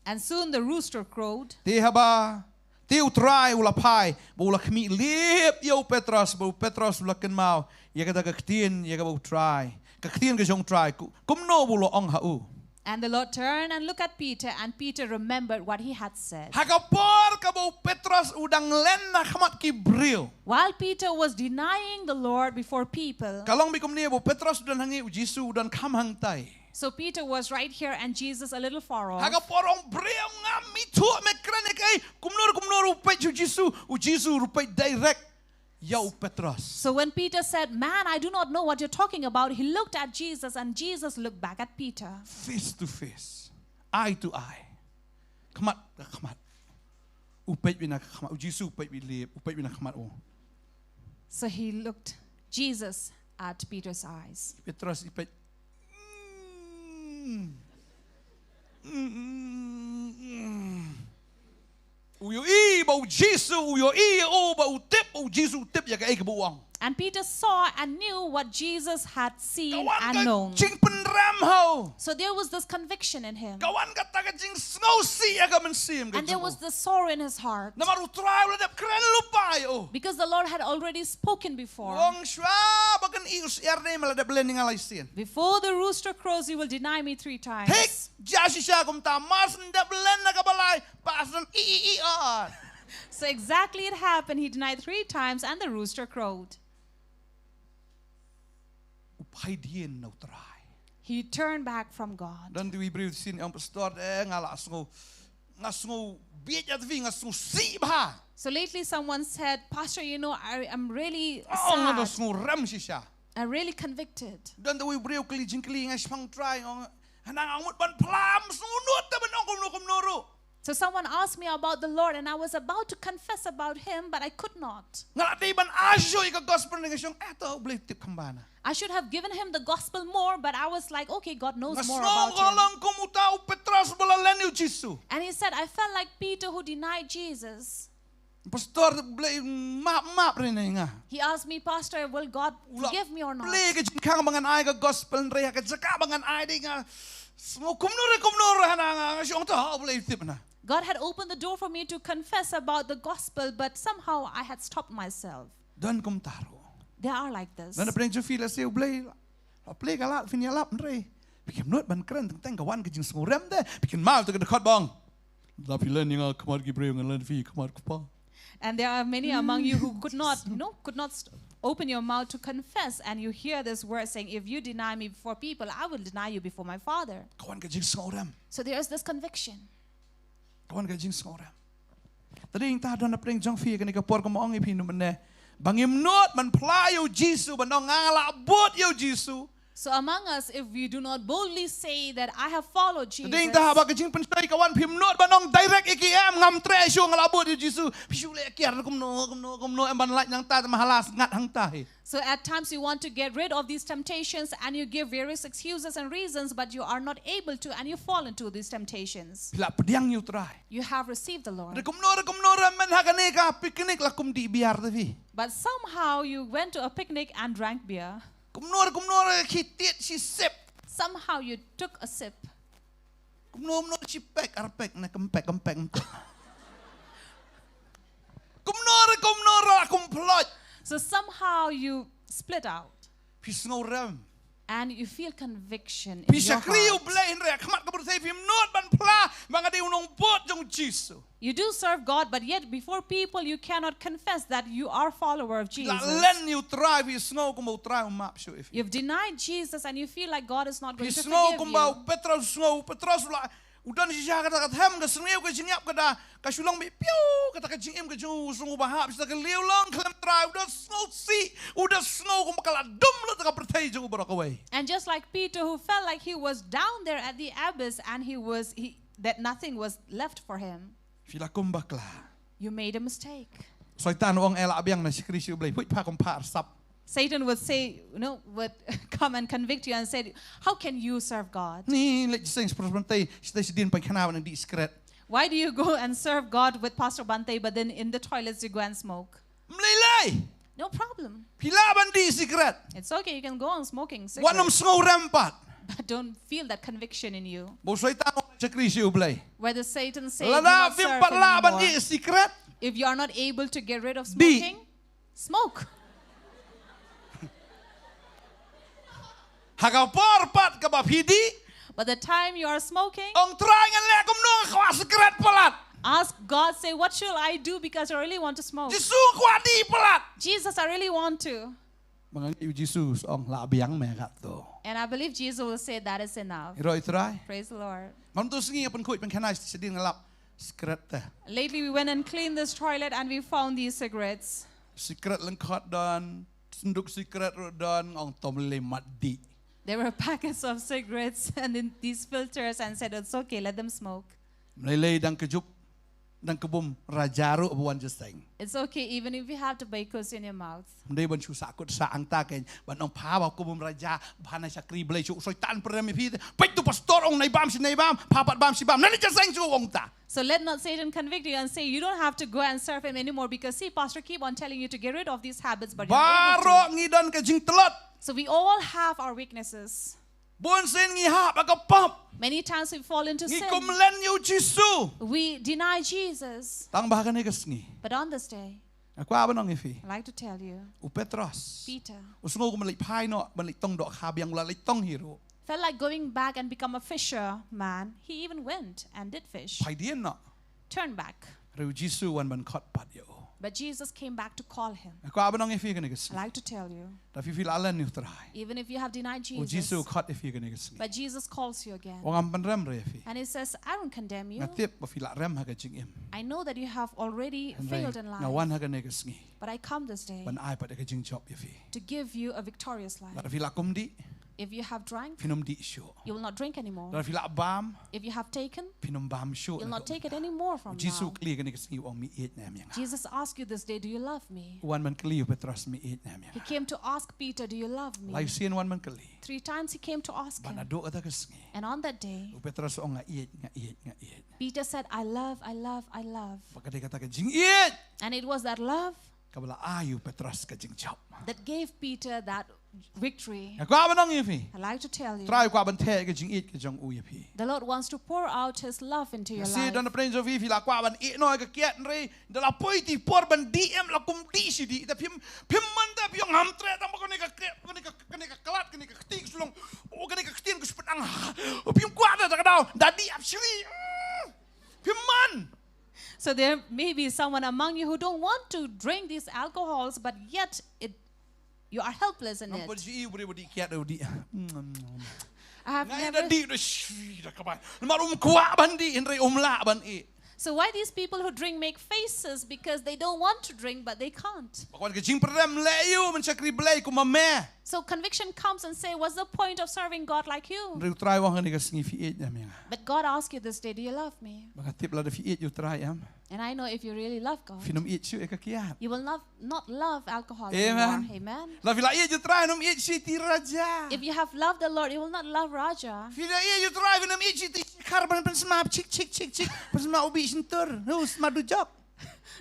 And soon the rooster crowed. Te haba, te u Trai u la phai, bad u la khmih lip ïa u Petros, bad u Petros u la kynmaw ïa kata ka ktien, ïa kaba u Trai, ka ktien ka jong u Trai, ku-, kumno ba u la ong ha u. And the Lord turned and looked at Peter, and Peter remembered what he had said. Ha ka por kaba u Petros u dang len na khmat ki briew. While Peter was denying the Lord before people, ka long beit kumne ba u Petros u don hangne, u Jisu u don kham hangtai. So Peter was right here and Jesus a little far off. Ha ka por u ong, briew, ngam ithuh me kren ïa kaei. Kumno kumno ruh u peit ïa u Jisu, u Jisu ruh u peit direct ïa u Petros. So when Peter said, "Man, I do not know what you're talking about," he looked at Jesus and Jesus looked back at Peter. Face to face, eye to eye, khmat ka khmat. U peit beit na ka khmat, u Jisu u peit beit lip, u peit beit na ka khmat u. So he looked Jesus at Peter's eyes. Petros i peit. Mm. Mm, mm, mm. U ïohi ba u Jisu, u ïohi ïa u, ba u tip, u Jisu u tip ïa kaei kaba u ong. And Peter saw and knew what Jesus had Ka seen wan and ka known. jingpynrem ha u. So there was this conviction in him. Ka wan kata ka jingsngewsih ïa ka mynsiem ka And there jong u. Was this sorrow in his heart. Namar u Trai u la dep kren lypa ïa u. Because the Lord had already spoken before. U ong, shwa ba kane u syiar ne me la dep len ïa nga lai sien. Before the rooster crows, you will deny me three times. Thik, jia shisha kumta, mar shen dep len na kaba lai, ba shen i i i a. So exactly it happened. He denied three times and the rooster crowed. U phaidien na u Trai. He turned back from God. Don te i briew shisien i ong, pastor, eh, nga la sngew, nga sngew bieit ïa tvi, nga sngew sih bha. So lately someone said, "Pastor, you know, I am really Oh, nga da sad. Sngew rem shisha. I'm really convicted." Don te i briew kylli jingkylli, nga shong trai, ong, hana nga mut ban phla, sngew nud te ban ong kumno kumno ruh. So someone asked me about the Lord, and I was about to confess about him, but I could not. Nga la dei ban ai shuh ïa ka gospel, nga shong, eh, to, u Blei u tip kham bha na. I should have given him the gospel more, but I was like, "Okay, God knows Nga more sngew about ka him." long kum uta u Petros ba la len ïa u Jisu. And he said, "I felt like Peter who denied Jesus." Pastor, Blei map map re ne nga. He asked me, "Pastor, will God U la forgive me or not?" Blei ka jingkhang ba ngan ai ka gospel, re ha ka jaka ba ngan ai, dei nga sngew kumno re kumno re, hana nga, nga shong, to, u Blei u tip na. God had opened the door for me to confess about the gospel, but somehow I had stopped myself. Don kumta ruh. There are like this. Don na pdeng jong phi, lehse u Blei la plie ka lad, phin ïalap, hynrei phi khlem nud ban kren teng teng, ka wan ka jingsngewrem te. Phi kynmaw ïa ka dkhot ba ong, lada phi len ïa nga ha khmat ki briew, ngan len ïa phi ha khmat u Kpa. And there are many among you who could not, you know, could not st- open your mouth to confess. And you hear this word saying, "If you deny me before people, I will deny you before my Father." Ka wan ka jingsngewrem. So there is this conviction. Ka wan ka jingsngewrem. Te dei nangta don na pdeng jong phi kane ka por, kumba ong ïa phi mynne, ba ngim nud ban phla ïa u Jisu, ban ong nga la bud ïa u Jisu. So among us, if we do not boldly say that, "I have followed Jesus," Te dei nangta haba ka jingpynshoi ka wan, phim nud ban ong direct ïa ki em, ngam treh shuh, nga la bud ïa u Jisu. Phi shu leh kiar kumno kumno kumno, em ban lait nangta, te ma ha la sngat hangta hi. So at times you want to get rid of these temptations and you give various excuses and reasons, but you are not able to, and you fall into these temptations. Phi la pdiang ïa u Trai. You have received the Lord. Re kumno re kumno re, men ha kane ka picnic la kum dih biar te phi. But somehow you went to a picnic and drank beer. Kumno re kumno re, khie tied shi sip. Somehow you took a sip. Kumno kumno re, shi pek ar pek ne, kempek kempek. Kumno re kumno re, la kum ploit. So somehow you split out. Phi sngewrem. And you feel conviction in Phi your shakri ïa u heart. Blei, hynrei ha khmat ka pyrthei phim nud ban phla ba nga dei u nongbud jong u Jisu. You do serve God, but yet before people you cannot confess that you are follower of La Jesus. len ïa u Trai, phi sngew kumba u Trai um map shuh ïa phi. You've denied Jesus and you feel like God is not Phi going to sngew forgive kumba you. u Petros u sngew, u Petros u la, u don shisha kata ka them, ka sngewthuh ka jingïap, ka da ka shu long beit piew kata ka jingim ka jong u, u sngew ba hap shisha, ka liang long khlem trai, u da sngewsih, u da sngew kumba ka la dum lut ka pyrthei jong u baroh kawei. And just like Peter, who felt like he was down there at the abyss and he was he that nothing was left for him, Phi la kum bakla. You made a mistake. Soitan u ong, eh, lah biang na shakri sha u Blei, phuit pha kum pha arsap. Satan would say, you know, would come and convict you and said, "How can you serve God? Ni leh seng spros ban tei, stai sidin pai khana ban dih sikret. Why do you go and serve God with Pastor Bante, but then in the toilets you go and smoke?" Mlei lei. No problem. Phi lah ban dih sikret. It's okay, you can go on smoking Wat nym cigarettes, sngewrem pat. But don't feel that conviction in you. Ba u Soitan u ong shakri sha u Blei. Whether Satan says, "Do Lada not phim serve pat lah him ban anymore." Dih sikret. If you are not able to get rid of Dih. Smoking, smoke. Ha ka por pat kaba phi dih. But the time you are smoking, Ong Trai, ngan leh kumno, nga kwah sikret palat. Ask God, say, "What shall I do, because I really want to smoke? Jisu, kwah dih palat. Jesus, I really want to." Ma nga ngeit u Jisu u ong la biang me katto. And I believe Jesus will say that is enough. Ïaroh ïa u Trai. Praise the Lord. Mynta u sngi nga pynkhooid pynkhana shadien nga lap secret te. Lately, we went and cleaned this toilet and we found these cigarettes. Secret lyngkot don, senduk secret ruh don, ong to mlei mat dih. There were packets of cigarettes and in these filters and said, "It's okay, let them smoke." Mlei lei dang kjut, dang kbum raja ruh ba wan jingïaseng. It's okay even if you have tobaccos in your mouth. Ym dei ban shu sakut sa angta kein ban ong pha ba kbum raja, pha na shakri Blei shu soi tan prem ïa phi. Peit tu pastor ong nai bam shi nai bam, pha pat bam shi bam. Nani jingïaseng shu ong ta. So let not Satan convict you and say you don't have to go and serve him anymore because see, pastor keep on telling you to get rid of these habits, but you're not able to. Baroh ngi don ka jingtlot. So we all have our weaknesses. Bun sien ngi hap ha ka pop. Many times we fall into Ngi sin. Kumlen ïa u Jisu. We deny Jesus. Tang ba ha kane ka sngi. But on this day, Nga kwah ban ong ïa phi. I'd like to tell you, U Petros. Peter U sngew kum ban leit phai noh, ban leit tong dohkha biang, u la leit tong hi ruh. Felt like going back and become a fisherman. He even went and did fish. Phai dien noh. Turn back. Hynrei u Jisu u wan ban khot pat ïa u. But Jesus came back to call him. Nga kwah ban ong ïa phi kane ka sngi. I'd like to tell you, Lada phi phi la len ïa u Trai. Even if you have denied U Jisu u Jesus, khot ïa phi kane ka sngi. But Jesus calls you again. Ong ngam pynrem re ïa phi. And he says, "I don't condemn you. Nga tip ba phi la rem ha ka jingim. I know that you have already Hynrei failed in nga wan life. Ha kane ka sngi. But I come this day Ban ai pat ïa ka jingjop ïa phi. To give you a victorious life." Lada phi la kum dih. If you have drank, Phin ym dih shuh. You will not drink anymore. Lada phi la bam. If you have taken, Phin ym bam shuh. You'll not take it anymore from Jisu now. Khrist kane ka sngi u ong me ïeit ne em ïa nga. Jesus asked you this day, "Do you love me?" U wan ban kylli u Petros me ïeit ne em ïa nga. He came to ask Peter, "Do you love me?" Lai sien u wan ban kylli. Three times he came to ask Bad him. Naduh kata ka sngi. And on that day, U Petros u ong nga ïeit, nga ïeit, nga ïeit. Peter said, "I love, I love, I love." Bad ka dei kata ka jingïeit. And it was that love Kaba la ai u Petros ka jingjop. That gave Peter that victory. Nga kwah ban ong ïa phi. I like to tell you, Trai u kwah ban theh ka jingïeit ka jong u ïa phi. The Lord wants to pour out his love into your life. Don na pdeng jong phi phi la kwah ban ïeh noh ïa ka kiad hynrei da la poi ti por ban dih em la kum dih shi dih. Da phim, phim man da phi ong ngam treh tang ba kane ka kiad, kane ka, kane ka klat, kane ka kti ka shu long. Oh, kane ka ktien ka shu pynang. Phim kwah da ka daw da dih ap shri. Phim man. So there may be someone among you who don't want to drink these alcohols, but yet it you are helpless in it. Namar ji u briew u dih kiad u dih. I have Ngai da never. Dih da shi da ka bai. Namar um kwah ban dih hynrei um lah ban ïeh. So why these people who drink make faces? Because they don't want to drink, but they can't. Ba kwah ka jingpyndem leh ïa u ban shakri Blei kum ma me. So conviction comes and say, "What's the point of serving God like you?" Hynrei u Trai u ong kane ka sngi phi ïeit ne em ïa nga. But God asks you this day, "Do you love me?" Ba nga tip lada phi ïeit ïa u Trai em. And I know if you really love God, Phin ym ïeit shuh ïa ka kiad. You will not, not love alcohol Amen. Anymore. Amen. Lada phi la ïeit ïa u Trai phin ym ïeit shuh ïa ti raja. If you have loved the Lord, you will not love Raja. Phi la ïeit ïa u Trai phin ym ïeit shuh ïa ti shikhar ban pynsma chik chik chik chik. Pynsma u bih shyntur. Hu sma du jok.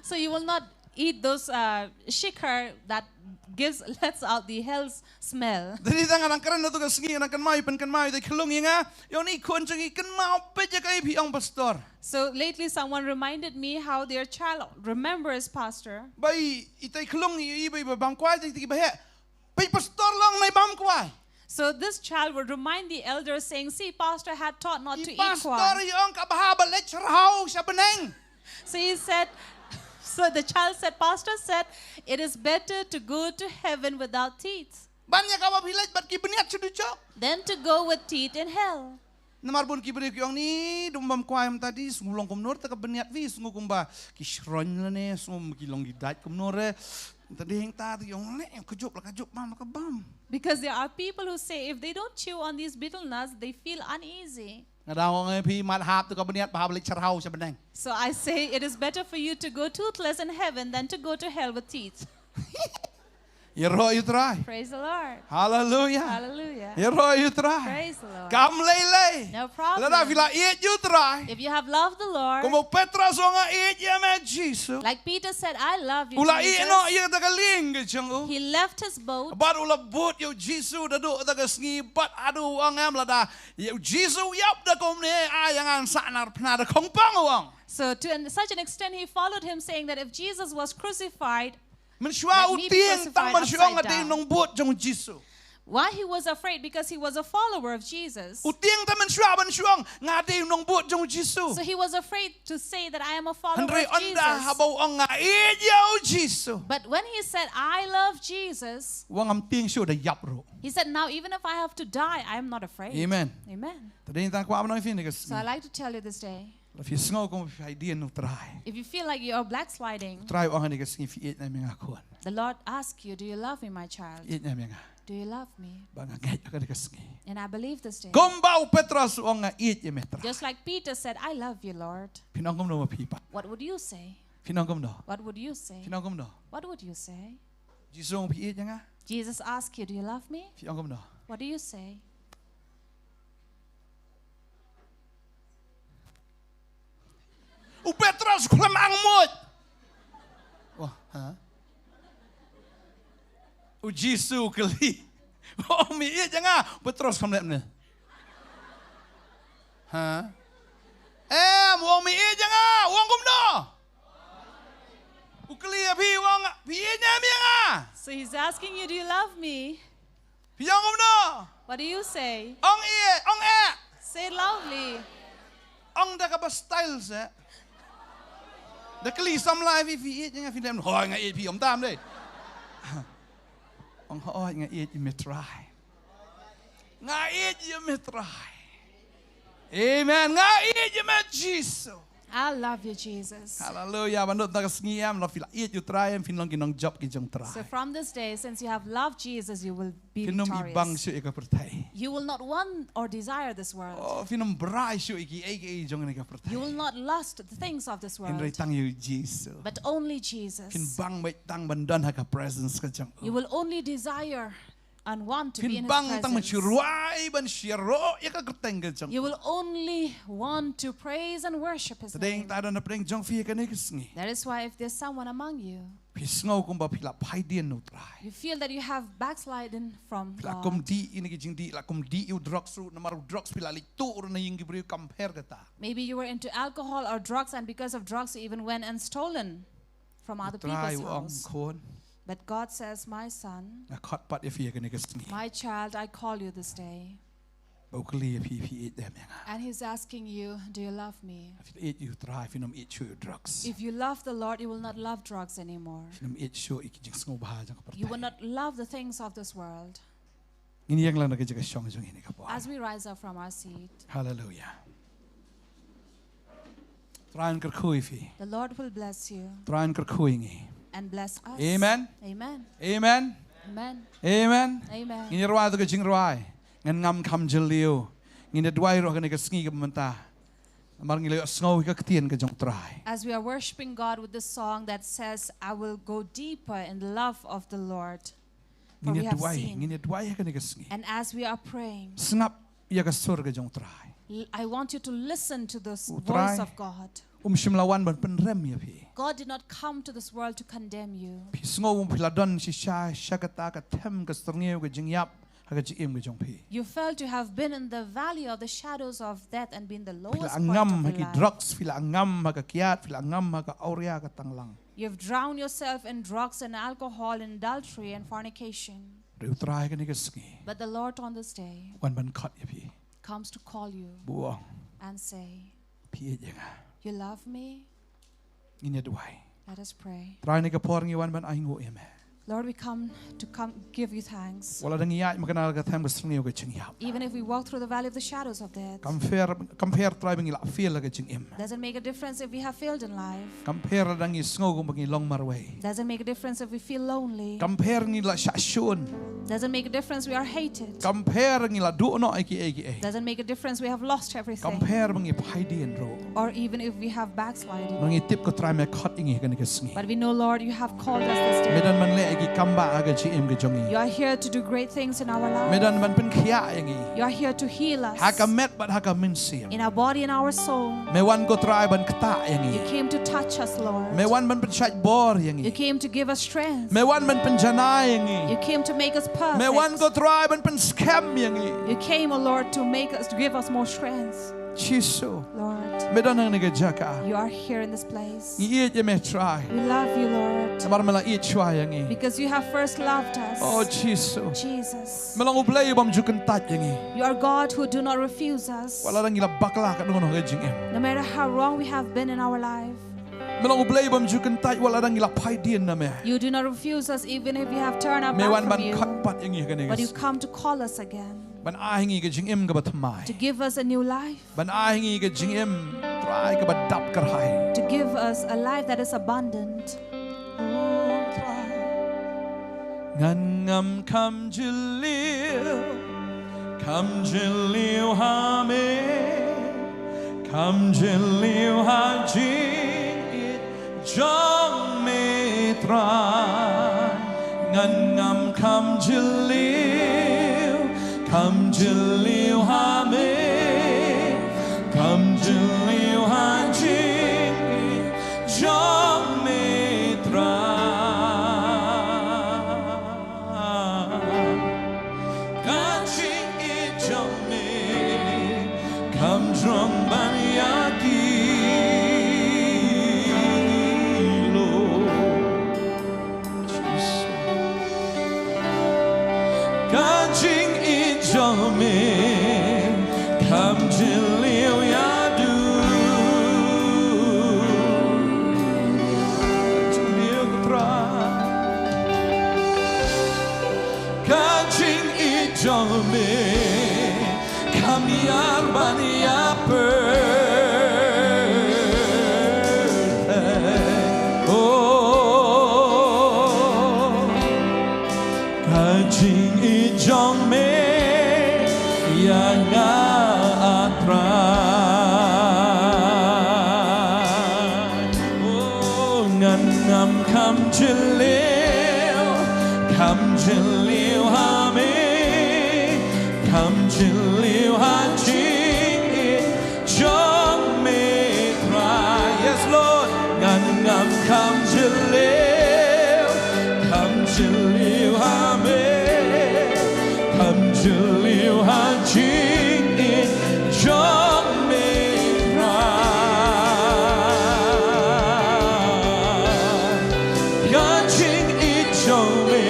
So you will not eat those uh, shikhar that gives lets out the hell's smell. Dei tang nga dang kren na tu ka sngi nga dang kynmaw, pynkynmaw ïa i khyllung ïa nga. Ïa i khun jong i kynmaw peit ïa ka i phi ong pastor. So lately, someone reminded me how their child remembers pastor. Ba i, i tai khyllung i, i ba i ba bam kwai tai ki ba heh. Peit pastor long nai bam kwai. So this child would remind the elder, saying, "See, pastor had taught not to I eat pastor kwai." I ong ka bha ba leit sharhau sha bneng. So he said, so the child said, "Pastor said it is better to go to heaven without teeth Ban ïa ka ba phi leit bad ki bniat sha dujok. Than to go with teeth in hell." Namar bun ki briew ki ong ni dum bam kwai mynta di sngew long kumno te ka bniat phi, sngew kumba ki shroin lane, sngew ki long ki dait kumno re. Mynta di hangta di ong ne ka jup la ka jup bam la ka bam. Because there are people who say if they don't chew on these betel nuts, they feel uneasy. Nga dang ong ïa phi mat hap tu ka bniat ba hap leit sharhau sha bneng. So I say it is better for you to go toothless in heaven than to go to hell with teeth. Ïaroh ïa u Trai. Praise the Lord. Hallelujah. Hallelujah. Ïaroh ïa u Trai. Praise the Lord. Kam lei lei. No problem. Lada phi la ïeit ïa u Trai. If you have loved the Lord, Kumba u Petros u ong nga ïeit ïa me Jisu. Like Peter said, "I love you, U la ïeh noh Jesus." ïa kata ka lieng ka jong u. He left his boat. Bad u la bud ïa u Jisu da duh kata ka sngi bad haduh u ong em lada ïa u Jisu u ïap da kumne ai ïa nga ngan sah na phna da khongpong u ong. So to an, such an extent, he followed him, saying that if Jesus was crucified, Mynshuwa Let u me be tieng tang crucified mynshuwa nga upside dei down. Nongbud jong u Jisu. Why he was afraid? Because he was a follower of Jesus. U tieng te mynshuwa ban shu ong, nga dei u nongbud jong u Jisu. So he was afraid to say that I am a follower Hynrei of ynda Jesus. haba u ong, nga ïeit ïa u Jisu, But when he said, "I love Jesus," u ong, ngam tieng shuh, da ïap ruh. he said, "Now even if I have to die, I am not afraid." Amen. Amen. Te dei tang kwah ban ong ïa phi kane ka So I sngi, like to tell you this day, la phi sngew kum phi haidien na u Trai, if you feel like you're backsliding, u Trai u ong kane ka sngi, phi ïeit ne em ïa nga khun? the Lord asks you, "Do you love me, my child? Ïeit ne em ïa nga? Do you love me?" Ba nga ngeit ha kane ka sngi, And I believe this day. Kumba u Petros u ong, nga ïeit ïa me Trai. Just like Peter said, "I love you, Lord." Phin ong kumno ma phi pat? What would you say? Phin ong kumno? What would you say? Phin ong kumno? What would you say? Jisu u ong, phi ïeit ïa nga? Jesus asks you, "Do you love me?" Phi ong kumno? What do you say? U Petros u khlem angmut. Wah, ha? U Jisu u kylli. U ong, me ïeit ïa nga? U Petros u khlem leh ne. Ha? Em, u ong, me ïeit ïa nga? U ong kumno? U kylli ïa phi, u ong, phi ïeit ne em ïa nga? So he's asking you, "Do you love me?" Phi ong kumno? What do you say? Ong ïeit, ong eh. Say it loudly. Ong da kaba style seh. Da kylli samla ïa phi, phi ïeit ïa nga? Phi lem, hooid nga ïeit ïa phi, ym tam dei. Ong, hooid nga ïeit ïa me Trai. Nga ïeit ïa me Trai. Amen. Nga ïeit ïa me Jisu. I love you, Jesus. Haleluya. Ban lut na ka sngi em, lada phi la ïeit ïa u Trai em, phin long ki nongjop ki jong u Trai. So from this day, since you have loved Jesus, you will be victorious. Phin ym ibang shuh ïa ka pyrthei. You will not want or desire this world. Oh, phin ym brai shuh ïa kiei kiei jong kane ka pyrthei. You will not lust the things of this world. Hynrei tang ïa u Jisu. But only Jesus. Phin bang beit tang ban don ha ka presence ka jong u. You will only desire and want to be in his presence. Phin bang tang ban shu rwai, ban shu ïaroh ïa ka kyrteng ka jong u. You will only want to praise and worship his name. Te dei tang don hapdeng jong phi ha kane ka sngi. That is why if there's someone among you, phi sngew kumba phi la phai dien na u Trai, you feel that you have backslidden from God. Phi la kum dih ïa kine ki jingdih, la kum dih ïa u drugs ruh, namar u drugs phi la leit tuh ruh na ïing ki briew, kam pher kata. Maybe you were into alcohol or drugs, and because of drugs you even went and stolen from other people's house. U Trai u ong, khun, But God says, "My son, nga khot pat ïa phi ha kane ka sngi. My child, I call you this day." Ba u kylli ïa phi, phi ïeit ne em ïa nga? And he's asking you, "Do you love me?" Phi ïeit ïa u Trai, phin ym ïeit shuh ïa u drugs. If you love the Lord, you will not love drugs anymore. Phin ym ïeit shuh ïa ki jingsngewbha jong ka pyrthei. You will not love the things of this world. Ngin ïeng lang na ka jaka shong jong ngi kane ka por. As we rise up from our seat, Haleluya. Trai un kyrkhu ïa phi. The Lord will bless you Trai un kyrkhu ïa ngi. And bless us. Amen. Amen. Amen. Amen. Amen. Amen. Ngin ïa rwai ïa ka jingrwai, Ngan Ngam Kham Jylliew. Ngin ïa duwai ruh ha kane ka sngi kaba mynta, namar ngi la ïohsngew ïa ka ktien ka jong u Trai. As we are worshiping God with this song that says, "I will go deeper in the love of the Lord." For we have seen. Ngin ïa duwai, ngin ïa duwai ha kane ka sngi. And as we are praying, Sngap ïa ka sur ka jong u Trai. L-, I want you to listen to this voice of God. U Trai um shym la wan ban pynrem ïa phi. God did not come to this world to condemn you. Phi sngew phi la don shisha sha kata ka them ka syrngiew ka jingïap ha ka jingim ka jong phi. You felt to have been in the valley of the shadows of death and been the lowest point of your life. Phi la ngam ha ki drugs, phi la ngam ha ka kiad, phi la ngam ha ka awria ka tanglang. You've drowned yourself in drugs and alcohol, in adultery and fornication. Hynrei u Trai ha kane ka sngi, But the Lord on this day wan ban khot ïa phi, comes to call you, bad u ong, and say, "Phi ïeit ïa nga? You love me?" Ngin ïa duwai. Let us pray. Trai, ha kane ka por ngi wan ban ainguh ïa me. Lord, we come to come give you thanks. Wat la dang ïaid ma kane ka them ka syrngiew ka jingïap. Even if we walk through the valley of the shadows of death, Kam pher, kam pher Trai ba ngi la fail ha ka jingim. Doesn't make a difference if we have failed in life. Kam pher lada ngi sngew kumba ngi long marwei. Doesn't make a difference if we feel lonely. Kam pher ngi la shah shun. Doesn't make a difference we are hated. Kam pher ngi la duh noh ïa kiei kiei. Doesn't make a difference we have lost everything. Kam pher ba ngi phai dien ruh. Or even if we have backsliding. Ngi tip ko Trai me khot ïa ngi ha kane ka sngi. But we know, Lord, you have called us this day. Me don ban leh ïa ki kam ba ha ka jingim ka jong ngi. You are here to do great things in our lives. Me don ban pynkhiah ïa ngi. You are here to heal us. Ha ka met bad ha ka mynsiem. In our body and our soul. Me wan ko Trai ban ktah ïa ngi. You came to touch us, Lord. Me wan ban pynshait bor ïa ngi. You came to give us strength. Me wan ban pynjanai ïa ngi. You came to make us perfect. Me wan ko Trai ban pynskhem ïa ngi. You came, O Lord, to make us, to give us more strength. Jisu. Lord. Me don ha kane ka jaka. You are here in this place. Ngi ïeit ïa me Trai. We love you, Lord. Namar me la ïeit shuwa ïa ngi. Because you have first loved us. Oh Jisu. Jesus. Me long U Blei bym ju kyntait ïa ngi. You are God who do not refuse us. Wat la dang ngi la bakla katno katno ha ka jingim. No matter how wrong we have been in our life. Me long U Blei bym ju kyntait wat la dang ngi la phai dien na me. You do not refuse us even if we have turned our back from you. Me wan ban khot pat ïa ngi ha kane ka sngi. But you come to call us again. Ban ai ha ngi ka jingim kaba thymmai. To give us a new life. Ban ai ha ngi ka jingim, Trai, kaba dap kyrhai. To give us a life that is abundant. Oh Trai. Ngan ngam kham jylliew, kham jylliew ha me, kham jylliew ha jingïeit jong me Trai. Ngan ngam kham jylliew, kham jylliew ha me, kham jylliew ha jingïeit jong me Trai. Ka jingïeit jong me kham jrong ban ïa ki, Lord. Ka jingïeit jong me kham jylliew ïa duh. Jylliew Trai. Ka jingïeit jong me kham ïar ban ïapyrthei. Oh, ka jingïeit jong me ïa nga, ah Trai. Oh, ngan ngam kham jylliew, kham jylliew ha me, kham jylliew ha jingïeit jong me Trai. Yes Lord. Ngan ngam kham jylliew, kham jylliew ha me, kham jylliew ha jingïeit jong me Trai. Ka jingïeit jong me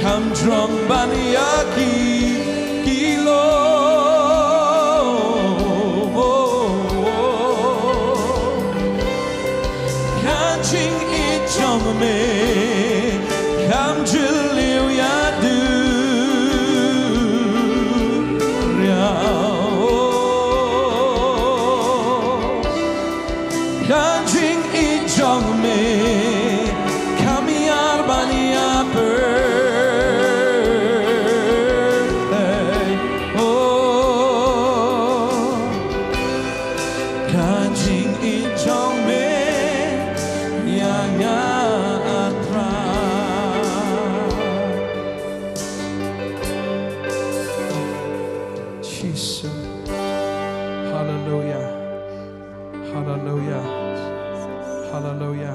kham jrong ban ïa ki, ki Lord. Ka jingïeit jong me kham jylliew ïa duh. Ka jingïeit jong me kham ïar ban ïapyrthei. Oh, ka jingïeit jong me ïa nga, ah Trai. Jisu. Haleluia. Haleluia. Haleluia.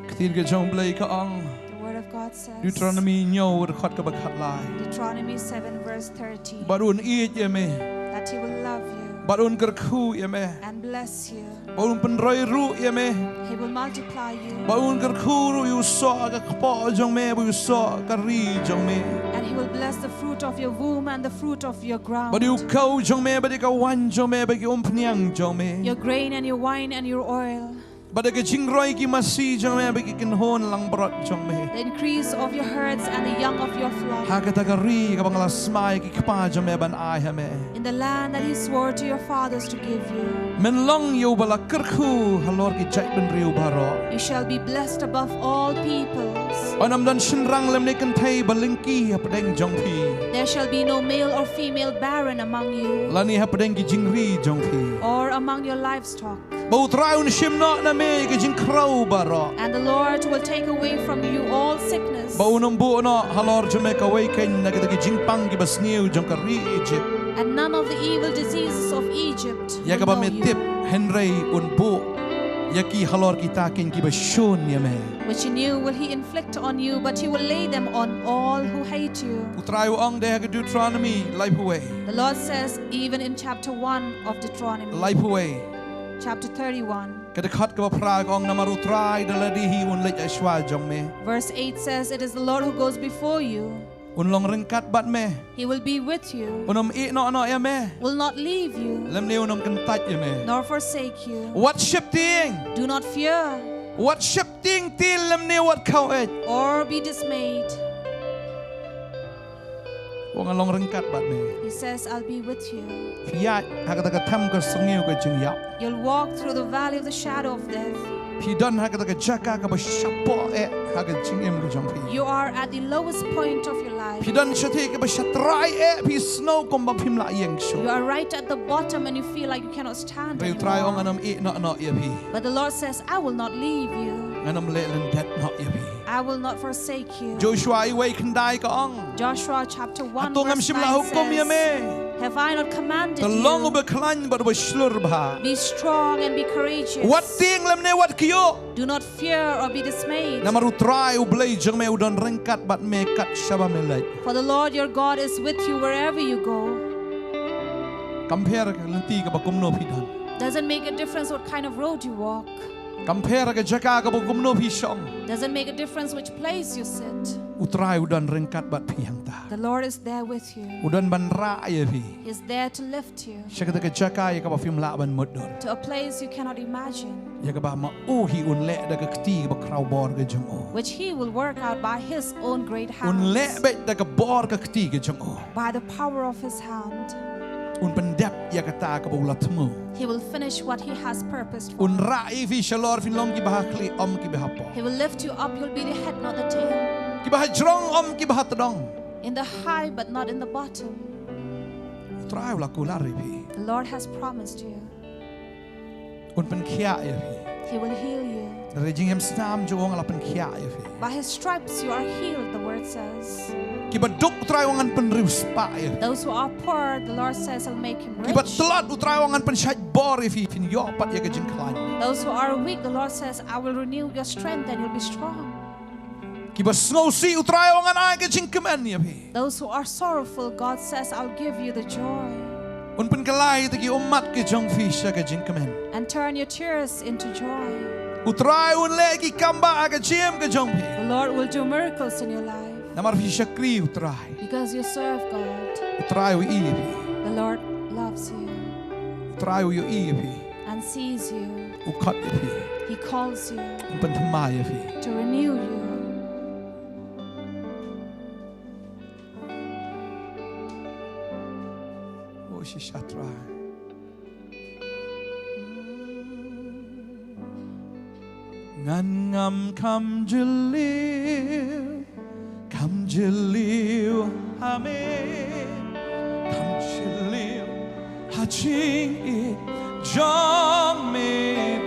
Ka ktien ka jong U Blei ka ong. The word of God says, Deuteronomy hynñiew dkhot kaba khatlai. Deuteronomy seven verse thirty. Bad un ïeit ïa me. That he will love you. Bad un kyrkhu ïa me. And bless you. Bad un pynroi ruh ïa me. He will multiply you. Bad un kyrkhu ruh ïa u soh ka kpoh jong me, bad u soh ka ri jong me. And he will bless the fruit of your womb and the fruit of your ground. Bad ïa u kaw jong me, bad ïa ka waiñ jong me, bad ïa ki umphniang jong me. Your grain and your wine and your oil. Bad ïa ka jingroi ki masi jong me, bad ïa ki kynhun langbrot jong me. The increase of your herds and the young of your flock. Ha kata ka ri kaba nga la smai ïa ki kpa jong me ban ai ha me. In the land that he swore to your fathers to give you. Men long ïa uba la kyrkhu halor ki jaitbynriew baroh. You shall be blessed above all peoples. Yn ym don shynrang lymne kynthei ba lyngkhi hapdeng jong phi. There shall be no male or female barren among you. Lane hapdeng ki jingri jong phi. Or among your livestock. Ba U Trai un shim noh na me ïa ki jingkhrew baroh. And the Lord will take away from you all sickness. Ba un ym buh noh halor jong me kawei keiñ na kita ki jingpang kiba sniew jong ka ri Egypt. And none of the evil diseases of Egypt will know you. Ïa kaba me tip, hynrei un buh ïa ki halor kita keiñ kiba shun ïa me. Which he knew will he inflict on you, but he will lay them on all who hate you. U Trai u ong de ha ka Deuteronomy laiphew wei. The Lord says, even in chapter one of Deuteronomy. Laiphew wei. Chapter thirty-one. Ka dkhot kaba phra ka ong, namar U Trai da lade hi un leit shuwa jong me. Verse eight says, "It is the Lord who goes before you. Un long ryngkat bad me. He will be with you. Un ym ïehnoh noh ïa me. Will not leave you, Lymne un ym kyntait ïa me. Nor forsake you. Wat sheptieng. Do not fear. Wat sheptieng te lymne wat khaw eh. Or be dismayed." U ong, ngan long ryngkat bad me. He says, "I'll be with you." Phi ïaid ha kata ka them ka syrngiew ka jingïap. You'll walk through the valley of the shadow of death. Phi don ha kata ka jaka kaba shapoh eh ha ka jingim ka jong phi. You are at the lowest point of your life. Phi don shathie kaba shatrai eh, phi sngew kumba phim lah ïeng shuh. You are right at the bottom and you feel like you cannot stand anymore. Hynrei U Trai u ong, ngan ym ïehnoh noh ïa phi. But the Lord says, "I will not leave you. Ngan ym leh lyndet noh ïa phi. I will not forsake you." Joshua wei khyndai ka ong, Joshua chapter one, hato ngam shym la hukum ïa me? Have I not commanded you? To long uba khlaiñ bad uba shlur bha. Be strong and be courageous. Wat tieng lymne wat kyiuh. Do not fear or be dismayed. Namar U Trai U Blei jong me u don ryngkat bad me kat shaba me leit. For the Lord your God is with you wherever you go. Kam pher ka lynti kaba kumno phi don. Doesn't make a difference what kind of road you walk. Kam pher ka jaka kaba kumno phi shong. Doesn't make a difference which place you sit. U Trai u don ryngkat bad phi hangta. The Lord is there with you. U don ban rah ïa phi. He's there to lift you. Sha kata ka jaka ïa kaba phim lah ban mutdur. To a place you cannot imagine. Ïa kaba ma u hi un leh da ka kti kaba khraw bor ka jong u. Which he will work out by his own great hands. Un leh beit da ka bor ka kti ka jong u. By the power of his hand. Un pyndep ïa kata kaba u la thmu. He will finish what he has purposed for. Un rah ïa phi shalor phin long kiba ha khlieh, ym kiba ha poh. He will lift you up, you'll be the head, not the tail. Kiba ha jrong, ym kiba ha tdong. In the high, but not in the bottom. U Trai u la kular ïa phi. The Lord has promised you. Un pynkhiah ïa phi. He will heal you. Hynrei jingïam snam jong u u ong, la pynkhiah ïa phi. By his stripes you are healed, the word says. Kiba duk, U Trai u ong, ngan pynriewspah ïa phi. Those who are poor, the Lord says, "I'll make him rich." Kiba tlot, U Trai u ong, ngan pynshait bor ïa phi, phin ïoh pat ïa ka jingkhlaiñ. Those who are weak, the Lord says, "I will renew your strength and you'll be strong." Kiba sngewsih, U Trai u ong, ngan ai ka jingkmen ïa phi. Those who are sorrowful, God says, "I'll give you the joy." Un pynkylla ïa kita ki ummat ki jong phi sha ka jingkmen. And turn your tears into joy. U Trai un leh ki kambah ha ka jingim ka jong phi. The Lord will do miracles in your life. Namar phi shakri U Trai. Because you serve God. U Trai u ïohi ïa phi. The Lord loves you. U Trai u ïohi ïa phi. And sees you. U khot ïa phi. He calls you. Un pynthymmai ïa phi. To renew you. O shisha Trai. Ngan ngam kham jylliew, kham jylliew ha me, kham jylliew ha jingïeit jong me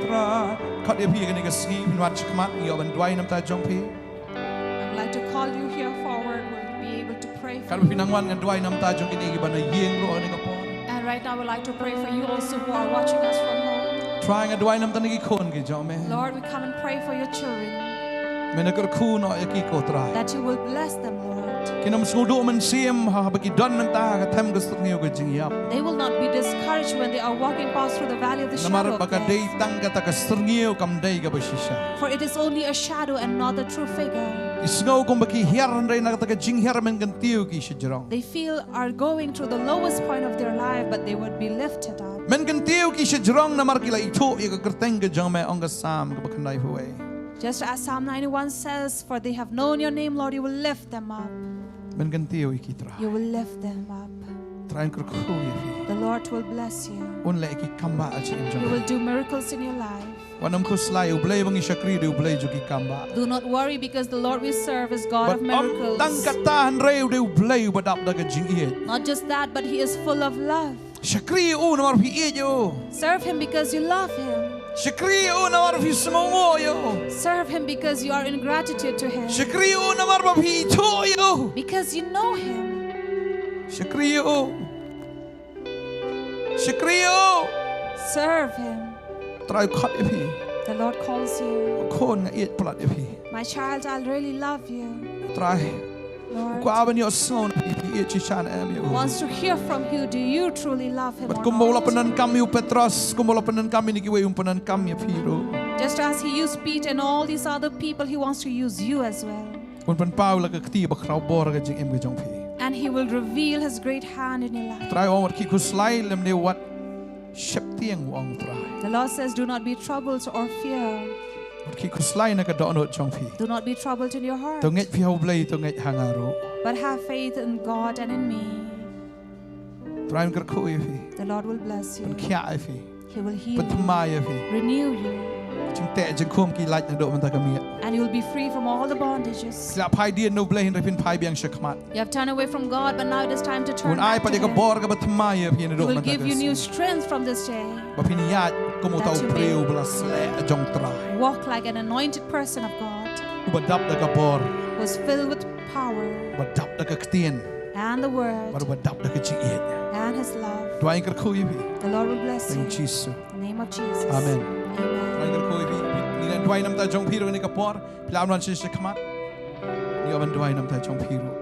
Trai. Khot ïa phi kane ka sngi, phin wan shakhmat, ngi ïoh ban duwai namar ta jong phi. I would like to call you here forward. We'll be able to pray for you. Katba phi nang wan, ngan duwai namar ta jong kine kiba na ïing ruh ha kane ka por. And right now, I would like to pray for you also who are watching us from home. Trai, nga duwai namar ta na ki khun ki jong me. Lord, we come and pray for your children. Men kyrkhu noh ïa ki ko Trai. That you will bless them, Lord. Kin ym sngewduh mynsiem haba ki don mynta ha ka them ka syrngiew ka jingïap. They will not be discouraged when they are walking past through the valley of the shadow of death. Namar ba ka dei tang kata ka syrngiew, kam dei kaba shisha. For it is only a shadow and not the true figure. Ki sngew kumba ki hiar hynrei na kata ka jinghiar men kyntiew ki shajrong. They feel are going through the lowest point of their life, but they would be lifted up. Men kyntiew ki shajrong namar ki la ithuh ïa ka kyrteng ka jong me, ong ka Salm kaba khyndaiphew wei. Just as Psalm ninety-one says, "For they have known your name, Lord, you will lift them up." Men kyntiew ïa ki Trai. You will lift them up. Trai, un kyrkhu ïa phi. The Lord will bless you. Un leh ki kambah ha jingim jong phi. You will do miracles in your life. Wat nym khuslai, U Blei ba ngi shakri dei U Blei jong ki kambah. Do not worry, because the Lord we serve is God of miracles. Bad ym tang kata hynrei u dei U Blei uba dap da ka jingïeit. Not just that, but he is full of love. Shakri ïa u namar phi ïeit ïa u. Serve him because you love him. Shakri ïa u namar phi sngewnguh ïa u. Serve him because you are in gratitude to him. Shakri ïa u namar ba phi ithuh ïa u. Because you know him. Shakri ïa u. Shakri ïa u. Serve him. Trai u khot ïa phi. The Lord calls you. Khun, nga ïeit palat ïa phi. My child, I really love you. Trai, Lord. Kwah ban ïohsngew na phi, phi ïeit shisha ne em ïa u. Wants to hear from you. Do you truly love him or not? Bad kumba u la pyndonkam ïa u Petros, kumba u la pyndonkam ïa kiwei, un pyndonkam ïa phi ruh. Just as he used Peter and all these other people, he wants to use you as well. Un pynpaw la ka kti ba khraw bor ha ka jingim ka jong phi. And he will reveal his great hand in your life. Trai u ong wat khih khuslai lymne wat sheptieng, u ong Trai. The Lord says, "Do not be troubled or fear." Wat khih khuslai na ka dohnud jong phi. Do not be troubled in your heart. To ngeit phi ha u Blei, to ngeit ha nga ruh. But have faith in God and in me. Trai un kyrkhu ïa phi. The Lord will bless you. Pynkhiah ïa phi. He will heal you. Pynthymmai ïa phi. Renew you. Jingteh jingkhum ki lait naduh mynta ka miet. And you will be free from all the bondages. Phi la phai dien na u Blei, hynrei phin phai biang sha khmat. You have turned away from God, but now it is time to turn back to him. Un ai pat ïa ka bor kaba thymmai ïa phi naduh mynta ka sngi. He will give you new strength from this day. Ba phin ïaid kum uta u briew ba la sleh jong Trai. That you may walk like an anointed person of God. Uba dap da ka bor. Who is filled with power. Uba dap da ka ktien. And the word. Bad uba dap da ka jingïeit. And his love. Trai un kyrkhu ïa phi. The Lord will bless you. Tang u Jisu. In the name of Jesus. Amen. Amen. Trai un kyrkhu ïa phi. Ngi la duwai namar jong phi ruh ha kane ka por. Phi lah ban wan sha khmat. Ngi ïoh ban duwai namar jong phi ruh.